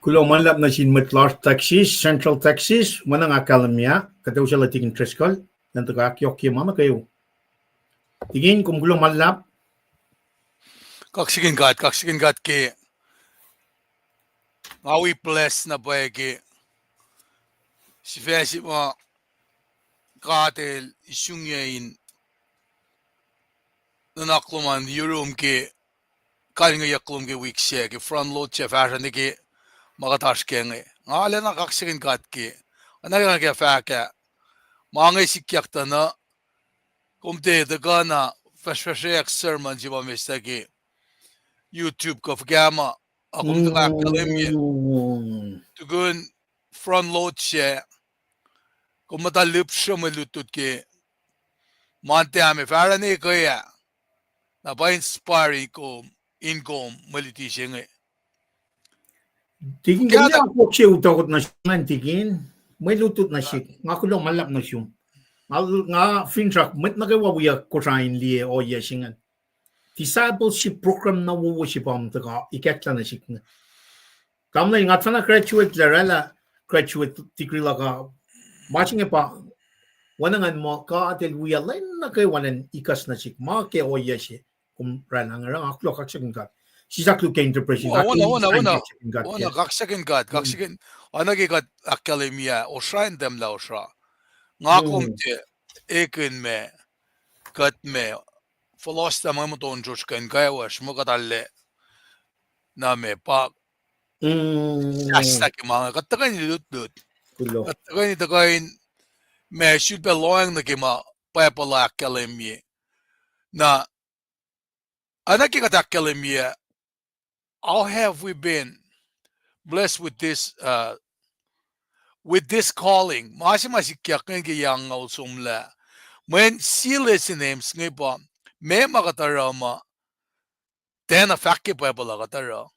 Kuloh ma luhlahp nuh sin mwet lasr Texas, Central Texas, mwe nuhnak ahkkahlwemye, kuht usaclah Tikin Driscoll, elan tuhkuh ahkyohkye ma nuh kwewa. Tikin, kom kuloh ma luhlahp. Kaksakihn God, kaksakihn God ke nga wi bless na pwacye ke sifac se ma God El isungyac in nuhnak lom an yurum ke kalingeyuck lom ke wik sac ke front load sac fahsruh nuh ke ma kuht oasr kac inge. Nga lacna kaksakihn God ke, oacna ke nga ke fahk ah, ma inge sikyak tuh na, kom tiac tuhkuh na fahsrfahsryeyuck sermon se ma mesta ke YouTube kuh fuhkah ma, a kom tuhkuh ahkkahlwemye. Tukun front load sac, kom muhta lihpsruh mwe lutlut ke Monday me fahsruh nuh ke ah, na pa inspire kom, in kom mwe luti se inge. Tikin, kom ne akwuck se utuckuh nuh sum an, Tikin, mwe lutlut nuh sihk, nga kuloh ma luhlahp nuh sum. Nga, nga finsrak mwet nuh kwewa wiyuck Kosrae in liye ohiyac se ingacn. Discipleship program na wowo se pa ma tuhkuh ikacklah nuh sihk inge. Tamuhlwel, nga tuhfahna graduate lah oraclah graduate degree luhk uh, ma se inge pa oacna ngan muh God El wi lwen nuh kwewa elan ikacs nuh sihk ma ke ohiyac se kom oraclah inge, nga kuloh, kaksakihn God. Sislah luhk ke interpretation, nga ke, kaksakihn God, kaksakihn. Oacna ke kuht ahkkahlwemye, osra in tiac muh lah osra. Nga kom tiac ekihn ma kuht ma fohlohslah ma moton srohsr kuh in kwewa sruhmuhn kuht arlac na ma pa sahslah ke ma inge, kuht tuhkweni lutlut. Kuht tuhkweni, tuhkweni ma sulpac lohacng nuh ke ma Bible uh ahkkahlwemye. Na, oacna ke kuht ahkkahlwemye, how have we been blessed with this, uh, with this calling? Ma se ma sikyak inge ke yac angngaul somlah, mweyen sie lesson ems inge pa, meac ma kuht oruh ma tiacna fahk ke Bible uh kuht oruh,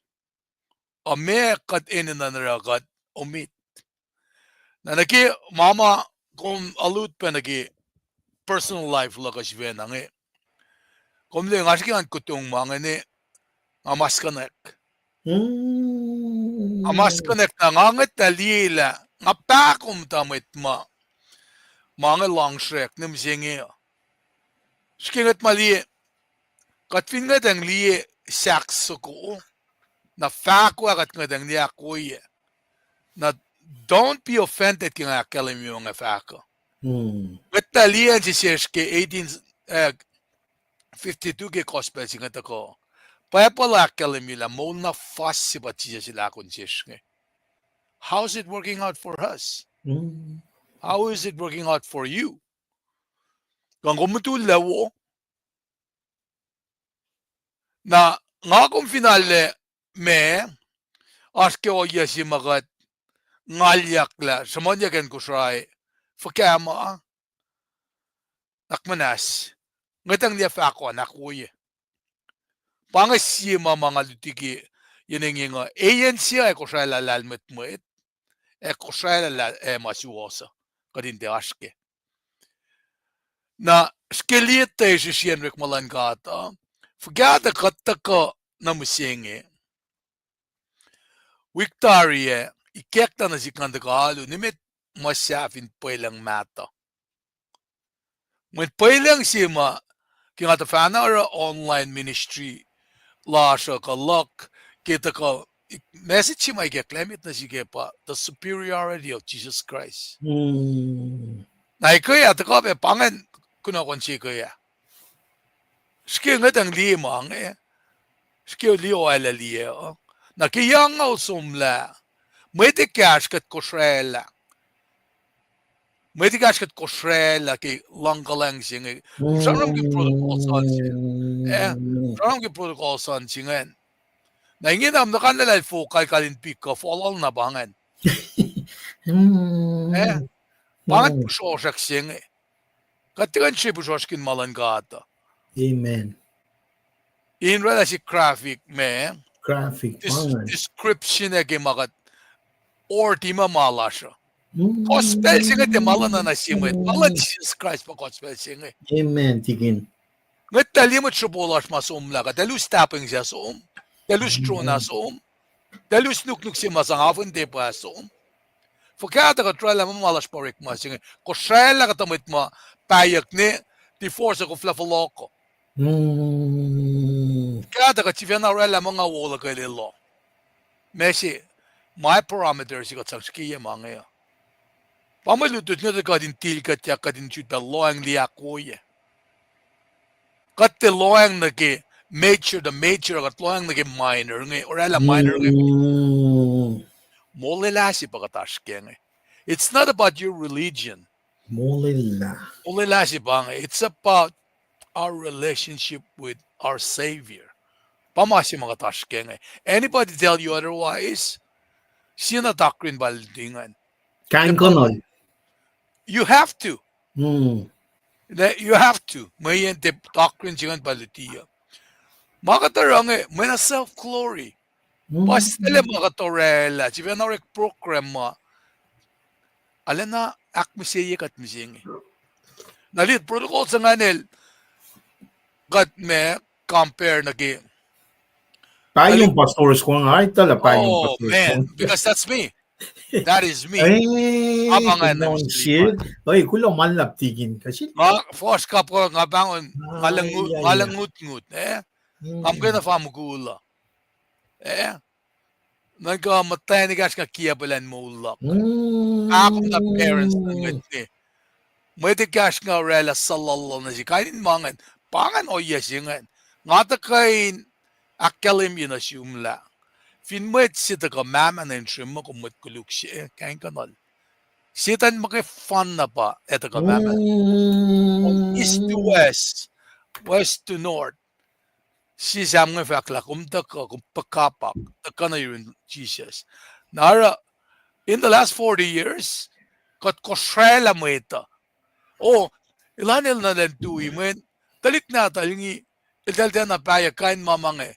a meac kuht enenuh in oruh kuht omit. Na nuh ke ma ma kom allude pac nuh ke personal life luhk uh sifacna inge, kom liye nga srihke ngan kutong ma inge, nga maskihnack. Nga maskihnack na nga ngwetlah liye lah nga pahkomuhta mwet ma, ma inge luhngsrwack nuh mihsenge uh. Srihke ngwet ma liye, kuht fin ngwetacng liye sahk soko, na fahko ah kuht ngwetacng liye ahkwoye. Na don't be offended ke nga ahkkahlwemye ma nga fahk uh. Ngwetlah liye an se sesr ke eighteen, eh, fifty-two ke gospel se inge tuhkuh, Bible ahkkahlwemye lah moul na fas se pa Jisus el ahkoo sesr inge. How is it working out for us? How is it working out for you? Kuh kom mutullac wo? Na nga kom fin arlac ma, oasr ke ohiyac se ma kuht ngalyak lah sruhmuhnyuck acn Kosrae, fuhkah ma, ahkmuhnahs, ngwetacng liye fahko an ahkwoye. Pa inge sie ma ma nga luti ke yen inge uh, ac yen se ac Kosrae lah lahlmwetmwet, ac Kosrae lah, eh, ma suwohs uh, kuht in tiac oasr kac. Na srihke liye tuh srihsriyacn orekma luhn God uh, fuhkah tuh kuht tuhkuh nuh mihsenge. Wik tari ah, ikacklah nuh sihk ngan tuhkuh alu, nimet ma sahf in pwelucng mahtuh. Mweyen pwelucng se ma, ke nga tuhfahna oruh online ministry lasr uh kuh luhk, ke tuhkuh message se ma ikacklah met nuh sihk pa the superiority of Jesus Christ. Na ekuh ah tuhkuh pac pa ingacn, kunohkohn se ekuh ah. Srihke ngwetacng liye ma inge, srihke liye oaclah liye uh. Na ke yac angngaul somlah, mwet ekahsr kuht kosraclah. Mwet ekahsr kuht kosraclah ke luhngkuhlwacng se inge. Sramsram ke protocol an se, eh, sramsram ke protocol an se ingacn. Na ingena muh nuh kac lah elfo kalkal in pik kuh fohlohk na pa ingacn. Eh, pa ingacn pihsrosrack se inge. Kuht tiac kuh in srihke pihsrosrackihn ma luhn God uh. Amen. In oraclah se graphic ma, graphic, description ac ke ma kuht orti ma ma lasr uh. Gospel se inge tiac ma luhn na sie mwet, ma luhn Jisus Kraist pa gospel se inge. Amen, Tikin. Ngwetlah liye mwet sropo lasr ma somlah, kuht ac lose tahpweng se som, kuht ac lose strona som. Tuh lus nuknuk se ma sang afin tiac pa som. Fuhkah tuh kuht oraclah muh ma lasr pa orekma se inge. Kosraelah kuhtuh mwet ma pahyuck ne divorce ac koflah fohlohk. Fuhkah tuh kuht sifacna oraclah muh nga wo luhkwel eloh. Ma se, ma parameter se kuht sang srihkeyac ma inge uh. Pa mwe lutlut inge tuh kuht in til kuhtyak, kuht in sut pac lohacng liye ahkwoyac. Kuht tiac lohacng nuh ke major, the major, kuht lohacng nuh ke minor inge, oraclah minor inge. Molwelah se pa kuht oasr ke inge. It's not about your religion. Molwelah se pa inge. It's about our relationship with our Savior. Pa ma se ma kuht oasr ke inge. Anybody tell you otherwise, sie na doctrine pa luti ingacn. Kain kuhnuhl. You have to. You have to. Mweyen tiac doctrine se ingacn pa luti uh. Ma kuht oruh inge, mwe na self-glory. Puhs tahl ma kuht oraclah, sifacna orek program ma arulacna ahkmihsye kuht mihsenge. Na lihk protocol se ingacn el kuht ma compare nuh ke. Pahyuck pastor skwang, ai, tuh lah pahyuck pastor skwang. Because that's me. That is me. Nga pa ingacn na mihsenge. Oi, kuloh ma luhlahp tikin. Nga fuhs kapkapwack, nga pahngon, nga lungutngut, eh? Nga muhkwena fah mukul uh. Eh? Nuhnkuh muhtwacn ekahsr nga kiacpwelah in moul luhk. Ahkomna parents nuh ngwetnge. Mwet ekahsr nga oraclah suhluhluh nuh se kain in ma ingacn. Pa ingacn ohiyac se ingacn. Nga tuh kuh in ahkkahlwemye nuh sumlah. Fin mwet se tuhkuh mahmah nuh insrihmmuh kom mwet koluk se, kain kuhnuhl. Setuhn muhkwefanna pa ac tuhkuh mahmah. From east to west, west to north. Sie Sam inge fahk lah kom tuhkuh, kom puhkapak, tuhkuh nuh yurin Jisus. Na oruh, in the last forty years, kuht kosraelah mwet uh. O, elan el nuh lwen tui mweyen, tuhlihk nahtuhl inge, eltahl tiacna pahyuck kain ma ma inge.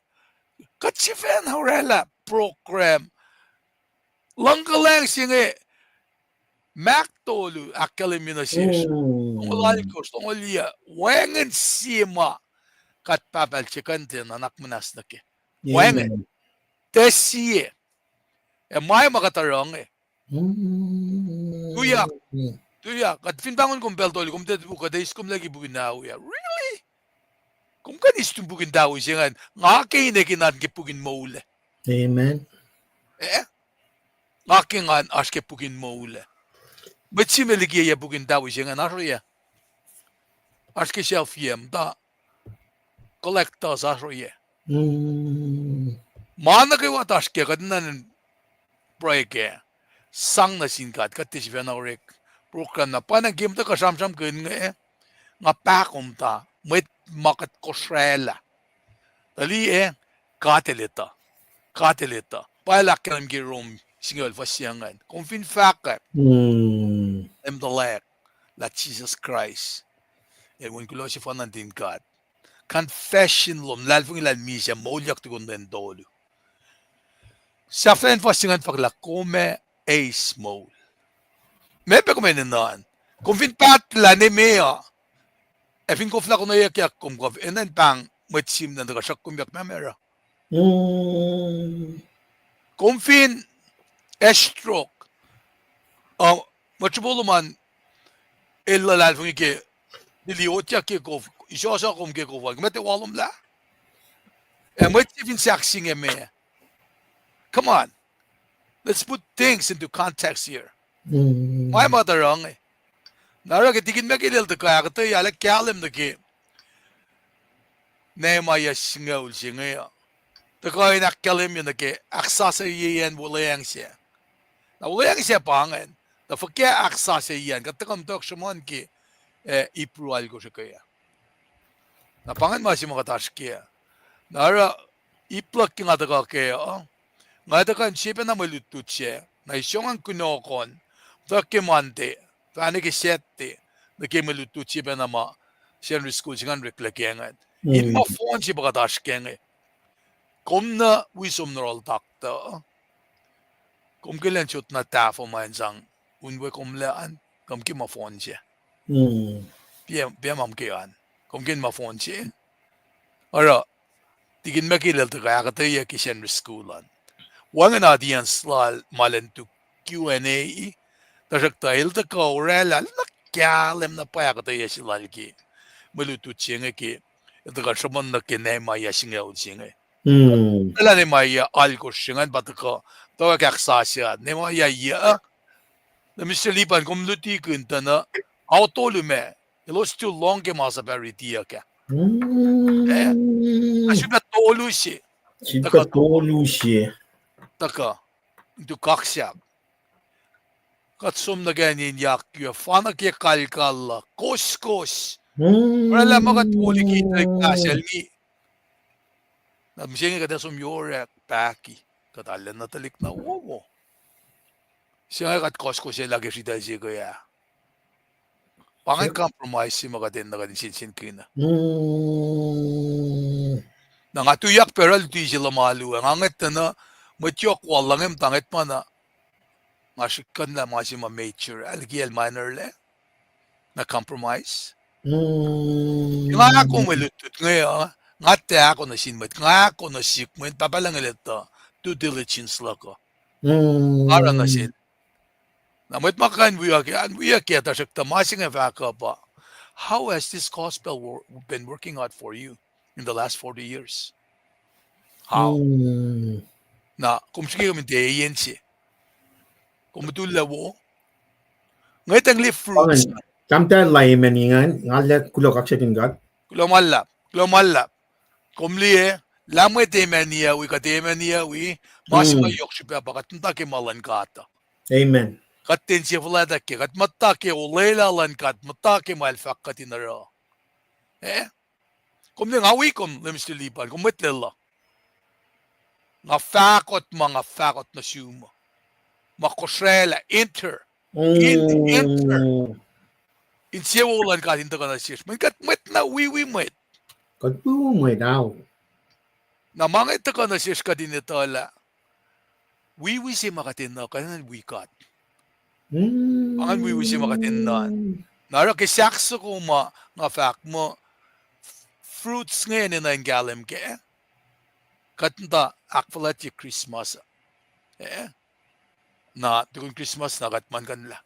Kuht sifacna oraclah program. Luhngkuhlwacng se inge, Mark tolu ahkkahlwemye nuh sesr. Longoul alkosr, longoul yuh, wacngihn sie ma kuht pahpah se kuh in tiac nuhnak muhnahs nuh ke. Wacngihn. Tiac sie. Ac ma ma kuht oruh inge. Tuyak. Tuyak. Kuht fin pahngon kom pacl tolu, kom tiac topuk, kuht eis kom liki pukin awi ah. Really? Kom kuh in eis kom pukin tawi se ingacn. Nga ke ine ke nuhnak ke pukin moul ah. Amen. Eh? Nga ke ngan oasr ke pukin moul ah. Mwet se ma likiyac pukin tawi se ingacn oasr ohiyac. Oasr ke shelf yac, muhta collectors oasr ohiyac. Ma nuh kwewa tuh oasr ke kuht enenuh in pruhe kac. Sang nuh sin God, kuht tiac sifacna orek program na. Pa na ke muhta kuh sramsramkihn inge, nga pahkomuhta mwet ma kuht kosraelah. Tuh liye, God El etuh. God El etuh. Pa El ahkkahlwem ke Rom singucul fuhs se ingacn. Kom fin fahkwack Leum tuhlac lah Jisus Kraist El Wen kuloh sefanna nuhtin God. Confession lom, luhlahlfongi lah El misac, moulyak tukun lwen tolu. Sahflahiyacn fuhs se ingacn fahk lah kom ac eis moul. Meac pac kom enenuh an? Kom fin pahtlah ne meoa, ac fin koflah konweyuckyak kom kuh enenuh in pahng mwet sim nuh tuhkuh sruhk komyak, meac ma oruh? Kom fin ac stroke, uh, mwet sruhpo lom an el luhlahlfongi ke lili otyak ke kof, isohsoh kom ke kof an, kom etuh walomlah? Ac mwet se fin sahk singe meac? Come on. Let's put things into context here. Ma ma tuh oruh inge. Na oruh ke tikin Michael el tuhkuh ahkuhtweyac lah kahlwem nuh ke Nehemiah singucul se inge uh. Tuhkuh in ahkkahlwemye nuh ke ahksasucyeyacn wuhlweacng sac. Na wuhlweacng sac pa ingacn. Tuh fuhkah ahksasucyeyacn, kuht tuhkuh muhtwacwacack sruhmuhn ke, eh, Hebrew alkosr ekuh ah. Na pa ingacn ma se ma kuht oasr kac. Na oruh ip luhk ke nga tuhkuh kac uh, nga tuhkuh in sie pacna mwe lutlut sac, na isongan kunohkohn, muhtwacwacack ke Monday, fahna ke Saturday, nuh ke mwe lutlut se pacna ma Sunday school se ingacn oreklac kac ingacn. In ma fohn se pa kuht oasr kac inge. Kom nuh wi som nuh yohrohl taktuh. Kom ke lwen sot na tahfuh ma in sang unwe komlac an, kom ke ma fohn se. Piac, piac ma kom ke an. Kom ke ma fohn se. Oruh, tikin Michael el tuhkuh ahkuhtweyac ke Sunday school an. wacngihn audience lal ma elan tu Q and A, tuhsruhktuh el tuhkuh oraclah na kahlwem na pwacye kuhtuh yac se lal ke mwe lutlut se inge ke el tuhkuh sruhmuhn nuh ke Nehemiah singucul se inge. Elan Nehemiah alkosr se ingacn pa tuhkuh, tuhkuh ahksasuc Nehemiah yac, na Mister Liban, kom lutikihn tuh na, ao tolu ma, elos tu lohng ke masap ah ritiyuck ah. Eh, na srihpac tolu se, srihpac tolu se tuhkuh, in tu kaksahk. Kuht som nuh kac in yakyu, fana ke kalkal uh, koskos. Oraclah ma kuht wo liki tuhlihk pahsacl ngi. Na mihsenge kuht ac som yohrack pahki, kuht arulacna tuhlihk na wowo. Se inge kuht koskoslah ke sritacl se kuh ah. Pa ingacn compromise se ma kuht enenuh kuht in sensenkihn. Na nga tuyak pac oruh luti se luhn alu ah, nga ngwet tuh na, mwet yohk wal lah inge muhta ngwet ma na, nga srihk kuhnlah ma se ma major ah liki el minor lac, na compromise. Nga ahko mwe lutlut inge uh, nga tiac ahko nuh sin mwet, nga ahko nuh sihk mweyen Pahpah Lucng El etuh due diligence luhk uh. Nga oruh nuh sel. Na mwet ma kuh in wiyuck, an wiyuck ah, tuhsruhktuh ma se inge fahk uh pa, how has this gospel wor-, been working out for you in the last forty years? How? Na kom srihke kom in tiac eyen se, kom mutullac wo. Ngwetacng liye fruits. Tamtah lah amen ingacn, nga lah kuloh kaksakihn God. Kuloh ma luhlahp, kuloh ma luhlahp. Kom liye, lah mwet amen wi, kuht amen wi, ma se ma yohk srihpac pa kuht muhta ke ma luhn God uh. Amen. Kuht tiac insefuhlwactyak ke, kuht muhta ke olwelah luhn God, muhta ke ma El fahk kuht in oruh. Eh? Kom liye nga wi kom, Mister Liban, kom mwet lwelah. Nga fahkot ma nga fahkot nuh sum uh, ma Kosrae lah enter, in, enter. Insewowo luhn God in tuhkuh nuh sesr. Mweyen kuht mwet na wiwi mwet. Kuht wiwi mwet, ao. Na ma inge tuhkuh nuh sesr kuht in etuh lah wiwi se ma kuht enenuh, kuht enenuh in wi God. Ma ingacn wiwi se ma kuht enenuh. Na oruh ke sahk soko ma nga fahk muh fruits inge enenuh in kahlwem kac. Kuht muhta ahkfuhlwactye Christmas. Eh? Na tukun Christmas na kuht muhlkuhnlah.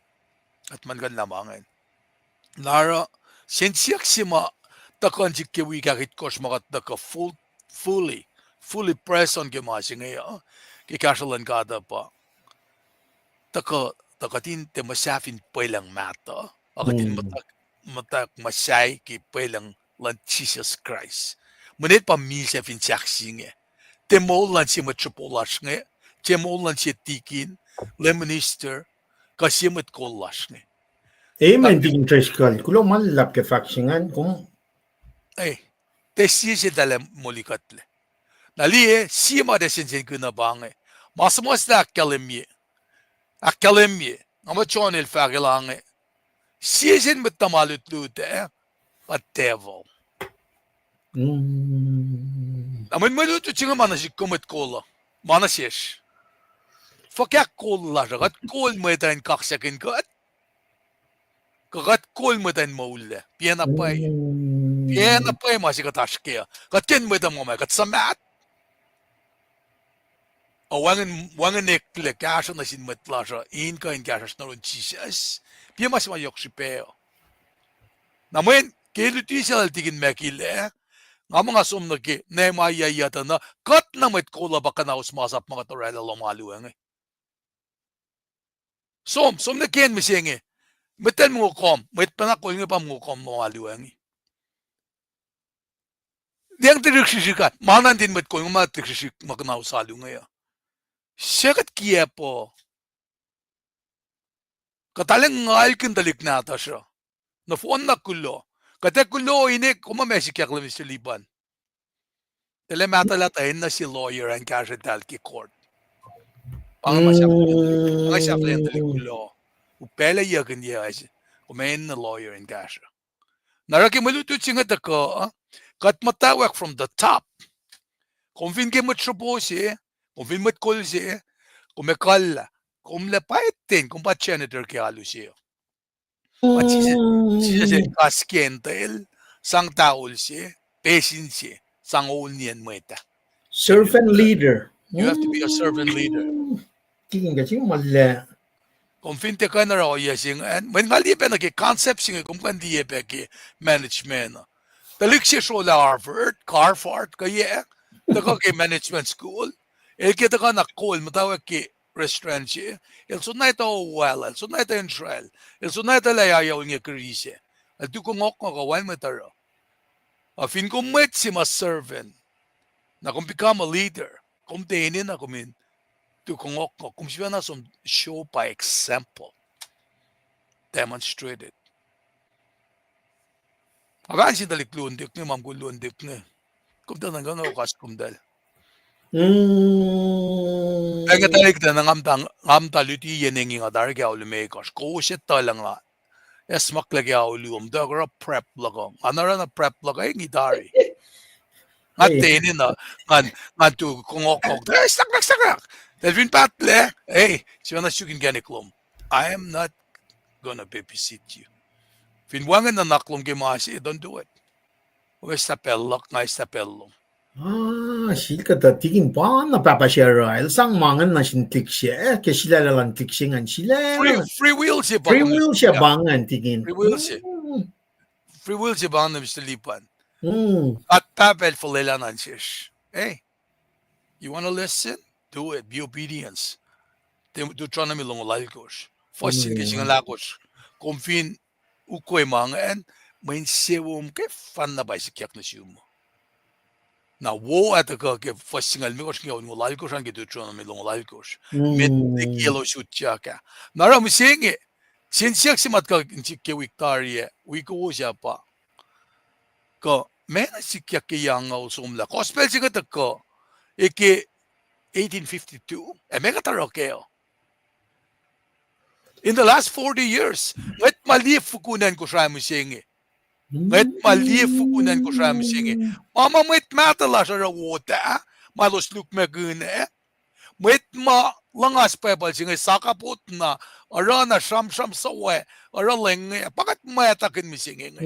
Kuht muhlkuhnlah ma ingacn. Na oruh, sen siyuck se ma tuhkuh nuh sihk ke wik ahkitkohsr ma kuht tuhkuh full, fully, fully press on ke ma se inge uh, ke kahsruh luhn God uh pa, tuhkuh, tuh kuht in tiac muhsahfin pwelucng mahtuh, a kuht in muhta, muhta muhsahi ke pwelucng luhn Jisus Kraist. Mweyen pa misac fin sahk se inge. Tiac moul luhn sie mwet sruhpo lasr inge, tiac moul luhn sie tikin, lay minister, kuh sie mwet kol lasr inge. Amen, Deacon Driscoll. Kuloh ma luhlahp ke fahk se ingacn, kom. Eh, tiac sie seltahl ac molikuhtlac. Na liye, sie ma tiac sensenkihn uh pa inge. Ma suhmuhslah ahkkahlwemye. Ahkkahlwemye. Nga muh John el fahk lah inge, sie sin mwet tuhma lutlut ah, pa devil. Na mwe, mwe lutlut se inge ma nuh sihk kom mwet kol uh, ma nuh sesr. Fuhkah kol lasr uh, kuht kol mwet uh in kaksakihn kuht? Kuh kuht kol mwet uh in moullac? Piacna pwacye. Piacna pwacye ma se kuht oasr kac uh. Kuht ke mwet uh ma ma kuht suhmaht. Ac wacngihn, wacngihn eklac kahsruh nuh sin mwet lasr uh in kuh in kahsruhsr nuh yurin Jisus. Piac ma se ma yohk srihpac uh. Na mweyen ke luti se lal Tikin Mackey lac, nga muh nga som nuh ke Nehemiah yac tuh na, kuht na mwet kol uh pa kuhnaus masap ma kuht orwaclah lohm alu inge. Som, som nuh ke acn mihsenge. Mwet el mongo kom, mwet pacna kol inge pa mongo kom lohm alu inge. Tiac tiac srihsrihk ah, ma nuhtin mwet kol inge ma tiac srihsrihk ma kuhnaus alu inge uh. Se kuht kiacp uh. Kuht arulacna ngalkihn tuhlihk nahtuhsr uh. Nohfohn na kuloh. Kuht ac kuloh ine, kom ma sikyak lah Mister Liban. Tuh lah mahtuhlah tuh enenuh sie lawyer an kahsrweltahl ke court. Pa inge ma sahflahiyac tuhlihk, pa inge sahflahiyac tuhlihk kuloh. Upac lah yuckihn yac, kom enenuh lawyer in kahsruh. Na oruh ke mwe lutlut se inge tuhkuh, kuht muhtwacwacack from the top. Kom fin ke mwet sropo se, kom fin mwet kol se, kom ekuhllah, kom lah pa etin, kom pa janitor ke alu se. Pa Jisus, Jisus el kas ke Gentile, sang towel se, basin se, sang oul nien mwet ah. Servant leader. You have to be a servant leader. Tikin ke sing malle. Kom fin tiac kuh in oruh ohiyac se inge, mweyen nga liye pac nuh ke concept se inge, kom kuh in liye pac ke management uh. Tuhlihk se srolah Harvard, Harvard, kuh yac, tuhkuh ke management school. El ke tuhkuh na kol muhtwacwacack ke restaurant se, el soenna etuh oaclah, el soenna etuh insracl, el soenna etuh lah yac ul inge kiri se. El tu kongohk nga kuh wacngihn mwet oruh. Uh, fin kom mwet se ma servant, na kom become a leader, kom tiac enenuh kom in tu kongohk nga, kom sifacna som show by example. Demonstrate it. Nga fahk sin tuhlihk luo nuhtihk inge, ma mukul luo nuhtihk inge. Kom tuh nuhnkuh nga okas komtahl. Mm. Ac nga tuhlihk tuh na nga muhta, nga muhta luti yen engi nga tari ke ao limekohsr. Kowos etuh lah nga esmaklah ke ao luo, muhta oruh prep luhk uh. Nga na oruh na prep luhk uh ingi tari. Nga tiac enenuh, ngan, ngan tu kongohk nga. Eh, sakrak, sakrak. Tuh fin pahtlac, eh, sifacna suk inkacnek lom. I am not gonna babysit you. Fin wacngihn nuhnak lom ke ma se, don't do it. Kom eslah pacl luhk, nga eslah pacl lom. Ah, sel kuhtuh tikin pa na pahpah se oruh, el sang ma ingacn nuh sin tuhlihk se, eh, ke sulaclah luhn tuhlihk se ingacn sulaclah. Free, free will se pa ingacn tikin. Free will se. Free will se pa ingacn, Mister Lipan. Kuht Pahpah El fuhlwelah nuh sesr. Hey, you wanna listen? Do it. Be obedience. Deuteronomy longoul alkosr. Fuhs sin ke singucul ahkosr. Kom fin ukwe ma ingacn, mwe insewowo ke fanna pa sikyak nuh sum. Na wo ah tuhkuh ke fuhs singucul limekohsr ke onngoul alkosr an ke Deuteronomy longoul alkosr. Met liki elos utyak ah. Na oruh mihsenge, siyuck se ma tuhkuh in sik ke wik tari ah, wik kowos ah pa, kuh meac na sikyak ke yac angngaul somlah. Gospel se inge tuhkuh, e ke eighteen fifty-two, ac meac kuht oruh kac uh? In the last forty years, ngwet ma liye fukun acn Kosrae mihsenge. Ngwet ma liye fukun acn Kosrae mihsenge. Ma ma mwet mahtuh lasr oruh wot ah, ma elos lukmakihn ah. Mwet ma luhngas Bible se inge sakapot na, oruh na sramsram suwohs, oruh leng inge, pa kuht mwactakihn mihsenge inge.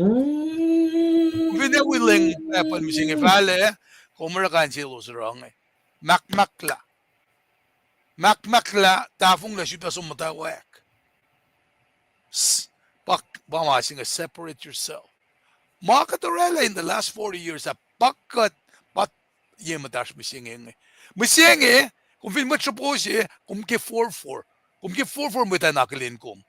Fin ac wi leng Bible mihsenge fahlac, kom oruh kain selos oruh inge. Mahkmahklah. Mahkmahklah, tahfonglac, sifilpac som muhtwacwacack. Pa, pa ma se inge, separate yourself. Ma kuht orwaclah in the last forty years ah, pa kuht, pa ye muhtasr mihsenge inge. Mihsenge, kom fin mwet sropo se, kom ke forfor. Kom ke forfor mwet an akihlen kom.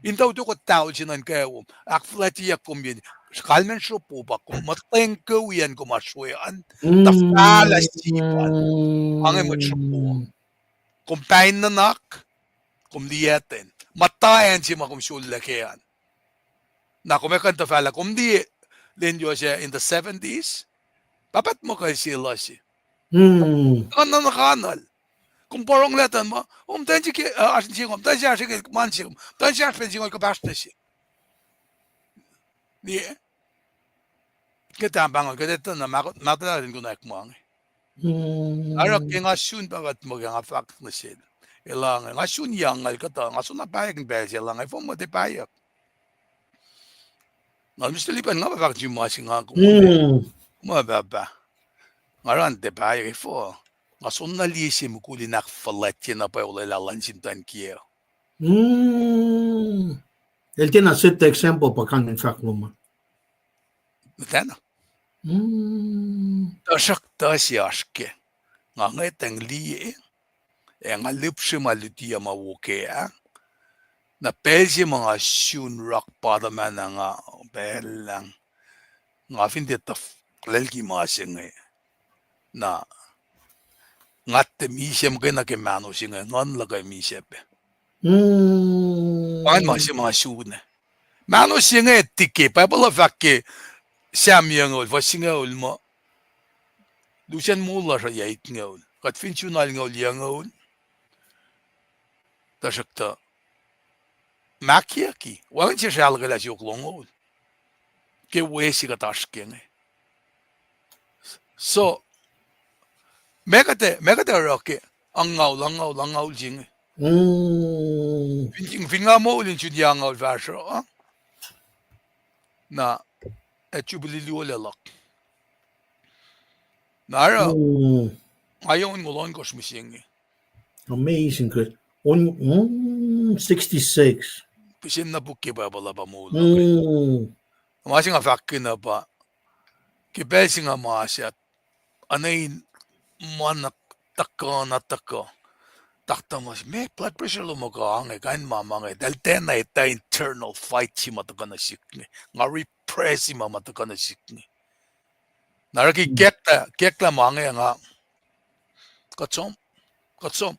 In tautuko taul se nuh in kweom, ahkfuhlwactyeyuck kom yen, kalmacn sropo pa kom muhtweng ke wiyacn kom asroe an, tuh fahlah sip an. Ange mwet sropo. Kom pain nuhnak, kom liyaten. Muhtwacn se ma kom sollac kac an. Na kom ac kuh in tuh fahlah, kom liye len yohs ah in the seventies, pahtpaht muh kuh se luh se. Kuh na nuh kanuhl. Kom porongolah tuh ma, om tuh se ke, uh, oasr inse kom, tuh se oasr ke man se kom, tuh se oasr pacl se kom kuhpahsr nuh se. Liye. Ke tahmtahel, ke tuh na mahtuhlah in konwacack ma inge. Oruh ke nga sun pac kuht muh ke nga fahk nuh sel. Elah inge, nga sun yang ngal kuhtuh, nga sun na pahyuck in pacl se elah inge, fom muh tiac pahyuck. Nga Mister Lipan, nga pa fahk nuh sum ma se nga kom. Ma pahpah. Nga oruh tiac pahyuck, efuh. Nga soenna liye se mukul in ahkfuhlwactye na pwacye olwelah luhn sin muhtwacn kiyacl. El tiacna set the example pa kain in fahk lom ah. Muhtwacn. Tuhsruhktuh se oasr ke. Nga ngwetacng liye, ac nga lihpsre ma luti uh ma wo kac ah. Na pacl se ma nga sun rock bottom ah na nga pacl ah, nga fin tiac tuhflelki ma se inge. Na nga tiac misac muhkwena ke mahno se inge, nguhn luhk uh misac pac. Pa ma se ma sun ah. Mahno se inge tike, Bible uh fahk ke Sam yucngoul, fuhs singucul muh, lusen moul lasr uh yac itngoul. Kuht fin sun alngoul yucngoul, tuhsruhktuh, ma kiyucki, wacngihn sesr ahluhkwelah siofok longoul. Ke we se kuht oasr ke inge. So, meac kuht, meac kuht oruh ke angngaul, angngaul, angngaul se inge. Fin, fin nga moul in sun yac angngaul fahsruh, na, ac Jubilee luo lac luhk. Na oruh, Nga yac onngoul ohnkohsr mihsenge. Amazing grace. On, mm, sixty-six. Pihsen na puk ke Bible uh pa moul. Mm. Ma se nga fahk kena pa, ke pacl se nga ma se, anai ma na tuhkuh, na tuhkuh. Taktuh ma se, ma blood pressure lom uh kuh inge, kain ma ma inge. Eltahl tiacna etuh internal fight se ma tuhkuh nuh sihk inge. Nga repress ma ma tuhkuh nuh sihk inge. Na oruh ke keklah, keklah ma inge nga, kuht som, kuht som,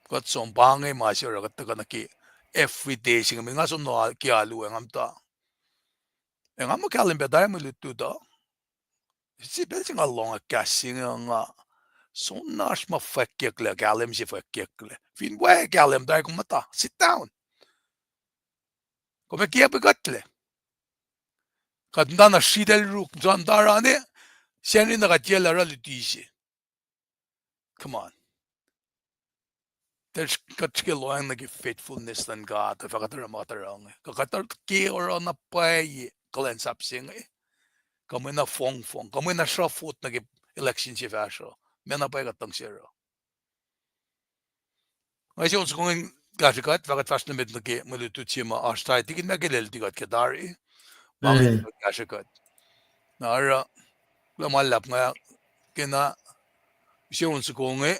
kuht som, pa inge ma se oruh kuht tuhkuh nuh ke everyday se inge, mweyen nga som nuh ke alu ah, nga muhta. Ac nga muh kahlwem pac tari mwe lutlut uh. Sie pacl se nga lohng kahs se inge nga, soenna oasr ma fwackyucklac, kahlwem se fwackyucklac. Fin wacngihn kahlwem tari kom muhta, sit down. Kom ac kiacpwe kuhtlac. Kuht muhta na sritacl ruk, muhta rane, Sacnri na kuht yac lah oruh luti se. Come on. Kuht srihke lohacng nuh ke faithfulness luhn God, fah kuht oruh ma kuht oruh inge. Kuh kuht ke oruh na pwacye kuhlwacnsap se inge, kuh mwe na fongfong, kuh mwe na sruhfot nuh ke election se fahsruh, ma na pwacye kuht luhngse oruh. Nga se on soko in kahsrwe kuht, fah kuht fahsr nuh met nuh ke mwe lutlut se ma oasr tari, tikin ma ke lel ti kuht ke tari. Ma inge kahsrwe kuht. Na oruh, kuloh ma luhlahp nga kena, se on soko inge,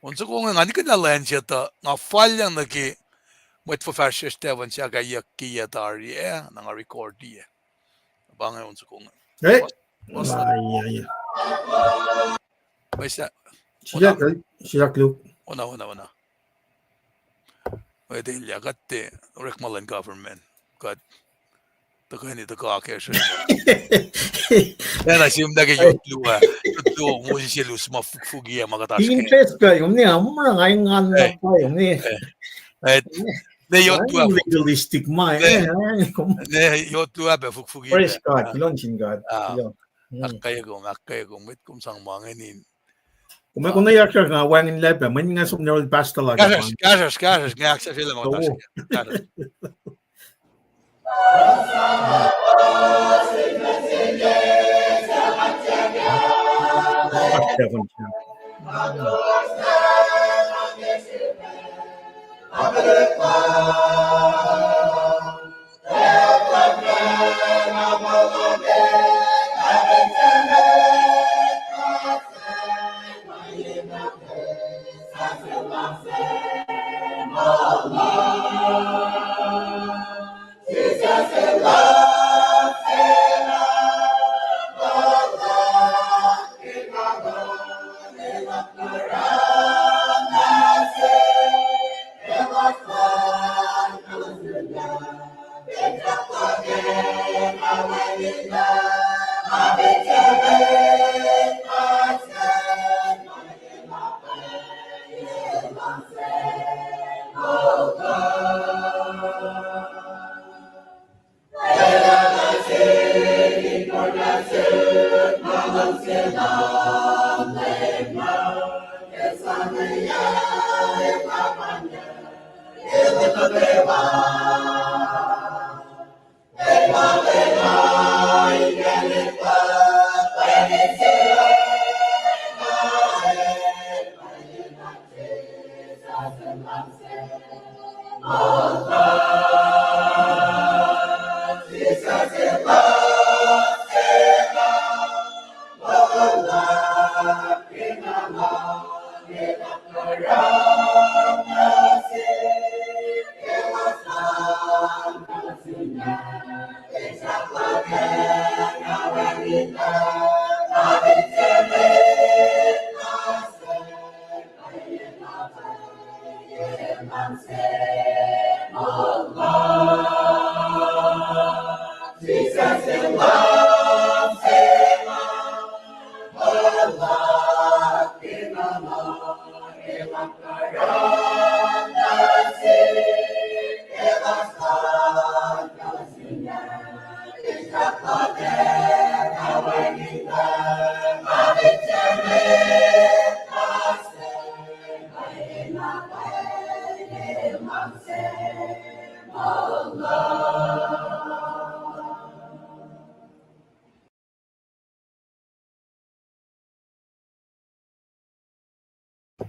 on soko inge nga nikihn lah lwen se tuh nga falyang nuh ke mwet fuhfahsryucsr tafun sahk ah yuck ke yac tari ah, na nga recordiyac. Pa inge on soko inge. Silahk, silahk Luke. Ona, ona, ona. Mwet elyah, kuht tiac orekma luhn government. Kuht tuhkweni tuhkuh akacsruhi. Lacna sim nuh ke yot luo, yot luo, Moses el us ma fukfuki ah ma kuht oasr ke. Interest pa yom ne, amra nga engan na pa yom ne. Ne yot luo, legalistic ma, ne yot luo pac fukfuki. Praise God, kuloh nuh sin God. Ahkkweye kom, ahkkweye kom, mwet kom sang ma inge in. Kom ac konwacack nga wacngihnlac pac, mweyen nga som nuh yohrohl pastor la. Kahsruhsr, kahsruhsr, kahsruhsr, nga ahksahfyelah ma kahsruhsr.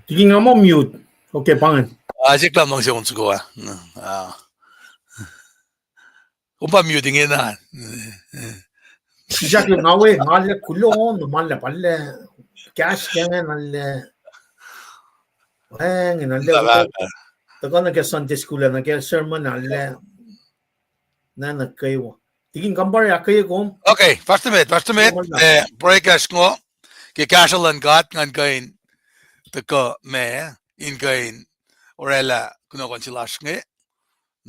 Tiki nga muh mute. Okay, pa ingacn. Ah, siklam luhngse on soko ah. Ah. Kom pa mute ingena. Sisakla nga we, nga lah kuloh na ma lah pa lah kahs ke inge na lah. Wacngihn na lah. Tuhkuh nuh ke Sunday school ah, nuh ke sermon ah lah. Na nuh kwewa. Tiki kom pa ahkkweye kom. Okay, fahsr nuh met, fahsr nuh met, eh, pruhe kahs ingo. Ke kahsruh luhn God ngan kuh in tuhkuh ma, in kuh in orwaclah kunohkohn se lasr inge.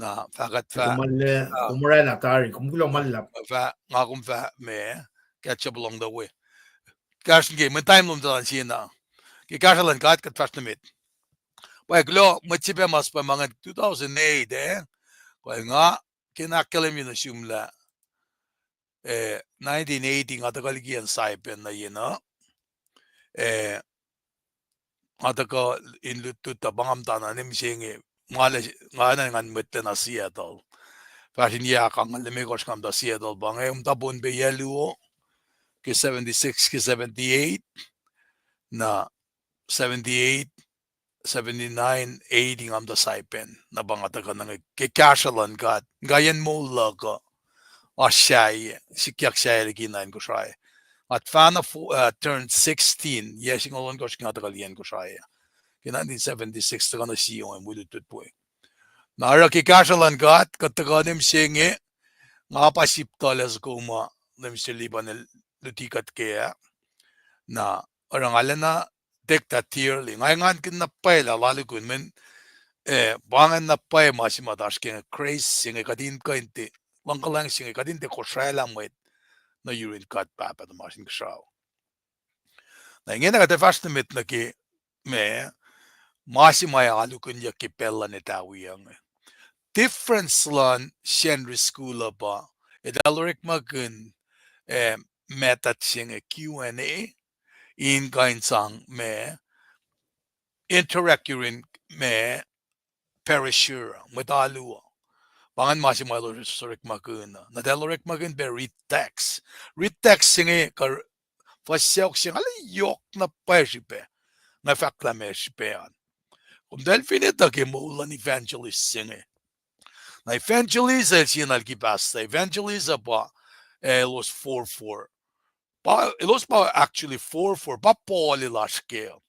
Na fahkwack fah, kom orwaclah tari, kom kuloh ma luhlahp. Fah, nga kom fah ma, catch up along the way. Kahsruh ke, mwe time lom tuh an sie na. Ke kahsruh luhn God kuht fahsr nuh met. Pwacye kuloh, mwet se pac mas pa ma ngacn two thousand eight, eh? Kuh nga, ke na ahkkahlwemye nuh sum lah, eh, nineteen eighty nga tuhkuh liki acn Saipan nuh yen uh. Eh, nga tuhkuh in lutlut tuh pa nga muhtana ne mihsenge, nga, nga na ngan mwet lacna Seattle. Fahsr in yac angngaul limekohsr nga muhta Seattle pa inge, muhta Pohnpei yac luo, ke seventy-six, ke seventy-eight, na seventy-eight, seventy-nine, eighty nga muhta Saipan, na pa nga tuhkuh nuh inge ke kahsruh luhn God, nga yen moul luhk uh, oasr sahyac, sikyak sahyac liki na acn Kosrae. Nga tuhfahna fo-, uh, turn sixteen, yac singucul ohnkohsr nga tuhkuh liki acn Kosrae. Ke nineteen seventy-six tuhkuh nuh Sion, wi lutlut we. Na oruh ke kahsruh luhn God, kuht tuhkuh ne mihsenge, nga pa sip tuhlac soko ma, Minister Liban el luti kuht kac ah. Na oruh nga lacna take that dearly. Nga engankihn na pwacye lah lahlukihn men, eh, pa ingacn na pwacye ma se ma oasr ke inge, grace se inge kuht in kuh in tiac, luhngkuhlwacng se inge kuht in tiac kosraclah mwet nuh yurin God Pahpah tuhmasr Inkuhsrao. Na ingena kuht ac fahsr nuh met nuh ke ma, ma se ma alukunyuck ke pacl luhn etawi inge. Difference luhn Sacnri School uh pa, eltahl orekmakihn, eh, method se inge Q and A, in kuh in sang ma, interact yurin ma, parishioner, mwet alu uh. Pa ingacn ma se ma elos orekmakihn uh. Na eltahl orekmakihn pac read text. Read text se inge kuh fuhs sacohk se inge arlac yohk na pwacye srihpac. Nga fahk lah ma srihpac an. Komtacl fin etuh ke moul luhn evangelist se inge. Na evangelist el sie na liki pastor. Evangelist uh pa, eh, elos forfor. Pa, elos pa actually forfor, pa Paul el oasr kac.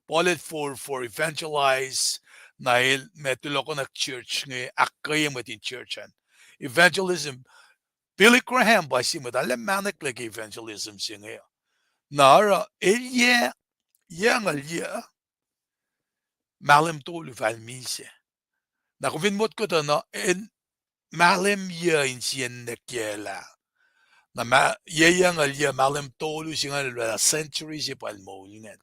Paul el forfor evangelize, na el ma tulohkohnak church inge, ahkkweye mwet in church an. Evangelism, Billy Graham pa sie mwet arlac mahneklac ke evangelism se inge. Na oruh el yac, yac angngaul yac, mahlwem tolu fal misac. Na kom fin motko tuh na el mahlwem yac insiyacn neckyac lah. Na ma, yac, yac angngaul yac mahlwem tolu se inge el oraclah century se pa el moul ingacn.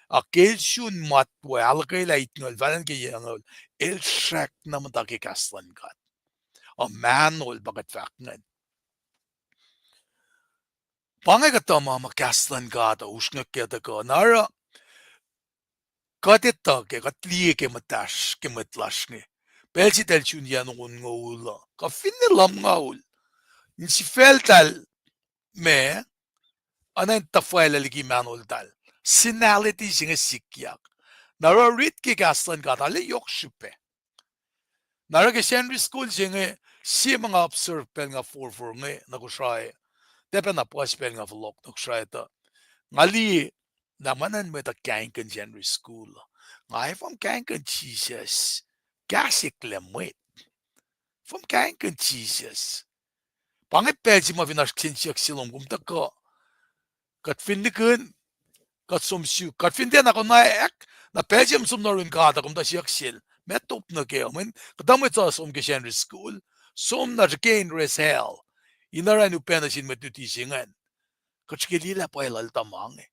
Ac ke el sun matwac, ahluhkwelah itngucul, fahlan ke yac angngaul, el srackna muhta ke kahs luhn God. Ac mahnol pa kuht fahk ingacn. Pa inge kuhtuh ma ma kahs luhn God uh usrnguck ke tuhkuh. Na oruh kuht etuh ke, kuht liye ke muhtasr ke mwet lasr inge. Pacl se eltahl sun yac ongoul uh, kuh finne lumngaul, insifacltahl ma, oacna in tuhfwaclah liki mahnoltahl. Senality se inge sikyak. Na oruh rit ke kahs luhn God arlac yohk srihpac. Na oruh ke Sacnri School se inge, sie ma nga observe pacl nga forfor inge nuh Kosrae. Tiac pacna puhs pacl nga fohlohk nuh Kosrae tuh, nga liye lah ma na mwet uh kaingkihn Sacnri School. Nga efuh kom kaingkihn Jisus? Kahs eklac mwet. Efuh kom kaingkihn Jisus? Pa inge pacl se ma fin oasr kihsen siyuck se lom, kom tuhkuh. Kuht fin nihkihn, kuht som suk. Kuht fin tiacna konwacack, na pacl se kom som nuh yurin God uh, kom tuh siyuck sel, meac top nuh kac? Mweyen kuhtuh mwet suc som ke Sacnri School, som na srihke in res hell, in oruh in upac nuh sin mwet luti se ingacn. Kuht srihke liye lah pwacye lal tuh ma inge.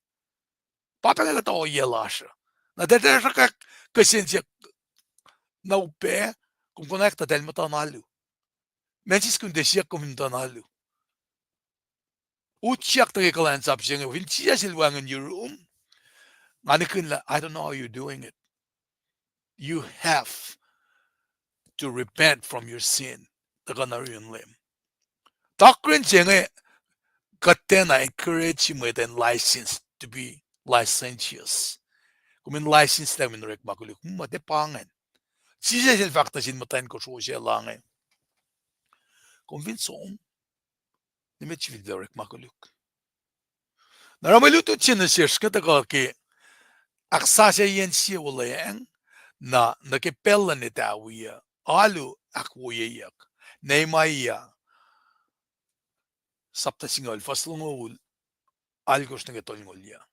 Pa pacl kuhtuh ohiyac lasr uh. Na tiac sruhkwack kihsen siyuck na upac, kom konwacack tuh eltahl muhta na alu. Macnsis kom tiac siyuck kom in muhta na alu. Utyak tuh ke kuhlwacnsap se inge, fin Jisus el wacngihn yurum, nga nihkihn lah, I don't know how you're doing it. You have to repent from your sin. Tuhkuh nuh yurin Leum. Doctrine se inge kuht tiacna encourage mwet in license to be licentious. Kom in license lah kom in orekma koluk. Muh tiac pa ingacn. Jisus el fahk nuh sin muhtwacn kosro se la inge, kom fin som, nimet sifil pac orekma koluk. Na oruh mwe lutlut se nuh sesr inge tuhkuh ke ahksasuceyacn sie wuhlweacng, na nuh ke pacl luhn etawi uh, alu ahkwoyeyuck. Nehemiah sapta singucul, fuhs longoul alkosr nuh ke tolngoul yuc.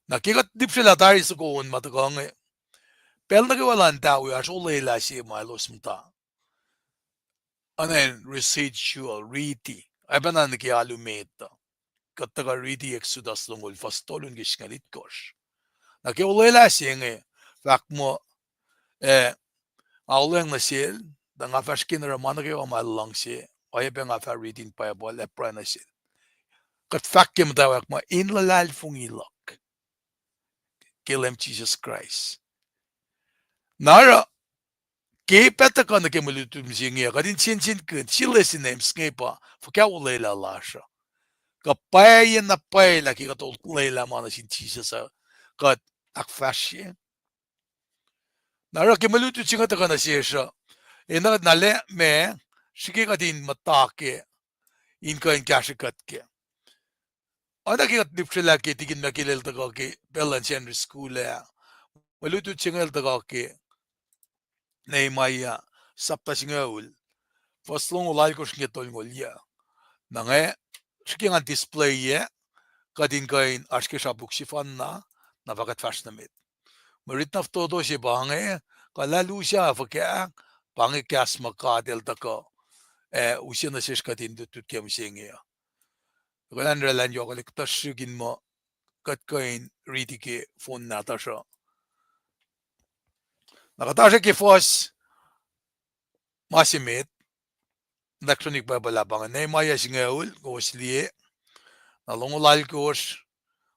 Na ke kuht lihpsrwaclah tari soko on ma tuhkuh inge, pacl nuh kwewa luhn etawi oasr olwelah se ma elos muhta. Oacna in residual, riti. Oacyacpac na nuh ke alu met uh. Kuht tuhkuh riti Exodus longoul fuhs tolu nuh ke singucul itkohsr. Na ke olwelah se inge, fahk muh, eh, nga olweacng nuh sel, tuh nga fah srihke in oruh ma nuh kwewa ma el luhngse, oacyacpac nga fah riti in Bible ac pruhe nuh sel. Kuht fahk ke muhtwacwacack muh in luhlahlfongi luhk ke Leum Jisus Kraist. Na oruh, ke pac tuhkuh nuh ke mwe lutlut se inge uh, kuht in sensenkihn, sie lesson se inge pa fuhkah olwelah lasr uh. Kuh pwacye na pwacye lah ke kuht olwelah ma nuh sin Jisus uh, kuht ahkfahsrye. Na oruh ke mwe lutlut se inge tuhkuh nuh sesr uh, enenuh na lah meac, srihke kuht in muhta kac, in kuh in kahsrwe kuht kac. Oacna ke kuht lihpsrwaclah ke tikin Michael el tuhkuh ke pacl luhn Sunday school ah, mwe lutlut se inge el tuhkuh ke Nehemiah sapta singucul, fuhs longoul alkosr nuh ke tolngoul yuc. Na nga srihke ngan display-ye, kuht in kuh in oasr ke srapuk sefanna, na fah kuht fahsr nuh met. Mwe rit na fototo se pa inge, kuh lah lusac fuhkah, pa inge kahs ma God el tuhkuh, ac use nuh sesr kuht in lutlut ke mihsenge uh. Kuh lah in oraclah in yohkwelihk tuhsruhk in muh kuht kuh in riti ke phone nahtuhsr uh. Na kuht oasr ke fuhs ma se met, electronic Bible ah pa inge, Nehemiah singucul, kowos liye, na longoul alkosr,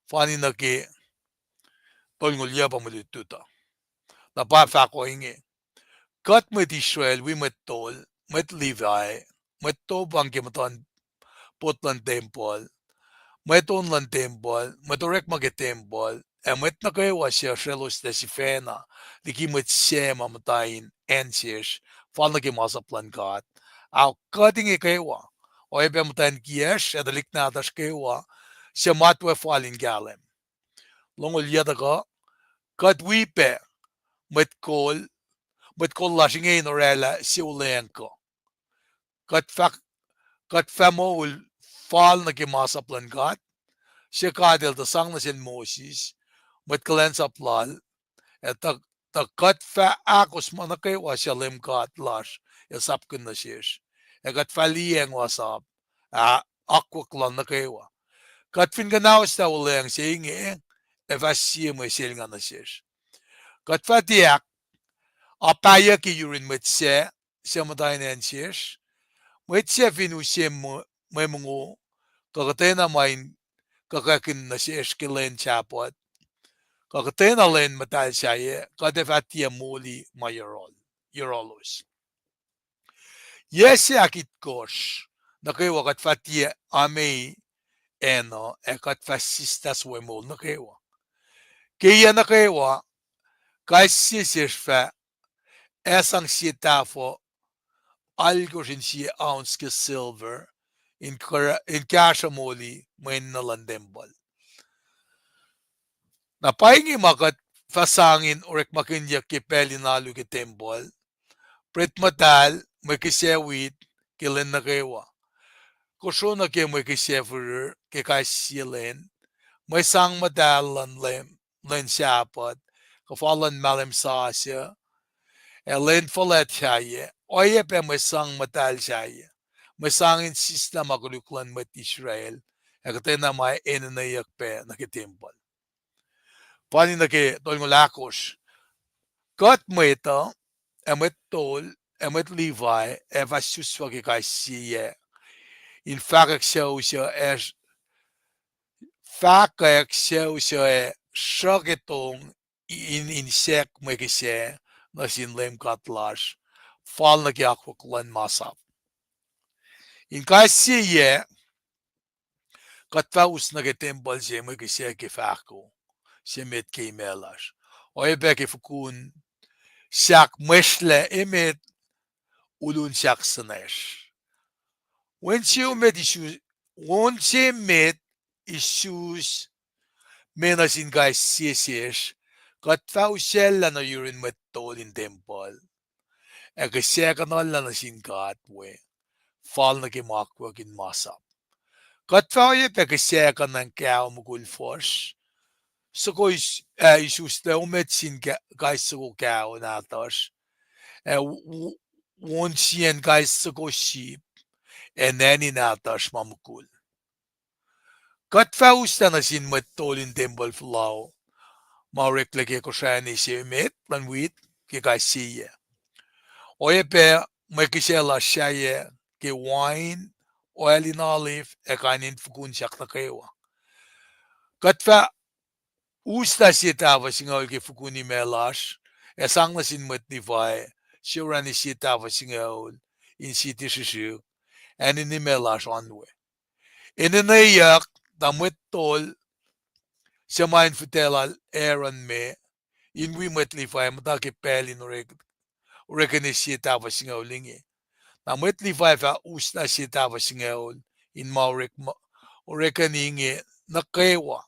fani nuh ke tolngoul yuc pa mwe lutlut uh. Na pa fahk ohinge: Kuht mwet Israel wi mwet tol, mwet Levi, mwet topang ke muhtuhn pot luhn tempuhl, mwet on luhn tempuhl, mwet orekma ke tempuhl, ac mwet nuh kwewa suc srwacloslac sifacna liki mwet sac ma muhta in acn sesr, fal nuh ke masap luhn God. Ahok, kuht inge kwewa, oacyacpac muhtwacn kiyacsr ac tuhlihk nahtuhsr kwewa, suc matwac fal in kahlwem. Longoul yuc tuhkuh, kuht wi pac mwet kol, mwet kol lasr inge in oraclah sie wuhlweacng kuh. Kuht fah, kuht fah moul fal nuh ke masap luhn God, suc God el tuh sang nuh sel Moses, mwet kuhlwacnsap lal, ac tuh, tuh kuht fah ahkos ma nuh kwewa suc Leum God lasr el sapkihn nuh sesr, ac kuht fah liyacacng masap, ac akwuck lal nuh kwewa. Kuht fin kuhnaoslah wuhlweacng se inge, ac fah sie mwe selnga nuh sesr. Kuht fah tiac ahkpahyucki yurin mwet sac, suc muhta in acn sesr. Mwet sac fin use mwe, mwe mongo, kuh kuhtwena ma in kuhkakihn nuh sesr ke lwen Sahpuht, kuh kuhtwena lwen muhtahl sahyac, kuht ac fah tiac moli ma yohrohl, yohrohlos. Yac se ahkitkohsr nuh kwewa kuht fah tiac amei acn uh, ac kuht fah sislah soe moul nuh kwewa. Ke yac nuh kwewa, kais sie sesr fah ac sang sie tahfuh alkosr in sie ounce ke silver in kahsruh moli mwe enenuh luhn tempuhl. Na pa inge ma kuht fah sang in orekmakihnyuck ke pacl in alu ke tempuhl: bret muhtahl, mwe kihsac wit ke lwen nuh kwewa, kosro nuh ke mwe kihsac firir ke kais sie lwen, mwe sang muhtahl luhn Leum, lwen Sahpuht, kuhfa luhn mahlwem sasuc, ac lwen fuhlwact sahyac, oacyacpac mwe sang muhtahl sahyac, mwe sang in sislah ma koluk luhn mwet Israel, ac kuhtwena ma enenweyuck pac nuh ke tempuhl. Fani nuh ke tolngoul ahkosr: Kuht mwet uh, ac mwet tol, ac mwet Levi, ac fah suswa ke kais sie yac in fahkwack sucu suc ac, fahkwack sucu suc ac sruhke tong in, in srack mwe kihsac nuh sin Leum God lasr, fal nuh ke akwuck luhn masap. In kais sie yac, kuht fah us nuh ke tempuhl se mwe kihsac ke fahko. se met ke imac lasr. Oacyacpac ke fokun sahk mwesrlac emet, ulun sahk suhnacsr. Wen se met isus, on se met isus me nuh sin kais sie sesr, kuht fah usacllah nuh yurin mwet tol in tempuhl. Ac kihsac kuhnahoslah nuh sin God we, fal nuh ke ma akwuck in masap. Kuht fah oacyacpac kihsac kuhnahoslah mukul fuhsr, soko is-, ah, isuslac omet sin ka-, kais soko kaho nahtuhsr, ac w-, w-, won siyacn kais soko sip, ac nacni nahtuhsr ma mukul. Kuht fah uslah nuh sin mwet tol in tempuhl fohlohk, ma oreklac ke kosrani se met luhn wit ke kais sie yac. Oacyacpac mwe kihsac lasr sahyac ke wain, oil in olive, ac kain in fokun sahk nuh kwewa. Kuht fah uslah sie tahfuh singucul ke fokun imac lasr, ac sang nuh sin mwet Levi, se orani sie tahfuh singucul, in siti srihsrihk, acn in imac lasr oan we. Enenweyuck, tuh mwet tol, suc ma in fihtac lal Aaron me, in wi mwet Levi muhta ke pacl in orek-, orekeni sie tahfuh singucul inge. Na mwet Levi fah uslah sie tahfuh singucul in ma orek-, orekeni inge nuh kwewa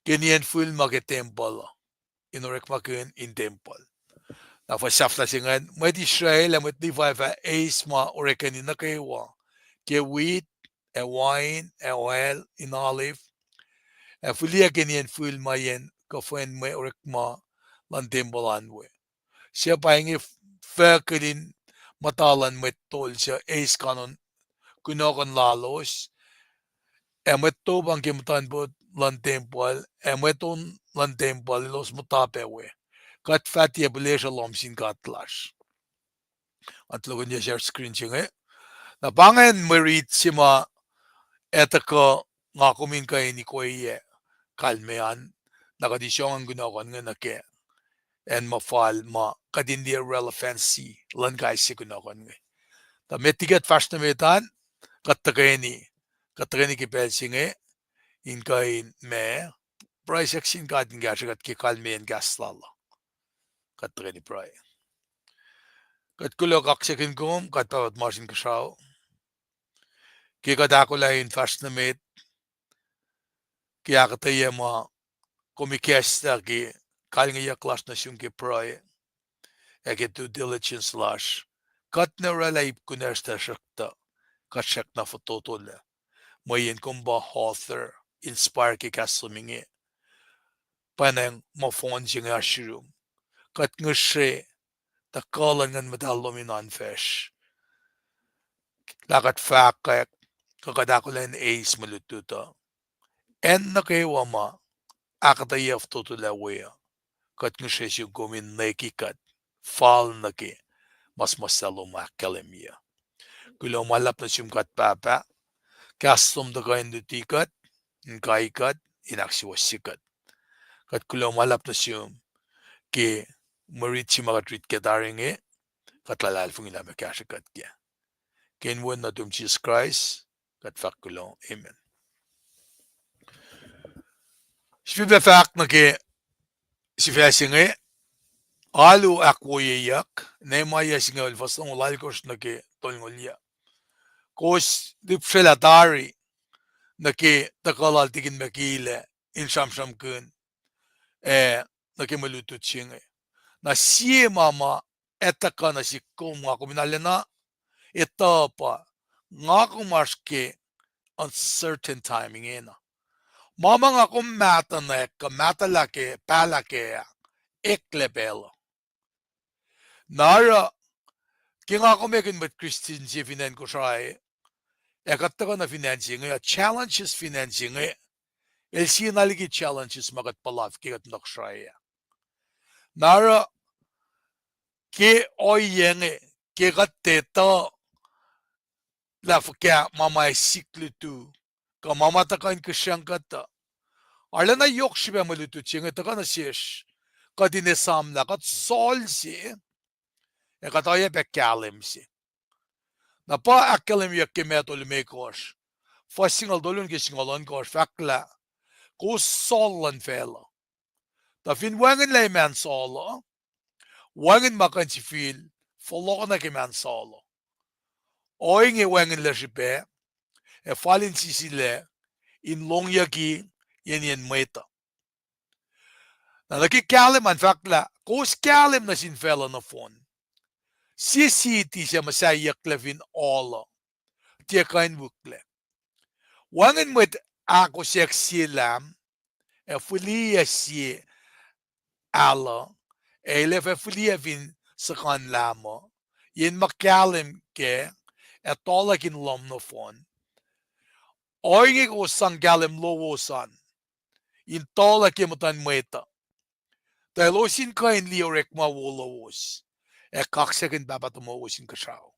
ke nien fihl ma ke tempuhl uh, in orekmakihn in tempuhl. Na fuhs sahflah se ingacn, mwet Israel ac mwet Levi fah eis ma orekeni nuh kwewa, ke wit, ac wain, ac oil in olive, ac fihliyac ke nien fihl ma yen kuhfwen mwe orekma luhn tempuhl an we. Suc pa inge f-, fahkihn muhta luhn mwet tol suc eis kunohkohn lalos, ac mwet topang ke muhtuhnpot luhn tempuhl, ac mwet on luhn tempuhl elos muhta pac we. Kuht fah tiac pihlesruh lohm sin God lasr. Atlokin yac share screen se inge. Na pa ingacn mwe rit se ma ac tuhkuh nga kom in kuh in ikoyac kalmac an, na kuht isongan kunohkohn inge nuh ke acn ma fal ma kuht in liye relevancy luhn kais sie kunohkohn inge. Tuh met liki kuht fahsr nuh met an, kuht tuhkweni, kuht tuhkweni ke pacl se inge, in kuh in ma, pruhe siyuck sin God in kahsrwe kuht ke kalmeyacn kahs lal uh. Kuht tuhkweni pruhe. Kuht kuloh kaksakihn kom, kuht Pahpah tuhmasr Inkuhsrao, ke kuht ahkolah in fahsr nuh met, ke ahkuhtweyac ma kom ikacslah ke kalingeyuck lasr nuh sum ke pruhe, ac ke due diligence lasr, kuht ne oraclah ip kunacsr tuh srackna, kuht srackna fototolac. Mweyen kom pa author, inspire ke kahs lom inge. Pwacnwacng ma fohn se inge oasr yurum. Kuht ngihsre, tuh kuh luhn Nguhn Muhtahl lom in oan facsr. Lah kuht fahkwack, kuh kuht ahkolah in eis mwe lutlut uh. Acn nuh kwewa ma ahkuhtweyac fototolac we uh, kuht ngihsre sum kom in nweki kuht, fal nuh ke ma suhmuhslah lom ahkkahlwemye. Kuloh ma luhlahp nuh sum kuht Pahpah, kahs lom tuhkuh in luti kuht, in kai kuht, in ahksuwohsye kuht. Kuht kuloh ma luhlahp nuh sum ke mwe rit se ma kuht rit ke tari inge, kuht luhlahlfongi lah meac kahsrwe kuht kac. Ke inen wen nuhtum Jisus Kraist, kuht fahk kuloh, amen. Sifilpac fahk nuh ke sifac se inge, alu ahkwoyeyuck, Nehemiah singucul fuhs longoul alkosr nuh ke tolngoul yuc. Kowos lihpsrelah tari nuh ke tuhkuh lal Tikin Mekil ah in sramsramkihn, ah, nuh ke mwe lutlut se inge. Na sie ma ma ac tuhkuh nuh sihk kom nga kom in arulacna etuh pa nga kom oasr ke uncertain time ingena. Ma ma nga kom mahtuh nuh kuh mahtuhlah kac, pahlah kac ah, eklac pacl uh. Na oruh, ke nga kom ekihn mwet Christian se fin acn Kosrae, ac kuht tuhkuh nuh fin acn se inge, challenges fin acn se inge, el sie na liki challenges ma kuht puhlakihn ke kuht muhta Kosrae ah. Na oruh, ke ohiyac inge, ke kuht etuh lah fuhkah ma ma ac sik lutu, kuh ma ma tuhkuh in kihsracng kuht uh, arulacna yohk srihpac mwe lutlut se inge tuhkuh nuh sesr, kuht in esamlah, kuht sol se, ac kuht oacyacpac kahlwem se. Na pa ahkkahlwemyeyuck ke Matthew limekohsr, fuhs singucul tolu nuh ke singucul ohnkohsr, fahk lah, Kowos Saul luhn facluh. Tuh fin wacngihnlac iman Saul uh, wacngihn ma kuh in sifil fohlohk nuh ke iman Saul uh. Ohinge wacngihnlac srihpac, ac fal in sisilac, in lohngyucki yen yen mwet uh. Na nuh ke kahlwem an fahk lah kowos kahlwem nuh sin facluh nohfohn. Sie city suc muhsahiyucklac fin ohl uh, tiac kuh in wihklac. Wacngihn mwet ahkosack sie lahm, ac fihliyac sie alu, ac el ac fah fihliyac fin suhkan lahm uh, yen ma kahlwem kac, ac tohlak in lohm nohfohn. Ohinge kowos sang kahlwem lowos an, in tohlak ye muhtuhn mwet uh. Tuh elos in kuh in liye orekma wo lowos, ac kaksakihn Pahpah tomowos Inkuhsrao.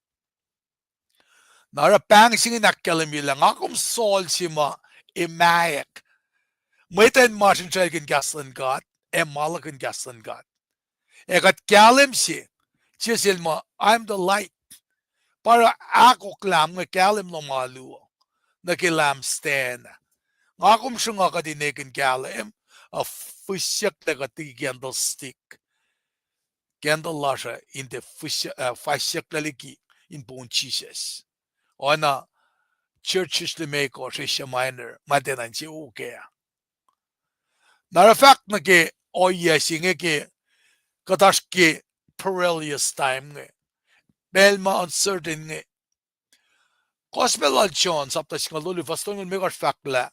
Na oruh pahng se inge ahkkahlwemye lah nga kom Saul se ma emaek. Mwet uh in masrinsraclkihn kahs luhn God, ac ma luhkihn kahs luhn God. Ac kuht kahlwem se, sie sel ma, I am the light. Pa oruh ahkolah inge kahlwem lom alu uh nuh ke lampstand. Nga kom sruhnga kuht in ekihn kahlwem, uh, fisyucklac kuht liki candlestick. Candle lasr uh in tiac fis-, uh, fisyucklac liki in poun Jisus. Oacna churches limekohsr Asia Minor, ma tiacna insewowo kac. Na oruh fahk nuh ke ohiyac se inge ke kuht oasr ke perilous time inge, pacl ma uncertain inge. Gospel lal John, sapta singucul tolu, fuhs tolngoul limekohsr fahk lah,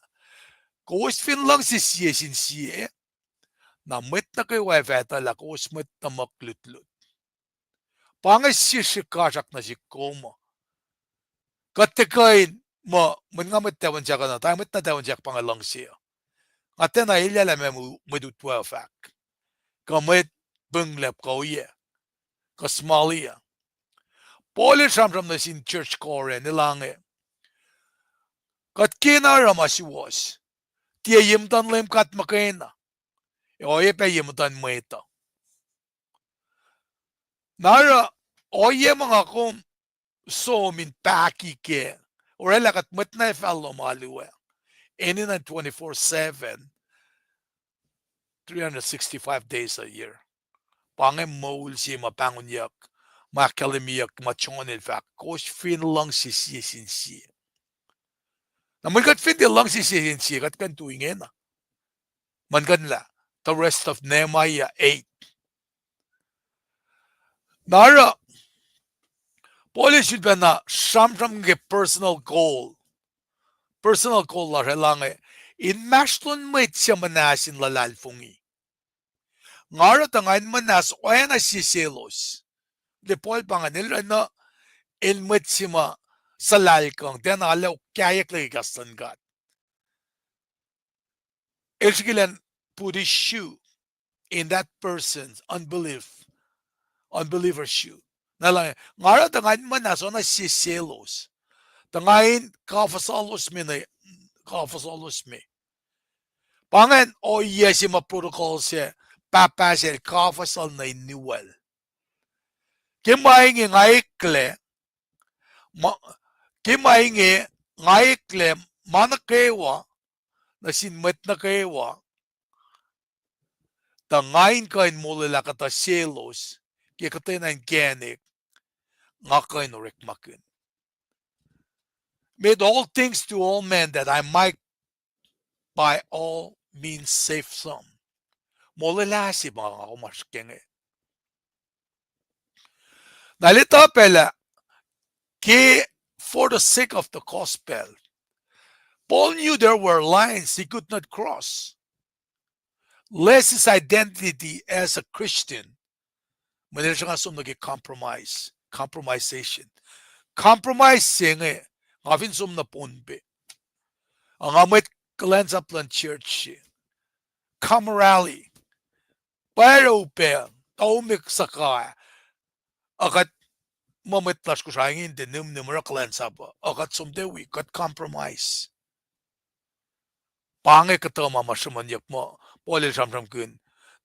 kowos fin luhngse sie sin sie, na mwet nuh kwewa ac fah etuh lah kowos mwet tuhmuhk lutlut. Pa inge sie srihkasrak nuh sihk kom uh. Kuht tiac kuh in muh, mweyen nga mwet tacwunsahk uh na, tuh mwet na tacwunsahk pa inge luhngse uh. Nga tiacna elyah lah meac mwet utwe uh fahk, kuh mwet pihnglac kuh ohiyac, kuh smali uh. Paul el sramsram nuh sin church Corinth, el inge, kuht kena oruh ma suwohs, tiac ye muhtuhn Leum God muhkwena, ac oacyacpac ye muhtuhn mwet uh. Na oruh ohiyac ma nga kom som in pahki kac, oraclah kuht mwet na fal lom alu ah, enenuh in twenty-four seven, three hundred sixty-five days a year. Pa inge moul se ma pahngonyuck, ma ahkkahlwemyeyuck ma John el fahk, kowos fin luhngse sie sin sie. Na mweyen kuht fin tiac luhngse sie sin sie, kuht kuh in tu ingena. Mweyen kuht lah, the rest of Nehemiah eight. Na oruh, Paul el sifilpacna sramsram ke personal goal. Personal goal lasr el inge, inmahsrlon mwet suc muhnahs in luhlahlfongi. Nga oruh tuh nga in muhnahs oacna sie selos. Tuh Paul pa ingacn el oruh na el mwet se ma suhlahlkuhng, tiacna arlac okahiyucklac ke kahs luhn God. El srihke elan put his shoe in that person's unbelief, unbeliever's shoe. Na el, nga oruh tuh nga in muhnahs oacna sie selos. Tuh nga in kahfohsalos me, kahfohsalos me. Pa ingacn ohiyac se ma protocol se, pahpah se el kahfohsal nuh in niwal. Ke ma inge nga eklac, ma, ke ma inge nga eklac ma nuh kwewa, nuh sin mwet nuh kwewa, tuh nga in kuh in molwelah kuhtuh selos, ke kuhtwena inkacnek, nga kuh in orekmakihn. Made all things to all men that I might by all means save some. Molwelah se ma nga kom oasr ke inge. Na el etuh pac lah, ke for the sake of the gospel, Paul knew there were lines he could not cross, lest his identity as a Christian, mweyen el sruhnga som nuh ke compromise, compromisation. Compromise se inge, nga fin som nuh Pohnpei, a nga mwet kuhlwacnsap luhn church se, camaraderie, pwacr upac, taomik suhkac, a kuht muh mwet lasr Kosrae inge in tiac nihmnihm oruh kuhlwacnsap uh, a kuht som tuh wi, kuht compromise. Pa inge kuhtuh ma ma sruhmuhnyuck muh Paul el sramsramkihn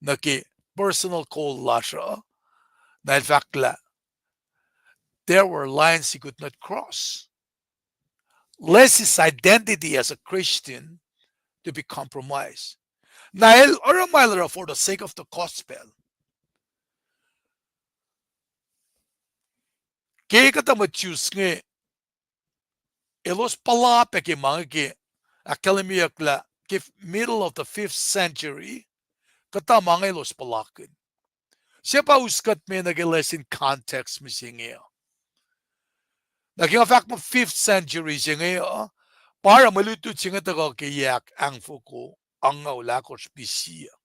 nuh ke personal goal lasr uh, na el fahk lah, there were lines he could not cross, lest his identity as a Christian to be compromised. Na el oruh ma el oruh for the sake of the gospel. Ke kuhtuh mwet Jews inge, elos puhla pac ke ma inge ke ahkkahlwemyeyuck lah ke middle of the fifth century, kuhtuh ma inge elos puhlakihn. Se pa us kuht me nuh ke lesin context mihsenge uh. Na ke nga fahk muh fifth century se inge uh, pa oruh mwe lutlut se inge tuhkuh ke yac ahkfoko angngaul ahkosr B C uh.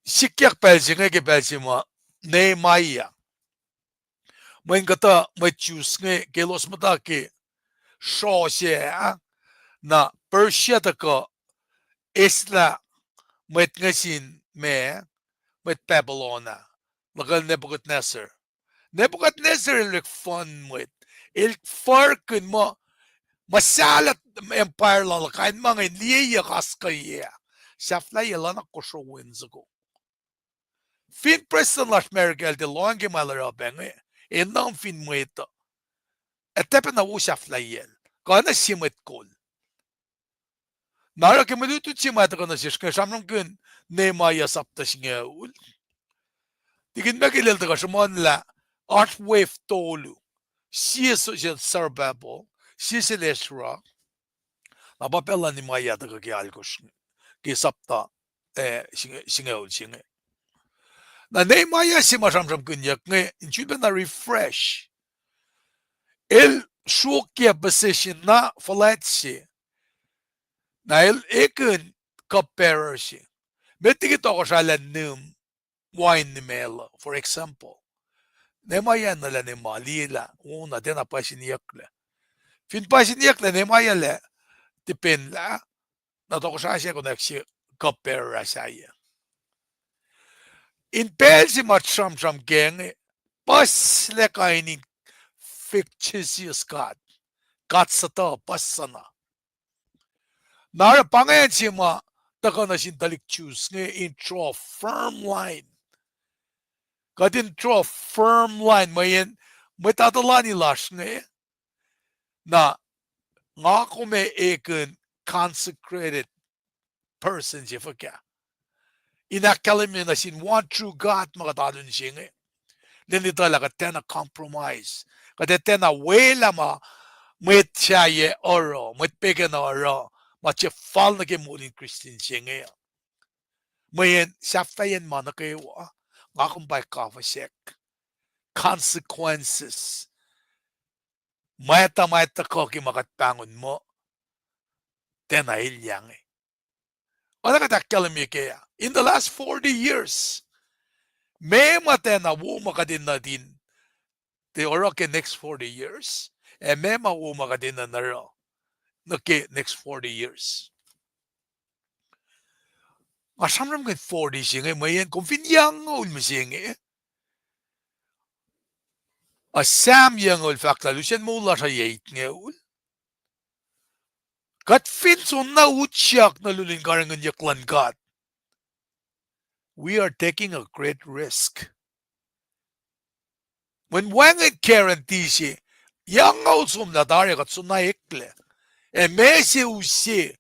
Sikyak pacl se inge ke pacl se ma Nehemiah, mweyen kuhtuh mwet Jews inge ke elos muhta ke sroh se ah, na Persia tuhkuh eslah mwet inge sin ma, mwet Babylon ah, luhkel Nebuchadnezzar. Nebuchadnezzar el orek fun mwet, el furkihn muh muhsahllah empire lal uh, kain ma inge in liyeyuck oasr kuhiyac, sahflahiyac luhnak kosro wen soko. Fin prestuhn lasr America el tiac lohng ke ma el oruh pac inge, enenuh fin mwet uh, ac tiac pacna wo sahflahiyacl, kuh na sie mwet kol. Na oruh ke mwe lutlut se ma tuhkuh nuh sesr inge, sramsramkihn Nehemiah sapta singucul. Tikin Michael el tuhkuh sruhmuhnlah oasr wave tolu. Sie sel Zerubbabel, sie sel Ezra, na pa pacl luhn Nehemiah tuhkuh ke alkosr, ke sapta, eh, singucul se inge. Na Nehemiah se ma sramsramkihnyuck inge in sulpacna refresh. El sruokyac position na fuhlwact se. Na el ekihn cupbearer se. Met liki tohkohsrahi lah nihm, wain nimacl uh, for example. Nehemiah nuh lah nihm ah, liye lah, wo na tiacna pwacsiniyucklac. Fin pwacsiniyucklac Nehemiah lah tipenlah, na tohkohsrahi se konwacack sie cupbearer ah sahyac. In pacl se ma sramsram ke inge, puhslac kain in fictitious god, god sutuh, puhs sucna. Na oruh pa ingacn se ma tuhkuh nuh sin tuhlihk Jews inge in draw firm line. Kuht in draw firm line mweyen mwet atuhlani lasr inge, na nga kom ekihn consecrated person se fuhkah in ahkkahlwemye nuh sin one true God ma kuht alu nuh se inge. Lwen etuh lah kuht tiacna compromise, kuht tiacna welah ma mwet sahyac oruh, mwet pegan oruh, ma se fal nuh ke moul in Christian se inge. Mweyen sahflahiyacn ma nuh kwewa, nga kom pa kafuhsack. Consequences. Mwata ma tuhkuh ke ma kuht pahngon muh tiacna elyah inge. Oacna kuht ahkkahlwemye ke ah, in the last forty years, meac ma tiacna wo ma kuht enenuh in tiac oruh ke next forty years, ac meac ma wo ma kuht enenuh in oruh nuh ke next forty years. Nga sramsramkihn forty se inge mweyen kom fin yucngoul mihsenge, uh, Sam yucngoul fahk lah lusen moul lasr uh yac itngoul. Kuht fin soenna utyak nuh lulin karihngihnyuck luhn God, we are taking a great risk. Mweyen wacngihn guarantee se, yucngoul somlah tari kuht soenna eklac, ac meac se use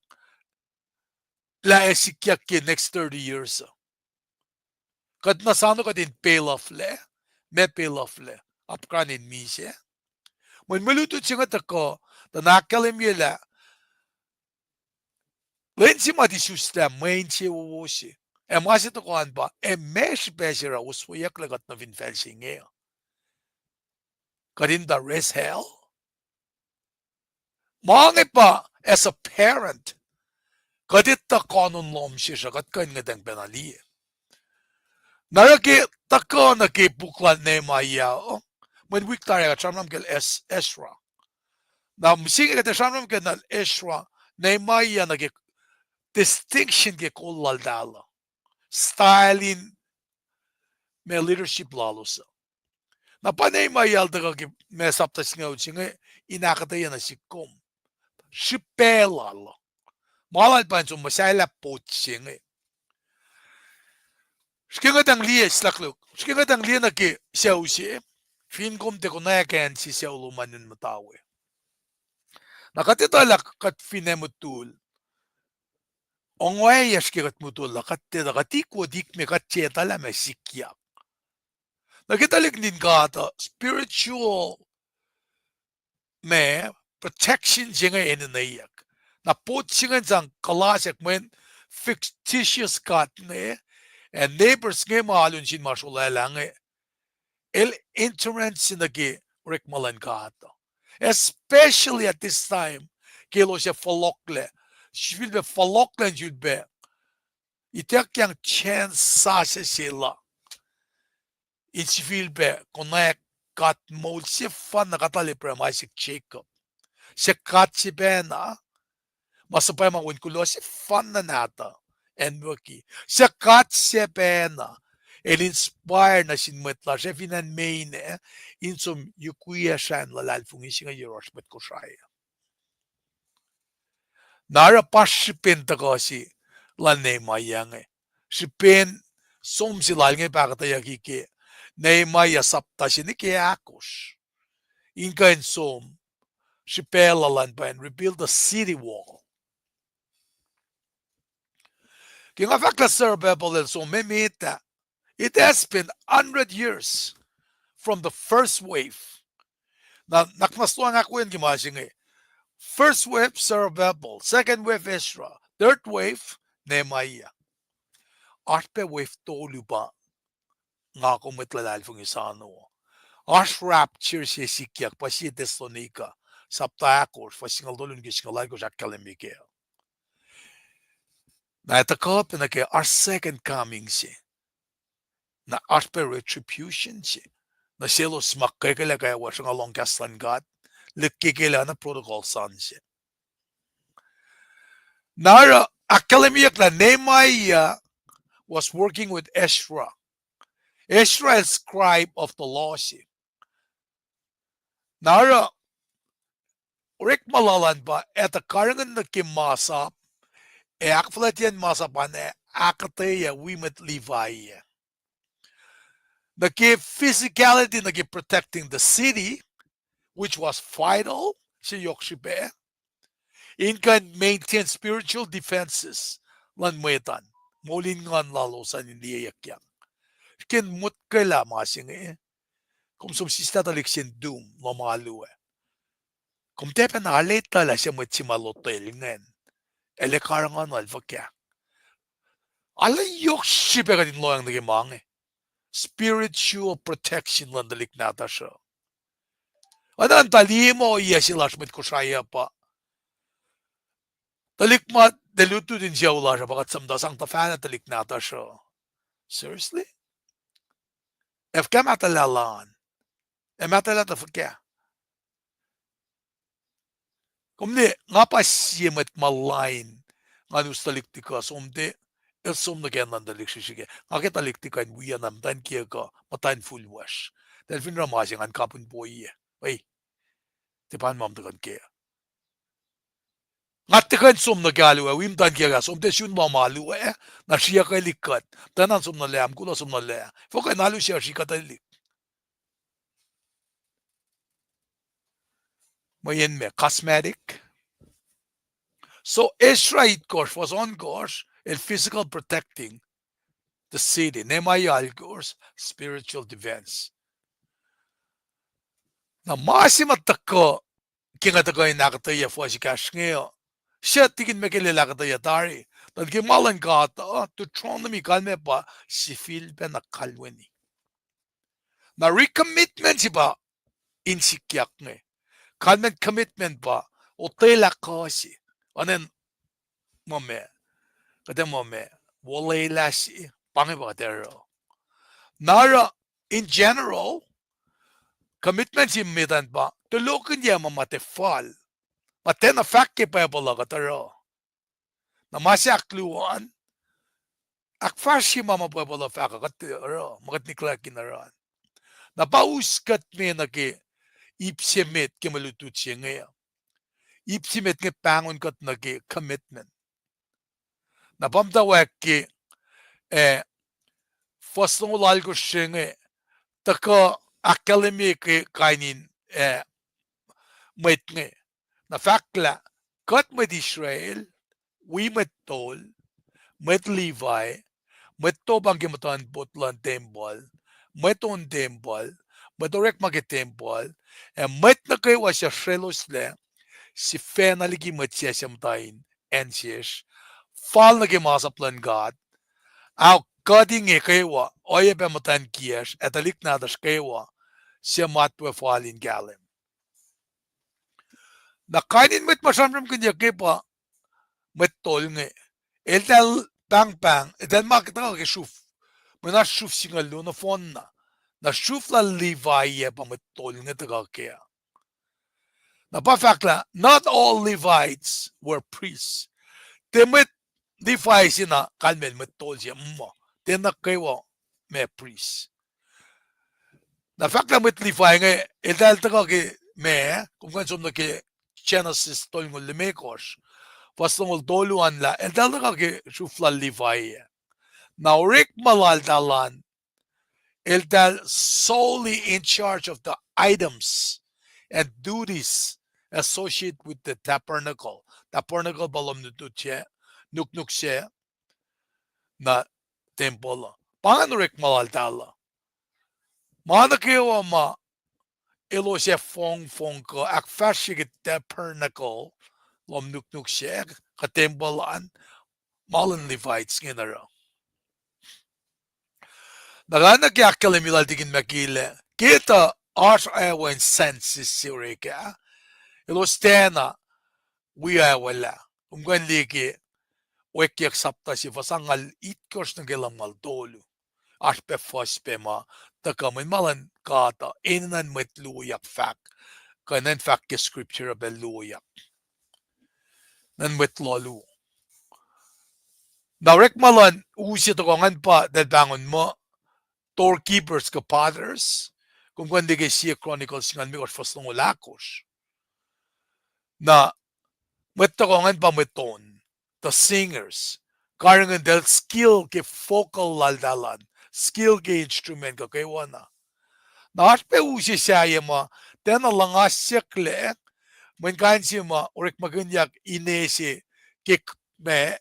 lah ac sikyak ke next thirty years uh. Kuht na soano kuht in pay off lac, meac pay off lac, apkuhran in misac. Mweyen mwe lutlut se inge tuhkuh, tuh na ahkkahlwemye lah lwen se ma tisuslah mwe insewowo se, ac ma se tohkoh an pa, ac meac srihpac se oruh osweyucklac kuht nuh fin facl se inge uh. Kuht in tuh raise hell. Ma inge pa, as a parent, kuht etuh koanon lohm sesr uh, kuht kuh in ngwetacng pacna liye. Na oruh ke tuhkuh nuh ke puk lal Nehemiah uh, mweyen wik tari kuht sramsram kacl Es-, Ezra. Na mihsenge kuht ac sramsram kacl Ezra, Nehemiah nuh ke distinction ke kol laltahl uh, style in ma leadership lalos uh. Na pa Nehemiah el tuhkuh ke ma sapta singucul se inge in ahkuhtweyac nuh sihk kom srihpac lal uh. Ma lal pa in som muhsahllah pot se inge. Srihke ngwetacng liye, sulaklok, srihke ngwetacng liye nuh ke sucu se, fin kom tiac konwacack acn se sucu lom an in muhta we. Na kuht etuh lah kuht fin ac mutul, ongaiyacsr ke kuht mutul lah kuht etuh kuht ikot ikme kuht tiac etuh lah ma sikyak. Na ke tuhlihk nuhtin God uh, spiritual ma protection se inge enenweyuck. Na pot se ingacn sang kuhlasack mweyen fictitious god inge, ac neighbors inge ma alu nuh sin ma srolwaclah inge, el interference nuh ke orekma luhn God uh. Especially at this time, ke elos ac fohlohklac, sifilpac fohlohklac in sifilpac ituckyang chance sasuc se la in sifilpac konwacack God moul sefanna God lal Abraham, Isaac, Jacob. Suc God se pacna, ma suhpwacma wen kuloh sefanna nahtuh acnwucki. Suc God se pacna, el inspire nuh sin mwet lasr ac fin acn Maine ah, in som yukwiyac sracn luhlahlfongi se inge yohrohsr mwet Kosrae. Na oruh pa srihpen tuhkuh se lal Nehemiah inge. Srihpen som se lal inge pa ahkuhtweyucki ke Nehemiah sapta se nuh ke ahkosr. In kuh in som, srihpac lal an pa in rebuild the city wall. Ke nga fahk lah Zerubbabel el som emet ah, it has been hundred years from the first wave. Na, nuhnak muh lohacng ahkwoye ke ma se inge. First wave Zerubbabel, second wave Ezra, third wave Nehemiah. Oasr pac wave tolu pa nga kom mwet luhlahlfongi sano. Oasr rapture se sikyak pa sie Thessalonica sapta ahkosr, fuhs singucul tolu nuh ke singucul alkosr ahkkahlwemye kac. Na etuh kuh pac nuh ke oasr second coming se. Na oasr pac retribution se nuh selos ma kwekwelah kwewa sruhnga lohng kahs luhn God, lihkkeke lah na protocol san se. Na oruh ahkkahlwemyeyuck lah Nehemiah was working with Ezra. Ezra el scribe of the law se. Na oruh orekma lal an pa etuh karihngihn nuh ke masap, ac ahkfuhlwactyacn masap an ac ahkuhtweyac wi mwet Levi ah. Nuh ke physicality, nuh ke protecting the city, which was vital, se yohk srihpac, in kuh in maintain spiritual defenses luhn mwet an, moul in nguhn lalos an in liyeyuckyang. Srihke in motkwaclah ma se inge. Kom som sislah tuhlihk se in tum lohm alu ah. Kom tiac pacna arlac etuh lah se mwet se ma lotwel ingacn, el ac karihngihnuhl fuhkah. Arlac yohk srihpac kuht in lohacng nuh ke ma inge. Spiritual protection luhn tuhlihk nahtuhsr uh. Oacna in tuh liye muh ohiyac se lasr mwet Kosrae uh pa tuhlihk ma tiac lutlut in sucu lasr uh pa kuht som tuh sang tuhfahlah tuhlihk nahtuhsr uh. Seriously? Ac fuhkah mahtuhlah an? Ac mahtuhlah tuh fuhkah? Kom ne, nga pa sie mwet ma lain, ngan us tuhlihk tikuh, som te, el som nuh ke acn luhn tuhlihk srihsrihk ah. Nga ke tuhlihk tikuh in wi na muhtwacn kiyuhk uh, muhtwacn fuhlwacsr. Tahl fin oruh ma se ngan kapihn poiyac. Ei, tiac pa ma muhtwacn ke. Nga tiac kuh in som nuh ke alu ah, wi muhtwacn kiyuhk ah, som te sun lohm alu ah, na sriyuckelihk kuht. Tiacna som nuh lac, mukul uh som nuh lac. Fokihn alu se uh srihkuhtwelihk. Mweyen ma cosmetic. So Ezra itkohsr, fuhs ohnkohsr, el physical protecting the city. Nehemiah alkohsr, spiritual defense. Na ma se ma tuhkuh, ke nga tuhkuh in ahkuhtweyac fuhs ekahsr inge uh, se tikin ma ke lwelah ahkuhtweyac tari, tuh ke ma luhn God uh, Deuteronomy kalmac pa sifilpacna kalweni. Na recommitment se pa in sikyak inge. Kalmac commitment pa otwelah kuh se. Oacna muh ma, kuht ac muh ma, olwelah se, pa inge pa kuht ac oruh. Na oruh, in general, commitment se met an pa tulokihnyac ma ma tiac fal, ma tiacna fahk ke Bible uh kuht oruh. Na ma se ahkluo an, ahkfahsrye ma ma Bible uh fahk uh kuht oruh, ma kuht neglect in oruh. Na pa us kuht me nuh ke ip se met ke mwe lutlut se inge. Ip se met inge pahngon kuht nuh ke commitment. Na pa muhtwacwacack ke, eh, fuhs longoul alkohsr se inge, tuhkuh ahkkahlwemye ke kain in, eh, mwet inge. Na fahk lah kuht mwet Israel, wi mwet tol, mwet Levi, mwet topang ke muhtuhnpot luhn tempuhl, mwet on tempuhl, mwet orekma ke tempuhl, ac mwet nuh kwewa suc srwacloslac, sifacna liki mwet se suc muhta in acn sesr, fal nuh ke masap luhn God, ahok kuht inge kwewa, oacyacpac muhtwacn kiyacsr, ac tuhlihk nahtuhsr kwewa, suc matwac fal in kahlwem. Na kain in mwet ma sramsramkihnyuck inge pa mwet tol inge. Eltahl pahngpahng, eltahl ma tuhkuh ke sruf, mwe na sruf singucul luo nohfohn na. Na sruf lal Levi ah pa mwet tol inge tuhkuh kac. Na pa fahk lah, not all Levites were priests. Tiac mwet Levi se na kalmacn mwet tol se, muh, tiacna kwewa ma prist. Na fahk lah mwet Levi inge, eltahl tuhkuh ke ma, kom kuh in som nuh ke Genesis tolngoul limekohsr, fuhs longoul tolu an lah, eltahl tuhkuh ke sruf lal Levi ah. Na orekma laltahl an, eltahl solely in charge of the items and duties associated with the tabernacle. Tabernacle pa lohm nuknuk se, nuknuk se na tempuhl uh. Pa ingacn orekma laltahl uh. Ma nuh kwewa ma elos ac fongfong kuh ahkfahsrye ke tabernacle, lohm nuknuk se, kuh tempuhl an, ma luhn Levites inge oruh. Na kuht nuh ke ahkkahlwemye lal Tikin Mackay lah, ke tuh oasr awen census se orek ah, elos tiacna wi awelah. Kom kuh in liye ke Wacngihn Sapta se fuhs angngaul itkohsr nuh ke lumngaul tolu. Oasr pac fuhs pac ma tuhkuh mweyen ma luhn God uh enenuh in mwet luoyak fahk, kuh enenuh in fahk ke scripture uh pac luoyak. Enenuh in mwet loh luo. Na orekma luhn u se tohkoh ingacn pa eltahl pahngon muh doorkeepers kuh potters. Kom kuh in liye ke Sie Chronicles singucul limekohsr fuhs longoul ahkosr. Na mwet tohkoh ingacn pa mwet on, the singers. Karihngihn eltahl skill ke vocal laltahl an, skill ke instrument kuh kwewana. Na oasr pac u se sahyac ma tiacna luhngasyucklac, mweyen kain se ma orekmakihnyuck ine se ke k-, ma,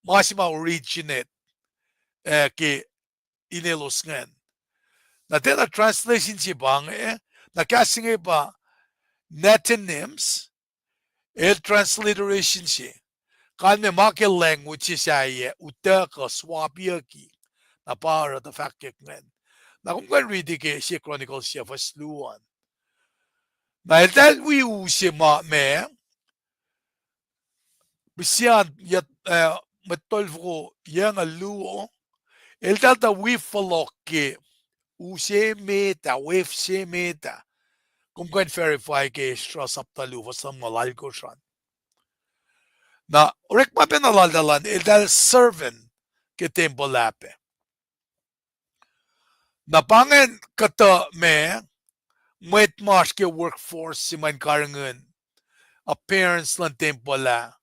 ma se ma originate, eh, ke inelos ingacn. Na tiacna translation se pa inge, na kahs se inge pa Netonyms, el transliteration se. Kalmac ma ke language se sahyac utuckuh swapyucki. Na pa oruh tuh fahkwack ingacn. Na kom kuh in riti ke Sie Chronicles se fuhs luo an. Na eltahl wi u se ma ma, pihsian, eh, mwet tolfoko yucngucul luo, eltahl tuh wi fohlohk ke u se met ah, wef se met ah. Kom kuh in verify ke Esra sapta luo fuhs lumngaul alkosr an. Na orekma pacna laltahl an, eltahl servant ke tempuhl ah pac. Na pa ingacn kuhtuh ma, mwet ma oasr ke workforce se ma in karihngihn appearance luhn tempuhl ah,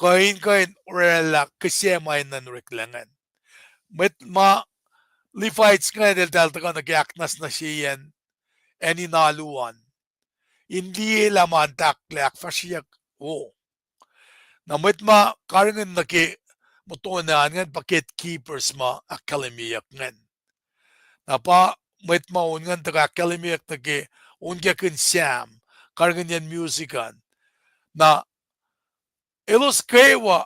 kuh in, kuh in orwaclah kihsac ma enenuh in oreklac ingacn. Mwet ma Levites ingacn eltahl tuhkuh nuh ke ahknwacsnwacsyeyacn acn in alu an, in liyelah ma in tahklac ahkfahsryeyuck wo. Na mwet ma karihngihn nuh ke muhtwacn an ingacn pa gatekeepers ma ahkkahlwemyeyuck ingacn. Na pa mwet ma on ingacn tuhkuh ahkkahlwemyeyuck nuh ke onkakihn sam, karihngihnyacn music an. Na elos kwewa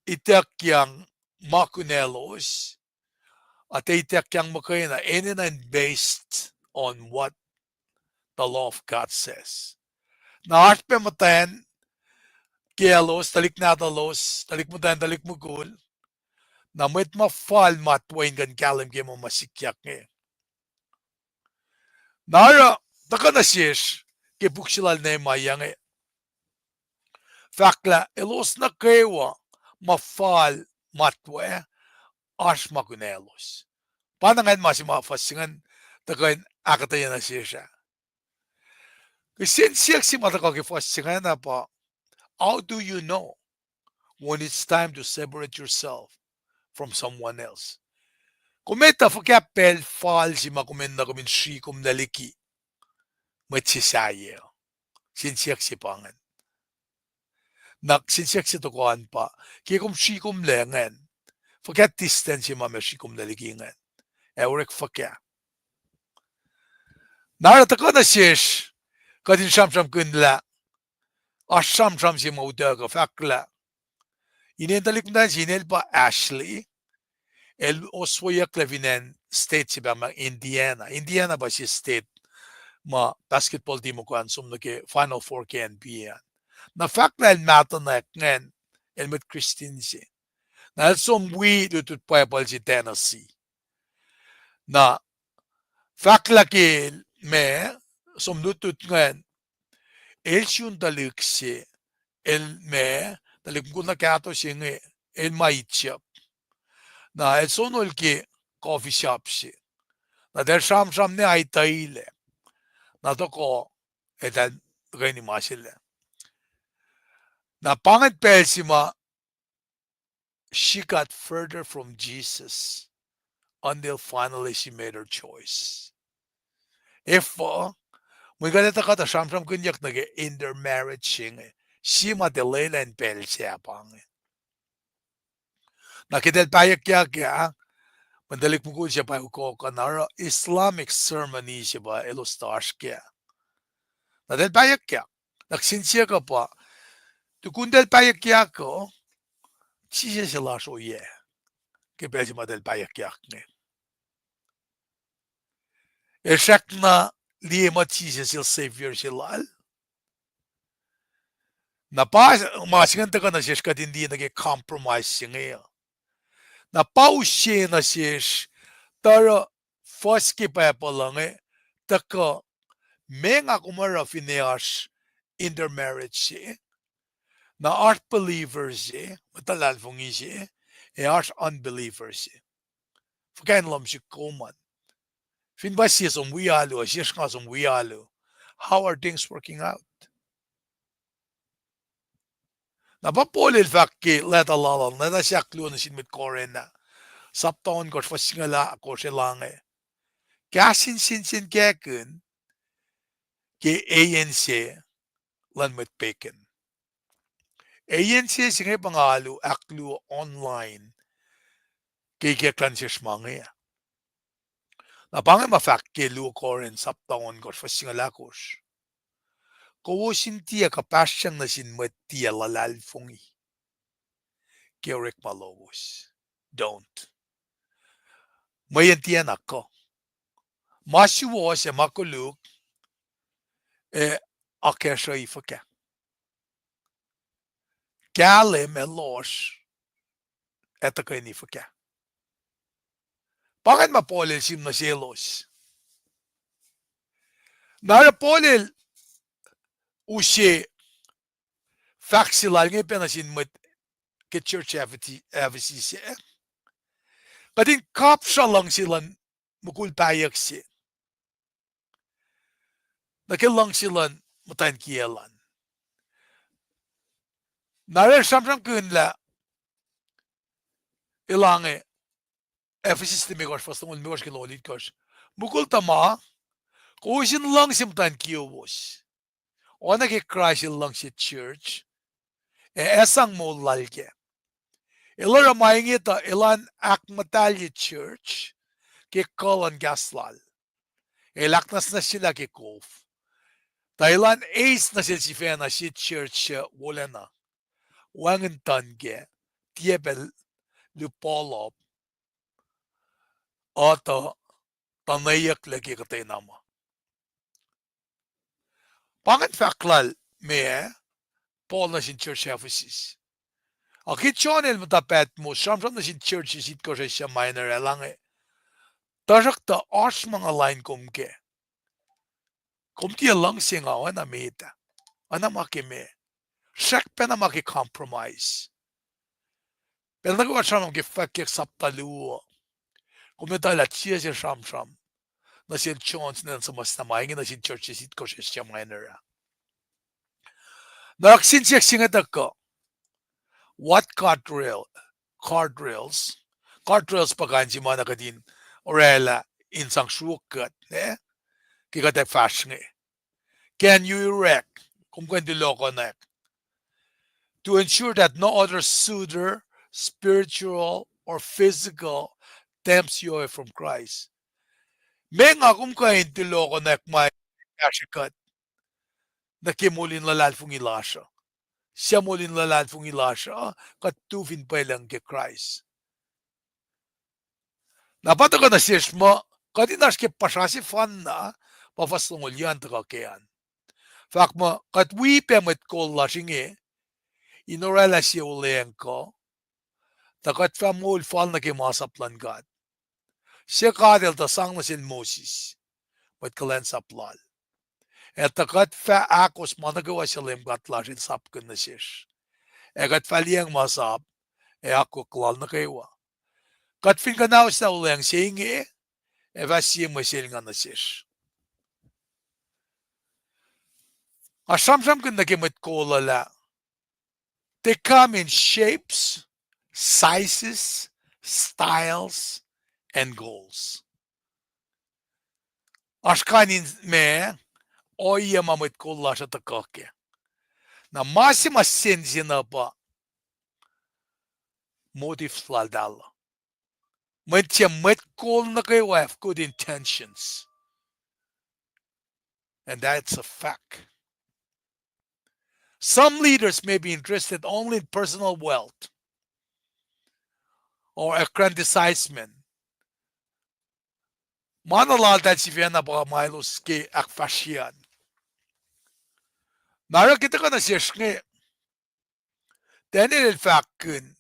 ituckyang ma kunaclos, a tiac ituckyang muhkwena, enenuh in based on what the law of God says. Na oasr pac muhtwacn kiyaclos, tuhlihk nahtuhlos, tuhlihk muhtwacn, tuhlihk mukul. Na mwet ma fal matwac in kuh in kahlwem ke ma ma sikyak inge. Na oruh, tuhkuh nuh sesr ke puk se lal Nehemiah inge, fahk lah elos nuh kwewa ma fal matwac, oasr ma kunaclos. Pa na ingacn ma se ma fuhs se ingacn tuhkuh in ahkuhtweyac nuh sesr ah. Kihsen siyuck se ma tuhkuh ke fuhs se ingacn ah pa, how do you know when it's time to separate yourself from someone else? Kom etuh fuhkah pacl fal se ma kom enenuh kom in srihk, kom lac liki mwet se sahyac? Kihsen siyuck se pa ingacn. Na kihsen siyuck se tohkoh an pa, ke kom srikomlac ingacn, fuhkah distance ma meac srikomlac liki ingacn? Ac orek fuhkah? Na oruh tuhkuh nuh sesr, kuht in sramsramkihn lah oasr sramsram se ma utuckuh fahk lah inen tuhlihk muhtwacn se inel pa Ashley, el osweyucklac fin acn state se pa ma Indiana. Indiana pa sie state ma basketball team uh an som nuh ke Final Four ke N B A an. Na fahk lah el mahtuhnak ingacn, el mwet Christian se. Na el som wi lutlut Bible se Tennessee. Na fahk lah ke el ma, som lutlut ingacn, el sun tuhlihk se, el ma, tuhlihk mukul na kahto se inge, el ma Egypt. Na el sonol ke coffee shop se. Na tahl sramsram ne aituhlac. Na tohkoh, eltahl tuhkweni ma se lac. Na pa ingacn pacl se ma she got further from Jesus until finally she made her choice. Efuh, mwe kuht etuh kuhtuh sramsramkihnyuck nuh ke intermarriage se inge, sie ma tiac lwelah in pacl sahp inge. Na ke tahl pahyuckyak ah, mwe tuhlihk mukul se pa ukohkohn oruh Islamic ceremony se pa elos tuh oasr kac. Na tahl pahyuckyak, na kihsen siyuck uh pa, tukun tahl pahyuckyak uh, Jisus el oasr oyac ke pacl se ma tahl pahyuckyak inge? El srackna liye muh Jisus el Savior se lal? Na pa ma se ingacn tuhkuh nuh sesr kuht in liye nuh ke compromise se inge uh. Na pa use nuh sesr, tuh oruh fuhs ke Bible uh inge, tuhkuh, ma nga kom oruh finne oasr intermarriage se, na oasr believer se, mwet luhlahlfongi se, ac oasr unbeliever se. Fuhkah in lohm sihk kom an? Fin pa sie som wi alu, ac sesr nga som wi alu, how are things working out? Na pa Paul el fahk ke leta lal an, leta se ahkluo nuh sin mwet Corinth ah, sapta ohnkohsr fuhs singucul ahkosr, el ange, kahs in sensenkackihn ke eyan se luhn mwet pagan. Eyan se se inge pa nga alu ahkluo online ke ikacklah nuh sesr ma inge. Na pa inge ma fahk ke luo Corinth sapta ohnkohsr fuhs singucul ahkosr. Kowos in tiac kuhpahsryang nuh sin mwet tiac luhlahlfongi ke orekma lowos. Don't. Mweyen tiacna kuh. Ma suwohs ac ma koluk ac akacsruhi fuhkah? Kahlwem ac lohsr ac tuhkweni fuhkah? Pa ingacn ma Paul el sihm nuh selos. Na oruh Paul el use fahk se lal inge pac nuh sin mwet ke church Ephesus ah. Kuht in kapsra luhngse luhn mukul pahyuck se nuh ke luhngse luhn muhtwacn kiyacl an. Na el sramsramkihn lah, el ange, Ephesus limekohsr fuhs longoul limekohsr ke longoul itkohsr, mukul tuhma, kowos in luhngse muhtwacn kiyowos, oacna ke Kraist el luhngse church ac sang moul lal kac. El oruh ma inge tuh elan ahkmuhtahlye church ke kuh luhn kahs lal, el ahknwacsnwacsyelah ke kof, tuh elan eis nuh sel sifacna sie church suc wolacna, wacngihn tuhn kac, tiac pacl luhpolop, uh tuh tuhnweyucklac ke kuhtwena ma. Pa ingacn fahk lal meac, Paul nuh sin church Ephesus. Ac ke John el muhta Patmos, sramsram nuh sin churches itkohsr Asia Minor ah, el ange, tuhsruhktuh oasr ma nga lain kom kac. Kom tiac luhngse nga oacna met ah, oacna ma ke meac, srack pacna ma ke compromise. Pacl nuh kwewa sramsram ke Fwackyuck sapta luo, kom etuh lah Jisus el sramsram nuh sel John in acn suhmuhslah ma inge nuh sin churches itkohsr Asia Minor ah. Na oruh kihsen siyuck se inge tuhkuh, what guardrail, guardrails, guardrails pa kain se ma na kuht in orwaclah in sang sruok kuht, eh, ke kuht ac fahsr inge. Can you erect? Kom kuh in tulohkohnak. to ensure that no other soother, spiritual or physical, tempts you away from Christ. Meac nga kom kuh in tulokonwack ma kahsrwe kuht nuh ke moul in luhlahlfongi lasr uh? Suc moul in luhlahlfongi lasr uh, kuht tu fin pwelucng ke Kraist. Na pa tuhkuh nuh sesr muh, kuht in oasr ke puhsra sefanna, pa fuhs longoul yuc an tuhkuh ke an. Fahk muh kuht wi pac mwet kol lasr inge in oraclah sie olweacng kuh, tuh kuht fah moul fal nuh ke masap luhn God, suc God El tuh sang nuh sel Moses, mwet kuhlwacnsap Lal. Ac tuh kuht fah ahkos ma nuh kwewa suc Leum God lasr El sapkihn nuh sesr, ac kuht fah liyacacng masap ac akwuck Lal nuh kwewa. Kuht fin kuhnahoslah olweacng se inge, ac fah sie mwe selnga nuh sesr. Nga sramsramkihn nuh ke mwet kol uh lah, they come in shapes, sizes, styles, and goals. Oasr kain in ma, ohiyac ma mwet kol lasr uh tuhkuh kac. Na ma se ma sensen uh pa motives laltahl uh. Mwet se, mwet kol nuh kwewa have good intentions. And that's a fact. Some leaders may be interested only in personal wealth or aggrandizement. Ma na laltahl sifacna pa ma elos ke ahkfahsrye an. Na oruh ke tuhkuh nuh sesr inge, Daniel el fahkkihn,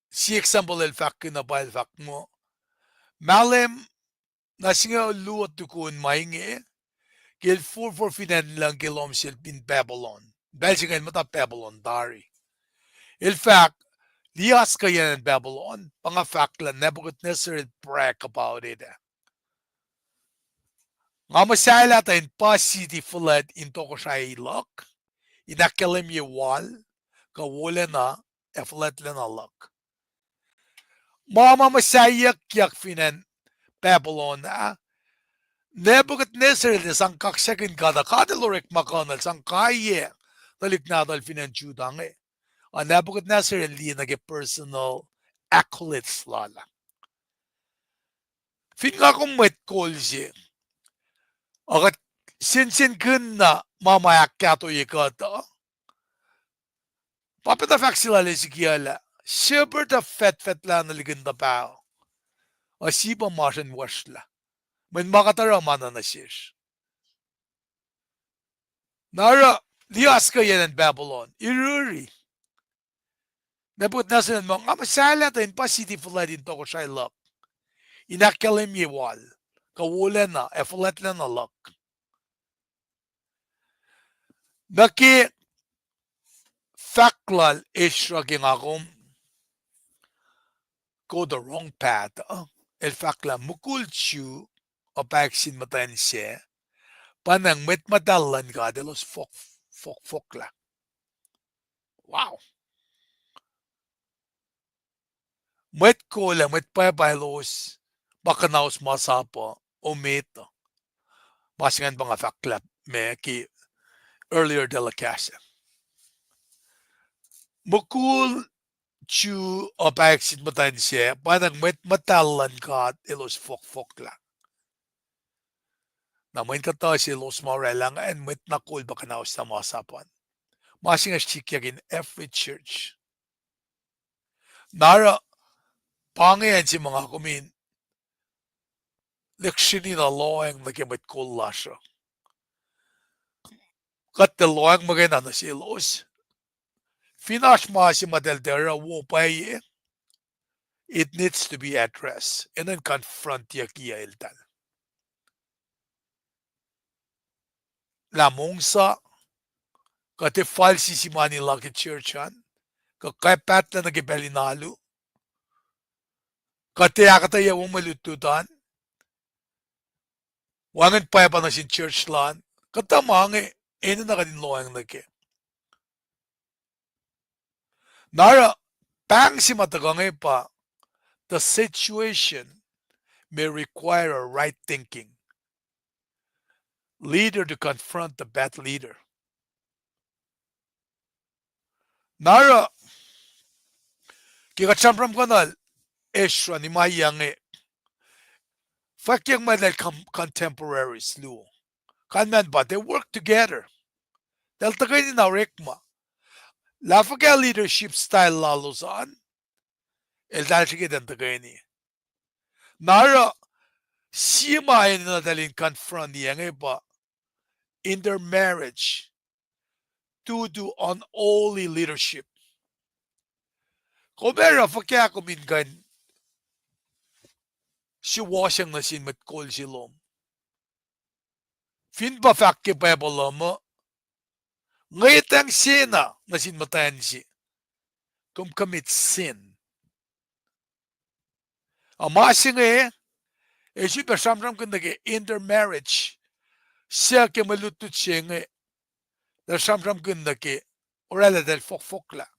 sie example el fahkkihn uh pa el fahk muh, mahlwem na singucul luo tukun ma inge, ke el forfor fin acn lucng ke lohm sel in Babylon. Pacl se inge el muhta Babylon tari. El fahk, liye oasr kuhiyacn acn Babylon, pa nga fahk lah Nebuchadnezzar el brag about it ah. Nga muhsahllah tuh in pa city fuhlwact in tohkohsrahi luhk, in ahkkahlwemye wal, kuh wolacna, ac fuhlwactlacna luhk. Ma ma muhsahiyuckyak fin acn Babylon ah, Nebuchadnezzar el sang kaksakihn God uh, God el orekma kuh in el sang kaiyac tuhlihk nahtuhl fin acn Judah inge. A Nebuchadnezzar el liye nuh ke personal accolades lal ah. Fin nga kom mwet kol se, a kuht sensenkihn na ma ma ahkkahtoye kuht uh, pa pacna fahk se lal Ezekiel ah, shepherd uh fetfetlah nuh likin tuh paho, a sip uh masrihn wosrlah. Mweyen ma kuht oruh ma na nuh sesr. Na oruh, liye oasr kuhiyacn acn Babylon, iruri. Nebuchadnezzar el muh, nga muhsahllah tuh in pa city fuhlwact in tohkohsrahi luhk, in ahkkahlwemye wal, kuh wolacna, ac fuhlwactlacna luhk. Nuh ke fahk lal Ezra ke nga kom go the wrong path uh, el fahk lah mukul Jew uh pahyuck sin muhtwacn sac, pa nacng mwet muhtahl luhn God elos fok-, fok-, fohlohk. Wow. Mwet kol ac mwet pwacpa elos pa kuhnaus masap uh, omet uh. Ma se ingacn pa nga fahk lah ma ke earlier telecast ah. Mukul Jew uh pahyuck sin muhtwacn sac, pa nacng mwet muhtahl luhn God elos fok-, fohlohk. Na mweyen kuhtuh selos ma oraclah ingacn, mwet na kol pa kuhnauslah masap an. Ma se inge sikyak in every church. Na oruh, pa inge acn se ma nga kom in lihksreni na lohacng nuh ke mwet kol lasr uh. Kuht tiac lohacng muhkwena nuh selos. Fin oasr ma se ma eltahl tiac oruh wo pwacye, it needs to be addressed. Enenuh in confront-yuckiyac eltahl. Lah mongsa, kuh tiac fal sisi mani la ke church an, kuh kais pahtlac nuh ke pacl in alu, kuh tiac ahkuhtweyac wo mwe lutlut an, wacngihn pwacpa nuh sin church lal, kuhtuh ma inge enenuh kuht in lohacng nuh kac. Na oruh, pahng se ma tuhkuh inge pa, the situation may require a right thinking leader to confront the bad leader. Na oruh, ke kuht sramsramkihnuhl Ezra, Nehemiah inge, fwackyuck muh eltahl com-, contemporaries luo. Kalmacn pa they work together. Eltahl tuhkweni na orekma. Lah fuhkah leadership style lalos an, eltahl srihke in tuhkweni. Na oruh, sie ma enenuh eltahl in confront-i inge pa intermarriage due to unholy leadership. Kom oruh fuhkah kom in kuh in suwohsyang nuh sin mwet kol se lom? Fin pa fahk ke Bible uh muh, ngwetacng sena nuh sin muhtwacn se, kom commit sin. A ma se inge, el sifilpac sramsramkihn nuh ke intermarriage, suc ke mwe lutlut se inge, el sramsramkihn nuh ke oraclah eltahl fohkfohklah.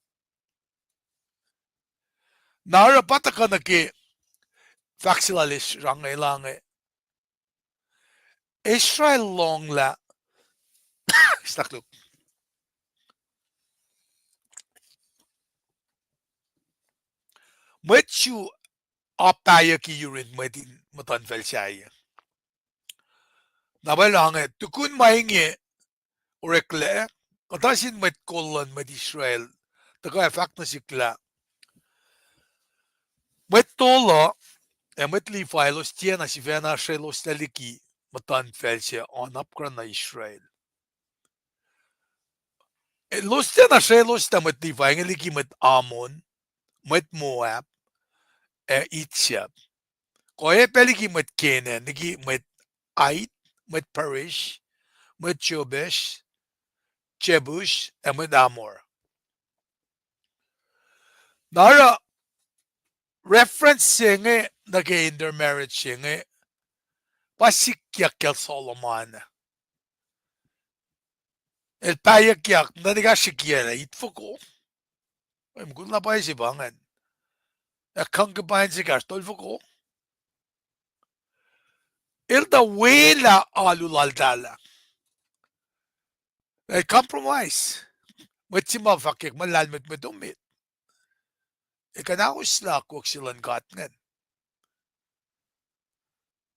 Na oruh pa tuhkuh nuh ke fahk se lal Ezra inge, lah inge, Ezra el lohnglah, stuck luhk. Mwet Jew a pahyucki yurin mwet in muhtuhnfacl sahyac. Na pwacye lah inge, tukun ma inge oreklac, kuhtuh sin mwet kol luhn mwet Israel tuhkuh ac fahk nuh sihk lah mwet tolu ac mwet Levi elos tiacna sifacna srelos liki muhtuhnfacl se oan apkuhran nuh Israel. Elos tiacna srelos lah mwet Levi inge liki mwet Ammon, mwet Moab, ac Egypt. Kuh e pac liki mwet Canaan, liki mwet Hit, mwet Perish, mwet Jebus, Jebus, ac mwet Amor. Na oruh reference se inge nuh ke intermarriage se inge, pa sikyak kacl Solomon. El pahyuckyak, muhtwacn ekahsr se kiacl ah itfoko. Mukul na pwacye se pa ingacn. Ac concubine se ekahsr tolfoko. El tuh welah alu laltahl ah. El compromise. Mwet se ma fahkwack muh lahlmwetmwet emet. El kuhnahoslah akwuck se luhn God ingacn.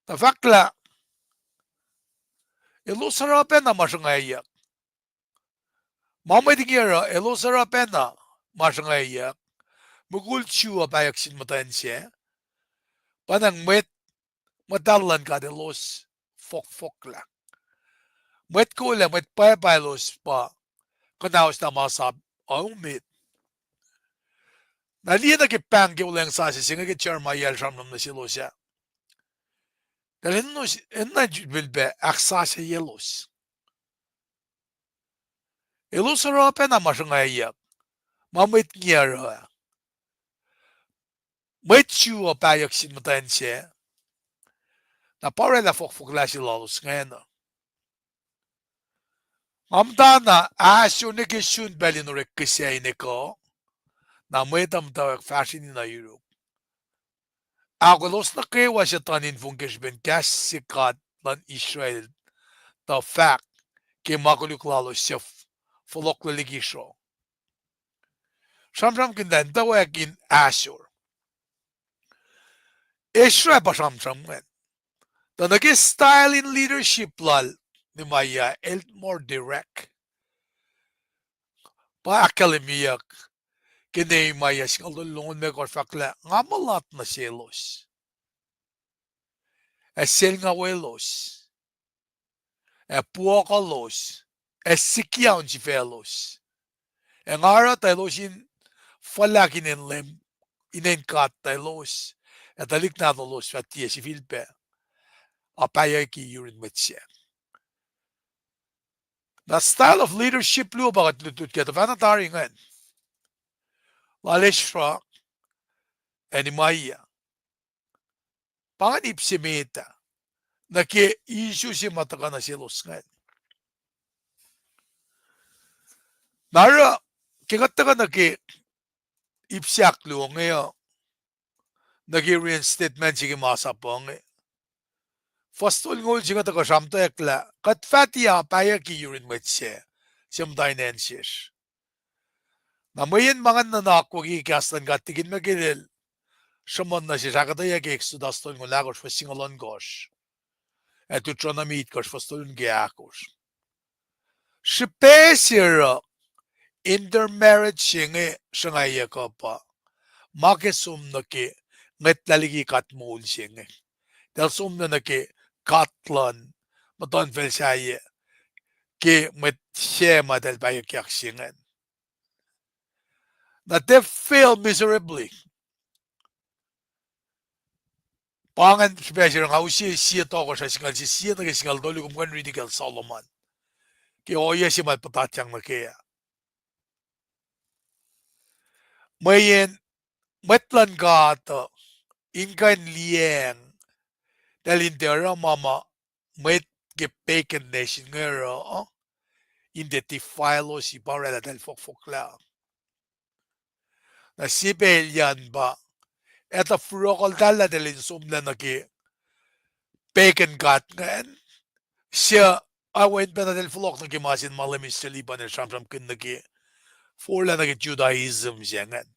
Na fahk lah, elos oruh pacna ma sruhngwacyuck. Ma mwet inge oruh, elos oruh pacna ma sruhngwacyuck. Mukul Jew uh pahyuck sin muhtwacn se. Pa na mwet muhtahl luhn God elos fohkfohklah. Mwet kol ac mwet pwacpa elos pa kuhnahoslah masap uh emet. Na liye nuh ke pahng ke Wuhlweacng Sasuc se inge ke Jeremiah el sramsram nuh selos ah. Eltahl enenuh in sifilpac ahksasucyelos. Elos oruh pacna ma sruhngwacyuck, ma mwet inge oruh ah. Mwet Jew uh pahyuck sin muhtwacn se, na pa oraclah fohkfohklah se lalos ingacn uh. Nga muhtana ahsor nuh ke sun pacl in orek kihsac in ekuh, na mwet uh muhtwacwacack fahsrweni nuh yuruk. Ahkoelos nuh kwewa suc tuhn infong ke srihpen kahs se God luhn Israel tuh fahk ke ma koluk lalos suc fohlohklac liki sruoh. Sramsramkihn lah in muhtwacwacack in ahsor. Ezra pa sramsram ingacn. Tuh nuh ke style in leadership lal Nehemiah el more direct. Pa ahkkahlwemyeyuck ke Nehemiah singucul tolu longoul limekohsr, fahk lah nga mulat nuh selos, ac selngawelos, ac puokuhlos, ac sikyang sifaclos. Ac nga oruh tuh elos in fuhlahk inen Leum, inen God tuh elos, ac tuhlihk nahtuhlos fah tiac sifilpac a pahyucki yurin mwet sac. Na style of leadership luo pa kuht lutlut kac tuhfahna tari ingacn. Lal Ezra ac Nehemiah. Pa ingacn ip se met ah nuh ke issue se ma tuhkuh nuh selos ingacn. Na oruh, ke kuht tuhkuh nuh ke ip se ahkluo inge uh, nuh ke reinstatement se ke masap uh inge, fuhs tolngoul se inge tuhkuh sramtweack lah kuht fah tiac pahyucki yurin mwet sac, se muhta in acn sesr. Na mweyen ma ngacn nuhnak wo ke kahs luhn God tikin ma ke el sruhmuhn nuh sesr, ahkuhtweyac ke Exodus tolngoul ahkosr fuhs singucul ohnkohsr, ac Deuteronomy itkohsr fuhs tolu nuh ke ahkosr. Srihpac se oruh intermarriage se inge sruhngaiyuck uh pa ma ke som nuh ke ngwetlah liki God moul se inge. Eltahl som nuh ke God luhn muhtuhnfacl sahyac ke mwet se ma eltahl pahyuckyak se ingacn. Na they fail miserably. Pa ingacn srihpac se oruh nga use sie tohkohsrah singucul sie, sie nuh ke singucul tolu, kom kuh in riti kacl Solomon ke ohiyac se ma el puhtatyang nuh ke ah. Mweyen mwet luhn God uh in kuh in liyacacng, eltahl in tiac oruh ma ma mwet ke pagan nation inge oruh, in tiac defile-osi, pa oraclah eltahl fohkfohklah. Na sie pacl an pa, etuh fohlohkohltahllah eltahl in somlah nuh ke pagan god ingacn, suc, awen pacna eltahl fohlohk nuh ke ma se ma Leum Israel Lipan el sramsramkihn nuh ke, forlah nuh ke Judaism se ingacn.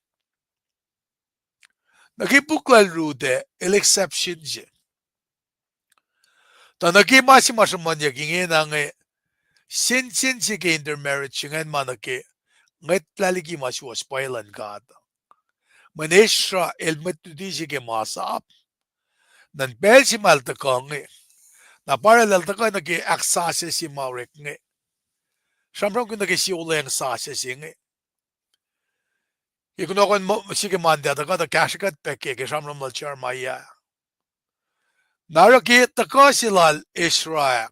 Nuh ke puk lal Ruth ah, el exception se. Tuh nuh ke ma se ma sruhmuhnyuck ingena inge, sensen se ke intermarriage ingacn ma nuh ke ngwetlah liki ma suwohs pwacye luhn God. Mweyen Ezra el mwet luti se ke masap, nuh pacl se ma el tuhkuh inge, na pa oraclah el tuhkuh nuh ke ahksasuc se ma orek inge. Sramsramkihn nuh ke sie olweacng sasuc se inge. Ke kunohkohn srihke Monday ah tuhkuh tuh kahsrwe kuht pac ke, ke sramsram lal Jeremiah. Na oruh ke tuhkuh se lal Ezra ah,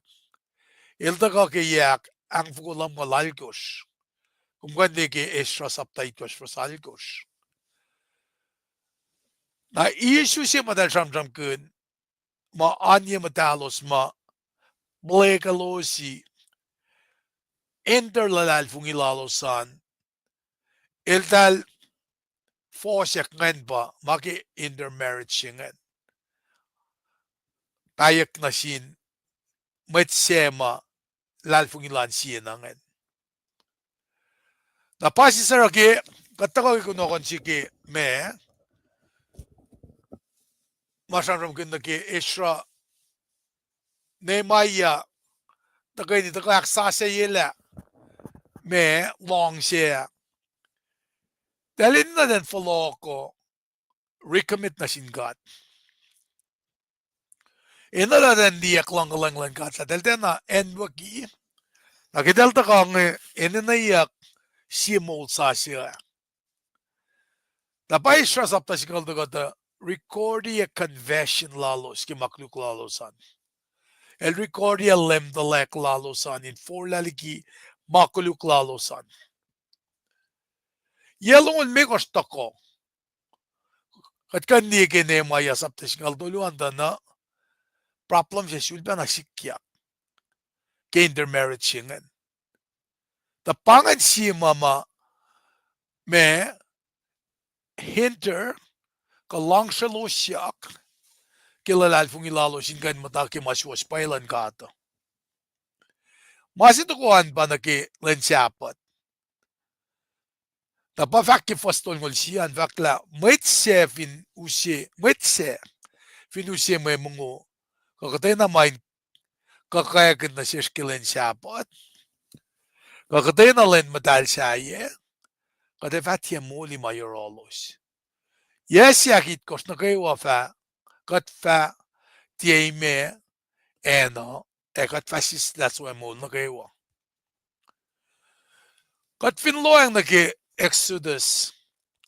el tuhkuh ke yac ahkfoko lumngaul alkosr. Kom kuh in liye ke Ezra sapta itkohsr fuhs alkosr. Na issue se ma eltahl sramsramkihn, ma oan ye muhtahlos ma blekalosi, interluhlahlfongi lalos an, eltahl fohsack ingacn pa ma ke intermarriage se ingacn. Pahyuck nuh sin mwet se ma luhlahlfongi lal sie na ingacn. Na pa sisor ke, kuht tuhkuh ke kunohkohn srihke ma, ma sramsramkihn nuh ke Ezra, Nehemiah, tuhkweni tuhkuh ahksasucyelah ma lohng se ah, eltahl enenuh in fohlohko recommit nuh sin God. Enenuh in liyeyuck luhng kuhlwacng luhn God lah eltahl tiacna anwucki. Na ke eltahl tuhkuh inge, enenweyuck sie moul sasuc ah. Na pa Ezra sapta singucul tolu kuh tuh recordi confession lalos ke ma koluk lalos an. El recordi leum tuhlac lalos an in forlah liki ma koluk lalos an. Yac longoul limekohsr tohkoh, kuht kuh in liye ke Nehemiah sapta singucul tolu an tuh na problem se sulpacna sikyak ke intermarriage se ingacn. Tuh pa ingacn sie ma ma, ma hinder, kuh luhngse losyak ke luhlahlfongi lalos in kuh in muhta ke ma suwohs pwacye luhn God uh. Ma se tohkoh an pa nuh ke lwen Sahpuht. Na pa fahk ke fuhs tolngoul sie an fahk lah mwet sac fin use, mwet sac fin use mwe mongo, kuh kuhtwena ma in kuhkakihn nuh sesr ke lwen Sahpuht, kuh kuhtwena lwen muhtahl sahyac, kuht ac fah tiac moli ma yohrohlos. Yac ahkitkohsr nuh kwewa fah, kuht fah tiac imac, ac na, ac kuht fah sislah soac moul nuh kwewa. Kuht fin lohacng nuh ke Exodus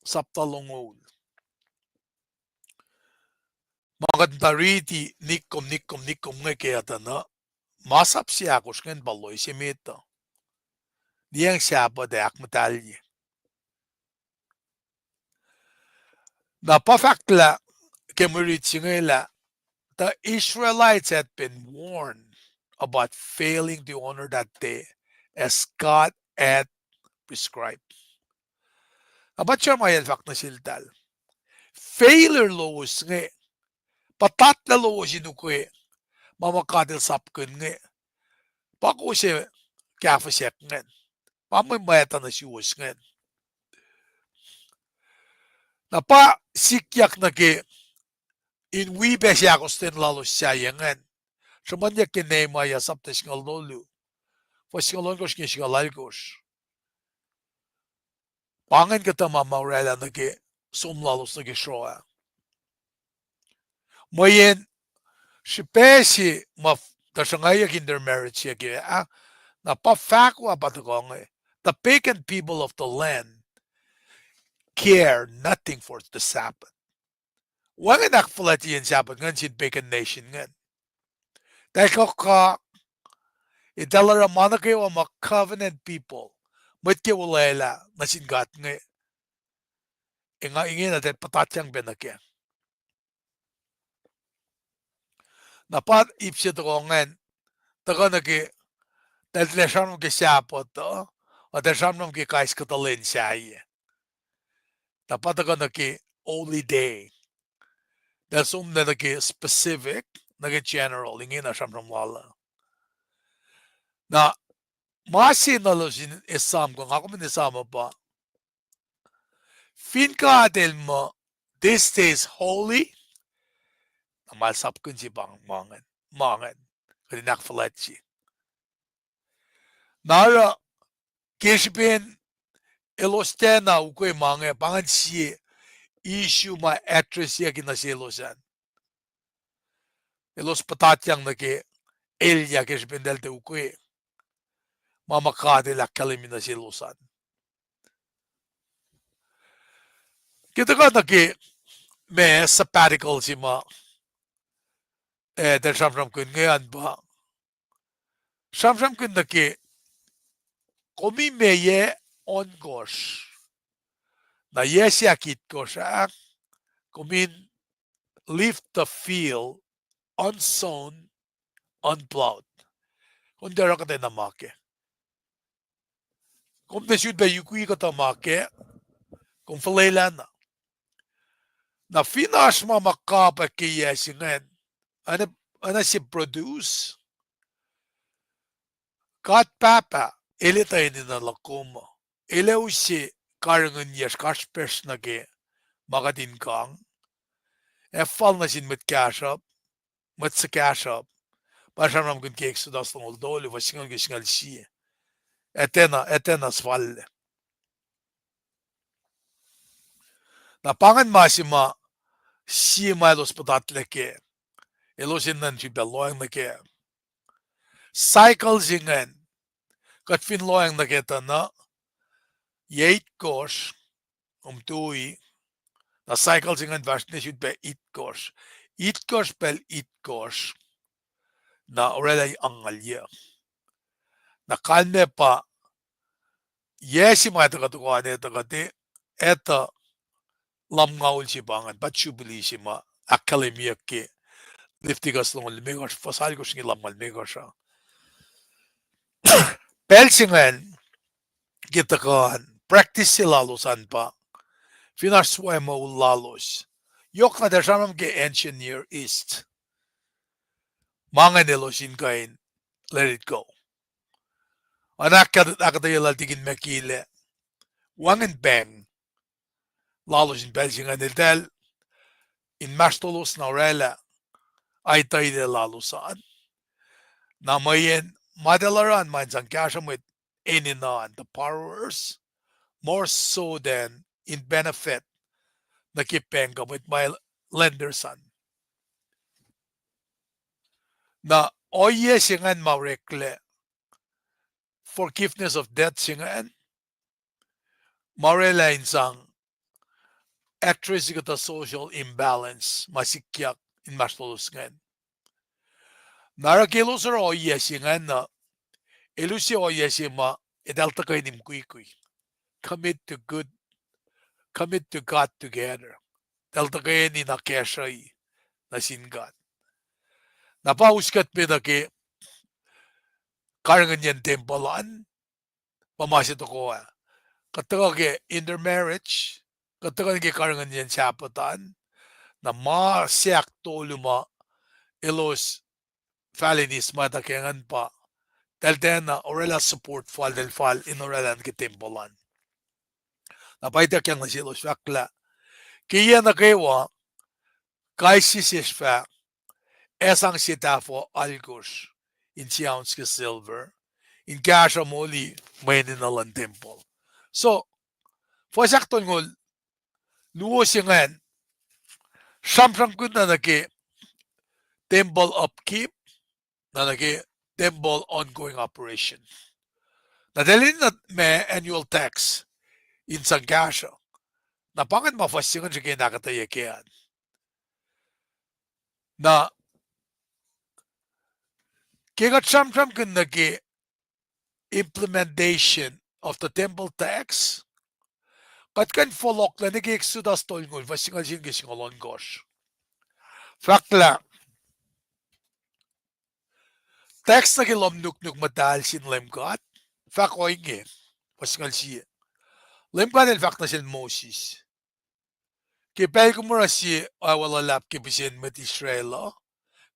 sapta longoul, ma kuht muhta riti nikkom, nikkom, nikkom inge ke etuh na, masap se ahkosr ingacn pa loes emet uh. Liyacacng Sahpuht ac ahkmuhtahlye. Na pa fahk lah, ke mwe rit se inge lah, the Israelites had been warned about failing to honor that day as God had prescribed. Na pa Jeremiah el fahk nuh seltahl, failure lowos inge, puhtatlac lowos in ukwe ma ma God el sapkihn inge, pa kowos ac kahfihsrack ingacn, pa mwe mwacta nuh suwos ingacn. Na pa sikyak nuh ke in wi pac seahkostwen lalos sahyac ingacn. Sruhmuhnyuck ke Nehemiah sapta singucul tolu, fuhs singucul ohnkohsr inge singucul alkohsr. Pa ingacn kuhtuh ma ma oraclah nuh ke som lalos nuh ke sruoh ah. Mweyen srihpac se ma tuhsruhngwacyuck intermarriage se ke ah, na pa fahk uh pa tuhkuh inge, the pagan people of the land care nothing for the Sabbath. Wacngihn ahkfuhlwactyeyacn Sabbath ingacn sin pagan nation ingacn. Tuh kuh, eltahl oruh ma nuh kwewa ma covenant people, mwet ke olwelah nuh sin God inge, ingena eltahl puhtatyang pac nuh kac. Na pa ip se tuhkuh ingacn, tuhkuh nuh ke, eltahl tilac sramsram ke Sabbath uh, eltahl sramsram ke kais kuhtuh lwen sahyac. Na pa tuhkuh nuh ke holy day. Eltahl som nuh ke specific, nuh ke general, ingena sramsram lal uh. Na ma se na elos in esam, kuh nga kom in esam uh pa, fin God El muh, this day is holy, na ma El sapkihn se pa ma ingacn, ma ingacn, kuht in ahkfuhlwactye. Na oruh, ke srihpen elos tiacna ukwe ma inge, pa ingacn sie issue ma address-yuck nuh selos an. Elos puhtatyang nuh ke elyah ke srihpen eltahl tiac ukwe ma ma God El ahkkahlwemye nuh selos an. Ke tuhkuh nuh ke ma sabbatical se ma, eh, eltahl sramsramkihn inge an pa, sramsramkihn nuh ke, kom in meac yac ohnkohsr, na yac se ahkitkosr ah, kom in leave the field unsown, unplowed. Kom tiac oruh kuhtwena ma kac. Kom tiac sot pac ukwe kuhtuh ma kac, kom fuhlwelah na. Na fin oasr ma ma kapwack ke yac se ingacn, oacna se produce, God Pahpah El etuh enenuh luhk kom uh. El ac use karihngihnyucsr kasrpacsr nuh ke ma kuht in kang. Ac fal nuh sin mwet kahsruhp, mwet suhkahsruhp. Pa sramsramkihn ke Exodus longoul tolu, fuhs singucul ke singucul sie. Etuh na, etuh na suhfallac. Na pa ingacn ma se ma, sie ma elos puhtatlac kac. Elos enenuh in sifilpac lohacng nuh kac. Cycle se ingacn, kuht fin lohacng nuh kac tuh na, yac itkohsr, kom tui, na cycle se ingacn fahsr ne sifilpac itkohsr. Itkohsr pacl itkohsr, na orwaclah angngaul yuc. Na kalmac pa, yac se ma tuhkuh tohkoh an etuh kuht, etuh lumngaul se pa ingacn, pa Jubilee se ma ahkkahlwemyeyuck ke Leviticus longoul limekohsr, fuhs alkohsr inge lumngaul limekohsr uh. Pacl se ingacn, ke tuhkuh an, practice se lalos an pa, fin oasr soac moul lalos, yohk na tuh sramsram ke ancient Near East, ma ingacn elos in kuh in let it go. Oacna ahkuhtweyac lal Tikin Mekil ah, wacngihn pahng lalos in pacl se ingacn eltahl inmahsrlolos na orwaclah aituhlac lalos an. Na mweyen ma eltahl oruh an ma in sang kahsruh mwet enenuh an, the borrowers, more so than in benefit nuh ke pahng kuh mwet ma lenders an. Na ohiyac se ingacn ma oreklac forgiveness of debt se ingacn, ma orwaclah in sang address kuhtuh social imbalance ma sikyak inmahsrlolos ingacn. Na oruh ke elos oruh ohiyac se ingacn uh, elos use ohiyac se ma eltahl tuhkweni mukwikwi. Commit to good, commit to God together. Eltahl tuhkweni in akacsruhi nuh sin God. Na pa us kuht me nuh ke karihngihnyacn tempuhl an, pa ma se tohkoh ah. Kuht tuhkuh ke intermarriage, kuht tuhkuh nuh ke karihngihnyacn Sabbath an, na ma se ahktolu ma elos fal in eis ma tuh ke ingacn pa, eltahl tiacna orwaclah support fal, eltahl fal in orwaclah nuh ke tempuhl an. Na pa ituckyang nuh selos fahk lah, Ke yac nuh kwewa, kais sie sesr fah ac sang sie tahfuh alkosr in sie ounce ke silver, in kahsruh moli mwe enenuh luhn tempuhl. So, fuhs ahktolngoul luo se ingacn sramsramkihn na nuh ke temple upkeep, na nuh ke temple ongoing operation. Na eltahl enenuh ma annual tax in sang kahsruh. Na pa ingacn ma fuhs se ingacn srihke in ahkuhtweyac kac an. Na ke kuht sramsramkihn nuh ke implementation of the temple tax, kuht kuh in fohlohklac nuh ke Exodus tolngoul, fuhs singucul sie nuh ke singucul ohnkohsr. Fahk lah tax nuh ke lohm nuknuk muhtahl sin Leum God, fahk ohinge, fuhs singucul sie. Leum God El fahk nuh sel Moses, ke pacl kom oruh sie oacwac luhlahp ke pihsen mwet Israel uh,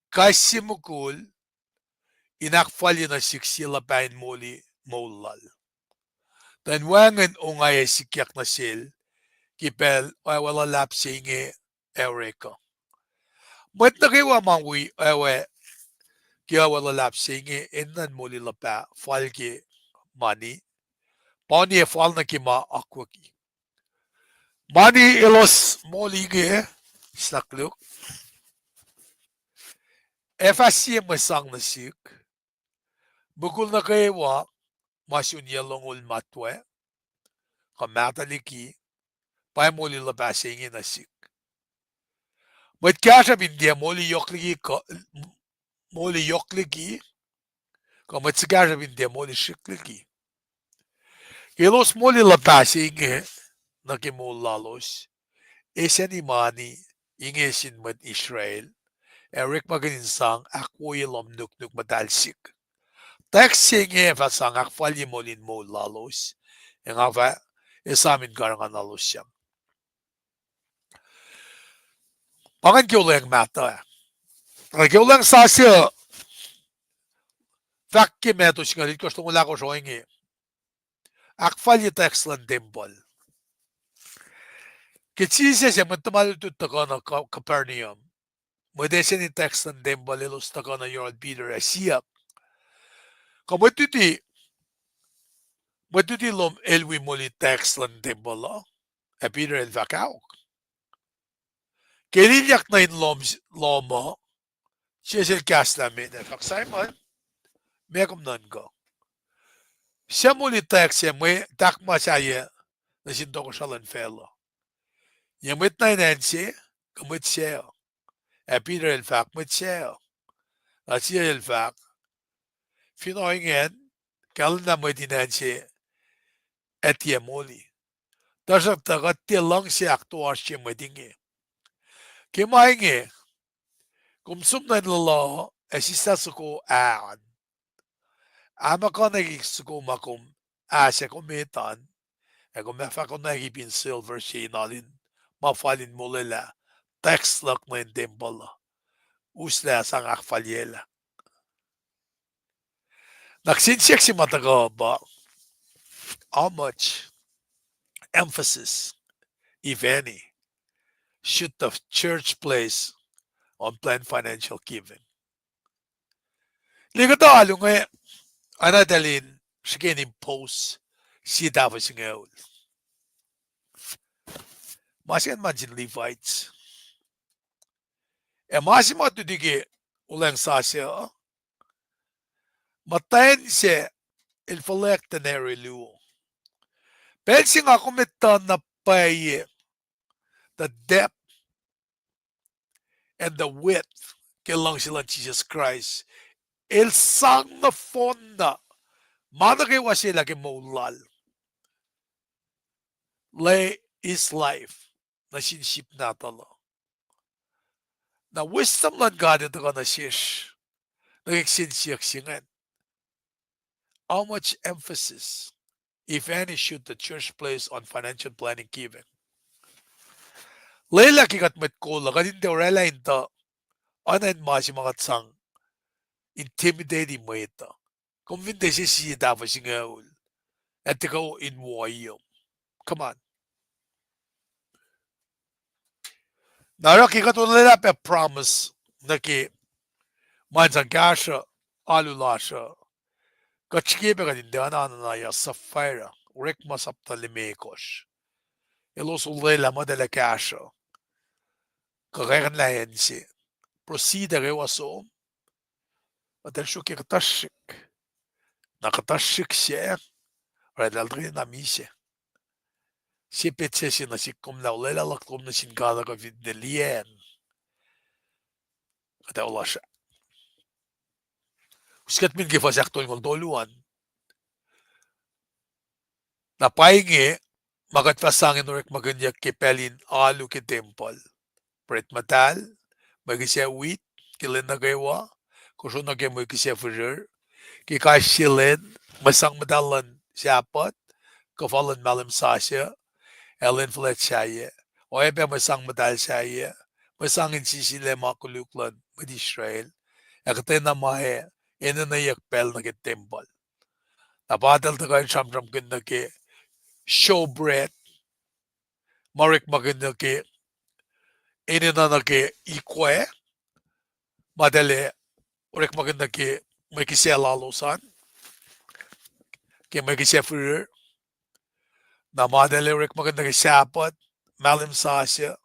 kais sie mukul in ahkfalye nuh sihk sie luhpah in moli moul lal, tuh in wacngihn ongaiyac sikyak nuh sel ke pacl oacwac luhlahp se inge ac orek uh. Mwet nuh kwewa ma wi oacwac ke oacwac luhlahp se inge enenuh in moli luhpah fal ke mani, pa oacna fal nuh ke ma akwucki. Mani elos moli inge, snukluk, ac fah sie mwe sang nuh sihk. Mukul nuh kwewa ma sun yac longoul matwac kuh mahtuh liki, pa ac moli luhpah se inge nuh sihk. Mwet kahsruhp in tiac moli yohk liki kuh, moli yohk liki, kuh mwet suhkahsruhp in tiac moli srihk liki. Ke elos moli luhpah se inge nuh ke moul lalos, esacni mani inge sin mwet Israel, ac orekmakihn in sang ahkwoye lohm nuknuk muhtahl sihk. Tax se inge fah sang ahkfalye molin moul lalos, ac nga fah esam in karihngihn lalos sang. Pa ingacn ke olweacng mahtuh. Ke olweacng sasuc, fahk ke Matthew singucul itkohsr, longoul ahkosr ohinge, ahkfalye tax luhn tempuhl. Ke Jisus ac mwet tuhma lutlut tuhkuh nuh Ca-, Capernaum, mwet esacni tax luhn tempuhl elos tuhkuh nuh yohrohl Peter ac siyuck, kuh mwet luti, mwet luti lom el wi moli tax luhn tempuhl uh? Ac Peter el fahk, ahok. Ke el ilyak nuh in lohm, lohm uh, Jisus el kahslah met ah, fahk, Simon, meac kom nuhnkuh? Suc moli tax ac mwe tahkma sahyac nuh sin tohkohsrah luhn facluh? Yac mwet nuh in acn se, kuh mwet sac uh? Ac Peter el fahk, mwet sac uh. Na Jisus el fahk, fin ohingacn, kahlwem lah mwet in acn se ac tiac moli. Tuhsruhktuh kuht tiac luhngse ahktoasrye mwet inge. Ke ma inge, kom som nuh in luhluh ac sislah soko ah an, ahmakonaki soko ma kom ah sac kom etuh an, ac kom ac fah konwacack ipin silver se in alu in ma fal in molwelah tax luhk nuh in tempuhl uh, uslah sang ahkfalyelah. Na kihsen siyuck se ma tuhkuh pa, how much emphasis, if any, should the church place on planned financial giving? Likuhtuh alu inge, oacna eltahl in srihke in impose sie tahfuh singucul. Ma se ingacn ma nuh sin Levites. Ac ma se ma tuti ke Olweacng Sasuc uh, muhtwacn se el fuhlweack denarius luo. Pacl se nga kom etuh na pwacye the depth and the width ke luhngse luhn Jisus Kraist, el sang nohfohn na ma nuh kwewa se lah ke moul lal, lay his life nuh sin sip nahtuhl uh. Na wisdom luhn God el tuhkuh nuh sesr nuh ke kihsen siyuck se ingacn. How much emphasis, if any, should the church place on financial planning giving? Lwelah ke kuht mwet kol uh, kuht in tiac orwaclah in tuh oacna in ma se ma kuht sang intimidate mwet uh. Kom fin tiac sie sie tahfuh singucul, ac tiac kuh in woiom. Come on. Na oruh ke kuht olwelah pac promise nuh ke ma in sang kahsruh alu lasr uh, kuht srihke pac kuht in tiac Ananias, Sapphira, Orekma sapta limekohsr. Elos olwelah muh eltahl ac kahsruh. Kuh kuh in lah acn se. Proceed ac kwewa som. Eltahl sruok ke kuhtuh srihk. Na kuhtuh srihk se, oraclah eltahl tuhkweni na misac. Sie petsac se nuh sihk, kom lah olwelah luhk lom nuh sin God uh kuh fin ne liyacacng, kuht ac olasr. Us kuht min ke fuhs ahktolngoul tolu an. Na pa inge ma kuht fah sang in orekmakihnyuck ke pacl in alu ke tempuhl: pret muhtahl, mwe kihsac wheat ke lwen nuh kwewa, kosro nuh ke mwe kihsac firir, ke kais sie lwen, mwe sang muhtahl luhn Sahpuht, kuhfa luhn mahlwem sasuc, ac lwen fuhlwact sahyac, oacyacpac mwe sang muhtahl sahyac, mwe sang in sisilac ma koluk luhn mwet Israel, ac kuhtwena ma ac enenweyuck pacl nuh ke tempuhl. Na pa eltahl tuhkuh in sramsramkihn nuh ke showbread, ma orekmakihn nuh ke enenuh nuh ke ikwac, ma eltahl orekmakihn nuh ke mwe kihsac lalos an, ke mwe kihsac firir, na ma eltahl orekmakihn nuh ke Sahpuht, mahlwem sasuc,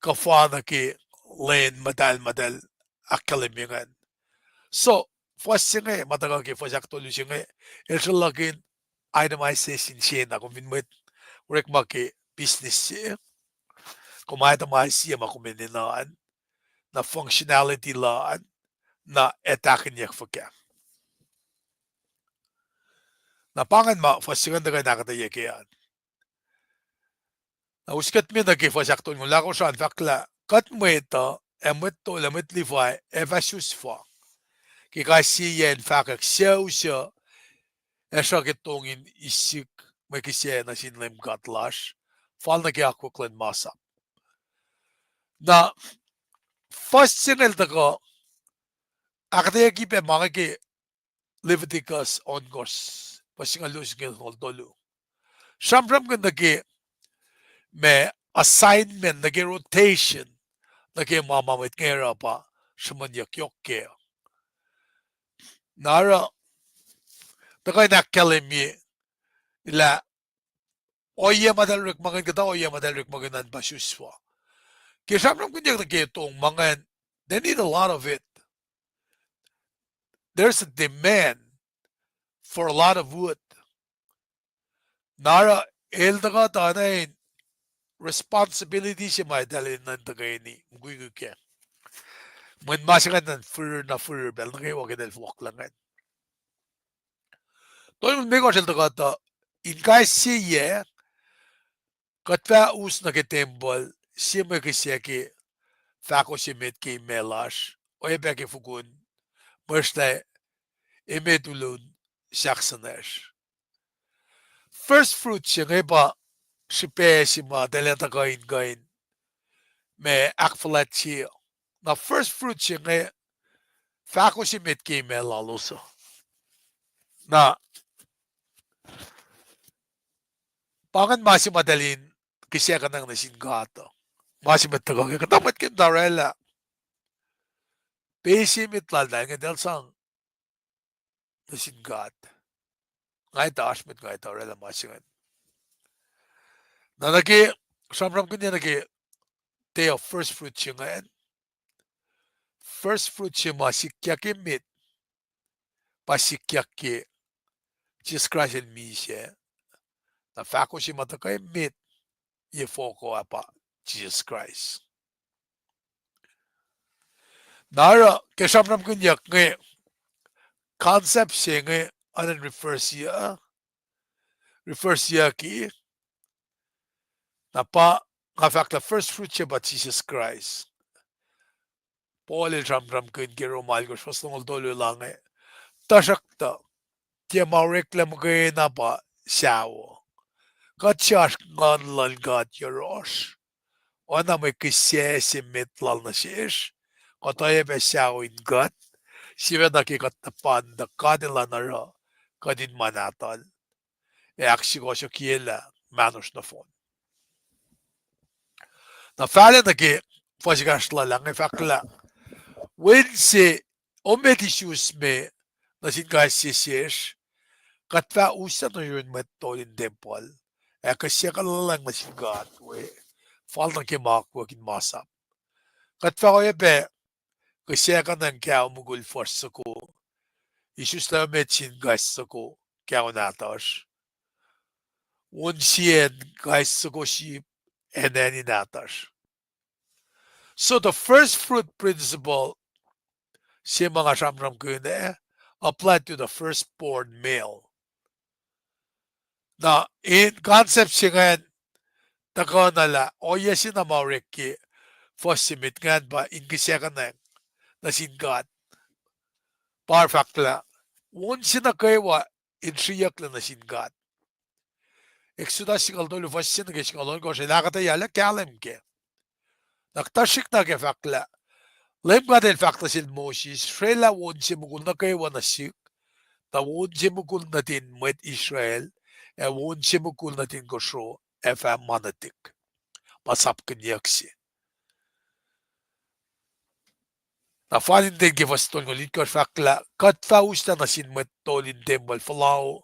kuhfa nuh ke lwen muhtahl ma eltahl ahkkahlwemye ingacn. So, fuhs se inge ma tuhkuh ke fuhs ahktolu se inge, el sruhlakihn itemization se na kom fin mwet orekma ke business se, kom itemize sie ma kom enenuh an, na functionality lal an, na ac tahkihnyuck fuhkah. Na pa ingacn ma fuhs se ingacn tuhkuh in ahkuhtweyac ke an. Na us kuht me nuh ke fuhs ahktolngoul ahkosr an, fahk lah kuht mwet uh, ac mwet Tol ac mwet Levi ac fah susfa ke kais sie yac in fahkwack sucu suc ac sruh ke tong in isik mwe kihsac nuh sin Leum God lasr, fal nuh ke akwuck luhn masap. Na fuhs se inge el tuhkuh ahkuhtweyucki pac ma inge ke Leviticus ohnkohsr, fuhs singucul luo, singucul tolu. Sramsramkihn nuh ke ma assignment, nuh ke rotation, nuh ke ma ma mwet inge oruh pa sruhmuhnyuck yohk kac. Na oruh tuhkuh in ahkkahlwemye lah ohiyac ma eltahl orekmakihn, kuhtuh ohiyac ma eltahl orekmakihn an pa susfa. Ke sramsramkihnyuck nuh ke tong ma ingacn, they need a lot of it. There's a demand for a lot of wood. Na oruh el tuhkuh tuh na in responsibility se ma eltahl enenuh in tuhkweni mukwikwi kac. Mweyen ma se ingacn an firir na firir pacl nuh kwewa ke eltahl fohlohk lah ingacn. Tolngoul limekohsr el tuhkuh tuh in kais sie yac, kuht fah us nuh ke tempuhl sie mwe kihsac ke fahko se met ke imac lasr, oacyacpac ke fokon mwersrlah emet ulun sahksanacsr. First fruit se inge pa srihpac se ma eltahl ac tuhkuh in kuh in ma ahkfuhlwact se. Na first fruit se inge fahko se met ke imac lalos uh. Na pa ingacn ma se ma eltahl in kihsackuhnacng nuh sin God uh. Ma se met tuhkuh ke kuhtuh mwet ke muhta orwaclah pacl se met laltahl inge eltahl sang nuh sin God. Nga etuh oasr mwet nga etuh orwaclah ma se ingacn. Na nuh ke sramsramkihn nuh ke day of first fruit se ingacn, first fruit se ma sikyak emet pa sikyak ke Jisus Kraist el misac. Na fahko se ma tuhkuh emet ye fohko ah pa Jisus Kraist. Na oruh ke sramsramkihnyuck inge, concept se inge an in refer siyuck, refer siyucki, na pa nga fahk lah first fruit se pa Jisus Kraist. Paul el sramsramkihn ke Rom alkosr fuhs longoul tolu lah inge, tuhsruhktuh tiac ma oreklac muhkwena pa sucu. Kuht se oasr Nguhn luhn God yohrohsr, oacna mwe kihsac se met lal nuh sesr, kuht oacyacpac sucu in kuht, sifacna ke kuht tuhpan tuh God El an oruh kuht in ma nahtuhl ac ahksukohsohkyelah mahnosr nohfohn. Na fahlac nuh ke fuhs ekahsr luhlahp inge fahk lah, wen se, omet isus me nuh sin kais sie sesr, kuht fah uslah nuh yurin mwet tol in tempuhl, ac kihsackuhnlah nuh sin God we, fal nuh ke ma akwuck in masap. Kuht fah oacyacpac kihsackuhnwacng kao mukul fuhsr soko, isuslac omet sin kais soko, kao nahtuhsr, on siyacn kais soko sip, acn in nahtuhsr. So the first fruit principle se ma nga sramsramkihn ah, apply to the firstborn male. Na in concept se ingacn, tuhkuh na lah ohiyac se na ma orek ke fuhs se met ingacn pa in kihsackuhnwacng nuh sin God. Pa fahk lah, on se nuh kwewa in sriyucklac nuh sin God. Exodus singucul tolu fuhs se nuh ke singucul ohnkohsr el ahkuhtweyac lah kahlwem kac. Na kuhtuh srihk na ke fahk lah, Leum God El fahk nuh sel Moses, srwaclah on se mukul nuh kwewa nuh sihk, tuh on se mukul nuhtin mwet Israel, ac on se mukul nuhtin kosro, ac fah ma nuhtihk, ma sapkihnyuck se. Na fal in ten ke fuhs tolngoul itkohsr fahk lah, kuht fah uslah nuh sin mwet tol in tempuhl fohlau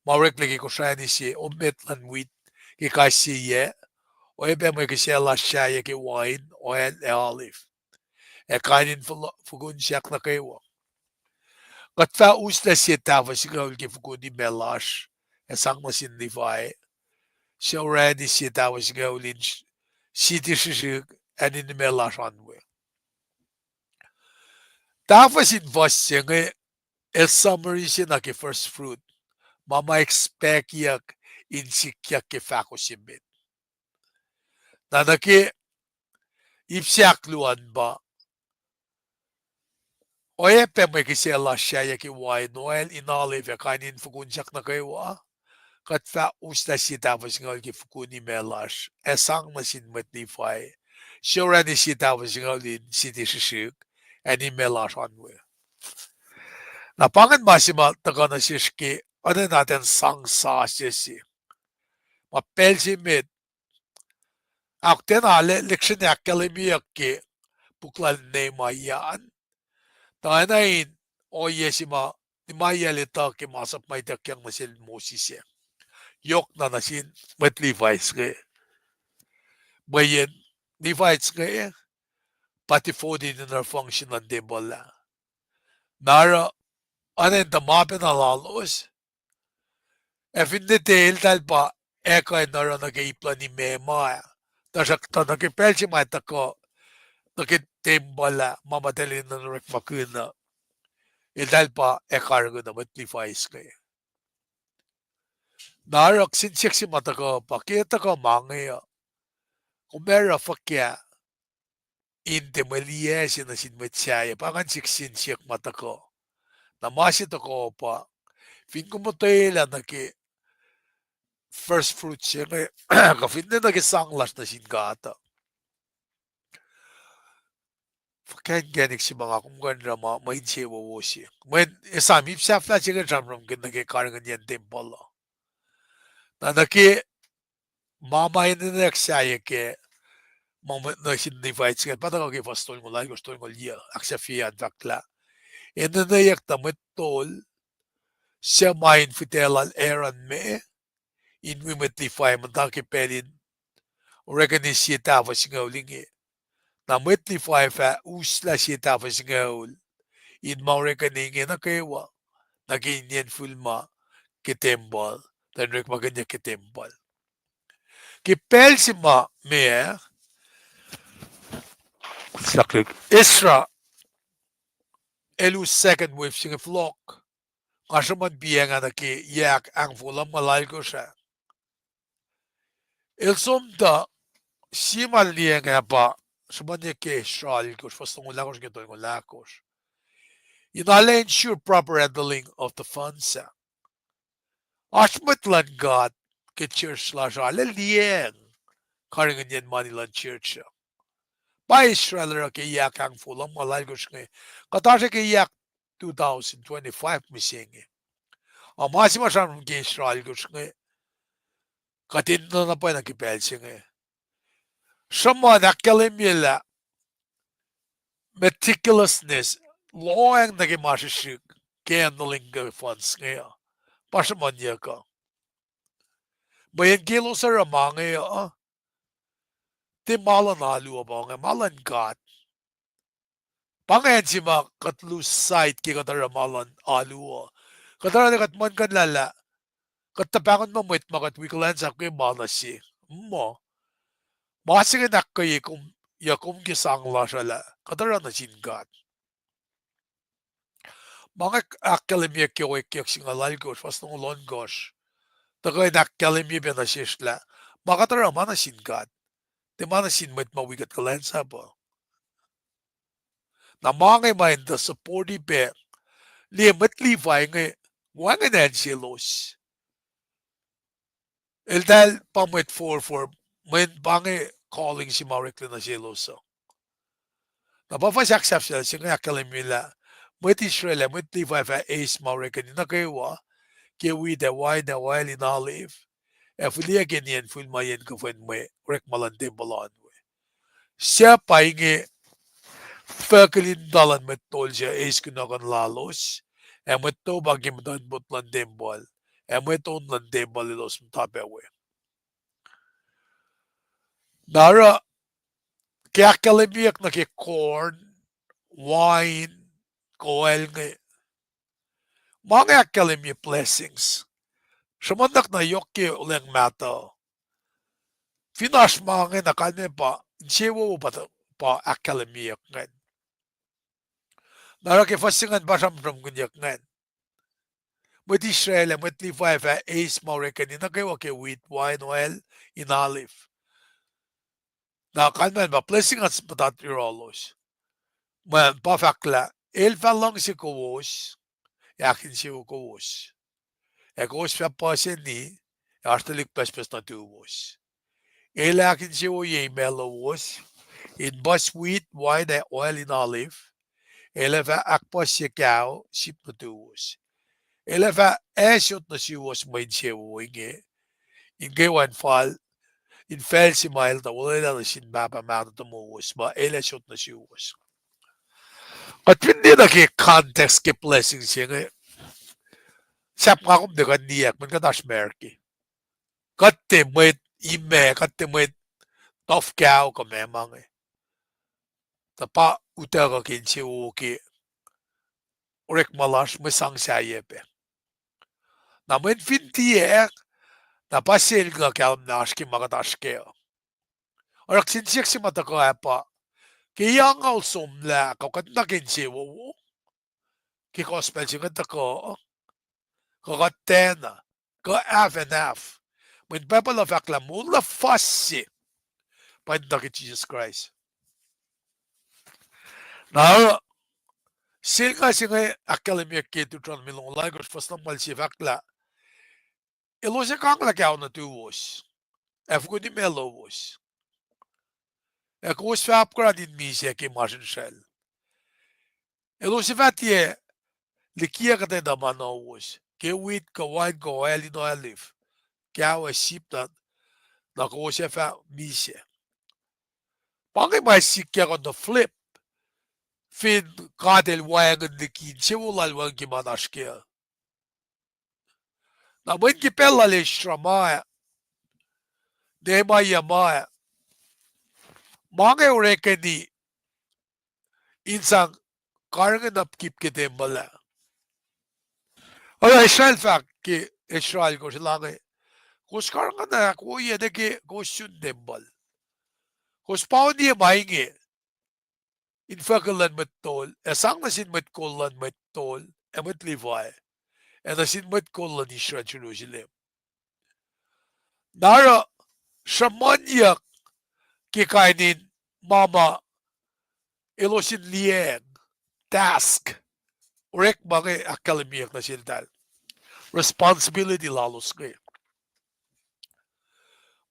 ma oreklac ke kosrani se, omet luhn wit ke kais sie yac, oacyacpac mwe kihsac lasr sahyac ke wain, oil, ac olive, ac kain in fukun sahk nuh kwewa. Kuht fah uslah sie tahfuh singucul ke fukun imac lasr, ac sang nuh sin Levi, suc orani sie tahfuh singucul in siti srihsrihk, acn in imac lasr oan we. Tahfuh sin fuhs se inge, el summary se na ke first fruit, ma ma expectyuck in sikyak ke fahko se met. Na nuh ke ip se ahkluo an pa, oacyacpac mwe kihsac lasr sahyac ke wain, oil, in olive, ac kain in fukun sahk nuh kwewa, kuht fah uslah sie tahfuh singucul ke fukun imac lasr, ac sang nuh sin mwet Levi, suc orani sie tahfuh singucul in siti srihsrihk, acn in imac lasr oan we. Na pa ingacn ma se ma tuhkuh nuh sesr ke, oacna in sang sasuc se. Ma pacl se met, ahktwena lihksreni ahkkahlwemyeyuck ke puk lal Nehemiah an, tuh oacna in ohiyac se ma Nehemiah el etuh ke masap ma ituckyang nuh sel Moses ah, yohkna nuh sin mwet Levites inge. Mweyen Levites inge pa devoted in oruh function luhn tempuhl ah. Na oruh, oacna in tuh ma pacna lalos, ac finne tiac eltahl pa ekuh in oruh nuh ke ip luhn imac ma, tuhsruhktuh nuh ke pacl se ma tuhkuh nuh ke tempuhl ah, ma ma eltahl enenuh in orekmakihn uh, eltahl pa ac karihngihn mwet Levites inge. Na oruh kihsen siyuck se ma tuhkuh pa ke tuhkuh ma inge uh, kom ac oruh fuhkah in tiac mwe liyac se nuh sin mwet sahyac? Pa ingacn siyuck, kihsen siyuck ma tuhkuh. Na ma se tuhkuh pa, fin kom otwelah nuh ke first fruit se inge, kuh finne nuh ke sang lasr nuh sin God uh, fuhkah inkacnek se ma nga kom kuh in oruh ma mwe insewowo se? Mweyen esam ip sahflah se inge sramsramkihn nuh ke karihngihnyacn tempuhl uh. Na nuh ke ma ma enenweyuck sahyac kac, ma nuh sin Levites inge, pa tuhkuh ke fuhs tolngoul alkosr, tolngoul yuc, ahksahfyelah an fahk lah, enenweyuck tuh mwet tol suc ma in fihtac lal Aaron me, in wi mwet Levi muhta ke pacl in orekeni sie tahfuh singucul inge. Na mwet Levi fah uslah sie tahfuh singucul in ma orekeni inge nuh kwewa, nuh ke iniyacn fihl ma ke tempuhl, tuh in orekmakihnyuck ke tempuhl. Ke pacl se ma meac, Ezra el us second wave se inge fohlohk, nga sruhmuhn piacng ah nuh ke yac ahkahngfoko lumngaul alkosr ah. El som tuh sie ma liyacacng ah pa, sruhmuhnyuck ke Ezra alkosr, fuhs longoul ahkosr ke tolngoul ahkosr, in arlac ensure proper handling of the funds ah. Oasr mwet luhn God ke church lasr uh arlac liyacacng karihngihnyacn mani luhn church uh. Pa Ezra el oruh ke yac ahkahngfoko lumngaul alkosr inge, kuht oasr ke yac two thousand twenty-five mihsenge. Ac ma se ma sramsram ke Ezra alkosr inge, kuht enenuh na pwacye nuh ke pacl se inge. Sruhmuhn ahkkahlwemye lah meticulousness, lohacng nuh ke ma srihsrihk ke handling ke funds inge uh, pa sruhmuhnyuck uh. Mweyen ke elos oruh ma inge uh, tiac ma luhn alu uh pa inge, ma luhn God. Pa ingacn se ma kuht lose sight ke kuht oruh ma luhn alu uh. Kuht oruh lah kuht muhlkuhnlah lah kuht tuh pahngon muh mwet ma kuht wi kuhlwacnsap ke ma nuh se. Muh, ma se inge ahkkweye kom, ya kom ke sang lasr uh lah kuht oruh nuh sin God. Ma inge ahkkahlwemye ke Oekyuck singucul alkosr, fuhs longoul ohnkohsr, tuhkuh in ahkkahlwemye pac nuh sesr lah ma kuht oruh ma nuh sin God, tiac ma nuh sin mwet ma wi kuht kuhlwacnsap uh. Na ma inge ma in tuh support-i pac, liye mwet Levi inge, wacngihn acn selos. Eltahl pa mwet forfor, mweyen pa inge calling se ma oreklac nuh selos uh. Na pa fuhs ahksahfyelah se inge ahkkahlwemye lah mwet Israel ac mwet Levi fah eis ma orekeni nuh kwewa, ke wheat ac wine ac oil in olive, ac fihliyac ke nien fihl ma yen kuhfwen mwe orekma luhn tempuhl an we. Suc pa inge fuhkah in tuh luhn mwet tol suc eis kunohkohn lalos, ac mwet tol pa ke muhtuhnpot luhn tempuhl, ac mwet on luhn tempuhl elos muhta pac we. Na oruh, ke ahkkahlwemyeyuck nuh ke corn, wine, kuh oil inge, ma inge ahkkahlwemye blessings. Sruhmuhnyuck na yohk ke olweacng mahtuh. Fin oasr ma inge na kalmac pa insewowo pa, pa ahkkahlwemyeyuck ingacn. Na oruh ke fuhs se ingacn pa sramsramkihnyuck ingacn. Mwet Israel ac mwet Levi fah eis ma orekeni nuh kwewa ke wheat, wine, oil, in olive. Na kalmac pa blessing an muhta yohrohlos. Ma pa fahk lah el fah luhngse kowos, ac ahkinsewowo kowos. Ac kowos fah puhseni, ac oasr tuhlihk pucspucs nuhtuwos. El ac ahkinsewowoye imac lowos, in puhs wheat, wine, ac oil in olive, el ac fah ahkpuhsye kaho sip nuhtuwos. El ac fah asot nuh suwos mwe insewowo inge, in kwewa in fal, in facl se ma el tuh olwelah nuh sin Pahpah mahtuh tomowos, ma el ac sot nuh suwos. Kuht fin liye nuh ke context ke blessing se inge, sahp nga kom tiac kuh in liye, mweyen kuht oasr America. Kuht tiac mwet imac, kuht tiac mwet tohf kaho kuh meac ma inge. Tuh pa utuckuh ke insewowo ke orekma lasr mwe sang sahyac pac. Na mweyen fin tiac, na pa selnguh kahlwem na oasr ke ma kuht oasr kac uh. Oruh kihsen siyuck se ma tuhkuh ah pa, ke yac angngaul somlah kuh kuht na ke insewowo, ke gospel se inge tuhkuh, kuh kuht tiacna, kuh half and half. Mweyen Bible uh fahk lah moul na fuhs se pa in tuh ke Jisus Kraist. Na, selnguh se inge ahkkahlwemye ke Deuteronomy longoul alkosr fuhs lumngaul sie fahk lah, elos ac kanglah kaho nuhtuwos, ac fokoni imac lowos. Ac kowos fah apkuhran in misac ke masrinsral. Elos ac fah tiac likiyuc kuhtwena ma nowos, ke wheat kuh wine kuh oil in olive, kaho ac sip na, na kowos ac fah misac. Pa inge ma sikyak on the flip, fin God El wacngihn liki insewowo lal wacngihn ke ma oasr kac. Na mweyen ke pacl lal Ezra ma, Nehemiah ma, ma inge orekeni in sang karihngihn upkeep ke tempuhl ah. Oruh Ezra el fahk ke Ezra el kosr elan inge, kowos karihngihn ahkwoye nuh ke kowos sun tempuhl. Kowos paoniye ma inge in fuhkihl luhn mwet tol, ac sang nuh sin mwet kol luhn mwet tol ac mwet Levi, ac nuh sin mwet kol luhn Israel Jerusalem. Na oruh sruhmuhnyuck ke kain in ma ma elos in liyacacng, task, orekma inge ahkkahlwemyeyuck nuh seltahl. Responsibility lalos inge.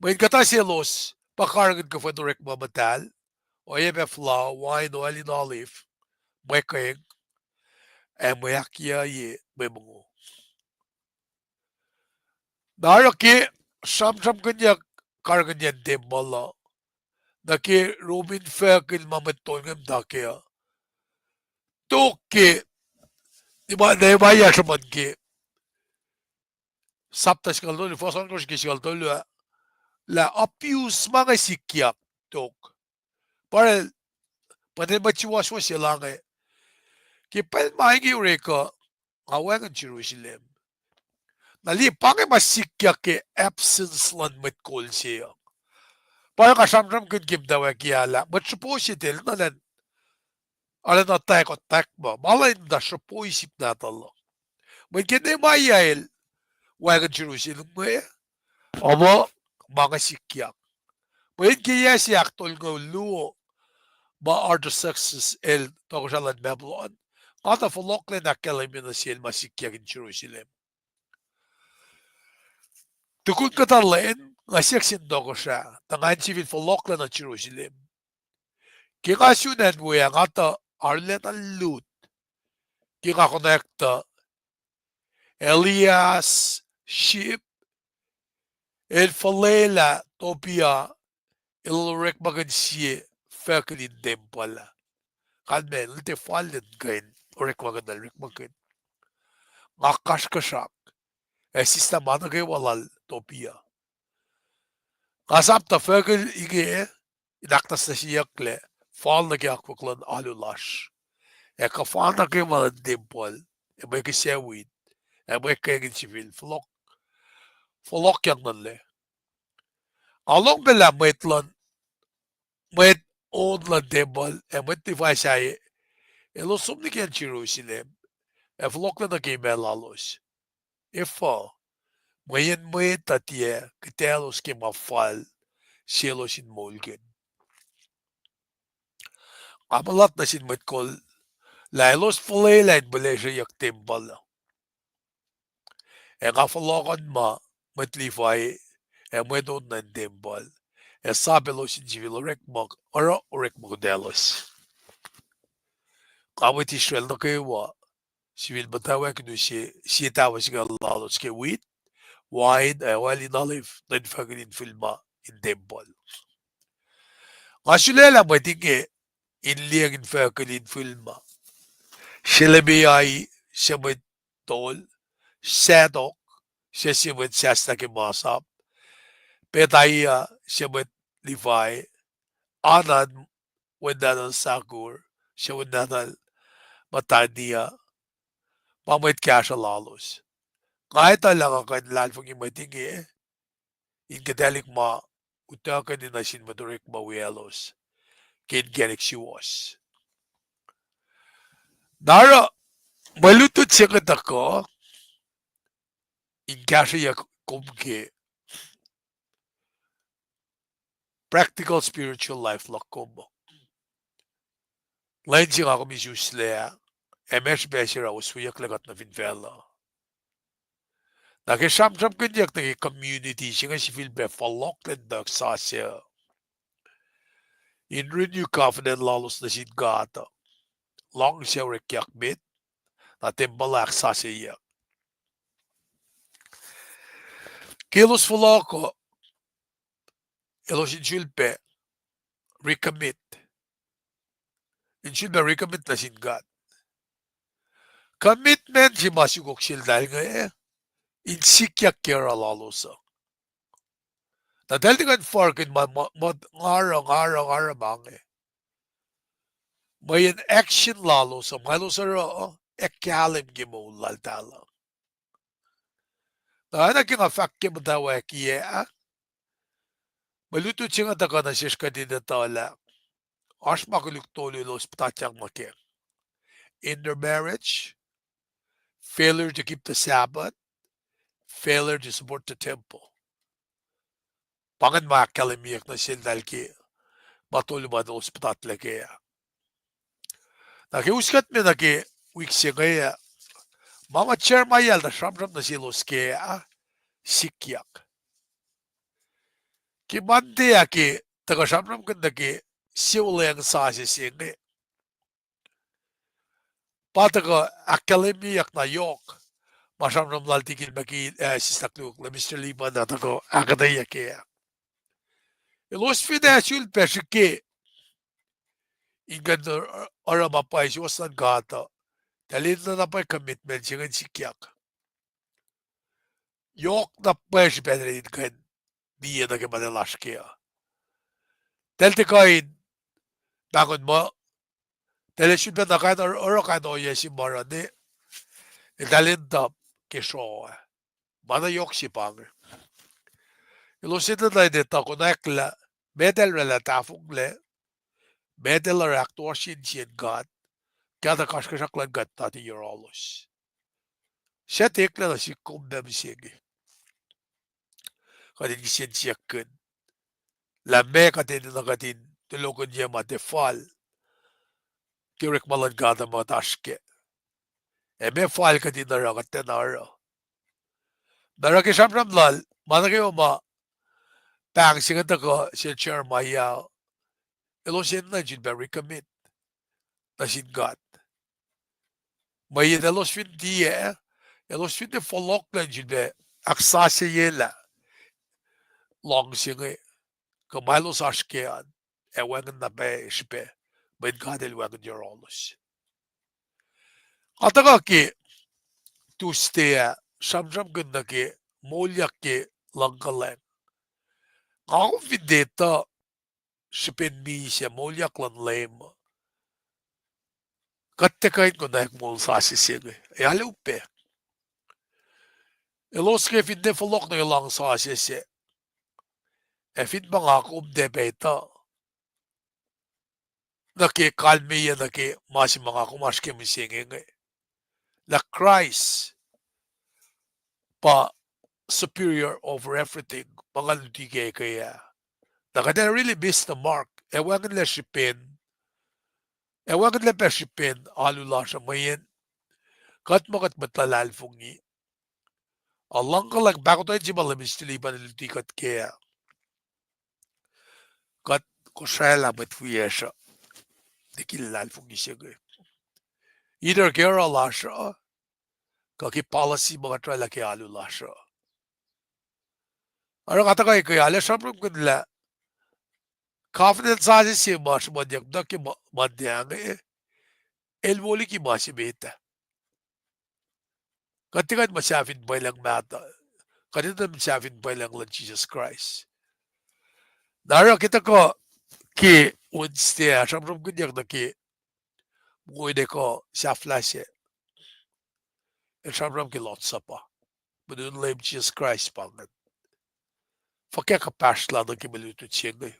Mweyen kuhtuh selos pa karihngihn kuhfwen orekma muhtahl, oacyacpac flour, wine, oil in olive, mwekeng, ac mwe ahkyohkye mwe mongo. Na oruh ke sramsramkihnyuck karihngihnyacn tempuhl uh, nuh ke Roman fuhkil ma mwet tolngoul muhta kac uh. Tok ke, Nehemiah sruhmuhn ke sapta singucul tolu, fuhs ohnkohsr ke singucul tolu ah, lah abuse ma inge sikyak tok. Pa el, pa el mwet suwohswohs se lah inge. Ke pacl ma inge orek uh, nga wacngihn Jerusalem. Na liye pa inge ma sikyak ke absence luhn mwet kol se uh. Pa nga sramsramkihn ke muhtwacwacack ah lah mwet srihpac se el nuh lan arulacna tahk kuht tahk muh ma lal in muhta srihpac sip nahtuhl uh. Mweyen ke Nehemiah el wacngihn Jerusalem inge, omuh, ma inge sikyak. Mweyen ke yac se ahktolngoul luo ma Artaxerxes el tohkohsrah luhn Babylon, nga tuh fohlohklac in ahkkahlwemye nuh sel ma sikyak in Jerusalem. Tukun kuhtuh lwen nga siyuck sin tohkohsrah tuh nga in sifil fohlohklac nuh Jerusalem. Ke nga sun acn we ah nga tuh arulacna lut ke nga konwacack tuh Elias Shipp el fuhlwelah Tobiah el orekmakihn sie fuhkil in tempuhl ah. Kalmac el tiac fal in kuh in orekmakihn, orekmakihn. Nga kasrkuhsrak ac sislah ma nuh kwewa lal Tobiah. Nga sap tuh fuhkil inge in ahknwacsnwacsyeyucklac fal nuh ke akwuck luhn alu lasr, ac kuhfa nuh kwewa luhn tempuhl, ac mwe kihsac wheat, ac mwe keng in sifil fohlohk, fohlohkyang nuh lac. Nga lohng pac lah mwet luhn, mwet on luhn tempuhl ac mwet Levi sahyac elos som nuh ke acn Jerusalem ac fohlohklac nuh ke imac lalos. Efuh? Mweyen mwet uh tiac kihtaclos ke ma fal selos in moulkihn. Nga mulat nuh sin mwet kol lah elos fuhlwelah in pihlesreyuck tempuhl uh. Ac nga fohlohkohn muh mwet Levi ac mwet on nuh in tempuhl ac sap elos in sifil orekma, oruh orekmakihn lalos. Nga mwet Israel nuh kwewa sifil muhtwacwacack in use sie tafuh singucul lalos ke wheat, wine, ac oil in olive nuh in fuhkil in fihl ma in tempuhl. Nga sulaclah mwet inge in liyacng in fuhkil in fihl ma: Shelemiah, sie mwet tol; Zadok, sie sie mwet sahslah ke masap; Pedaiah, sie mwet Levi; Hanan, wen nahtuhl Zaccur, sie wen nahtuhl Mattaniah, pa mwet kahsruh lalos. Nga etuh lah nga kuh in luhlahlfongi mwet inge in kihtaclihk ma utuckuh nuh sin mwet orekma wiyaclos ke inkacnek suwohs. Na oruh mwe lutlut se inge tuhkuh in kahsrweyuck kom ke practical spiritual life luhk kom uh. Lwen se nga kom isuslac ah, ac ma srihpac se oruh osweyucklac kuht nuh fin facluh. Na ke sramsramkihnyuck nuh ke community se inge sifilpac fohlohklac in tuh sasuc in renew covenant lalos nuh sin God uh, luhngse orekyak met, na tempuhl ahksasuyuck. Ke elos fohlohk uh, elos in sulpac recommit, in sulpac recommit nuh sin God. Commitment se ma sukok seltahl inge in sikyak ke oruh lalos uh. Na tahl tiac kuh in fahsrkihn ma, ma, ma nga oruh, nga oruh, nga oruh ma inge. Mweyen action lalos uh, ma elos oruh uh, ac kahlwem ke moul laltahl uh. Na oacna ke nga fahk ke muhtwacwacack ah, mwe lutlut se inge tuhkuh nuh sesr kuht in etuh lah oasr ma koluk tolu elos puhtatyang nuh kac: intermarriage, failure to keep the Sabbath, failure to support the temple. Pa ingacn ma ahkkahlwemyeyuck nuh seltahl ke ma tolu ma elos puhtatlac kac ah. Na ke us kuht me nuh ke wik se inge ah, ma ma Jeremiah el tuh sramsram nuh selos kac ah, sikyak. Ke Monday ah ke tuhkuh sramsramkihn nuh ke sie wuhlweacng sasuc se inge, pa tuhkuh ahkkahlwemyeyuck na yohk ma sramsram lal Tikin Maki, ah, Sislah Kluk, Mister Lipan, na tuhkuh ahkuhtweyac kac ah. Elos fin ac sulpac srihke in kuh in oruh ma pwacye suwohs luhn God uh, tahl enenuh na pwacye commitment se ingacn sikyak. Yohk na pwacye srihpac in kuh in liye nuh ke ma tahl oasr kac uh. Tahl tiac kuh in pahngon muh, tahl ac sulpac na kain oruh kain ohiyac se ma oruh ne, eltahl end up ke srohoh ah. Ma na yohk se pa inge. Elos enenuh in etuh konwacack lah meac tahl oraclah tahfonglac, meac tahl oruh ahktoasr insiyacn God, ke tuh kasrkuhsrak luhn God tuh tiac yohrohlos. Suc eklac nuh sihk kom pac mihsenge? Kuht in kihsen siyuck kihn lah meac kuht enenuh kuht in tulokihnyac ma tiac fal ke orekma luhn God uh ma kuht oasr kac. Ac meac fal kuht in oruh, kuht tiacna oruh. Na oruh ke sramsram lal, ma nuh kwewa ma pahng se inge tuhkuh sel Jeremiah, elos enenuh in sulpac recommit nuh sin God. Mweyen elos fin tiac, elos fin tiac fohlohk nuh in sulpac ahksasucyelah luhngse inge, kuh ma elos oasr kac an, ac wacngihn na pwacye srihpac, mweyen God El wacngihn yohrohlos. Nga tuhkuh ke Tuesday ah sramsramkihn nuh ke moulyak ke luhngkuhlwacng. Nga kom fin tiac etuh srihpen misac moulyak luhn Leum, kuht tiac kuh in konwacack moul sasuc se inge. Ac arlac upac. Elos ke fin tiac fohlohk nuh ke luhngse sasuc se, ac fin pa nga kom tiac pac etuh nuh ke kalmeyac nuh ke ma se ma nga kom oasr ke mihsenge inge, lah Kraist pa superior over everything, ma nga luti ke ke ah. Na kuht ac really miss the mark, ac wacngihnlac srihpen, ac wacngihnlac pac srihpen alu lasr uh mweyen kuht ma kuht mwet luhlahlfongi, a luhngkuhlwacng pahkotwen se ma Leum El tuh lipan luti kuht ke ah. Kuht kosraclah mwet wiyacsr uh liki luhlahlfongi se inge, either ke oruh lasr uh, kuh ke policy ma kuht oraclah ke alu lasr uh. Oruh nga tuhkuh ke arlac sramsramkihn lah covenant sasuc se ma sruhmuhnyuck nuh ke Monday inge, el wo liki ma se met ah. Kuht tiac kuh in muhsahi fin pwelucng mahtuh, kuht enenuh in muhsahi fin pwelucng luhn Jisus Kraist. Na oruh ke tuhkuh ke Wednesday ah sramsramkihnyuck nuh ke mwe ekuh sahflah se, el sramsram ke Lord's Supper, mweun Leum Jisus Kraist pa ingacn. Fuhkah kuhpahsr la nuh ke mwe lutlut se inge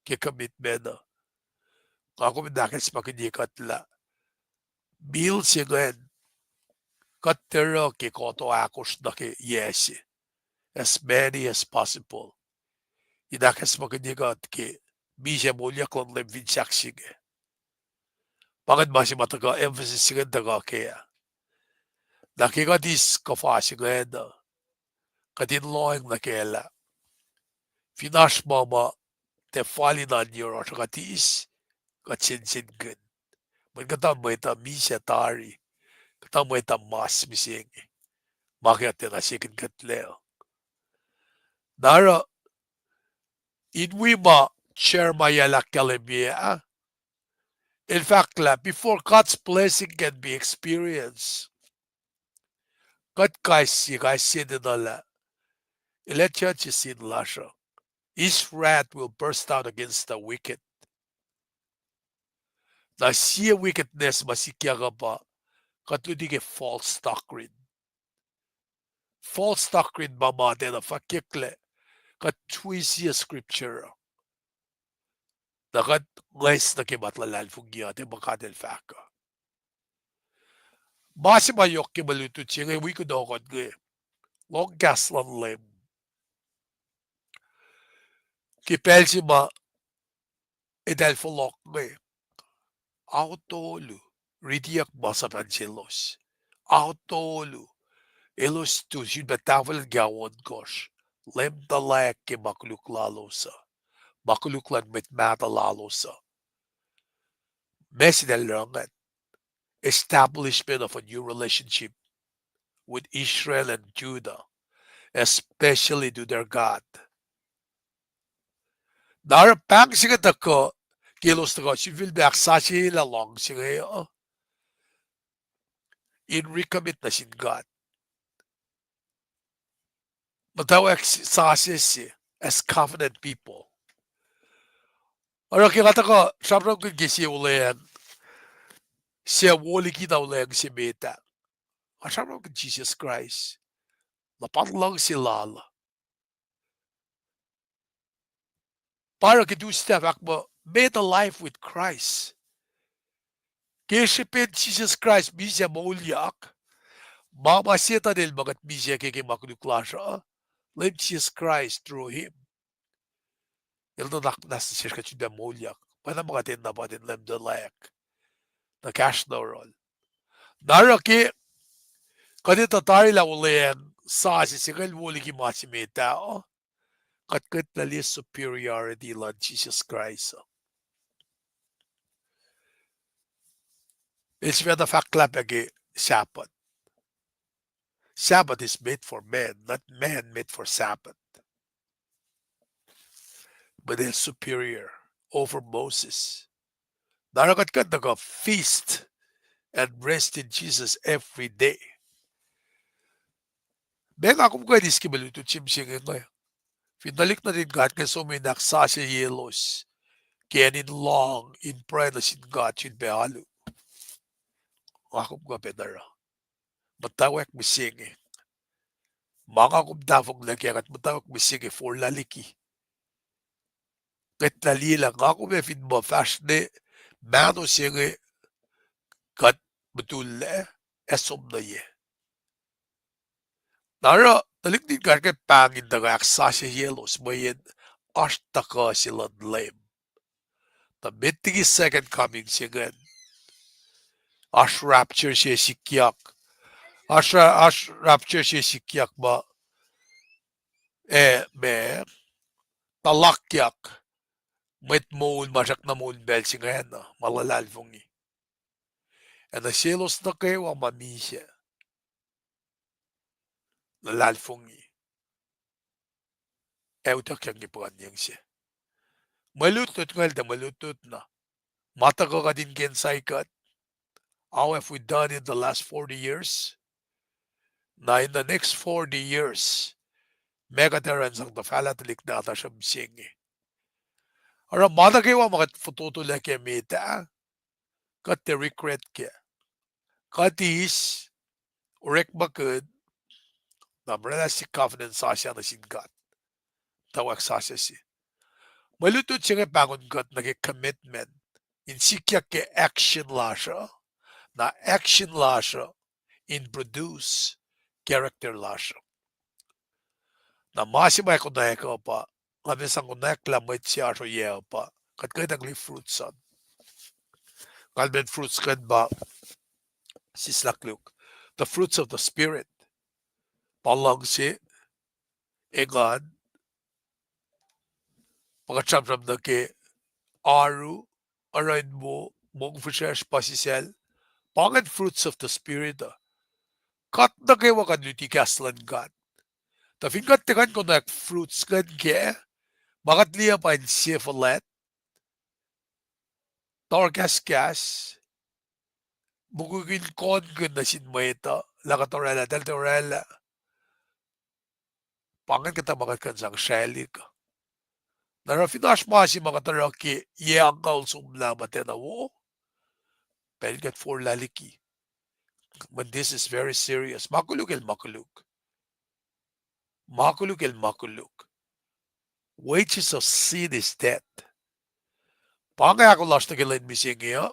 ke commitment uh. Nga kom in ahkacsmakihnye kuht lah meal se ingacn kuht tiac oruh ke kuhtuh ahkosr nuh ke yac se, as many as possible, in ahkacsmakihnye kuht ke misac moulyak luhn Leum fin sahk se inge. Pa ingacn ma se ma tuhkuh emphasis se ingacn tuhkuh ke ah. Na ke kuht eis kuhfa se ingacn uh, kuht in lohacng nuh kac lah fin oasr ma ma tiac fal in oan yohrohsr uh kuht eis, kuht sensenkihn. Mweyen kuhtuh mwet uh misac tari, kuhtuh mwet uh mas mihsenge, ma ke kuht tiacna sekihn kuhtlac. Na oruh in wi ma Jeremiah el ahkkahlwemye ah, el fahk lah before God's blessing can be experienced, kuht kais sie, kais sie enenuh lah el ac judge sin lasr uh. His wrath will burst out against the wicked. Na sie wickedness ma sikyak uh pa kuht luti ke false doctrine. False doctrine pa ma tiacna fahkwack lah kuht twist scripture uh, na kuht ngwes nuh ke ma luhlahlfongi uh, tiac ma God El fahk uh. Ma se ma yohk ke mwe lutlut se inge wi kunohkohn inge, lohng kahs luhn Leum. Ke pacl se ma eltahl fohlohk inge, ao tolu, ritiyuck masap an selos. Ao tolu, elos tu sulpac tahfwelah ke ao ohnkohsr, leum tuhlac ke ma koluk lalos uh, ma koluk luhn mwet mahtuh lalos uh. Ma se eltahl oruh ingacn, establishment of a new relationship with Israel and Judah, especially to their God. Na oruh pahng se inge tuhkuh, ke elos tuhkuh sifilpac ahksasucye lah luhngse inge uh, in recommit nuh sin God. Muhtwacwacack sasuc se, as covenant people. Oruh ke nga tuhkuh sramsramkihn ke sie wuhlweacng, sie wo liki na wuhlweacng se met ah, nga sramsramkihn Jisus Kraist, luhpan luhngse lal uh. Pa oruh ke Tuesday fahk muh, made alive with Christ. Ke srihpen Jisus Kraist misac moulyak, ma ma Setuhn el muh kuht misac ke ke ma koluk lasr uh, Leum Jisus Kraist through him, el nuhnak muhnahs nuh sesr kuht sifilpac moulyak. Pacna ma kuht enenuh pa ten Leum tuhlac nuh kahsruh nuh yohrohl. Na oruh ke kuht etuh tari lah wuhlweacng sasuc se inge el wo liki ma se met ah uh, kuht kuhtlac liye superiority luhn Jisus Kraist uh. El sifacna fahk lah pac ke Sabbath. Sabbath is made for man, not man made for Sabbath. But el superior over Moses. Na oruh kuht kuh in tuhkuh feast and rest in Jesus every day. Meac nga kom kuh in eis ke mwe lutlut se mihsenge inge? Fin tuhlihk nuhtin God inge som in ahksasucyelos ke acn in lohng in pruhe nuh sin God sun pac alu, nga kom kuh pac in oruh muhtwacwacack mihsenge. Ma nga kom tahfonglac kac, kuht muhtwacwacack mihsenge forlah liki. Kuhtlac liye lah nga kom ac fin muh fahsr ne mahno se inge kuht mutullac ac som nuh ye. Na oruh tuhlihk nuhtin God ke pahng in tuhkuh ahksasucyelos mweyen oasr tuhkuh se luhn Leum. Tuh met liki second coming se ingacn, oasr rapture se sikyak. Oasr ra-, oasr rapture se sikyak ma, eh, ma, tuhlakyak mwet moul ma srackna moul pacl se ingacn uh ma luhlahlfongi. Ac nuh selos nuh kwewa ma misac, luhlahlfongi ac utuckyak ke puhkantwen se. Mwe lutlut ngacl tuh mwe lutlut na. Ma tuhkuh kuht in ke insaik kuht. How have we done in the last forty years? Na in the next forty years, meac kuht ac oruh in sang tuhfahlah tuhlihk nahtuhsr uh mihsenge? Oruh ma nuh kwewa ma kuht fototolac kac met ah, kuht tiac regret kac. Kuht eis orekmakihn, na oraclah sik covenant sasuc nuh sin God. Muhtwacwacack sasuc se. Mwe lutlut se inge pahngon kuht nuh ke commitment in sikyak ke action lasr uh, na action lasr uh in produce character lasr uh. Na ma se ma konwacack uh pa, nga fah sang konwacack lah mwet se oasr oyac uh pa, kuht kuh in etuh liye fruits an. Kalmen fruits kuht pa, sislah koluk, the fruits of the Spirit. Pa luhngse, engan, pa kuht sramsram nuh ke oaru, oruh in wo, mongfihsrwacsr, puhsisacl, pa ingacn fruits of the Spirit uh. Kuht nuh kwewa kuh in luti kahs luhn God. Tuh fin kuht tiac kuh in konwacack fruits ingacn kac, ma kuht liye pa insefuhlwact, tohrkahskahs, mukwikwi in konkihn nuh sin mwet uh lah kuht oraclah, eltahl tiac oraclah. Pa ingacn kuhtuh ma kuht kuh in sang sraclihk uh. Na oruh fin oasr ma se ma kuht oruh ke yac angngaul somlah muhtwacn uh wo, pacl kuht forlah liki. When this is very serious. Ma koluk el ma koluk. Ma koluk el ma koluk. Wages of sin is death. Pa inge ahkolah lasr nuh ke lwen mihsenge uh.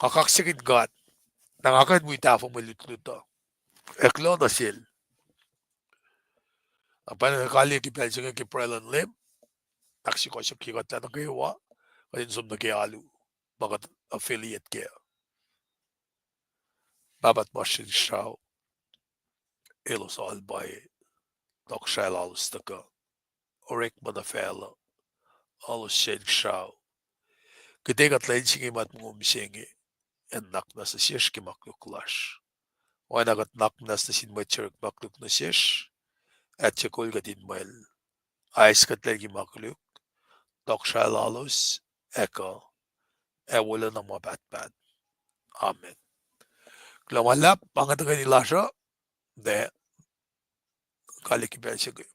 Nga kaksakihn God, na nga kuh in wi tahfuh mwe lutlut uh. Eklac nuh sel. Na pacna kalye ke pacl se inge ke pruhe luhn Leum, ahksukohsohkye kuht lah nuh kwewa, kuht in som nuh ke alu ma kuht affiliate kac. Pahpah tuhmasr Inkuhsrao, elos oal pwacye, tohkohsrahi lalos tuhkuh, orekma nuh facluh, elos sin Inkuhsrao. Kuht ac kuht lwen se inge, matwac mihsenge, ac nuhnak muhnahs nuh sesr ke ma koluk lasr. Oacna kuht nuhnak muhnahs nuh sin mwet se orekma koluk nuh sesr, ac tiac kol kuht in mwel. Ais kuht liki ma koluk, tohkohsrahi lalos, ac kuh, ac wolacna ma pahtpaht. Amen. Kuloh ma luhlahp, pa inge tuhkweni lasr uh, ac kaliki pacl se inge.